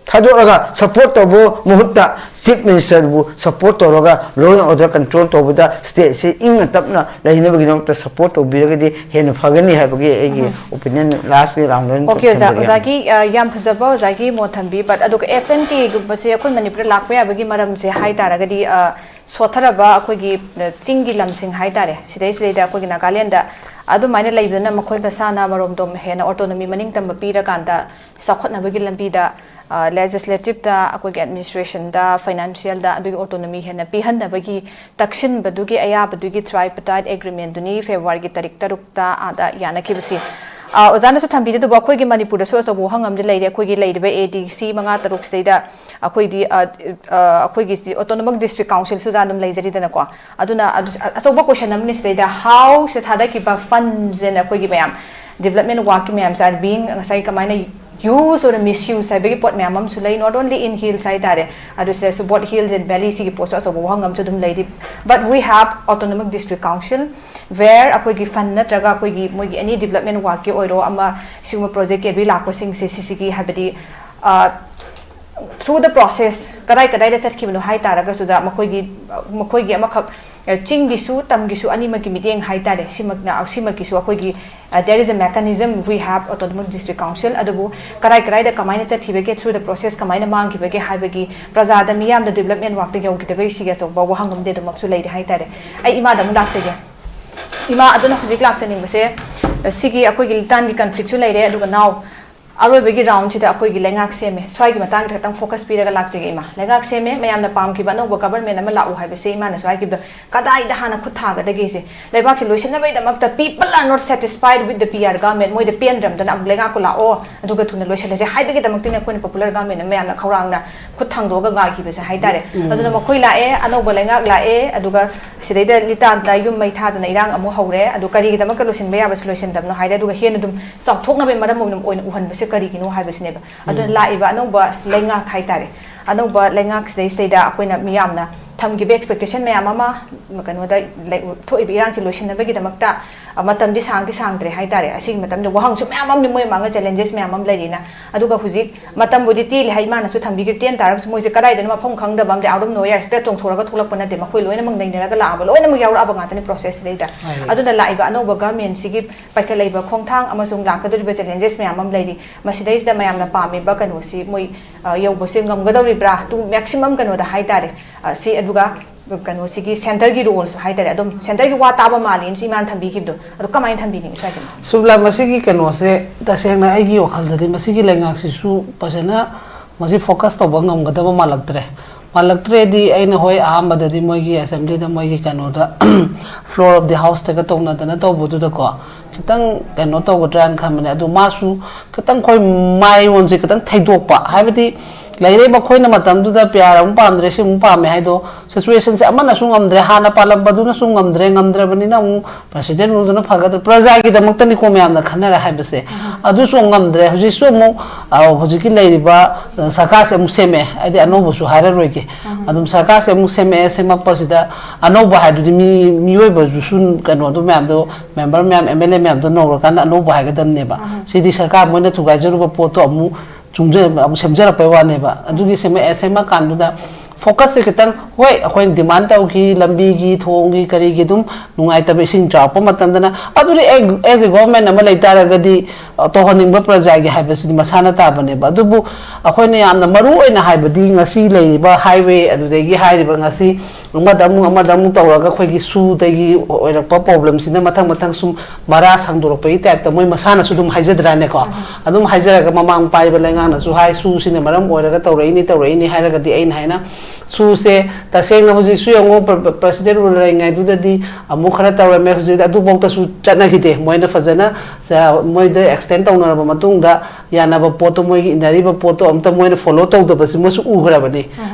ꯊꯥꯗꯣꯛꯂꯒ ꯁꯞꯄꯣꯔꯠ ꯇꯧꯕ ꯃꯍꯨꯠꯇ ꯆꯤꯞ ꯃꯤꯅꯤꯁꯇꯔꯕꯨ ꯁꯞꯄꯣꯔꯠ ꯇꯧꯔꯒ ꯂꯣ ꯑꯦꯟ ꯑꯣꯔꯗꯔ ꯀꯟꯇ꯭ꯔꯣꯜ ꯇꯧꯕꯗ ꯁ꯭ꯇꯦꯠꯁꯤ ꯏꯪꯅ ꯇꯞꯅ ꯂꯩꯅꯕꯒꯤꯗꯃꯛꯇ ꯁꯞꯄꯣꯔꯠ ꯇꯧꯕꯤꯔꯒꯗꯤ ꯍꯦꯟꯅ ꯐꯒꯅꯤ ꯍꯥꯏꯕꯒꯤ ꯑꯩꯒꯤ ꯑꯣꯄꯤꯅꯤꯌꯟ ꯂꯥꯁꯀꯤ ꯔꯥꯎꯟꯗ ꯑꯣꯏꯅ ꯑꯣꯀꯦ ꯑꯣꯖꯥ, ꯊꯝꯖꯔꯦ꯫ ꯑꯣꯖꯥꯒꯤ ꯑ, ꯌꯥꯝ ꯐꯖꯕ ꯑꯣꯖꯥꯒꯤ ꯃꯣꯠ ꯊꯝꯕꯤ꯫ ꯕꯠ ꯑꯗꯨꯒ ꯑꯦꯐ ꯑꯦꯟ ꯇꯤꯒꯨꯝꯕꯁꯦ ꯑꯩꯈꯣꯏ ꯃꯅꯤꯄꯨꯔꯗ ꯂꯥꯛꯄ ꯌꯥꯕꯒꯤ ꯃꯔꯝꯁꯦ ꯍꯥꯏ ꯇꯥꯔꯒꯗꯤ ꯑ, ꯁꯣꯠꯊꯔꯕ ꯑꯩꯈꯣꯏꯒꯤ ꯑ, ꯆꯤꯡꯒꯤ ꯂꯝꯁꯤꯡ ꯍꯥꯏ ꯇꯥꯔꯦ, ꯁꯤꯗꯩꯁꯤꯗꯩꯗ ꯑꯩꯈꯣꯏꯒꯤ ꯅꯥꯒꯥꯂꯦꯟꯗ ꯑꯗꯨꯃꯥꯏꯅ ꯂꯩꯕꯗꯨꯅ ꯃꯈꯣꯏ ꯃꯁꯥꯅ ꯃꯔꯣꯝꯗꯣꯝ ꯍꯦꯟꯅ ꯑꯣꯇꯣꯅꯣꯃꯤ ꯃꯅꯤꯡ ꯇꯝꯕ ꯄꯤꯔꯀꯥꯟꯗ ꯆꯥꯎꯈꯠꯅꯕꯒꯤ ꯂꯝꯕꯤꯗ ꯂꯦꯖꯤꯁꯂꯦꯇꯤꯞꯇ ꯑꯩꯈꯣꯏꯒꯤ ꯑꯦꯗꯃꯤꯅꯤꯁꯇ꯭ꯔꯦꯁꯟꯗ ꯐꯥꯏꯅꯥꯟꯁꯤꯌꯦꯜꯗ ꯑꯗꯨꯒꯤ ꯑꯣꯇꯣꯅꯣꯃꯤ ꯍꯦꯟꯅ ꯄꯤꯍꯟꯅꯕꯒꯤ ꯇꯛꯁꯤꯟꯕꯗꯨꯒꯤ ꯑꯌꯥꯕꯗꯨꯒꯤ ꯇ꯭ꯔꯥꯏꯄꯇꯥꯏꯠ ꯑꯦꯒ꯭ꯔꯤꯃꯦꯟꯗꯨꯅꯤ ꯐꯦꯕ꯭ꯔꯨꯋꯥꯔꯤꯒꯤ ꯇꯥꯔꯤꯛ ꯇꯔꯨꯛꯇ ꯑꯥꯗ ꯌꯥꯅꯈꯤꯕꯁꯤ꯫ ꯑ, ꯑꯣꯖꯥꯅꯁꯨ ꯊꯝꯕꯤꯔꯤꯗꯨꯕꯨ ꯑꯩꯈꯣꯏꯒꯤ ꯃꯅꯤꯄꯨꯔꯗꯁꯨ ꯑꯆꯧꯕ ꯋꯥꯍꯪ ꯑꯃꯗꯤ ꯂꯩꯔꯦ꯫ ꯑꯩꯈꯣꯏꯒꯤ ꯂꯩꯔꯤꯕ ꯑꯦ ꯗꯤ ꯁꯤ ꯃꯉꯥ ꯇꯔꯨꯛ ꯁꯤꯗꯩꯗ ꯑꯩꯈꯣꯏꯗꯤ ꯑ, ꯑ, ꯑꯩꯈꯣꯏꯒꯤ ꯑꯣꯇꯣꯅꯣꯃꯤꯛ ꯗꯤꯁꯇ꯭ꯔꯤꯛ ꯀꯥꯎꯟꯁꯤꯜꯁꯨ ꯑꯗꯨꯝ ꯂꯩꯖꯔꯤꯗꯅꯀꯣ꯫ ꯑꯗꯨꯅ ꯑꯗꯨ ꯑꯆꯧꯕ ꯀꯣꯏꯁꯟ ꯑꯃꯅꯤ ꯁꯤꯗꯩꯗ ꯍꯥꯎꯁꯤꯗ ꯊꯥꯗꯈꯤꯕ ꯐꯟꯁꯤꯅ ꯑꯩꯈꯣꯏꯒꯤ ꯃꯌꯥꯝ ꯗꯤꯕꯂꯞꯃꯦꯟ ꯋꯥꯛꯀꯤ ꯃꯌꯥꯝꯁꯦ ꯑꯥꯔ ꯕꯤꯡ ꯉꯁꯥꯏ ꯀꯃꯥꯏꯅ ꯌꯨꯁ ꯑꯣꯏꯔ ꯃꯤꯁꯌꯨꯁ ꯍꯥꯏꯕꯒꯤ ꯄꯣꯠ ꯃꯌꯥꯝ ꯑꯃꯁꯨ ꯂꯩ, not only in hills ꯍꯥꯏꯇꯥꯔꯦ꯫ ꯑꯗꯨ ꯁꯤꯗꯁꯨ ꯕꯣꯠ ꯍꯤꯜꯁ ꯑꯦꯟ ꯚꯦꯂꯤ ꯁꯤꯒꯤ ꯄꯣꯠꯁꯨ ꯑꯆꯧꯕ ꯋꯥꯍꯪ ꯑꯃꯁꯨ ꯑꯗꯨꯝ ꯂꯩꯔꯤ꯫ But we have autonomic district council where ꯑꯩꯈꯣꯏꯒꯤ ꯐꯟ ꯅꯠꯇ꯭ꯔꯒ ꯑꯩꯈꯣꯏꯒꯤ ꯃꯣꯏꯒꯤ ꯑꯦꯅꯤ ꯗꯤꯕꯂꯞꯃꯦꯟ ꯋꯥꯛꯀꯤ ꯑꯣꯏꯔꯣ ꯑꯃ ꯁꯤꯒꯨꯝꯕ ꯄ꯭ꯔꯣꯖꯦꯛꯀꯤ ꯑꯦꯕꯤ ꯂꯥꯛꯄꯁꯤꯡꯁꯦ ꯁꯤꯁꯤꯒꯤ ꯍꯥꯏꯕꯗꯤ ꯊ꯭ꯔꯨ ꯗ ꯄ꯭ꯔꯣꯁꯦꯁ ꯀꯗꯥꯏ ꯀꯗꯥꯏꯗ ꯆꯠꯈꯤꯕꯅꯣ ꯍꯥꯏ ꯇꯥꯔꯒꯁꯨ ꯃꯈꯣꯏꯒꯤ ꯃꯈꯣꯏꯒꯤ ꯑꯃꯈꯛ ꯆꯤꯡꯒꯤꯁꯨ ꯇꯝꯒꯤꯁꯨ ꯑꯅꯤꯃꯛꯀꯤ ꯃꯤꯠꯌꯦꯡ ꯍꯥꯏꯇꯥꯔꯦ, ꯁꯤꯃꯛꯅ ꯁꯤꯃꯛꯀꯤꯁꯨ ꯑꯩꯈꯣꯏꯒꯤ, there is a mechanism, we have autonomous district council, ꯑꯗꯨꯕꯨ ꯀꯔꯥꯏ ꯀꯔꯥꯏꯗ ꯀꯃꯥꯏꯅ ꯆꯠꯈꯤꯕꯒꯦ, through the process ꯀꯃꯥꯏꯅ ꯃꯥꯡꯈꯤꯕꯒꯦ ꯍꯥꯏꯕꯒꯤ, ꯄ꯭ꯔꯖꯥꯗ, ꯃꯤꯌꯥꯝꯗ development workꯇ ꯌꯧꯈꯤꯗꯕꯒꯤ ꯁꯤꯒꯤ ꯑꯆꯧꯕ ꯋꯥꯍꯪ ꯑꯃꯗꯤ ꯑꯗꯨꯃꯛꯁꯨ ꯂꯩꯔꯦ ꯍꯥꯏꯇꯥꯔꯦ꯫ ꯑꯩ ꯏꯃꯥꯗ ꯑꯃꯨꯛ ꯂꯥꯛꯆꯒꯦ꯫ ꯏꯃꯥ, ꯑꯗꯨꯅ ꯍꯧꯖꯤꯛ ꯂꯥꯛꯆꯅꯤꯡꯕꯁꯦ, ꯁꯤꯒꯤ ꯑꯩꯈꯣꯏꯒꯤ ꯂꯤꯇꯥꯟꯒꯤ conflictꯁꯨ ꯂꯩꯔꯦ, ꯑꯗꯨꯒ now ꯑꯔꯣꯏꯕꯒꯤ roundꯁꯤꯗ ꯑꯩꯈꯣꯏꯒꯤ ꯂꯩꯉꯥꯛ ꯁꯦꯝꯃꯦ꯫ ꯁ꯭ꯋꯥꯏꯒꯤ ꯃꯇꯥꯡꯗ ꯈꯤꯇꯪ focus ꯄꯤꯔꯒ ꯂꯥꯛꯆꯒꯦ ꯏꯃꯥ꯫ ꯂꯩꯉꯥꯛ ꯁꯦꯝꯃꯦ, ꯃꯌꯥꯝꯅ ꯄꯥꯝꯈꯤꯕ ꯑꯅꯧꯕ government ꯑꯃ ꯂꯥꯛꯎ ꯍꯥꯏꯕꯁꯦ ꯏꯃꯥꯅꯁꯨ ꯍꯥꯏꯈꯤꯕꯗꯣ, ꯀꯗꯥꯏꯗ ꯍꯥꯟꯅ ꯈꯨꯠ ꯊꯥꯒꯗꯒꯦꯁꯦ꯫ ꯂꯩꯕꯥꯛꯁꯦ ꯂꯣꯏꯁꯤꯟꯅꯕꯒꯤꯗꯃꯛꯇ people are not satisfied with the P R government, ꯃꯣꯏꯗ ꯄꯦꯟꯗ꯭ꯔꯕꯗꯅ ꯑꯃꯨꯛ ꯂꯩꯉꯥꯛꯄꯨ ꯂꯥꯛꯑꯣ, ꯑꯗꯨꯒ ꯊꯨꯅ ꯂꯣꯏꯁꯤꯜꯂꯁꯦ ꯍꯥꯏꯕꯒꯤꯗꯃꯛꯇꯅꯦ ꯑꯩꯈꯣꯏꯅ popular government ꯑꯃ ꯃꯌꯥꯝꯅ ꯈꯧꯔꯥꯡꯅ ꯈꯨꯠ ꯊꯥꯡꯗꯣꯛꯑꯒ ꯉꯥꯏꯈꯤꯕꯁꯦ ꯍꯥꯏꯇꯥꯔꯦ꯫ ꯑꯗꯨꯅ ꯃꯈꯣꯏ ꯂꯥꯛꯑꯦ, ꯑꯅꯧꯕ ꯂꯩꯉꯥꯛ ꯂꯥꯛꯑꯦ, ꯑꯗꯨꯒ ꯁꯤꯗꯩꯗ ꯂꯤꯇꯥꯟꯗ ꯌꯨꯝ ꯃꯩ ꯊꯥꯗꯅ ꯏꯔꯥꯡ ꯑꯃꯨꯛ ꯍꯧꯔꯦ꯫ ꯑꯗꯨ ꯀꯔꯤꯒꯤꯗꯃꯛꯇ ꯂꯣꯏꯁꯤꯟꯕ ꯌꯥꯕꯁꯨ ꯂꯣꯏꯁꯤꯟꯗꯕꯅꯣ ꯍꯥꯏꯔꯦ꯫ ꯑꯗꯨꯒ ꯍꯦꯟꯅ ꯑꯗꯨꯝ ꯆꯥꯎꯊꯣꯛꯅꯕꯒꯤ ꯃꯔꯝ ꯑꯣꯏꯅ ꯑꯣꯏꯅ ꯎꯍꯟꯕꯁꯦ ꯀꯔꯤꯒꯤꯅꯣ ꯍꯥꯏꯕꯁꯤꯅꯦꯕ꯫ ꯑꯗꯨꯅ ꯎꯝ꯫ ꯂꯥꯛꯏꯕ ꯑꯅꯧꯕ ꯂꯩꯉꯥꯛ ꯍꯥꯏꯇꯥꯔꯦ, ꯑꯅꯧꯕ ꯂꯩꯉꯥꯛꯁꯤꯗꯩꯁꯤꯗꯩꯗ ꯑꯩꯈꯣꯏꯅ ꯃꯤꯌꯥꯝꯅ ꯊꯝꯈꯤꯕ expectation ꯃꯌꯥꯝ ꯑꯃ, ꯀꯩꯅꯣꯗ ꯂꯩ-, ꯊꯣꯛꯏꯕ ꯏꯔꯥꯡꯁꯤ ꯂꯣꯏꯁꯤꯟꯅꯕꯒꯤꯗꯃꯛꯇ, ꯑ, ꯃꯇꯝꯗꯤ ꯁꯥꯡꯗꯤ ꯁꯥꯡꯗ꯭ꯔꯦ ꯍꯥꯏꯇꯥꯔꯦ꯫ ꯑꯁꯤꯒꯤ ꯃꯇꯝꯗ ꯋꯥꯍꯪꯁꯨ ꯃꯌꯥꯝ ꯑꯃꯅꯤ, ꯃꯣꯏ ꯃꯥꯡꯗ challenges ꯃꯌꯥꯝ ꯑꯃ ꯂꯩꯔꯤꯅ꯫ ꯑꯗꯨꯒ ꯍꯧꯖꯤꯛ ꯃꯇꯝꯕꯨꯗꯤ ꯇꯦꯜꯂꯤ ꯍꯥꯏ, ꯏꯃꯥꯅꯁꯨ ꯊꯝꯕꯤꯈꯤꯕ, ꯇꯦꯟ ꯇꯥꯔꯒꯁꯨ ꯃꯣꯏꯁꯦ ꯀꯗꯥꯏꯗꯅꯣ ꯃꯐꯝ ꯈꯪꯗꯕ ꯑꯃꯗꯤ out of nowhere ꯍꯦꯛꯇ ꯆꯣꯡꯊꯣꯔꯒ ꯊꯣꯛꯂꯛꯄ ꯅꯠꯇꯦ, ꯃꯈꯣꯏ ꯂꯣꯏꯅꯃꯛ ꯅꯩꯅꯔꯒ ꯂꯥꯛꯑꯕ, ꯂꯣꯏꯅꯃꯛ ꯌꯥꯎꯔꯛꯑꯕ ꯉꯥꯛꯇꯅꯤ process ꯁꯤꯗꯩꯗ꯫ ꯍꯣꯏ꯫ ꯑꯗꯨꯅ ꯂꯥꯛꯏꯕ ꯑꯅꯧꯕ government ꯁꯤꯒꯤ ꯄꯥꯏꯈꯠꯂꯛꯏꯕ ꯈꯣꯡꯊꯥꯡ ꯑꯃꯁꯨꯡ ꯂꯥꯛꯀꯗꯧꯔꯤꯕ challenges ꯃꯌꯥꯝ ꯑꯃ ꯂꯩꯔꯤ, ꯃꯁꯤꯗꯩꯁꯤꯗ ꯃꯌꯥꯝꯅ ꯄꯥꯝꯃꯤꯕ ꯀꯩꯅꯣꯁꯤ ꯃꯣꯏ, ꯑ, ꯌꯧꯕꯁꯦ ꯉꯝꯒꯗꯧꯔꯤꯕ꯭ꯔꯥ, to maximum ꯀꯩꯅꯣꯗ ꯍꯥꯏꯇꯥꯔꯦ, ꯑ, ꯁꯤ, ꯑꯗꯨꯒ ꯀꯩꯅꯣꯁꯤꯒꯤ centre ꯒꯤ role ꯁꯨ ꯍꯥꯏꯇꯥꯔꯦ, ꯑꯗꯨꯝ centre ꯒꯤ ꯋꯥ ꯇꯥꯕ ꯃꯥꯜꯂꯤꯅꯁꯨ ꯏꯃꯥꯅ ꯊꯝꯕꯤꯈꯤꯕꯗꯣ, ꯑꯗꯣ ꯀꯃꯥꯏꯅ ꯊꯝꯕꯤꯅꯤꯡꯉꯤ ꯁ꯭ꯋꯥꯏꯁꯤꯅ? ꯁꯨꯕꯂꯥ, ꯃꯁꯤꯒꯤ ꯀꯩꯅꯣꯁꯦ ꯇꯁꯦꯡꯅ ꯑꯩꯒꯤ ꯋꯥꯈꯜꯗꯗꯤ ꯃꯁꯤꯒꯤ ꯂꯩꯉꯥꯛꯁꯤꯁꯨ ꯐꯖꯅ ꯃꯁꯤ focus ꯇꯧꯕ ꯉꯝꯒꯗꯕ ꯃꯥꯜꯂꯛꯇ꯭ꯔꯦ꯫ ꯃꯥꯜꯂꯛꯇ꯭ꯔꯦꯗꯤ ꯑꯩꯅ, ꯍꯣꯏ, ꯑꯍꯥꯟꯕꯗꯗꯤ ꯃꯣꯏꯒꯤ assembly ꯗ, ꯃꯣꯏꯒꯤ ꯀꯩꯅꯣꯗ, floor of the house ꯇꯒ ꯇꯧꯅꯗꯅ ꯇꯧꯕꯗꯨꯗꯀꯣ, ꯈꯤꯇꯪ ꯀꯩꯅꯣ ꯇꯧꯒꯗ꯭ꯔꯥꯅ ꯈꯟꯕꯅꯦ꯫ ꯑꯗꯣ ꯃꯥꯁꯨ ꯈꯤꯇꯪ ꯑꯩꯈꯣꯏ ꯃꯥꯏꯔꯣꯟꯁꯦ ꯈꯤꯇꯪ ꯊꯩꯗꯣꯛꯄ, ꯍꯥꯏꯕꯗꯤ ꯂꯩꯔꯦ, ꯃꯈꯣꯏꯅ ꯃꯇꯝꯗꯨꯗ P R ꯑꯃꯨꯛ ꯄꯥꯝꯗ꯭ꯔꯦ, ꯁꯤ ꯑꯃꯨꯛ ꯄꯥꯝꯃꯦ ꯍꯥꯏꯗꯣ, situation ꯁꯦ ꯑꯃꯅꯁꯨ ꯉꯝꯗ꯭ꯔꯦ, ꯍꯥꯟꯅ ꯄꯥꯜꯂꯝꯕꯗꯨꯅꯁꯨ ꯉꯝꯗ꯭ꯔꯦ, ꯉꯝꯗ꯭ꯔꯕꯅꯤꯅ ꯑꯃꯨꯛ president rule ꯗꯨꯅ ꯐꯒꯗ꯭ꯔꯥ, ꯄ꯭ꯔꯖꯥꯒꯤꯗꯃꯛꯇꯅꯤꯀꯣ ꯃꯌꯥꯝꯅ ꯈꯟꯅꯔꯦ ꯍꯥꯏꯕꯁꯦ, ꯑꯗꯨꯁꯨ ꯑꯃꯨꯛ ꯉꯝꯗ꯭ꯔꯦ꯫ ꯍꯧꯖꯤꯛꯁꯨ ꯑꯃꯨꯛ, ꯑ, ꯍꯧꯖꯤꯛꯀꯤ ꯂꯩꯔꯤꯕ, ꯑ, ꯁꯔꯀꯥꯔꯁꯦ ꯑꯃꯨꯛ ꯁꯦꯝꯃꯛꯑꯦ, ꯍꯥꯏꯗꯤ ꯑꯅꯧꯕꯁꯨ ꯍꯥꯏꯔꯔꯣꯏꯒꯦ꯫ ꯑꯗꯨꯝ ꯁꯔꯀꯥꯔꯁꯦ ꯑꯃꯨꯛ ꯁꯦꯝꯃꯛꯑꯦ, ꯁꯦꯝꯃꯛꯄꯁꯤꯗ ꯑꯅꯧꯕ ꯍꯥꯏꯗꯨꯗꯤ ꯃꯤ, ꯃꯤꯑꯣꯏꯕꯗꯨꯁꯨ ꯀꯩꯅꯣꯗꯣ ꯃꯌꯥꯝꯗꯣ, member ꯃꯌꯥꯝ, M L A ꯃꯌꯥꯝꯗꯣ ꯅꯧꯔꯀꯥꯟꯗ ꯑꯅꯧꯕ ꯍꯥꯏꯒꯗꯕꯅꯦꯕ꯫ ꯁꯤꯗꯤ ꯁꯔꯀꯥꯔ ꯃꯣꯏꯅ ꯊꯨꯒꯥꯏꯖꯔꯨꯕ ꯄꯣꯠꯇꯣ ꯑꯃꯨꯛ ꯆꯨꯝꯖ-, ꯑꯃꯨꯛ ꯁꯦꯝꯖꯔꯛꯄꯩ ꯋꯥꯅꯦꯕ꯫ ꯑꯗꯨꯒꯤ ꯁꯦꯝꯃꯛꯑꯦ, ꯁꯦꯝꯃꯛꯀꯥꯟꯗꯨꯗ ꯐꯣꯀꯁꯁꯦ ꯈꯤꯇꯪ, ꯍꯣꯏ, ꯑꯩꯈꯣꯏꯅ ꯗꯤꯃꯥꯟ ꯇꯧꯈꯤ, ꯂꯝꯕꯤꯒꯤ, ꯊꯣꯡꯒꯤ, ꯀꯔꯤꯒꯤ, ꯑꯗꯨꯝ ꯅꯨꯡꯉꯥꯏꯇꯕ ꯏꯁꯤꯡ ꯆꯥꯎꯔꯛꯄ ꯃꯇꯝꯗꯅ, ꯑꯗꯨꯗꯤ ꯑꯦ, as a government ꯑꯃ ꯂꯩ ꯇꯥꯔꯒꯗꯤ, ꯑ, ꯇꯧꯍꯟꯅꯤꯡꯕ ꯄ꯭ꯔꯖꯥꯒꯤ ꯍꯥꯏꯕꯁꯤꯗꯤ ꯃꯁꯥꯅ ꯇꯥꯕꯅꯦꯕ꯫ ꯑꯗꯨꯕꯨ ꯑꯩꯈꯣꯏꯅ ꯌꯥꯝꯅ ꯃꯔꯨ ꯑꯣꯏꯅ ꯍꯥꯏꯕꯗꯤ, ꯉꯁꯤ ꯂꯩꯔꯤꯕ highway, ꯑꯗꯨꯗꯒꯤ ꯍꯥꯏꯔꯤꯕ ꯉꯁꯤ ꯑꯃꯗ ꯑꯃꯨꯛ, ꯑꯃꯗ ꯑꯃꯨꯛ ꯇꯧꯔꯒ ꯑꯩꯈꯣꯏꯒꯤ ꯁꯨꯗꯒꯤ ꯑꯣꯏꯔꯛꯄ problemꯁꯤꯅ ꯃꯊꯪ ꯃꯊꯪ ꯁꯨꯝ ꯃꯔꯥ ꯁꯟꯗꯣꯔꯛꯄꯒꯤ typeꯇ ꯃꯣꯏ ꯃꯁꯥꯅꯁꯨ ꯑꯗꯨꯝ ꯍꯥꯏꯖꯗ꯭ꯔꯥꯅꯦꯀꯣ? ꯑꯗꯨꯝ ꯍꯥꯏꯖꯔꯒ, ꯃꯃꯥꯡ ꯄꯥꯏꯕ ꯂꯩꯉꯥꯛꯅꯁꯨ ꯍꯥꯏ, ꯁꯨꯁꯤꯅ ꯃꯔꯝ ꯑꯣꯏꯔꯒ ꯇꯧꯔꯛꯏꯅꯤ, ꯇꯧꯔꯛꯏꯅꯤ ꯍꯥꯏꯔꯒꯗꯤ, ꯑꯩꯅ ꯍꯥꯏꯅ, ꯁꯨꯁꯦ ꯇꯁꯦꯡꯅ ꯍꯧꯖꯤꯛꯁꯨ ꯌꯦꯡꯉꯣ, ꯄ꯭ꯔ-, ꯄ꯭ꯔ-, president rule ꯂꯩꯔꯤꯉꯩꯗꯨꯗꯗꯤ ꯑꯃꯨꯛ ꯈꯔ ꯇꯧꯔꯝꯃꯦ, ꯍꯧꯖꯤꯛ ꯑꯗꯨꯐꯥꯎꯗꯁꯨ ꯆꯠꯅꯈꯤꯗꯦ꯫ ꯃꯣꯏꯅ ꯐꯖꯅ ꯆ-, ꯃꯣꯏꯗ extend ꯇꯧꯅꯔꯕ ꯃꯇꯨꯡꯗ, ꯌꯥꯅꯕ ꯄꯣꯠꯇꯣ, ꯃꯣꯏꯒꯤ ꯏꯟꯅꯔꯤꯕ ꯄꯣꯠꯇꯣ ꯑꯝꯇ ꯃꯣꯏꯅ follow ꯇꯧꯗꯕꯁꯤ ꯃꯣꯏꯁꯨ ꯎꯈ꯭ꯔꯕꯅꯤ꯫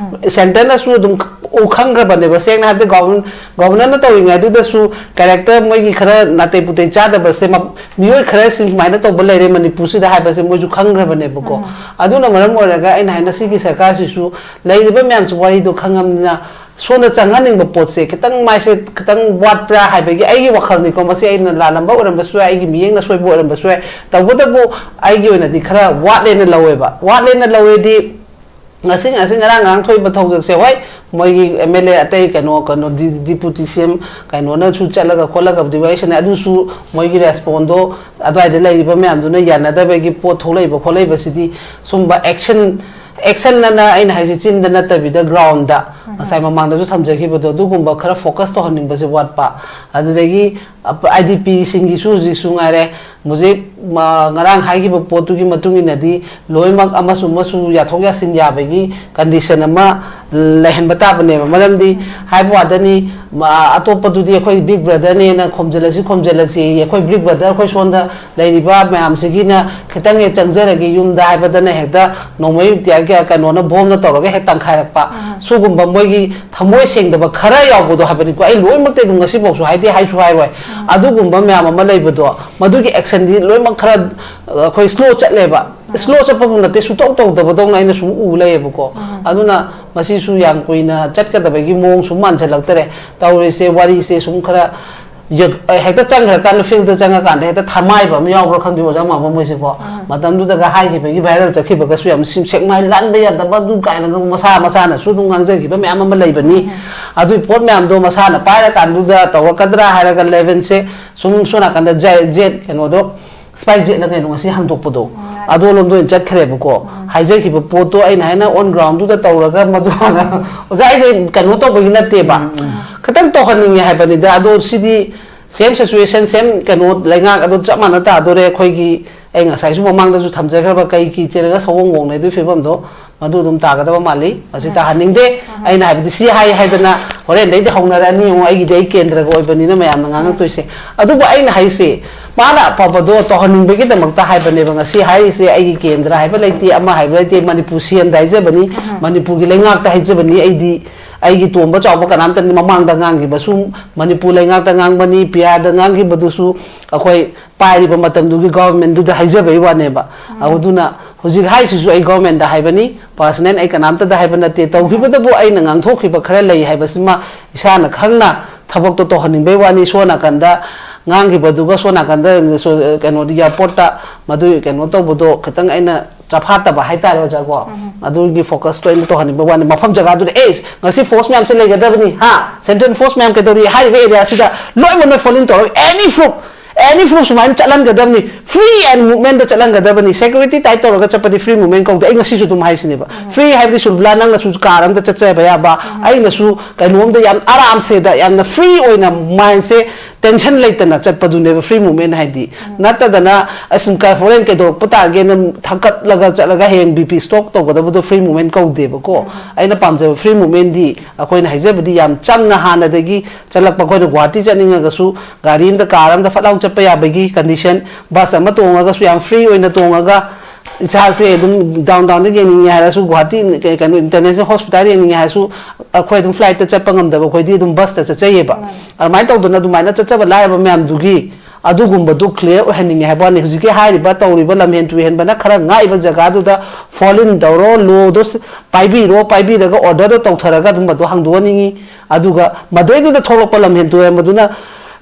Centreꯅꯁꯨ ꯑꯗꯨꯝ ꯎ ꯈꯪꯈ꯭ꯔꯕꯅꯦꯕ꯫ ꯁꯦꯡꯅ ꯍꯥꯏꯔꯕꯗ, govern-, governorꯅ ꯇꯧꯔꯤꯉꯩꯗꯨꯗꯁꯨ character ꯃꯣꯏꯒꯤ ꯈꯔ ꯅꯥꯇꯩ ꯄꯨꯇꯩ ꯆꯥꯗꯕꯁꯦ ꯃ-, ꯃꯤꯑꯣꯏ ꯈꯔꯁꯤꯡ ꯁꯨꯃꯥꯏꯅ ꯇꯧꯕ ꯂꯩꯔꯦ ꯃꯅꯤꯄꯨꯔꯁꯤꯗ ꯍꯥꯏꯕꯁꯦ ꯃꯣꯏꯁꯨ ꯈꯪꯈ꯭ꯔꯕꯅꯦꯕꯀꯣ꯫ ꯑꯗꯨꯅ ꯃꯔꯝ ꯑꯣꯏꯔꯒ ꯑꯩꯅ ꯍꯥꯏꯅ, ꯁꯤꯒꯤ ꯁꯔꯀꯥꯔꯁꯤꯁꯨ ꯂꯩꯔꯤꯕ ꯃꯌꯥꯝꯁꯤ ꯋꯥꯔꯤꯗꯣ ꯈꯪꯉꯕꯅꯤꯅ, ꯁꯣꯝꯗ ꯆꯪꯍꯟꯅꯤꯡꯕ ꯄꯣꯠꯁꯦ ꯈꯤꯇꯪ, ꯃꯥꯏꯁꯦ ꯈꯤꯇꯪ ꯋꯥꯠꯄ꯭ꯔꯥ ꯍꯥꯏꯕꯒꯤ ꯑꯩꯒꯤ ꯋꯥꯈꯜꯅꯤꯀꯣ, ꯃꯁꯤ ꯑꯩꯅ ꯂꯥꯜꯂꯝꯕ ꯑꯣꯏꯔꯝꯕꯁꯨ ꯌꯥꯏ, ꯑꯩꯒꯤ ꯃꯤꯠꯌꯦꯡꯅ ꯁꯣꯏꯕ ꯑꯣꯏꯔꯝꯕꯁꯨ ꯌꯥꯏ꯫ ꯇꯧꯕꯇꯕꯨ ꯑꯩꯒꯤ ꯑꯣꯏꯅꯗꯤ ꯈꯔ ꯋꯥꯠꯂꯦꯅ ꯂꯧꯋꯦꯕ꯫ ꯋꯥꯠꯂꯦꯅ ꯂꯧꯋꯦꯗꯤ, ꯉꯁꯤ, ꯉꯁꯤ ꯉꯔꯥꯡ, ꯉꯔꯥꯡ ꯊꯣꯛꯏꯕ ꯊꯧꯗꯣꯛꯁꯦ, ꯍꯣꯏ, ꯃꯣꯏꯒꯤ MLA ꯑꯇꯩ ꯀꯩꯅꯣ, ꯀꯩꯅꯣ, ꯗꯤ-, deputy CM ꯀꯩꯅꯣꯅꯁꯨ ꯆꯠꯂꯒ ꯈꯣꯠꯂꯒꯕꯨꯗꯤ ꯋꯥꯔꯤ ꯁꯥꯟꯅꯩ, ꯑꯗꯨꯁꯨ ꯃꯣꯏꯒꯤ responseꯗꯣ ꯑꯗꯨꯋꯥꯏꯗ ꯂꯩꯔꯤꯕ ꯃꯌꯥꯝꯗꯨꯅ ꯌꯥꯅꯗꯕꯒꯤ ꯄꯣꯠ ꯊꯣꯛꯂꯛꯏꯕ ꯈꯣꯠꯂꯛꯏꯕꯁꯤꯗꯤ, ꯁꯨꯝꯕ action, action ꯑꯅ ꯑꯩꯅ ꯍꯥꯏꯁꯦ ꯆꯤꯟꯗ ꯅꯠꯇꯕꯤꯗ groundꯗ, ꯉꯁꯥꯏ ꯃꯃꯥꯡꯗꯁꯨ ꯊꯝꯖꯈꯤꯕꯗꯣ, ꯑꯗꯨꯒꯨꯝꯕ ꯈꯔ focus ꯇꯧꯍꯟꯅꯤꯡꯕꯁꯦ ꯋꯥꯠꯄ꯫ ꯑꯗꯨꯗꯒꯤ, ꯑ, IDPꯁꯤꯡꯒꯤꯁꯨ ꯍꯧꯖꯤꯛꯁꯨ ꯉꯥꯏꯔꯦ, ꯍꯧꯖꯤꯛ, ꯃ-, ꯉꯔꯥꯡ ꯍꯥꯏꯈꯤꯕ ꯄꯣꯠꯇꯨꯒꯤ ꯃꯇꯨꯡ ꯏꯟꯅꯗꯤ ꯂꯣꯏꯅꯃꯛ ꯑꯃꯁꯨ ꯑꯃꯁꯨ ꯌꯥꯊꯣꯛ ꯌꯥꯁꯤꯟ ꯌꯥꯕꯒꯤ condition ꯑꯃ ꯂꯩꯍꯟꯕ ꯇꯥꯕꯅꯦꯕ꯫ ꯃꯔꯝꯗꯤ ꯍꯥꯏꯕ ꯋꯥꯗꯅꯤ, ꯃ-, ꯑꯇꯣꯞꯄꯗꯨꯗꯤ ꯑꯩꯈꯣꯏ Big Brotherꯅꯦꯅ ꯈꯣꯝꯖꯤꯜꯂꯁꯤ, ꯈꯣꯝꯖꯤꯜꯂꯁꯤ, ꯑꯩꯈꯣꯏ Big Brother, ꯑꯩꯈꯣꯏ ꯁꯣꯝꯗ ꯂꯩꯔꯤꯕ ꯃꯌꯥꯝꯁꯤꯒꯤꯅ ꯈꯤꯇꯪ ꯍꯦꯛ ꯆꯪꯖꯔꯒꯦ ꯌꯨꯝꯗ ꯍꯥꯏꯕꯗꯅ ꯍꯦꯛꯇ ꯅꯣꯡꯃꯩ ꯇꯤꯌꯥꯔ ꯀꯌꯥ ꯀꯩꯅꯣꯅ, ꯕꯣꯝꯅ ꯇꯧꯔꯒ ꯍꯦꯛ ꯇꯪꯈꯥꯏꯔꯛꯄ꯫ ꯁꯤꯒꯨꯝꯕ ꯃꯣꯏꯒꯤ ꯊꯃꯣꯏ ꯁꯦꯡꯗꯕ ꯈꯔ ꯌꯥꯎꯕꯗꯣ ꯍꯥꯏꯕꯅꯤꯀꯣ, ꯑꯩ ꯂꯣꯏꯅꯃꯛꯇꯤ ꯑꯗꯨꯝ ꯉꯁꯤꯐꯥꯎꯁꯨ ꯍꯥꯏꯗꯦ, ꯍꯥꯏꯁꯨ ꯍꯥꯏꯔꯣꯏ꯫ ꯑꯗꯨꯒꯨꯝꯕ ꯃꯌꯥꯝ ꯑꯃ ꯂꯩꯕꯗꯣ, ꯃꯗꯨꯒꯤ actionꯗꯤ ꯂꯣꯏꯅꯃꯛ ꯈꯔ, ꯑ, ꯑꯩꯈꯣꯏ slow ꯆꯠꯂꯦꯕ꯫ Slow ꯆꯠꯄꯕꯨ ꯅꯠꯇꯦ, ꯁꯨꯡꯇꯧ ꯇꯧꯗꯕꯗꯧꯅ ꯑꯩꯅ ꯁꯨꯝ ꯎ ꯂꯩꯌꯦꯕꯀꯣ꯫ ꯑꯗꯨꯅ ꯃꯁꯤꯁꯨ ꯌꯥꯝ ꯀꯨꯏꯅ ꯆꯠꯀꯗꯕꯒꯤ ꯃꯑꯣꯡ ꯁꯨꯝ ꯃꯥꯟꯁꯤꯜꯂꯛꯇꯔꯦ꯫ ꯇꯧꯔꯤꯁꯦ, ꯋꯥꯔꯤꯁꯦ ꯁꯨꯝ ꯈꯔ ꯌ-, ꯍꯦꯛꯇ ꯆꯪꯈ꯭ꯔꯀꯥꯟꯗ, ꯐꯤꯜꯗ ꯆꯪꯉꯀꯥꯟꯗ ꯍꯦꯛꯇ ꯊꯃꯥꯏꯕ ꯑꯃ ꯌꯥꯎꯕ꯭ꯔꯥ ꯈꯪꯗꯦ, ꯑꯣꯖꯥ ꯃꯥꯃ ꯃꯣꯏꯁꯦꯀꯣ꯫ ꯃꯇꯝꯗꯨꯗꯒ ꯍꯥꯏꯈꯤꯕꯒꯤ ꯚꯥꯏꯔꯦꯜ ꯆꯠꯈꯤꯕꯒꯁꯨ ꯌꯥꯝ ꯁꯤ-, ꯁꯦꯛꯃꯥꯏ ꯂꯥꯟꯕ ꯌꯥꯗꯕ ꯑꯗꯨ ꯀꯥꯏꯅꯒ ꯃꯁꯥ ꯃꯁꯥꯅꯁꯨ ꯑꯗꯨꯝ ꯉꯥꯡꯖꯈꯤꯕ ꯃꯌꯥꯝ ꯑꯃ ꯂꯩꯕꯅꯤ꯫ ꯑꯗꯨꯒꯤ ꯄꯣꯠ ꯃꯌꯥꯝꯗꯣ ꯃꯁꯥꯅ ꯄꯥꯏꯔꯀꯥꯟꯗꯨꯗ ꯇꯧꯔꯛꯀꯗ꯭ꯔꯥ ꯍꯥꯏꯔꯒ ꯂꯦꯚꯦꯟꯁꯦ ꯁꯨꯝ ꯁꯣꯝ ꯅꯥꯀꯟꯗ ꯖꯦ-, ꯖꯦꯠ ꯀꯩꯅꯣꯗꯣ, ꯁ꯭ꯄꯥꯏꯁ ꯖꯦꯠꯅ ꯀꯩꯅꯣ ꯉꯁꯤ ꯍꯟꯗꯣꯛꯄꯗꯣ, ꯑꯗꯣꯂꯣꯝꯗ ꯑꯣꯏꯅ ꯆꯠꯈ꯭ꯔꯦꯕꯀꯣ꯫ ꯍꯥꯏꯖꯈꯤꯕ ꯄꯣꯠꯇꯣ ꯑꯩꯅ ꯍꯥꯏꯅ on ground ꯗꯨꯗ ꯇꯧꯔꯒ ꯃꯗꯨ ꯍꯥꯟꯅ, ꯑꯣꯖꯥ, ꯑꯩꯁꯦ ꯀꯩꯅꯣ ꯇꯧꯕꯒꯤ ꯅꯠꯇꯦꯕ, ꯈꯤꯇꯪ ꯇꯧꯍꯟꯅꯤꯡꯉꯦ ꯍꯥꯏꯕꯅꯤꯗ꯫ ꯑꯗꯣ ꯁꯤꯗꯤ same situation, same ꯀꯩꯅꯣ, ꯂꯩꯉꯥꯛ ꯑꯗꯨ ꯆꯞ ꯃꯥꯟꯅ ꯇꯥꯗꯣꯔꯦ꯫ ꯑꯩꯈꯣꯏꯒꯤ, ꯑꯩ ꯉꯁꯥꯏꯁꯨ ꯃꯃꯥꯡꯗꯁꯨ ꯊꯝꯖꯈ꯭ꯔꯕ, ꯀꯩ ꯀꯤ ꯆꯦꯜꯂꯒ ꯁꯑꯣꯡ ꯋꯣꯡꯅꯩ ꯑꯗꯨꯒꯤ ꯐꯤꯕꯝꯗꯣ, ꯃꯗꯨ ꯑꯗꯨꯝ ꯇꯥꯒꯗꯕ ꯃꯥꯜꯂꯤ꯫ ꯃꯁꯤ ꯇꯥꯍꯟꯅꯤꯡꯗꯦ꯫ ꯑꯩꯅ ꯍꯥꯏꯕꯗꯤ ꯁꯤ ꯍꯥꯏ ꯍꯥꯏꯗꯅ ꯍꯣꯔꯦꯟꯗꯩꯗꯤ ꯍꯧꯅꯔꯛꯑꯅꯤ꯫ ꯌꯦꯡꯉꯣ, ꯑꯩꯒꯤꯗꯤ ꯑꯩ ꯀꯦꯟꯗ꯭ꯔꯒ ꯑꯣꯏꯕꯅꯤꯅ ꯃꯌꯥꯝꯅ ꯉꯥꯡꯉꯛꯇꯣꯏꯁꯦ꯫ ꯑꯗꯨꯕꯨ ꯑꯩꯅ ꯍꯥꯏꯁꯦ, ꯃꯥꯅ ꯑꯐꯕꯗꯣ ꯇꯧꯍꯟꯅꯤꯡꯕꯒꯤꯗꯃꯛꯇ ꯍꯥꯏꯕꯅꯦꯕ ꯉꯁꯤ ꯍꯥꯏꯔꯤꯁꯦ꯫ ꯑꯩꯒꯤ ꯀꯦꯟꯗ꯭ꯔ ꯍꯥꯏꯕ ꯂꯩꯇꯦ, ꯑꯃ ꯍꯥꯏꯕ ꯂꯩꯇꯦ, ꯃꯅꯤꯄꯨꯔ ꯁꯤ ꯑꯦꯝꯗ ꯍꯥꯏꯖꯕꯅꯤ, ꯃꯅꯤꯄꯨꯔꯒꯤ ꯂꯩꯉꯥꯛꯇ ꯍꯥꯏꯖꯕꯅꯤ꯫ ꯑꯩꯗꯤ ꯑꯩꯒꯤ ꯇꯣꯝꯕ ꯆꯥꯎꯕ ꯀꯅꯥꯝꯇꯅꯤ꯫ ꯃꯃꯥꯡꯗ ꯉꯥꯡꯈꯤꯕꯁꯨ ꯃꯅꯤꯄꯨꯔ ꯂꯩꯉꯥꯛꯇ ꯉꯥꯡꯕꯅꯤ, ꯄꯤ ꯑꯥꯔꯗ ꯉꯥꯡꯈꯤꯕꯗꯨꯁꯨ ꯑꯩꯈꯣꯏ ꯄꯥꯏꯔꯤꯕ ꯃꯇꯝꯗꯨꯒꯤ ꯒꯣꯚꯔꯟꯃꯦꯟꯗꯗꯨꯗ ꯍꯥꯏꯖꯕꯒꯤ ꯋꯥꯅꯦꯕ꯫ ꯑꯗꯨꯅ ꯍꯧꯖꯤꯛ ꯍꯥꯏꯁꯤꯁꯨ ꯑꯩ ꯒꯣꯚꯔꯟꯃꯦꯟꯗ ꯍꯥꯏꯕꯅꯤ, ꯄꯥꯔꯁꯅꯦꯜ ꯑꯩ ꯀꯅꯥꯝꯇꯗ ꯍꯥꯏꯕ ꯅꯠꯇꯦ꯫ ꯇꯧꯈꯤꯕꯗꯕꯨ ꯑꯩꯅ ꯉꯥꯡꯊꯣꯛꯈꯤꯕ ꯈꯔ ꯂꯩ ꯍꯥꯏꯕꯁꯤꯃ ꯏꯁꯥꯅ ꯈꯪꯅ ꯊꯕꯛꯇꯣ ꯇꯧꯍꯟꯅꯤꯡꯕꯩ ꯋꯥꯅꯤ꯫ ꯁꯣꯝ ꯅꯥꯀꯟꯗ ꯉꯥꯡꯈꯤꯕꯗꯨꯒ ꯁꯣꯝ ꯅꯥꯀꯟꯗ ꯁꯣ-, ꯀꯩꯅꯣꯗ, ꯑꯦꯌꯥꯔꯄꯣꯔꯠꯇ ꯃꯗꯨ ꯀꯩꯅꯣ ꯇꯧꯕꯗꯣ ꯈꯤꯇꯪ ꯑꯩꯅ ꯆꯐꯥꯠꯇꯕ ꯍꯥꯏꯇꯥꯔꯦ, ꯑꯣꯖꯥꯀꯣ꯫ ꯑꯗꯨꯒꯤ ꯐꯣꯀꯁꯇꯣ ꯑꯩꯅ ꯇꯧꯍꯟꯅꯤꯡꯕ ꯋꯥꯅꯤ꯫ ꯃꯐꯝ ꯖꯒꯥꯗꯨꯗ, "ꯑꯦ, ꯉꯁꯤ ꯐꯣꯔꯁ ꯃꯌꯥꯝꯁꯦ ꯂꯩꯒꯗꯕꯅꯤ, ꯍꯥ, ꯁꯦꯟꯇ꯭ꯔꯦꯜ ꯐꯣꯔꯁ ꯃꯌꯥꯝ ꯀꯩꯗꯧꯔꯤ?" ꯍꯥꯏꯔꯤꯕ ꯑꯦꯔꯤꯌꯥꯁꯤꯗ ꯂꯣꯏꯅꯃꯛ ꯐꯣꯂꯣ ꯇꯧꯔꯒ, any proof, any proof ꯁꯨꯃꯥꯏꯅ ꯆꯠꯍꯟꯒꯗꯕꯅꯤ, free and movement the ꯆꯠꯍꯟꯒꯗꯕꯅꯤ꯫ Security tight ꯇꯧꯔꯒ ꯆꯠꯄꯗꯤ free movement ꯀꯧꯗꯦ꯫ ꯑꯩ ꯉꯁꯤꯁꯨ ꯑꯗꯨꯝ ꯍꯥꯏꯁꯤꯅꯦꯕ꯫ Free ꯍꯥꯏꯕꯗꯤ, ꯁꯨꯔꯕꯤꯂꯥ, ꯅꯪꯅꯁꯨ ꯀꯥꯔ ꯑꯝꯗ ꯆꯠꯆꯕ ꯌꯥꯕ, ꯑꯩꯅꯁꯨ ꯀꯩꯅꯣꯝꯗ ꯌꯥꯝ ꯑꯔꯥꯝꯁꯦꯗ, ꯌꯥꯝꯅ free ꯑꯣꯏꯅ, ꯃꯥꯏꯟꯁꯦ ꯇꯦꯟꯁꯟ ꯂꯩꯇꯅ ꯆꯠꯄꯗꯨꯅꯦꯕ free movement ꯍꯥꯏꯗꯤ꯫ ꯅꯠꯇꯗꯅ, ꯑꯁ, ꯀ-, ꯍꯣꯔꯦꯟ ꯀꯩꯗꯧꯔꯛꯄ ꯇꯥꯒꯦꯅ ꯊꯛꯀꯠꯂꯒ ꯆꯠꯂꯒ ꯍꯌꯦꯡ B P stroke ꯇꯧꯒꯗꯕꯗꯣ free movement ꯀꯧꯗꯦꯕꯀꯣ꯫ ꯑꯩꯅ ꯄꯥꯝꯖꯕ free movement ꯗꯤ, ꯑꯩꯈꯣꯏꯅ ꯍꯥꯏꯖꯕꯗꯤ, ꯌꯥꯝ ꯆꯝꯅ ꯍꯥꯟꯅꯗꯒꯤ ꯆꯠꯂꯛꯄ, ꯑꯩꯈꯣꯏꯅ ꯒꯨꯍꯥꯇꯤ ꯆꯠꯅꯤꯡꯉꯒꯁꯨ ꯒꯥꯔꯤ ꯑꯝꯗ, ꯀꯥꯔ ꯑꯝꯗ ꯐꯠ ꯂꯥꯎ ꯆꯠꯄ ꯌꯥꯕꯒꯤ condition, ꯕꯁ ꯑꯃ ꯇꯣꯡꯉꯒꯁꯨ ꯌꯥꯝ free ꯑꯣꯏꯅ ꯇꯣꯡꯉꯒ, ꯏꯁꯥꯁꯦ ꯑꯗꯨꯝ downtown ꯗ ꯌꯦꯡꯅꯤꯡꯉꯦ ꯍꯥꯏꯔꯁꯨ, ꯒꯨꯍꯥꯇꯤ ꯀꯩ-, ꯀꯩꯅꯣ, International Hospital ꯌꯦꯡꯅꯤꯡꯉꯦ ꯍꯥꯏꯔꯁꯨ, ꯑꯩꯈꯣꯏ ꯑꯗꯨꯝ flight ꯇ ꯆꯠꯄ ꯉꯝꯗꯕ ꯑꯩꯈꯣꯏꯗꯤ ꯑꯗꯨꯝ ꯕꯁꯇ ꯆꯠꯆꯩꯌꯦꯕ꯫ ꯑꯗꯨꯃꯥꯏꯅ ꯇꯧꯗꯅ, ꯑꯗꯨꯃꯥꯏꯅ ꯆꯠꯆꯕ ꯂꯥꯏꯔꯕ ꯃꯌꯥꯝꯗꯨꯒꯤ ꯑꯗꯨꯒꯨꯝꯕꯗꯨ clear ꯑꯣꯏꯍꯟꯅꯤꯡꯉꯦ ꯍꯥꯏꯕ ꯋꯥꯅꯤ꯫ ꯍꯧꯖꯤꯛꯀꯤ ꯍꯥꯏꯔꯤꯕ ꯇꯧꯔꯤꯕ ꯂꯝꯍꯦꯟ ꯇꯨꯍꯦꯟꯕꯅ ꯈꯔ ꯉꯥꯛꯏꯕ ꯖꯒꯥꯗꯨꯗ fall in ꯇꯧꯔꯣ, law ꯗꯣ ꯁ-, ꯄꯥꯏꯕꯤꯔꯣ, ꯄꯥꯏꯕꯤꯔꯒ order ꯗꯣ ꯇꯧꯊꯔꯒ ꯑꯗꯨꯝꯕꯗꯣ ꯍꯥꯡꯗꯣꯛꯍꯟꯅꯤꯡꯉꯤ꯫ ꯑꯗꯨꯒ ꯃꯗꯩꯗꯨꯗ ꯊꯣꯛꯂꯛꯄ ꯂꯝꯍꯦꯟ ꯇꯨꯍꯦꯟꯕꯗꯨꯅ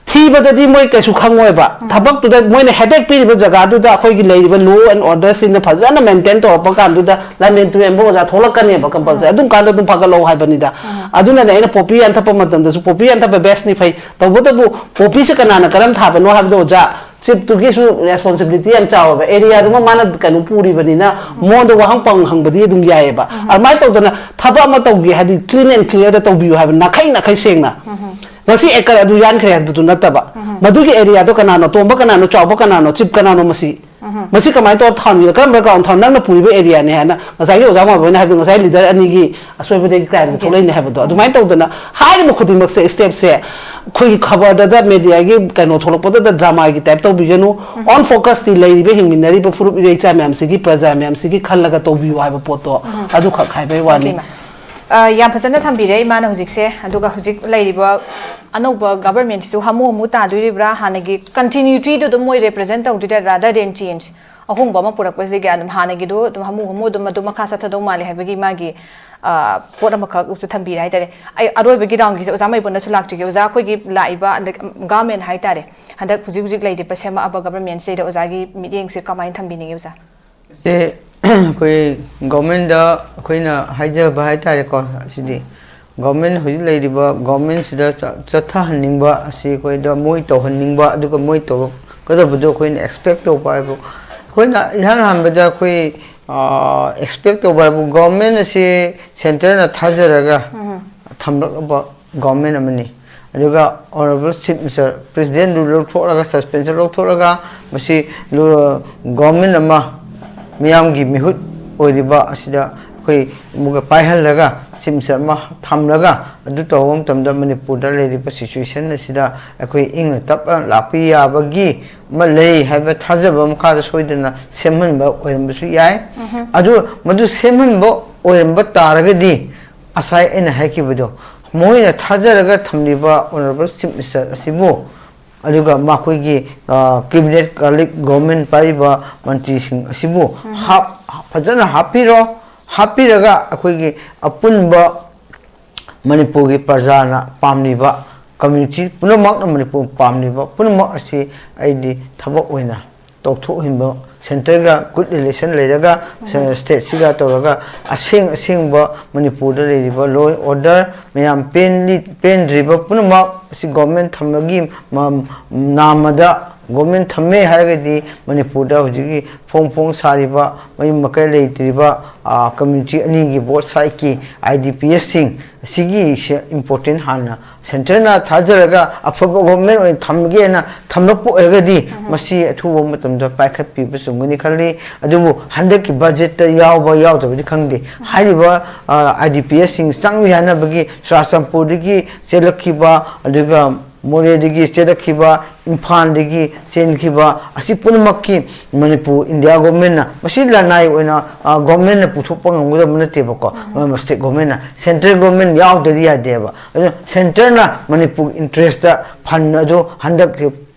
ꯊꯤꯕꯗꯗꯤ ꯃꯣꯏ ꯀꯩꯁꯨ ꯈꯪꯉꯣꯏꯕ꯫ ꯊꯕꯛꯇꯨꯗ ꯃꯣꯏꯅ ꯍꯦꯗꯦꯛ ꯄꯤꯔꯤꯕ ꯖꯒꯥꯗꯨꯗ ꯑꯩꯈꯣꯏꯒꯤ ꯂꯩꯔꯤꯕ law and order ꯁꯤꯅ ꯐꯖꯅ maintain ꯇꯧꯔꯛꯄ ꯀꯥꯟꯗꯨꯗ ꯂꯝꯍꯦꯟ ꯇꯨꯍꯦꯟꯕ ꯑꯣꯖꯥ ꯊꯣꯛꯂꯛꯀꯅꯦꯕ compulsory꯫ ꯑꯗꯨꯝ ꯀꯥꯟꯗ ꯑꯗꯨꯝ ꯐꯒꯠꯂꯛꯑꯣ ꯍꯥꯏꯕꯅꯤꯗ꯫ ꯑꯗꯨꯅꯅꯦ ꯑꯩꯅ poppy ꯌꯥꯟꯊꯠꯄ ꯃꯇꯝꯗꯁꯨ poppy ꯌꯥꯟꯊꯠꯄ best ꯅꯤ ꯐꯩ꯫ ꯇꯧꯕꯇꯕꯨ poppy ꯁꯦ ꯀꯅꯥꯅ ꯀꯔꯝ ꯊꯥꯕꯅꯣ ꯍꯥꯏꯕꯗꯣ ꯑꯣꯖꯥ, chief ꯇꯨꯒꯤꯁꯨ responsibility ꯌꯥꯝ ꯆꯥꯎꯋꯦꯕ꯫ Area ꯗꯨꯃ ꯃꯥꯅ ꯀꯩꯅꯣ ꯄꯨꯔꯤꯕꯅꯤꯅ ꯃꯉꯣꯟꯗ ꯋꯥꯍꯪ ꯄꯥꯎꯍꯪ ꯍꯪꯕꯗꯤ ꯑꯗꯨꯝ ꯌꯥꯏꯑꯕ꯫ ꯑꯗꯨꯃꯥꯏꯅ ꯇꯧꯗꯅ ꯊꯕꯛ ꯑꯃ ꯇꯧꯒꯦ ꯍꯥꯏꯗꯤ clean and clear ꯗ ꯇꯧꯕꯤꯌꯨ ꯍꯥꯏꯕ, ꯅꯥꯈꯩ ꯅꯥꯈꯩ ꯁꯦꯡꯅ꯫ ꯉꯁꯤ acre ꯑꯗꯨ ꯌꯥꯟꯈ꯭ꯔꯦ ꯍꯥꯏꯕꯗꯨ ꯅꯠꯇꯕ, ꯃꯗꯨꯒꯤ area ꯗꯣ ꯀꯅꯥꯅꯣ, ꯇꯣꯝꯕ ꯀꯅꯥꯅꯣ, ꯆꯥꯎꯕ ꯀꯅꯥꯅꯣ, chief ꯀꯅꯥꯅꯣ, ꯃꯁꯤ ꯃꯁꯤ ꯀꯃꯥꯏꯅ ꯇꯧꯔ ꯊꯥꯎꯅꯤꯅꯣ? ꯀꯔꯝꯕ ground ꯊꯥꯎ? ꯅꯪꯅ ꯄꯨꯔꯤꯕ area ꯅꯤ ꯍꯥꯏꯅ ꯉꯁꯥꯏꯒꯤ ꯑꯣꯖꯥ ꯃꯥꯕꯣꯏꯅ ꯍꯥꯏꯕꯗꯣ, ꯉꯁꯥꯏ leader ꯑꯅꯤꯒꯤ ꯑꯁꯣꯏꯕꯗꯒꯤ crime ꯗꯣ ꯊꯣꯛꯂꯛꯏꯅꯦ ꯍꯥꯏꯕꯗꯣ꯫ ꯑꯗꯨꯃꯥꯏꯅ ꯇꯧꯗꯅ ꯍꯥꯏꯔꯤꯕ ꯈꯨꯗꯤꯡꯃꯛꯁꯦ, step ꯁꯦ ꯑꯩꯈꯣꯏꯒꯤ ꯈꯕꯔꯗꯗ, media ꯒꯤ ꯀꯩꯅꯣ ꯊꯣꯛꯂꯛꯄꯗꯨꯗ drama ꯒꯤ type ꯇꯧꯕꯤꯒꯅꯨ꯫ On focus ꯇꯤ ꯂꯩꯔꯤꯕ ꯍꯤꯡꯃꯤꯟꯅꯔꯤꯕ ꯐꯨꯔꯨꯞ ꯏꯔꯩꯆꯥ ꯃꯌꯥꯝꯁꯤꯒꯤ, ꯄ꯭ꯔꯖꯥ ꯃꯌꯥꯝꯁꯤꯒꯤ ꯈꯜꯂꯒ ꯇꯧꯕꯤꯌꯨ ꯍꯥꯏꯕ ꯄꯣꯠꯇꯣ ꯑꯗꯨꯈꯛ ꯍꯥꯏꯕꯩ ꯋꯥꯅꯤ꯫ Okay, ma'am꯫ ꯑ, ꯌꯥꯝ ꯐꯖꯅ ꯊꯝꯕꯤꯔꯦ ꯏꯃꯥꯅ ꯍꯧꯖꯤꯛꯁꯦ꯫ ꯑꯗꯨꯒ ꯍꯧꯖꯤꯛ ꯂꯩꯔꯤꯕ ꯑꯅꯧꯕ government ꯁꯤꯁꯨ ꯍꯥꯃꯨ ꯍꯥꯃꯨ ꯇꯥꯗꯣꯔꯤꯕ꯭ꯔꯥ? ꯍꯥꯟꯅꯒꯤ continuity ꯗꯣ ꯑꯗꯨꯝ ꯃꯣꯏ represent ꯇꯧꯗꯣꯏꯔꯥ, rather than change? ꯑꯍꯣꯡꯕ ꯑꯃ ꯄꯨꯔꯛꯄꯁꯤꯒꯤ ꯑꯗꯨꯝ ꯍꯥꯟꯅꯒꯤꯗꯣ ꯑꯗꯨꯝ ꯍꯥꯃꯨ ꯍꯥꯃꯨ ꯑꯗꯨꯝ ꯑꯗꯨꯝ ꯃꯈꯥ ꯆꯠꯊꯗꯧ ꯃꯥꯜꯂꯦ ꯍꯥꯏꯕꯒꯤ ꯃꯥꯒꯤ, ꯑ, ꯄꯣꯠ ꯑꯃꯈꯛꯁꯨ ꯊꯝꯕꯤꯔꯦ ꯍꯥꯏꯇꯥꯔꯦ꯫ ꯑꯩ ꯑꯔꯣꯏꯕꯒꯤ round ꯒꯤꯁꯦ ꯑꯣꯖꯥ ꯃꯩꯕꯣꯟꯗꯁꯨ ꯂꯥꯛꯆꯒꯦ꯫ ꯑꯣꯖꯥ, ꯑꯩꯈꯣꯏꯒꯤ ꯂꯥꯛꯏꯕ ꯍꯟꯗꯛ government ꯍꯥꯏꯇꯥꯔꯦ, ꯍꯟꯗꯛ ꯍꯧꯖꯤꯛ ꯍꯧꯖꯤꯛ ꯂꯩꯔꯤꯕ ꯁꯦꯝꯃꯛꯑꯕ government ꯁꯤꯗꯩꯗ ꯑꯣꯖꯥꯒꯤ ꯃꯤꯠꯌꯦꯡꯁꯦ ꯀꯃꯥꯏꯅ ꯊꯝꯕꯤꯅꯤꯡꯉꯤ ꯑꯣꯖꯥ? ꯁꯦ ꯑꯩꯈꯣꯏ government ꯗ ꯑꯩꯈꯣꯏꯅ ꯍꯥꯏꯖꯕ ꯍꯥꯏꯇꯥꯔꯦꯀꯣ꯫ ꯑꯁꯤꯗꯤ government, ꯍꯧꯖꯤꯛ ꯂꯩꯔꯤꯕ government ꯁꯤꯗ ꯆ- ꯆꯠꯊꯍꯟꯅꯤꯡꯕ ꯑꯁꯤ ꯑꯩꯈꯣꯏꯗ ꯃꯣꯏ ꯇꯧꯍꯟꯅꯤꯡꯕ, ꯑꯗꯨꯒ ꯃꯣꯏ ꯇꯧꯔꯛꯀꯗꯕꯗꯣ ꯑꯩꯈꯣꯏꯅ expect ꯇꯧꯕ ꯍꯥꯏꯕꯨ, ꯑꯩꯈꯣꯏꯅ ꯏꯍꯥꯟ ꯍꯥꯟꯕꯗ ꯑꯩꯈꯣꯏ expect ꯇꯧꯕ ꯍꯥꯏꯕꯨ government ꯑꯁꯤ centre ꯅ ꯊꯥꯖꯔꯒ ꯊꯝꯂꯛꯂꯕ government ꯑꯃꯅꯤ꯫ ꯑꯗꯨꯒ Honourable Chief Minister, President ꯗꯨ ꯂꯧꯊꯣꯛꯂꯒ, suspension ꯂꯧꯊꯣꯛꯂꯒ, ꯃꯁꯤ ꯂꯨ- government ꯑꯃ ꯃꯤꯌꯥꯝꯒꯤ ꯃꯤꯍꯨꯠ ꯑꯣꯏꯔꯤꯕ ꯑꯁꯤꯗ ꯑꯩꯈꯣꯏ ꯑꯃꯨꯛꯀ ꯄꯥꯏꯍꯜꯂꯒ, Chief Minister ꯑꯃ ꯊꯝꯂꯒ, ꯑꯗꯨ ꯇꯧꯕ ꯃꯇꯝꯗ ꯃꯅꯤꯄꯨꯔꯗ ꯂꯩꯔꯤꯕ situation ꯑꯁꯤꯗ ꯑꯩꯈꯣꯏ ꯏꯪꯅ ꯇꯞꯅ ꯂꯥꯛꯄ ꯌꯥꯕꯒꯤ ꯑꯃ ꯂꯩ ꯍꯥꯏꯕ ꯊꯥꯖꯕ ꯃꯈꯥꯗ ꯁꯣꯏꯗꯅ ꯁꯦꯝꯍꯟꯕ ꯑꯣꯏꯔꯝꯕꯁꯨ ꯌꯥꯏ꯫ ꯑꯗꯨ ꯃꯗꯨ ꯁꯦꯝꯍꯟꯕ ꯑꯣꯏꯔꯝꯕ ꯇꯥꯔꯒꯗꯤ, ꯉꯁꯥꯏ ꯑꯩꯅ ꯍꯥꯏꯈꯤꯕꯗꯣ, ꯃꯈꯣꯏꯅ ꯊꯥꯖꯔꯒ ꯊꯝꯂꯤꯕ Honourable Chief Minister ꯑꯁꯤꯕꯨ, ꯑꯗꯨꯒ ꯃꯈꯣꯏꯒꯤ cabinet colleague, government ꯄꯥꯏꯔꯤꯕ ꯃꯟꯇ꯭ꯔꯤꯁꯤꯡ ꯑꯁꯤꯕꯨ ꯍꯥꯞ- ꯐꯖꯅ ꯍꯥꯞꯄꯤꯔꯣ꯫ ꯍꯥꯞꯄꯤꯔꯒ ꯑꯩꯈꯣꯏꯒꯤ ꯑꯄꯨꯟꯕ ꯃꯅꯤꯄꯨꯔꯒꯤ ꯄ꯭ꯔꯖꯥꯅ ꯄꯥꯝꯂꯤꯕ community ꯄꯨꯝꯅꯃꯛꯅ ꯃꯅꯤꯄꯨꯔ ꯄꯥꯝꯂꯤꯕ ꯄꯨꯝꯅꯃꯛ ꯑꯁꯤ ꯑꯩꯗꯤ ꯊꯕꯛ ꯑꯣꯏꯅ ꯇꯧꯊꯣꯛꯍꯟꯕ, centreꯒ good relation ꯂꯩꯔꯒ, stateꯁꯤꯒ ꯇꯧꯔꯒ ꯑꯁꯦꯡ ꯑꯁꯦꯡꯕ ꯃꯅꯤꯄꯨꯔꯗ ꯂꯩꯔꯤꯕ law and order ꯃꯌꯥꯝ ꯄꯦꯟꯂꯤ ꯄꯦꯟꯗ꯭ꯔꯤꯕ ꯄꯨꯝꯅꯃꯛ ꯑꯁꯤ government ꯊꯝꯕꯒꯤ ꯃ- ꯅꯥꯝꯃꯗ government ꯊꯝꯃꯦ ꯍꯥꯏꯔꯒꯗꯤ ꯃꯅꯤꯄꯨꯔꯗ ꯍꯧꯖꯤꯛꯀꯤ ꯐꯣꯡ ꯐꯣꯡ ꯁꯥꯔꯤꯕ ꯃꯌꯨꯝ ꯃꯀꯩ ꯂꯩꯇ꯭ꯔꯤꯕ community ꯑꯅꯤꯒꯤ both sideꯀꯤ IDPsꯁꯤꯡ ꯑꯁꯤꯒꯤ important ꯍꯥꯟꯅ centreꯅ ꯊꯥꯖꯔꯒ ꯑꯐꯕ government ꯑꯣꯏꯅ ꯊꯝꯒꯦꯅ ꯊꯝꯂꯛꯄ ꯑꯣꯏꯔꯒꯗꯤ ꯃꯁꯤ ꯑꯊꯨꯕ ꯃꯇꯝꯗ ꯄꯥꯏꯈꯠꯄꯤꯕ ꯆꯨꯝꯒꯅꯤ ꯈꯜꯂꯤ꯫ ꯑꯗꯨꯕꯨ ꯍꯟꯗꯛꯀꯤ budgetꯇ ꯌꯥꯎꯕ ꯌꯥꯎꯗꯕꯗꯤ ꯈꯪꯗꯦ꯫ ꯍꯥꯏꯔꯤꯕ IDPsꯁꯤꯡ ꯆꯪꯕ ꯌꯥꯅꯕꯒꯤ ꯆꯨꯔꯥꯆꯥꯟꯄꯨꯔꯗꯒꯤ ꯆꯦꯜꯂꯛꯈꯤꯕ, ꯑꯗꯨꯒ ꯃꯣꯔꯦꯗꯒꯤ ꯆꯦꯜꯂꯛꯈꯤꯕ, ꯏꯝꯐꯥꯜꯗꯒꯤ ꯆꯦꯟꯈꯤꯕ ꯑꯁꯤ ꯄꯨꯝꯅꯃꯛꯀꯤ ꯃꯅꯤꯄꯨꯔ India governmentꯅ, ꯃꯁꯤ ꯂꯅꯥꯏ ꯑꯣꯏꯅ governmentꯅ ꯄꯨꯊꯣꯛꯄ ꯉꯝꯒꯗꯕ ꯅꯠꯇꯦꯕꯀꯣ, state governmentꯅ, central government ꯌꯥꯎꯗ꯭ꯔꯗꯤ ꯌꯥꯗꯦꯕ꯫ ꯑꯗꯨꯅ centreꯅ ꯃꯅꯤꯄꯨꯔ interestꯇ fund ꯑꯗꯨ ꯍꯟꯗꯛ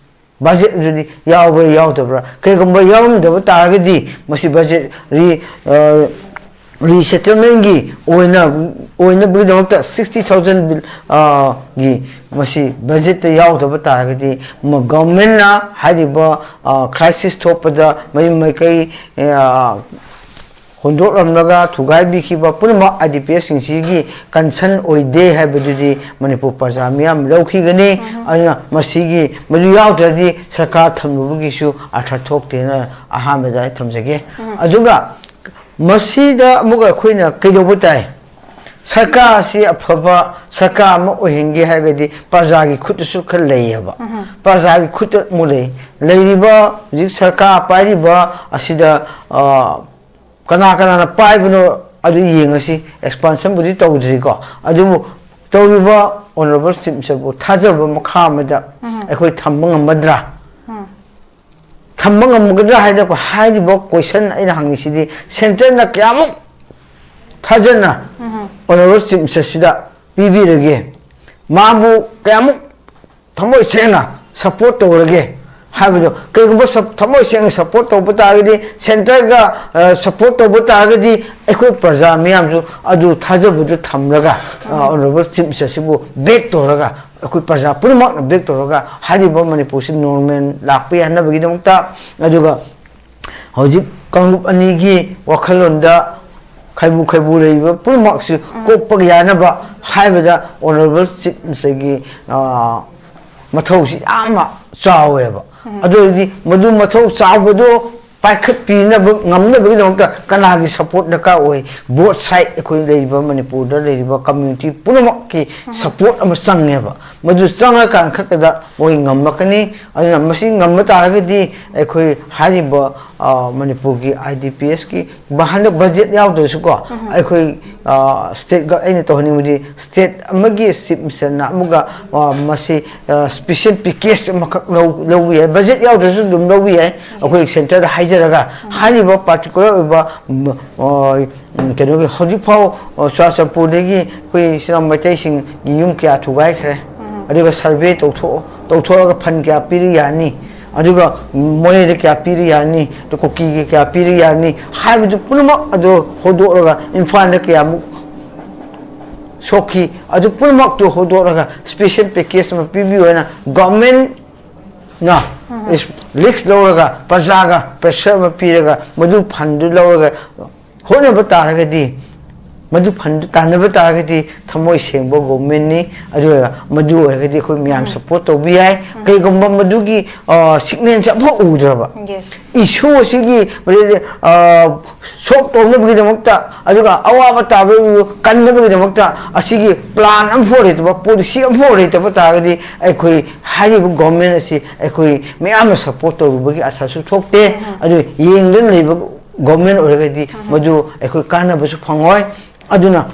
budget ꯑꯗꯨꯗꯤ ꯌꯥꯎꯕ꯭ꯔꯥ ꯌꯥꯎꯗꯕ꯭ꯔꯥ? ꯀꯩꯒꯨꯝꯕ ꯌꯥꯎꯔꯝꯗꯕ ꯇꯥꯔꯒꯗꯤ ꯃꯁꯤ budget re resettlementꯒꯤ ꯑꯣꯏꯅ ꯑꯣꯏꯅꯕꯒꯤꯗꯃꯛꯇ sixty thousand ꯒꯤ ꯃꯁꯤ budgetꯇ ꯌꯥꯎꯗꯕ ꯇꯥꯔꯒꯗꯤ governmentꯅ ꯍꯥꯏꯔꯤꯕ crisis ꯊꯣꯛꯄꯗ ꯃꯌꯨꯝ ꯃꯀꯩ ꯍꯨꯟꯗꯣꯛꯂꯝꯂꯒ ꯊꯨꯒꯥꯏꯕꯤꯈꯤꯕ ꯄꯨꯝꯅꯃꯛ IDPsꯁꯤꯡꯁꯤꯒꯤ concern ꯑꯣꯏꯗꯦ ꯍꯥꯏꯕꯗꯨꯗꯤ ꯃꯅꯤꯄꯨꯔ ꯄ꯭ꯔꯖꯥ ꯃꯤꯌꯥꯝ ꯂꯧꯈꯤꯒꯅꯤ꯫ ꯑꯗꯨꯅ ꯃꯁꯤꯒꯤ ꯃꯗꯨ ꯌꯥꯎꯗ꯭ꯔꯗꯤ ꯁꯔꯀꯥꯔ ꯊꯝꯂꯨꯕꯒꯤꯁꯨ ꯑꯔꯊ ꯊꯣꯛꯇꯦꯅ ꯑꯍꯥꯟꯕꯗ ꯑꯩ ꯊꯝꯖꯒꯦ꯫ ꯑꯗꯨꯒ ꯃꯁꯤꯗ ꯑꯃꯨꯛ ꯑꯩꯈꯣꯏꯅ ꯀꯩꯗꯧꯕ ꯇꯥꯏ? ꯁꯔꯀꯥꯔ ꯑꯁꯤ ꯑꯐꯕ ꯁꯔꯀꯥꯔ ꯑꯃ ꯑꯣꯏꯍꯟꯒꯦ ꯍꯥꯏꯔꯒꯗꯤ ꯄ꯭ꯔꯖꯥꯒꯤ ꯈꯨꯠꯇꯁꯨ ꯈꯔ ꯂꯩꯌꯦꯕ꯫ ꯄ꯭ꯔꯖꯥꯒꯤ ꯈꯨꯠꯇ ꯑꯃꯨꯛ ꯂꯩ꯫ ꯂꯩꯔꯤꯕ ꯍꯧꯖꯤꯛ ꯁꯔꯀꯥꯔ ꯄꯥꯏꯔꯤꯕ ꯑꯁꯤꯗ ꯀꯅꯥ ꯀꯅꯥꯅ ꯄꯥꯏꯕꯅꯣ ꯑꯗꯨ ꯌꯦꯡꯉꯁꯤ꯫ Expansionꯕꯨꯗꯤ ꯇꯧꯗ꯭ꯔꯤꯀꯣ, ꯑꯗꯨꯕꯨ ꯇꯧꯔꯤꯕ Honourable Chief Ministerꯕꯨ ꯊꯥꯖꯕ ꯃꯈꯥ ꯑꯃꯗ ꯑꯩꯈꯣꯏ ꯊꯝꯕ ꯉꯝꯒꯗ꯭ꯔꯥ? ꯊꯝꯕ ꯉꯝꯒꯗ꯭ꯔꯥ ꯍꯥꯏꯅ ꯍꯥꯏꯔꯤꯕ question ꯑꯩꯅ ꯍꯪꯉꯤꯁꯤꯗꯤ centreꯅ ꯀꯌꯥꯃꯨꯛ ꯊꯥꯖꯅ Honourable Chief Ministerꯁꯤꯗ ꯄꯤꯕꯤꯔꯒꯦ, ꯃꯥꯕꯨ ꯀꯌꯥꯃꯨꯛ ꯊꯃꯣꯏ ꯁꯦꯡꯅ support ꯇꯧꯔꯒꯦ ꯍꯥꯏꯕꯗꯣ, ꯀꯩꯒꯨꯝꯕ ꯊꯃꯣꯏ ꯁꯦꯡꯅ support ꯇꯧꯕ ꯇꯥꯔꯒꯗꯤ, centreꯒ support ꯇꯧꯕ ꯇꯥꯔꯒꯗꯤ ꯑꯩꯈꯣꯏ ꯄ꯭ꯔꯖꯥ ꯃꯤꯌꯥꯝꯁꯨ ꯑꯗꯨ ꯊꯥꯖꯕꯗꯨ ꯊꯝꯂꯒ Honourable Chief Ministerꯁꯤꯕꯨ back ꯇꯧꯔꯒ ꯑꯩꯈꯣꯏ ꯄ꯭ꯔꯖꯥ ꯄꯨꯝꯅꯃꯛꯅ ꯕꯦꯛ ꯇꯧꯔꯒ ꯍꯥꯏꯔꯤꯕ ꯃꯅꯤꯄꯨꯔꯁꯤ ꯅꯣꯔꯃꯦꯜ ꯂꯥꯛꯄ ꯌꯥꯅꯕꯒꯤꯗꯃꯛꯇ, ꯑꯗꯨꯒ ꯍꯧꯖꯤꯛ ꯀꯥꯡꯂꯨꯞ ꯑꯅꯤꯒꯤ ꯋꯥꯈꯜꯂꯣꯟꯗ ꯈꯥꯏꯕꯨ ꯈꯥꯏꯕꯨ ꯂꯩꯔꯤꯕ ꯄꯨꯝꯅꯃꯛꯁꯤ ꯀꯣꯛꯄ ꯌꯥꯅꯕ ꯍꯥꯏꯕꯗ ꯑꯣꯅꯔꯦꯕꯜ ꯆꯤꯐ ꯃꯤꯅꯤꯁꯇꯔꯒꯤ, ꯑ, ꯃꯊꯧꯁꯤ ꯌꯥꯝꯅ ꯆꯥꯎꯋꯦꯕ꯫ ꯑꯗꯨ ꯑꯣꯏꯔꯗꯤ ꯃꯗꯨ ꯃꯊꯧ ꯆꯥꯎꯕꯗꯣ ꯄꯥꯏꯈꯠꯄꯤꯅꯕ ꯉꯝꯅꯕꯒꯤꯗꯃꯛꯇ ꯀꯅꯥꯒꯤ ꯁꯄꯣꯔꯠ ꯗꯔꯀꯥꯔ ꯑꯣꯏ? ꯕꯣꯠ ꯁꯥꯏꯠ ꯑꯩꯈꯣꯏ ꯂꯩꯔꯤꯕ ꯃꯅꯤꯄꯨꯔꯗ ꯂꯩꯔꯤꯕ ꯀꯝꯃ꯭ꯌꯨꯅꯤꯇꯤ ꯄꯨꯝꯅꯃꯛꯀꯤ ꯁꯄꯣꯔꯠ ꯑꯃ ꯆꯪꯉꯦꯕ꯫ ꯃꯗꯨ ꯆꯪꯉꯀꯥꯟ ꯈꯛꯇꯗ ꯃꯣꯏ ꯉꯝꯂꯛꯀꯅꯤ꯫ ꯑꯗꯨꯅ ꯃꯁꯤ ꯉꯝꯕ ꯇꯥꯔꯒꯗꯤ ꯑꯩꯈꯣꯏ ꯍꯥꯏꯔꯤꯕ, ꯑ, ꯃꯅꯤꯄꯨꯔꯒꯤ ꯑꯥꯏ ꯗꯤ ꯄꯤ ꯑꯦꯁꯀꯤ ꯍꯟꯗꯛ ꯕꯖꯦꯠ ꯌꯥꯎꯗ꯭ꯔꯁꯨꯀꯣ, ꯑꯩꯈꯣꯏ, ꯑ, ꯁ꯭ꯇꯦꯠ ꯒ-, ꯑꯩꯅ ꯇꯧꯍꯟꯅꯤꯡꯕꯗꯤ ꯁ꯭ꯇꯦꯠ ꯑꯃꯒꯤ ꯆꯤꯐ ꯃꯤꯅꯤꯁꯇꯔꯅ ꯑꯃꯒ, ꯑ, ꯃꯁꯤ, ꯑ, ꯁ꯭ꯄꯦꯁꯦꯜ ꯄꯦꯀꯦꯖ ꯑꯃꯈꯛ ꯂꯧ-, ꯂꯧꯕ ꯌꯥꯏ꯫ ꯕꯖꯦꯠ ꯌꯥꯎꯗ꯭ꯔꯁꯨ ꯑꯗꯨꯝ ꯂꯧꯕ ꯌꯥꯏ꯫ ꯑꯩꯈꯣꯏ ꯁꯦꯟꯇꯔꯗ ꯍꯥꯏꯖꯔꯒ ꯍꯥꯏꯔꯤꯕ ꯄꯥꯔꯇꯤꯀꯨꯂꯔ ꯑꯣꯏꯕ, ꯎꯝ, ꯑ, ꯎꯝ, ꯀꯩꯅꯣꯒꯤ ꯍꯧꯖꯤꯛꯐꯥꯎ, ꯑ, ꯆꯨꯔꯥꯆꯥꯟꯄꯨꯔꯗꯒꯤ ꯑꯩꯈꯣꯏ ꯏꯆꯤꯜ ꯏꯅꯥꯎ ꯃꯩꯇꯩꯁꯤꯡꯒꯤ ꯌꯨꯝ ꯀꯌꯥ ꯊꯨꯒꯥꯏꯈ꯭ꯔꯦ꯫ ꯑꯗꯨꯒ ꯁꯔꯚꯦ ꯇꯧꯊꯣꯛꯑꯣ, ꯇꯧꯊꯣꯛꯑꯒ ꯐꯟ ꯀꯌꯥ ꯄꯤꯔꯤ ꯌꯥꯅꯤ, ꯑꯗꯨꯒ ꯃꯣꯔꯦꯗ ꯀꯌꯥ ꯄꯤꯔꯤ ꯌꯥꯅꯤ, ꯑꯗꯨ ꯀꯨꯀꯤꯒꯤ ꯀꯌꯥ ꯄꯤꯔꯤ ꯌꯥꯅꯤ ꯍꯥꯏꯕꯗꯨ ꯄꯨꯝꯅꯃꯛ ꯑꯗꯨ ꯍꯧꯗꯣꯛꯂꯒ ꯏꯝꯐꯥꯜꯗ ꯀꯌꯥꯃꯨꯛ ꯁꯣꯛꯈꯤ, ꯑꯗꯨ ꯄꯨꯝꯅꯃꯛꯇꯨ ꯍꯧꯗꯣꯛꯂꯒ ꯁ꯭ꯄꯦꯁꯦꯜ ꯄꯦꯀꯦꯖ ꯑꯃ ꯄꯤꯕꯤꯌꯨ ꯍꯥꯏꯅ ꯒꯚꯔꯟꯃꯦꯟꯅ ꯔꯤꯁ-, ꯔꯤꯁꯛ ꯂꯧꯔꯒ ꯄ꯭ꯔꯖꯥꯒ ꯄ꯭ꯔꯦꯁꯔ ꯑꯃ ꯄꯤꯔꯒ ꯃꯗꯨ ꯐꯟꯗꯨ ꯂꯧꯔꯒ ꯍꯣꯠꯅꯕ ꯇꯥꯔꯒꯗꯤ, ꯃꯗꯨ ꯐꯟꯗꯨ ꯇꯥꯟꯅꯕ ꯇꯥꯔꯒꯗꯤ ꯊꯃꯣꯏ ꯁꯦꯡꯕ ꯒꯣꯚꯔꯟꯃꯦꯟꯅꯤ꯫ ꯑꯗꯨꯒ ꯃꯗꯨ ꯑꯣꯏꯔꯒꯗꯤ ꯑꯩꯈꯣꯏ ꯃꯌꯥꯝ ꯁꯄꯣꯔꯠ ꯇꯧꯕ ꯌꯥꯏ꯫ ꯀꯩꯒꯨꯝꯕ ꯃꯗꯨꯒꯤ, ꯑ, ꯁꯤꯒꯅꯦꯜꯁꯦ ꯑꯃꯐꯥꯎ ꯎꯗ꯭ꯔꯕ, ꯌꯦꯁ꯫ ꯏꯁꯨ ꯑꯁꯤꯒꯤ, ꯑ, ꯁꯣꯜꯕ ꯇꯧꯅꯕꯒꯤꯗꯃꯛꯇ, ꯑꯗꯨꯒ ꯑꯋꯥꯕ ꯇꯥꯕ ꯀꯟꯅꯕꯒꯤꯗꯃꯛꯇ ꯑꯁꯤꯒꯤ ꯄ꯭ꯂꯥꯟ ꯑꯃꯐꯥꯎ ꯂꯩꯇꯕ, ꯄꯣꯂꯤꯁꯤ ꯑꯃꯐꯥꯎ ꯂꯩꯇꯕ ꯇꯥꯔꯒꯗꯤ ꯑꯩꯈꯣꯏ ꯍꯥꯏꯔꯤꯕ ꯒꯣꯚꯔꯟꯃꯦꯟ ꯑꯁꯤ ꯑꯩꯈꯣꯏ ꯃꯌꯥꯝꯅ ꯁꯄꯣꯔꯠ ꯇꯧꯔꯨꯕꯒꯤ ꯑꯔꯊꯁꯨ ꯊꯣꯛꯇꯦ꯫ ꯑꯗꯨ ꯌꯦꯡꯗꯨꯅ ꯂꯩꯕ ꯒꯣꯚꯔꯟꯃꯦꯟ ꯑꯣꯏꯔꯒꯗꯤ ꯃꯗꯨ ꯑꯩꯈꯣꯏ ꯀꯥꯟꯅꯕꯁꯨ ꯐꯪꯉꯣꯏ꯫ ꯑꯗꯨꯅ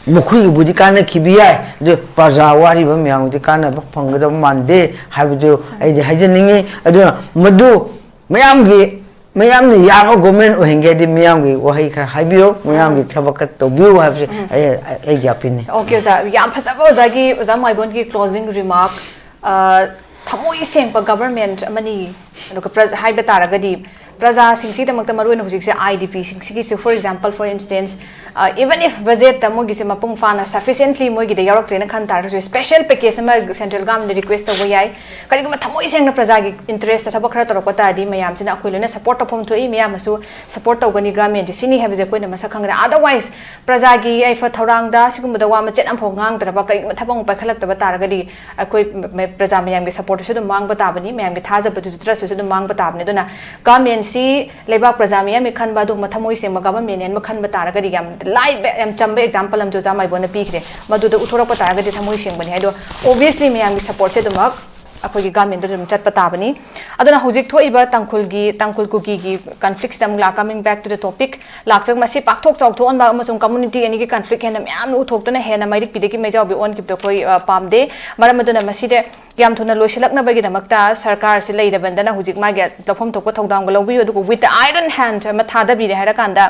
ꯃꯈꯣꯏꯒꯤꯕꯨꯗꯤ ꯀꯥꯟꯅꯈꯤꯕ ꯌꯥꯏ, ꯑꯗꯨ ꯄ꯭ꯔꯖꯥ ꯋꯥꯔꯤꯕ ꯃꯌꯥꯝꯒꯤꯗꯤ ꯀꯥꯟꯅꯕ ꯐꯪꯒꯗꯕ ꯃꯥꯟꯗꯦ ꯍꯥꯏꯕꯗꯨ ꯑꯩꯗꯤ ꯍꯥꯏꯖꯅꯤꯡꯉꯤ꯫ ꯑꯗꯨꯅ ꯃꯗꯨ ꯃꯌꯥꯝꯒꯤ, ꯃꯌꯥꯝꯅ ꯌꯥꯕ ꯒꯣꯚꯔꯟꯃꯦꯟ ꯑꯣꯏꯍꯟꯒꯦ ꯍꯥꯏꯗꯤ ꯃꯌꯥꯝꯒꯤ ꯋꯥꯍꯩ ꯈꯔ ꯍꯥꯏꯕꯤꯌꯨ, ꯃꯌꯥꯝꯒꯤ ꯊꯕꯛ ꯈꯔ ꯇꯧꯕꯤꯌꯨ ꯍꯥꯏꯕꯁꯤ ꯑꯩ, ꯑꯩꯒꯤ ꯑꯄꯤꯜꯅꯤ꯫ ꯑꯣꯀꯦ ꯑꯣꯖꯥ, ꯌꯥꯝ ꯐꯖꯕ ꯑꯣꯖꯥꯒꯤ, ꯑꯣꯖꯥ ꯃꯥꯏꯕꯣꯟꯒꯤ ꯀ꯭ꯂꯣꯖꯤꯡ ꯔꯤꯃꯥꯔꯛ꯫ ꯑ, ꯊꯃꯣꯏ ꯁꯦꯡꯕ ꯒꯚꯔꯟꯃꯦꯟ ꯑꯃꯅꯤ, ꯑꯗꯨꯒ ꯄ꯭ꯔ-, ꯍꯥꯏꯕ ꯇꯥꯔꯒꯗꯤ ꯄ꯭ꯔꯖꯥꯁꯤꯡꯁꯤꯒꯤꯗꯃꯛꯇ ꯃꯔꯨꯑꯣꯏꯅ ꯍꯧꯖꯤꯛꯁꯦ IDPꯁꯤꯡꯁꯤꯒꯤꯁꯨ, for example, for instance, even if budgetꯇ ꯃꯣꯏꯒꯤꯁꯦ ꯃꯄꯨꯡ ꯐꯥꯅ sufficiently ꯃꯣꯏꯒꯤꯗ ꯌꯥꯎꯔꯛꯇ꯭ꯔꯦꯅ ꯈꯟ ꯇꯥꯔꯒꯁꯨ, special package ꯑꯃ central governmentꯗ request ꯇꯧꯕ ꯌꯥꯏ꯫ ꯀꯔꯤꯒꯨꯝꯕ ꯊꯃꯣꯏ ꯁꯦꯡꯅ ꯄ꯭ꯔꯖꯥꯒꯤ interestꯇ ꯊꯕꯛ ꯈꯔ ꯇꯧꯔꯛꯄ ꯇꯥꯔꯗꯤ, ꯃꯌꯥꯝꯁꯤꯅ ꯑꯩꯈꯣꯏ ꯂꯣꯏꯅ support ꯇꯧꯐꯝ ꯊꯣꯛꯏ, ꯃꯌꯥꯝꯅꯁꯨ support ꯇꯧꯒꯅꯤ governmentꯁꯦ, ꯁꯤꯅꯤ ꯍꯥꯏꯕꯁꯦ ꯑꯩꯈꯣꯏꯅ ꯃꯁꯛ ꯈꯪꯒꯅꯤ꯫ Otherwise, ꯄ꯭ꯔꯖꯥꯒꯤ ꯌꯥꯏꯐ ꯊꯧꯔꯥꯡꯗ ꯁꯤꯒꯨꯝꯕꯗ ꯋꯥ ꯃꯆꯦꯠ ꯑꯃꯐꯥꯎ ꯉꯥꯡꯗ꯭ꯔꯕ, ꯀꯔꯤꯒꯨꯝꯕ ꯊꯕꯛ ꯑꯃ ꯄꯥꯏꯈꯠꯂꯛꯇꯕ ꯇꯥꯔꯒꯗꯤ, ꯑꯩꯈꯣꯏ ꯃ-, ꯄ꯭ꯔꯖꯥ ꯃꯌꯥꯝꯒꯤ supportꯇꯨꯁꯨ ꯑꯗꯨꯝ ꯃꯥꯡꯕ ꯇꯥꯕꯅꯤ, ꯃꯌꯥꯝꯒꯤ ꯊꯥꯖꯕꯗꯨꯁꯨ, trustꯇꯨꯁꯨ ꯑꯗꯨꯝ ꯃꯥꯡꯕ ꯇꯥꯕꯅꯤ꯫ ꯑꯗꯨꯅ governmentꯁꯤ ꯂꯩꯕꯥꯛ ꯄ꯭ꯔꯖꯥ ꯃꯤꯌꯥꯝꯒꯤ ꯈꯟꯕ, ꯑꯗꯨꯒꯨꯝꯕ ꯊꯃꯣꯏ ꯁꯦꯡꯕ governmentꯅꯦꯅ ꯈꯟꯕ ꯇꯥꯔꯒꯗꯤ, ꯌꯥꯝ ꯂꯥꯏꯕ, ꯌꯥꯝ ꯆꯝꯕ example ꯑꯃꯁꯨ ꯑꯣꯖꯥ ꯃꯥꯏꯕꯣꯟꯅ ꯄꯤꯈ꯭ꯔꯦ꯫ ꯃꯗꯨꯗ ꯎꯠꯊꯣꯔꯛꯄ ꯇꯥꯔꯒꯗꯤ ꯊꯃꯣꯏ ꯁꯦꯡꯕꯅꯤ ꯍꯥꯏꯗꯣ, obviously ꯃꯌꯥꯝꯒꯤ supportꯁꯦ ꯑꯗꯨꯃꯛ ꯑꯩꯈꯣꯏꯒꯤ governmentꯇ ꯑꯗꯨꯝ ꯆꯠꯄ ꯇꯥꯕꯅꯤ꯫ ꯑꯗꯨꯅ ꯍꯧꯖꯤꯛ ꯊꯣꯛꯏꯕ ꯇꯥꯡꯈꯨꯜꯒꯤ, ꯇꯥꯡꯈꯨꯜ ꯀꯨꯀꯤꯒꯤ conflictꯁꯤꯗ ꯑꯃꯨꯛ ꯂꯥꯛ, coming back to the topic, ꯂꯥꯛꯆ-, ꯃꯁꯤ ꯄꯥꯛꯊꯣꯛ ꯆꯥꯎꯊꯣꯛꯍꯟꯕ ꯑꯃꯁꯨꯡ community ꯑꯅꯤꯒꯤ conflict ꯍꯦꯟꯅ ꯃꯌꯥꯝꯅ ꯎꯊꯣꯛꯇꯨꯅ ꯍꯦꯟꯅ ꯃꯩꯔꯤꯛ ꯄꯤꯗꯒꯤ ꯃꯩꯖꯥꯎꯕꯤ ꯑꯣꯟꯈꯤꯕꯗꯣ ꯑꯩꯈꯣꯏ, ꯑ, ꯄꯥꯝꯗꯦ꯫ ꯃꯔꯝ ꯑꯗꯨꯅ ꯃꯁꯤꯗ ꯌꯥꯝ ꯊꯨꯅ ꯂꯣꯏꯁꯤꯜꯂꯛꯅꯕꯒꯤꯗꯃꯛꯇ ꯁꯔꯀꯥꯔꯁꯤ ꯂꯩꯔꯕꯅꯤꯅ ꯍꯧꯖꯤꯛ ꯃꯥꯒꯤ ꯂꯧꯐꯝ ꯊꯣꯛꯄ ꯊꯧꯗꯥꯡꯕꯨ ꯂꯧꯕꯤꯌꯨ, ꯑꯗꯨꯒ with the iron hand ꯑꯃ ꯊꯥꯗꯕꯤꯔꯦ ꯍꯥꯏꯔꯀꯥꯟꯗ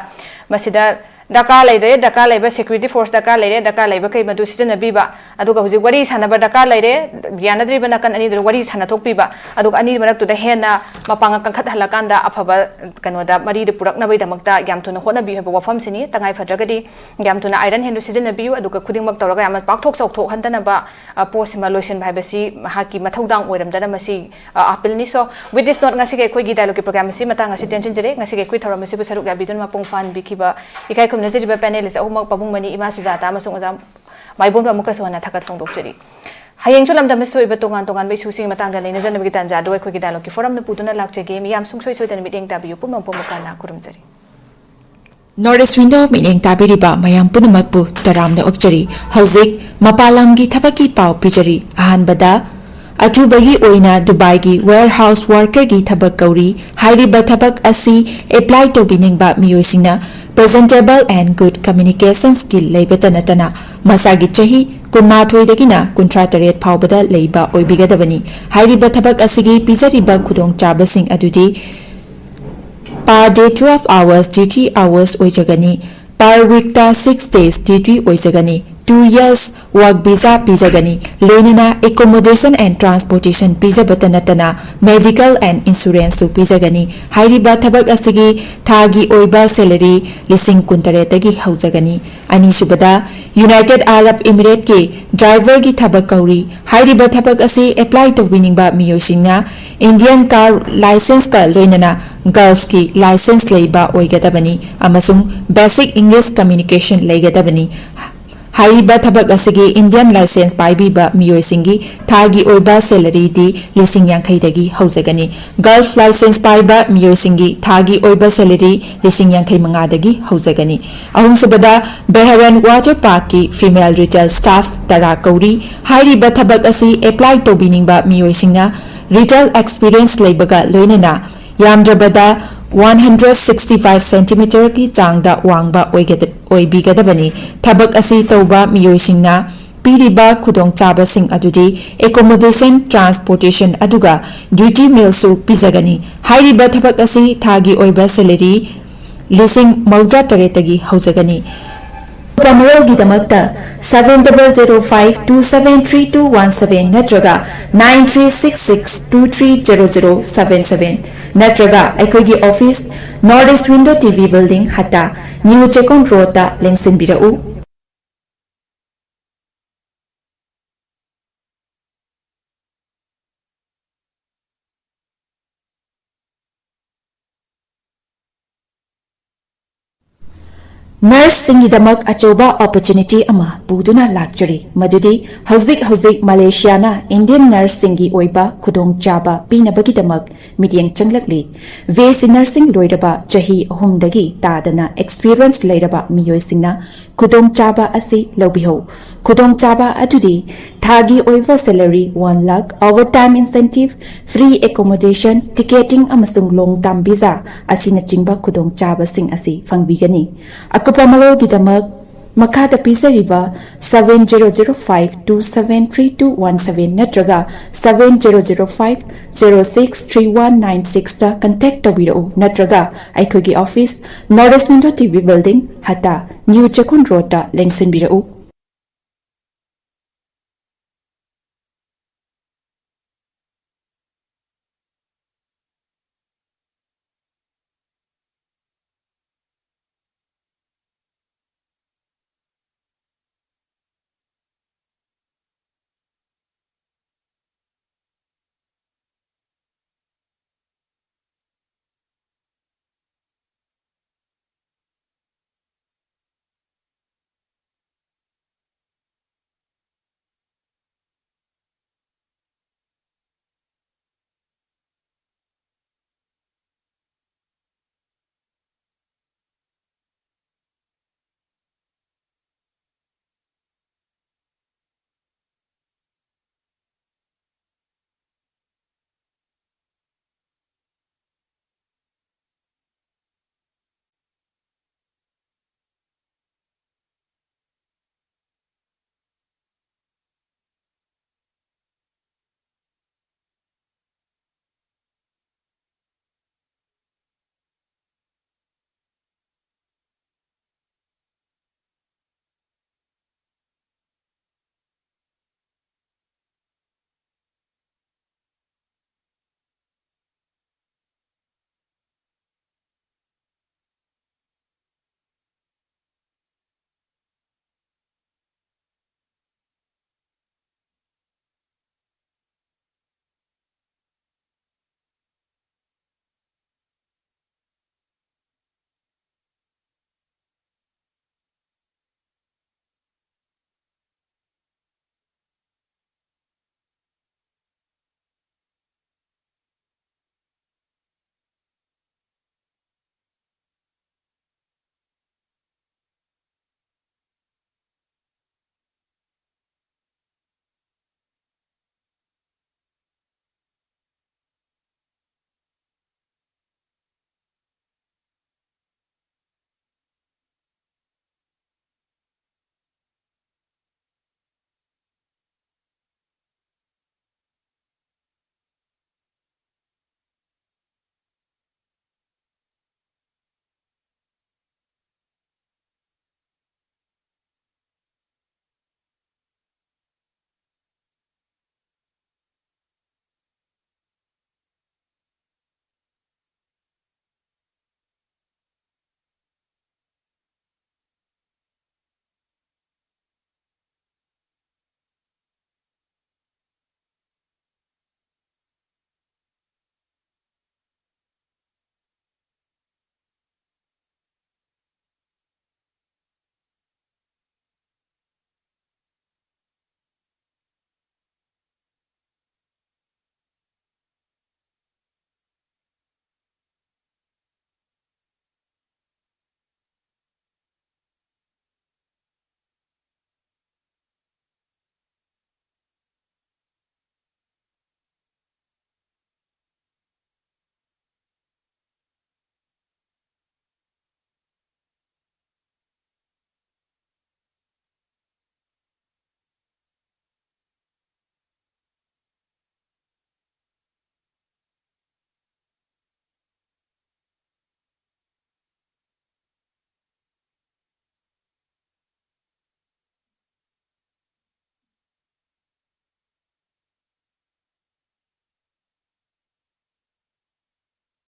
ꯃꯁꯤꯗ ꯗꯔꯀꯥꯔ ꯂꯩꯔꯦ, ꯗꯔꯀꯥꯔ ꯂꯩꯕ security force ꯗꯔꯀꯥꯔ ꯂꯩꯔꯦ, ꯗꯔꯀꯥꯔ ꯂꯩꯕꯈꯩ ꯃꯗꯨ ꯁꯤꯖꯤꯟꯅꯕꯤꯕ, ꯑꯗꯨꯒ ꯍꯧꯖꯤꯛ ꯋꯥꯔꯤ ꯁꯥꯟꯅꯕ ꯗꯔꯀꯥꯔ ꯂꯩꯔꯦ, ꯌꯥꯅꯗ꯭ꯔꯤꯕ ꯅꯥꯀꯟ ꯑꯅꯤꯗꯨꯗ ꯋꯥꯔꯤ ꯁꯥꯟꯅꯊꯣꯛꯄꯤꯕ, ꯑꯗꯨꯒ ꯑꯅꯤ ꯃꯔꯛꯇꯨꯗ ꯍꯦꯟꯅ ꯃꯄꯥꯡꯒꯜ ꯀꯟꯈꯠꯍꯜꯂꯀꯥꯟꯗ ꯑꯐꯕ ꯀꯩꯅꯣꯗ ꯃꯔꯤꯗꯨ ꯄꯨꯔꯛꯅꯕꯒꯤꯗꯃꯛꯇ ꯌꯥꯝ ꯊꯨꯅ ꯍꯣꯠꯅꯕꯤꯌꯨ ꯍꯥꯏꯕ ꯋꯥꯐꯝꯁꯤꯅꯤ꯫ ꯇꯉꯥꯏ ꯐꯗ꯭ꯔꯒꯗꯤ ꯌꯥꯝ ꯊꯨꯅ iron handꯗꯨ ꯁꯤꯖꯤꯟꯅꯕꯤꯌꯨ, ꯑꯗꯨꯒ ꯈꯨꯗꯤꯡꯃꯛ ꯇꯧꯔꯒ ꯌꯥꯝꯅ ꯄꯥꯛꯊꯣꯛ ꯆꯥꯎꯊꯣꯛꯍꯟꯗꯅꯕ, ꯑ, ꯄꯣꯠꯁꯤꯃ ꯂꯣꯏꯁꯤꯟꯕ ꯍꯥꯏꯕꯁꯤ ꯃꯍꯥꯛꯀꯤ ꯃꯊꯧꯗꯥꯡ ꯑꯣꯏꯔꯝꯗꯅ ꯃꯁꯤ, ꯑ, appealꯅꯤ꯫ So, with this note, ꯉꯁꯤꯒꯤ ꯑꯩꯈꯣꯏꯒꯤ dialogueꯀꯤ program ꯑꯁꯤ ꯃꯇꯥꯡ ꯑꯁꯤ ꯇꯦꯟꯁꯤꯟꯖꯔꯦ꯫ ꯉꯁꯤꯒꯤ ꯑꯩꯈꯣꯏ ꯊꯧꯔꯝ ꯑꯁꯤꯕꯨ ꯁꯔꯨꯛ ꯌꯥꯕꯤꯗꯨꯅ ꯃꯄꯨꯡ ꯐꯥꯍꯟꯕꯤꯈꯤꯕ ꯏꯀꯥꯏ ꯈꯨꯝꯅꯖꯔꯤꯕ panelist ꯑꯍꯨꯝꯃꯛ, ꯄꯥꯕꯨꯡ ꯃꯅꯤ, ꯏꯃꯥ ꯁꯨꯖꯥꯇꯥ ꯑꯃꯁꯨꯡ ꯑꯣꯖꯥ ꯃꯥꯏꯕꯣꯝꯕꯨ ꯑꯃꯨꯛꯀꯁꯨ ꯍꯟꯅ ꯊꯥꯒꯠ ꯐꯣꯡꯗꯣꯛꯆꯔꯤ꯫ ꯍꯌꯦꯡꯁꯨ ꯂꯝꯗꯝ ꯑꯁꯤꯗ ꯑꯣꯏꯕ ꯇꯣꯉꯥꯟ ꯇꯣꯉꯥꯟꯕ issueꯁꯤꯡꯒꯤ ꯃꯇꯥꯡꯗ ꯅꯩꯅꯖꯅꯕꯒꯤ ꯇꯥꯟꯖꯥ ꯑꯗꯨ ꯑꯩꯈꯣꯏꯒꯤ dialogueꯀꯤ forumꯅ ꯄꯨꯗꯨꯅ ꯂꯥꯛꯆꯒꯦ꯫ ꯃꯤꯌꯥꯝ ꯁꯨꯡꯁꯣꯏ ꯁꯣꯏꯗꯅ ꯃꯤꯠꯌꯦꯡ ꯇꯥꯕꯤꯌꯨ꯫ ꯄꯨꯝꯅꯃꯛꯄꯨ ꯑꯃꯨꯛꯀ ꯍꯟꯅ ꯈꯨꯔꯨꯝꯖꯔꯤ꯫ North East Window ꯃꯤꯠꯌꯦꯡ ꯇꯥꯕꯤꯔꯤꯕ ꯃꯌꯥꯝ ꯄꯨꯝꯅꯃꯛꯄꯨ ꯇꯔꯥꯝꯅ ꯑꯣꯛꯆꯔꯤ꯫ ꯍꯧꯖꯤꯛ ꯃꯄꯥꯟ ꯂꯝꯒꯤ ꯊꯕꯛꯀꯤ ꯄꯥꯎ ꯄꯤꯖꯔꯤ꯫ ꯑꯍꯥꯟꯕꯗ, ꯑꯊꯨꯕꯒꯤ ꯑꯣꯏꯅ ꯗꯨꯕꯥꯏꯒꯤ warehouse workerꯒꯤ ꯊꯕꯛ ꯀꯧꯔꯤ꯫ ꯍꯥꯏꯔꯤꯕ ꯊꯕꯛ ꯑꯁꯤ apply ꯇꯧꯕꯤꯅꯤꯡꯕ ꯃꯤꯑꯣꯏꯁꯤꯡꯅ presentable and good communication skill ꯂꯩꯕꯇ ꯅꯠꯇꯅ ꯃꯁꯥꯒꯤ ꯆꯍꯤ ꯀꯨꯟꯃꯥꯊꯣꯏꯗꯒꯤꯅ ꯀꯨꯟꯊ꯭ꯔꯥ ꯇꯔꯦꯠ ꯐꯥꯎꯕꯗ ꯂꯩꯕ ꯑꯣꯏꯕꯤꯒꯗꯕꯅꯤ꯫ ꯍꯥꯏꯔꯤꯕ ꯊꯕꯛ ꯑꯁꯤꯒꯤ ꯄꯤꯖꯔꯤꯕ ꯈꯨꯗꯣꯡꯆꯥꯕꯁꯤꯡ ꯑꯗꯨꯗꯤ per day twelve hours duty hours ꯑꯣꯏꯖꯒꯅꯤ꯫ Per weekꯇ six days duty ꯑꯣꯏꯖꯒꯅꯤ꯫ two years work visa ꯄꯤꯖꯒꯅꯤ꯫ ꯂꯣꯏꯅꯅ accommodation and transportation ꯄꯤꯖꯕꯇ ꯅꯠꯇꯅ medical and insurance ꯁꯨ ꯄꯤꯖꯒꯅꯤ꯫ ꯍꯥꯏꯔꯤꯕ ꯊꯕꯛ ꯑꯁꯤꯒꯤ ꯊꯥꯒꯤ ꯑꯣꯏꯕ salary ꯂꯤꯁꯤꯡ ꯀꯨꯟꯇꯔꯦꯠꯇꯒꯤ ꯍꯧꯖꯒꯅꯤ꯫ ꯑꯅꯤꯁꯨꯕꯗ, United Arab Emirates ꯀꯤ driver ꯒꯤ ꯊꯕꯛ ꯀꯧꯔꯤ꯫ ꯍꯥꯏꯔꯤꯕ ꯊꯕꯛ ꯑꯁꯤ apply ꯇꯧꯕꯤꯅꯤꯡꯕ ꯃꯤꯑꯣꯏꯁꯤꯡꯅ Indian car licence ꯀ ꯂꯣꯏꯅꯅ Gulf ꯀꯤ licence ꯂꯩꯕ ꯑꯣꯏꯒꯗꯕꯅꯤ ꯑꯃꯁꯨꯡ basic English communication ꯂꯩꯒꯗꯕꯅꯤ꯫ ꯍꯥꯏꯔꯤꯕ ꯊꯕꯛ ꯑꯁꯤꯒꯤ Indian licence ꯄꯥꯏꯕꯤꯕ ꯃꯤꯑꯣꯏꯁꯤꯡꯒꯤ ꯊꯥꯒꯤ ꯑꯣꯏꯕ salary ꯗꯤ ꯂꯤꯁꯤꯡ ꯌꯥꯡꯈꯩꯗꯒꯤ ꯍꯧꯖꯒꯅꯤ꯫ Gulf licence ꯄꯥꯏꯕ ꯃꯤꯑꯣꯏꯁꯤꯡꯒꯤ ꯊꯥꯒꯤ ꯑꯣꯏꯕ salary ꯂꯤꯁꯤꯡ ꯌꯥꯡꯈꯩ ꯃꯉꯥꯗꯒꯤ ꯍꯧꯖꯒꯅꯤ꯫ ꯑꯍꯨꯝꯁꯨꯕꯗ, Bahrain Water Park ꯀꯤ female retail staff ꯇꯔꯥ ꯀꯧꯔꯤ꯫ ꯍꯥꯏꯔꯤꯕ ꯊꯕꯛ ꯑꯁꯤ apply ꯇꯧꯕꯤꯅꯤꯡꯕ ꯃꯤꯑꯣꯏꯁꯤꯡꯅ retail experience ꯂꯩꯕꯒ ꯂꯣꯏꯅꯅ ꯌꯥꯝꯗ꯭ꯔꯕꯗ one hundred sixty five centimeter ꯒꯤ ꯆꯥꯡꯗ ꯋꯥꯡꯕ ꯑꯣꯏꯒꯗ-, ꯑꯣꯏꯕꯤꯒꯗꯕꯅꯤ꯫ ꯊꯕꯛ ꯑꯁꯤ ꯇꯧꯕ ꯃꯤꯑꯣꯏꯁꯤꯡꯅ ꯄꯤꯔꯤꯕ ꯈꯨꯗꯣꯡꯆꯥꯕꯁꯤꯡ ꯑꯗꯨꯗꯤ accommodation, transportation ꯑꯗꯨꯒ duty meal ꯁꯨ ꯄꯤꯖꯒꯅꯤ꯫ ꯍꯥꯏꯔꯤꯕ ꯊꯕꯛ ꯑꯁꯤ ꯊꯥꯒꯤ ꯑꯣꯏꯕ salary ꯂꯤꯁꯤꯡ ꯃꯧꯗ꯭ꯔꯥ ꯇꯔꯦꯠꯇꯒꯤ ꯍꯧꯖꯒꯅꯤ꯫ ꯑꯀꯨꯞꯄ ꯃꯔꯣꯜꯒꯤꯗꯃꯛꯇ seven double zero five two seven three two one seven ꯅꯠꯇ꯭ꯔꯒ nine three six six two three zero zero seven seven ꯅꯠꯇ꯭ꯔꯒ ꯑꯩꯈꯣꯏꯒꯤ office, North East Window T V Building, ꯍꯠꯇꯥ, New Chekon Road ꯇ ꯂꯦꯡꯁꯤꯟꯕꯤꯔꯛꯎ꯫ Nurse ꯁꯤꯡꯒꯤꯗꯃꯛ ꯑꯆꯧꯕ opportunity ꯑꯃ ꯄꯨꯗꯨꯅ ꯂꯥꯛꯆꯔꯤ, ꯃꯗꯨꯗꯤ ꯍꯧꯖꯤꯛ ꯍꯧꯖꯤꯛ ꯃꯂꯦꯁꯤꯌꯥꯅ Indian nurse ꯁꯤꯡꯒꯤ ꯑꯣꯏꯕ ꯈꯨꯗꯣꯡꯆꯥꯕ ꯄꯤꯅꯕꯒꯤꯗꯃꯛ ꯃꯤꯠꯌꯦꯡ ꯆꯪꯂꯛꯂꯤ꯫ B S C nursing ꯂꯣꯏꯔꯕ ꯆꯍꯤ ꯑꯍꯨꯝꯗꯒꯤ ꯇꯥꯗꯅ experience ꯂꯩꯔꯕ ꯃꯤꯑꯣꯏꯁꯤꯡꯅ ꯈꯨꯗꯣꯡꯆꯥꯕ ꯑꯁꯤ ꯂꯧꯕꯤꯍꯧ꯫ ꯈꯨꯗꯣꯡꯆꯥꯕ ꯑꯗꯨꯗꯤ ꯊꯥꯒꯤ ꯑꯣꯏꯕ salary one lakh, overtime incentive, free accommodation, ticketing ꯑꯃꯁꯨꯡ long term visa ꯑꯁꯤꯅꯆꯤꯡꯕ ꯈꯨꯗꯣꯡꯆꯥꯕꯁꯤꯡ ꯑꯁꯤ ꯐꯪꯕꯤꯒꯅꯤ꯫ ꯑꯀꯨꯞꯄ ꯃꯔꯣꯜꯒꯤꯗꯃꯛ ꯃꯈꯥꯗ ꯄꯤꯖꯔꯤꯕ seven zero zero five two seven three two one seven ꯅꯠꯇ꯭ꯔꯒ seven zero zero five zero six three one nine six ꯇ contact ꯇꯧꯕꯤꯔꯛꯎ, ꯅꯠꯇ꯭ꯔꯒ ꯑꯩꯈꯣꯏꯒꯤ office, North East Window T V Building, ꯍꯠꯇꯥ, New Chekon Road ꯇ ꯂꯦꯡꯁꯤꯟꯕꯤꯔꯛꯎ꯫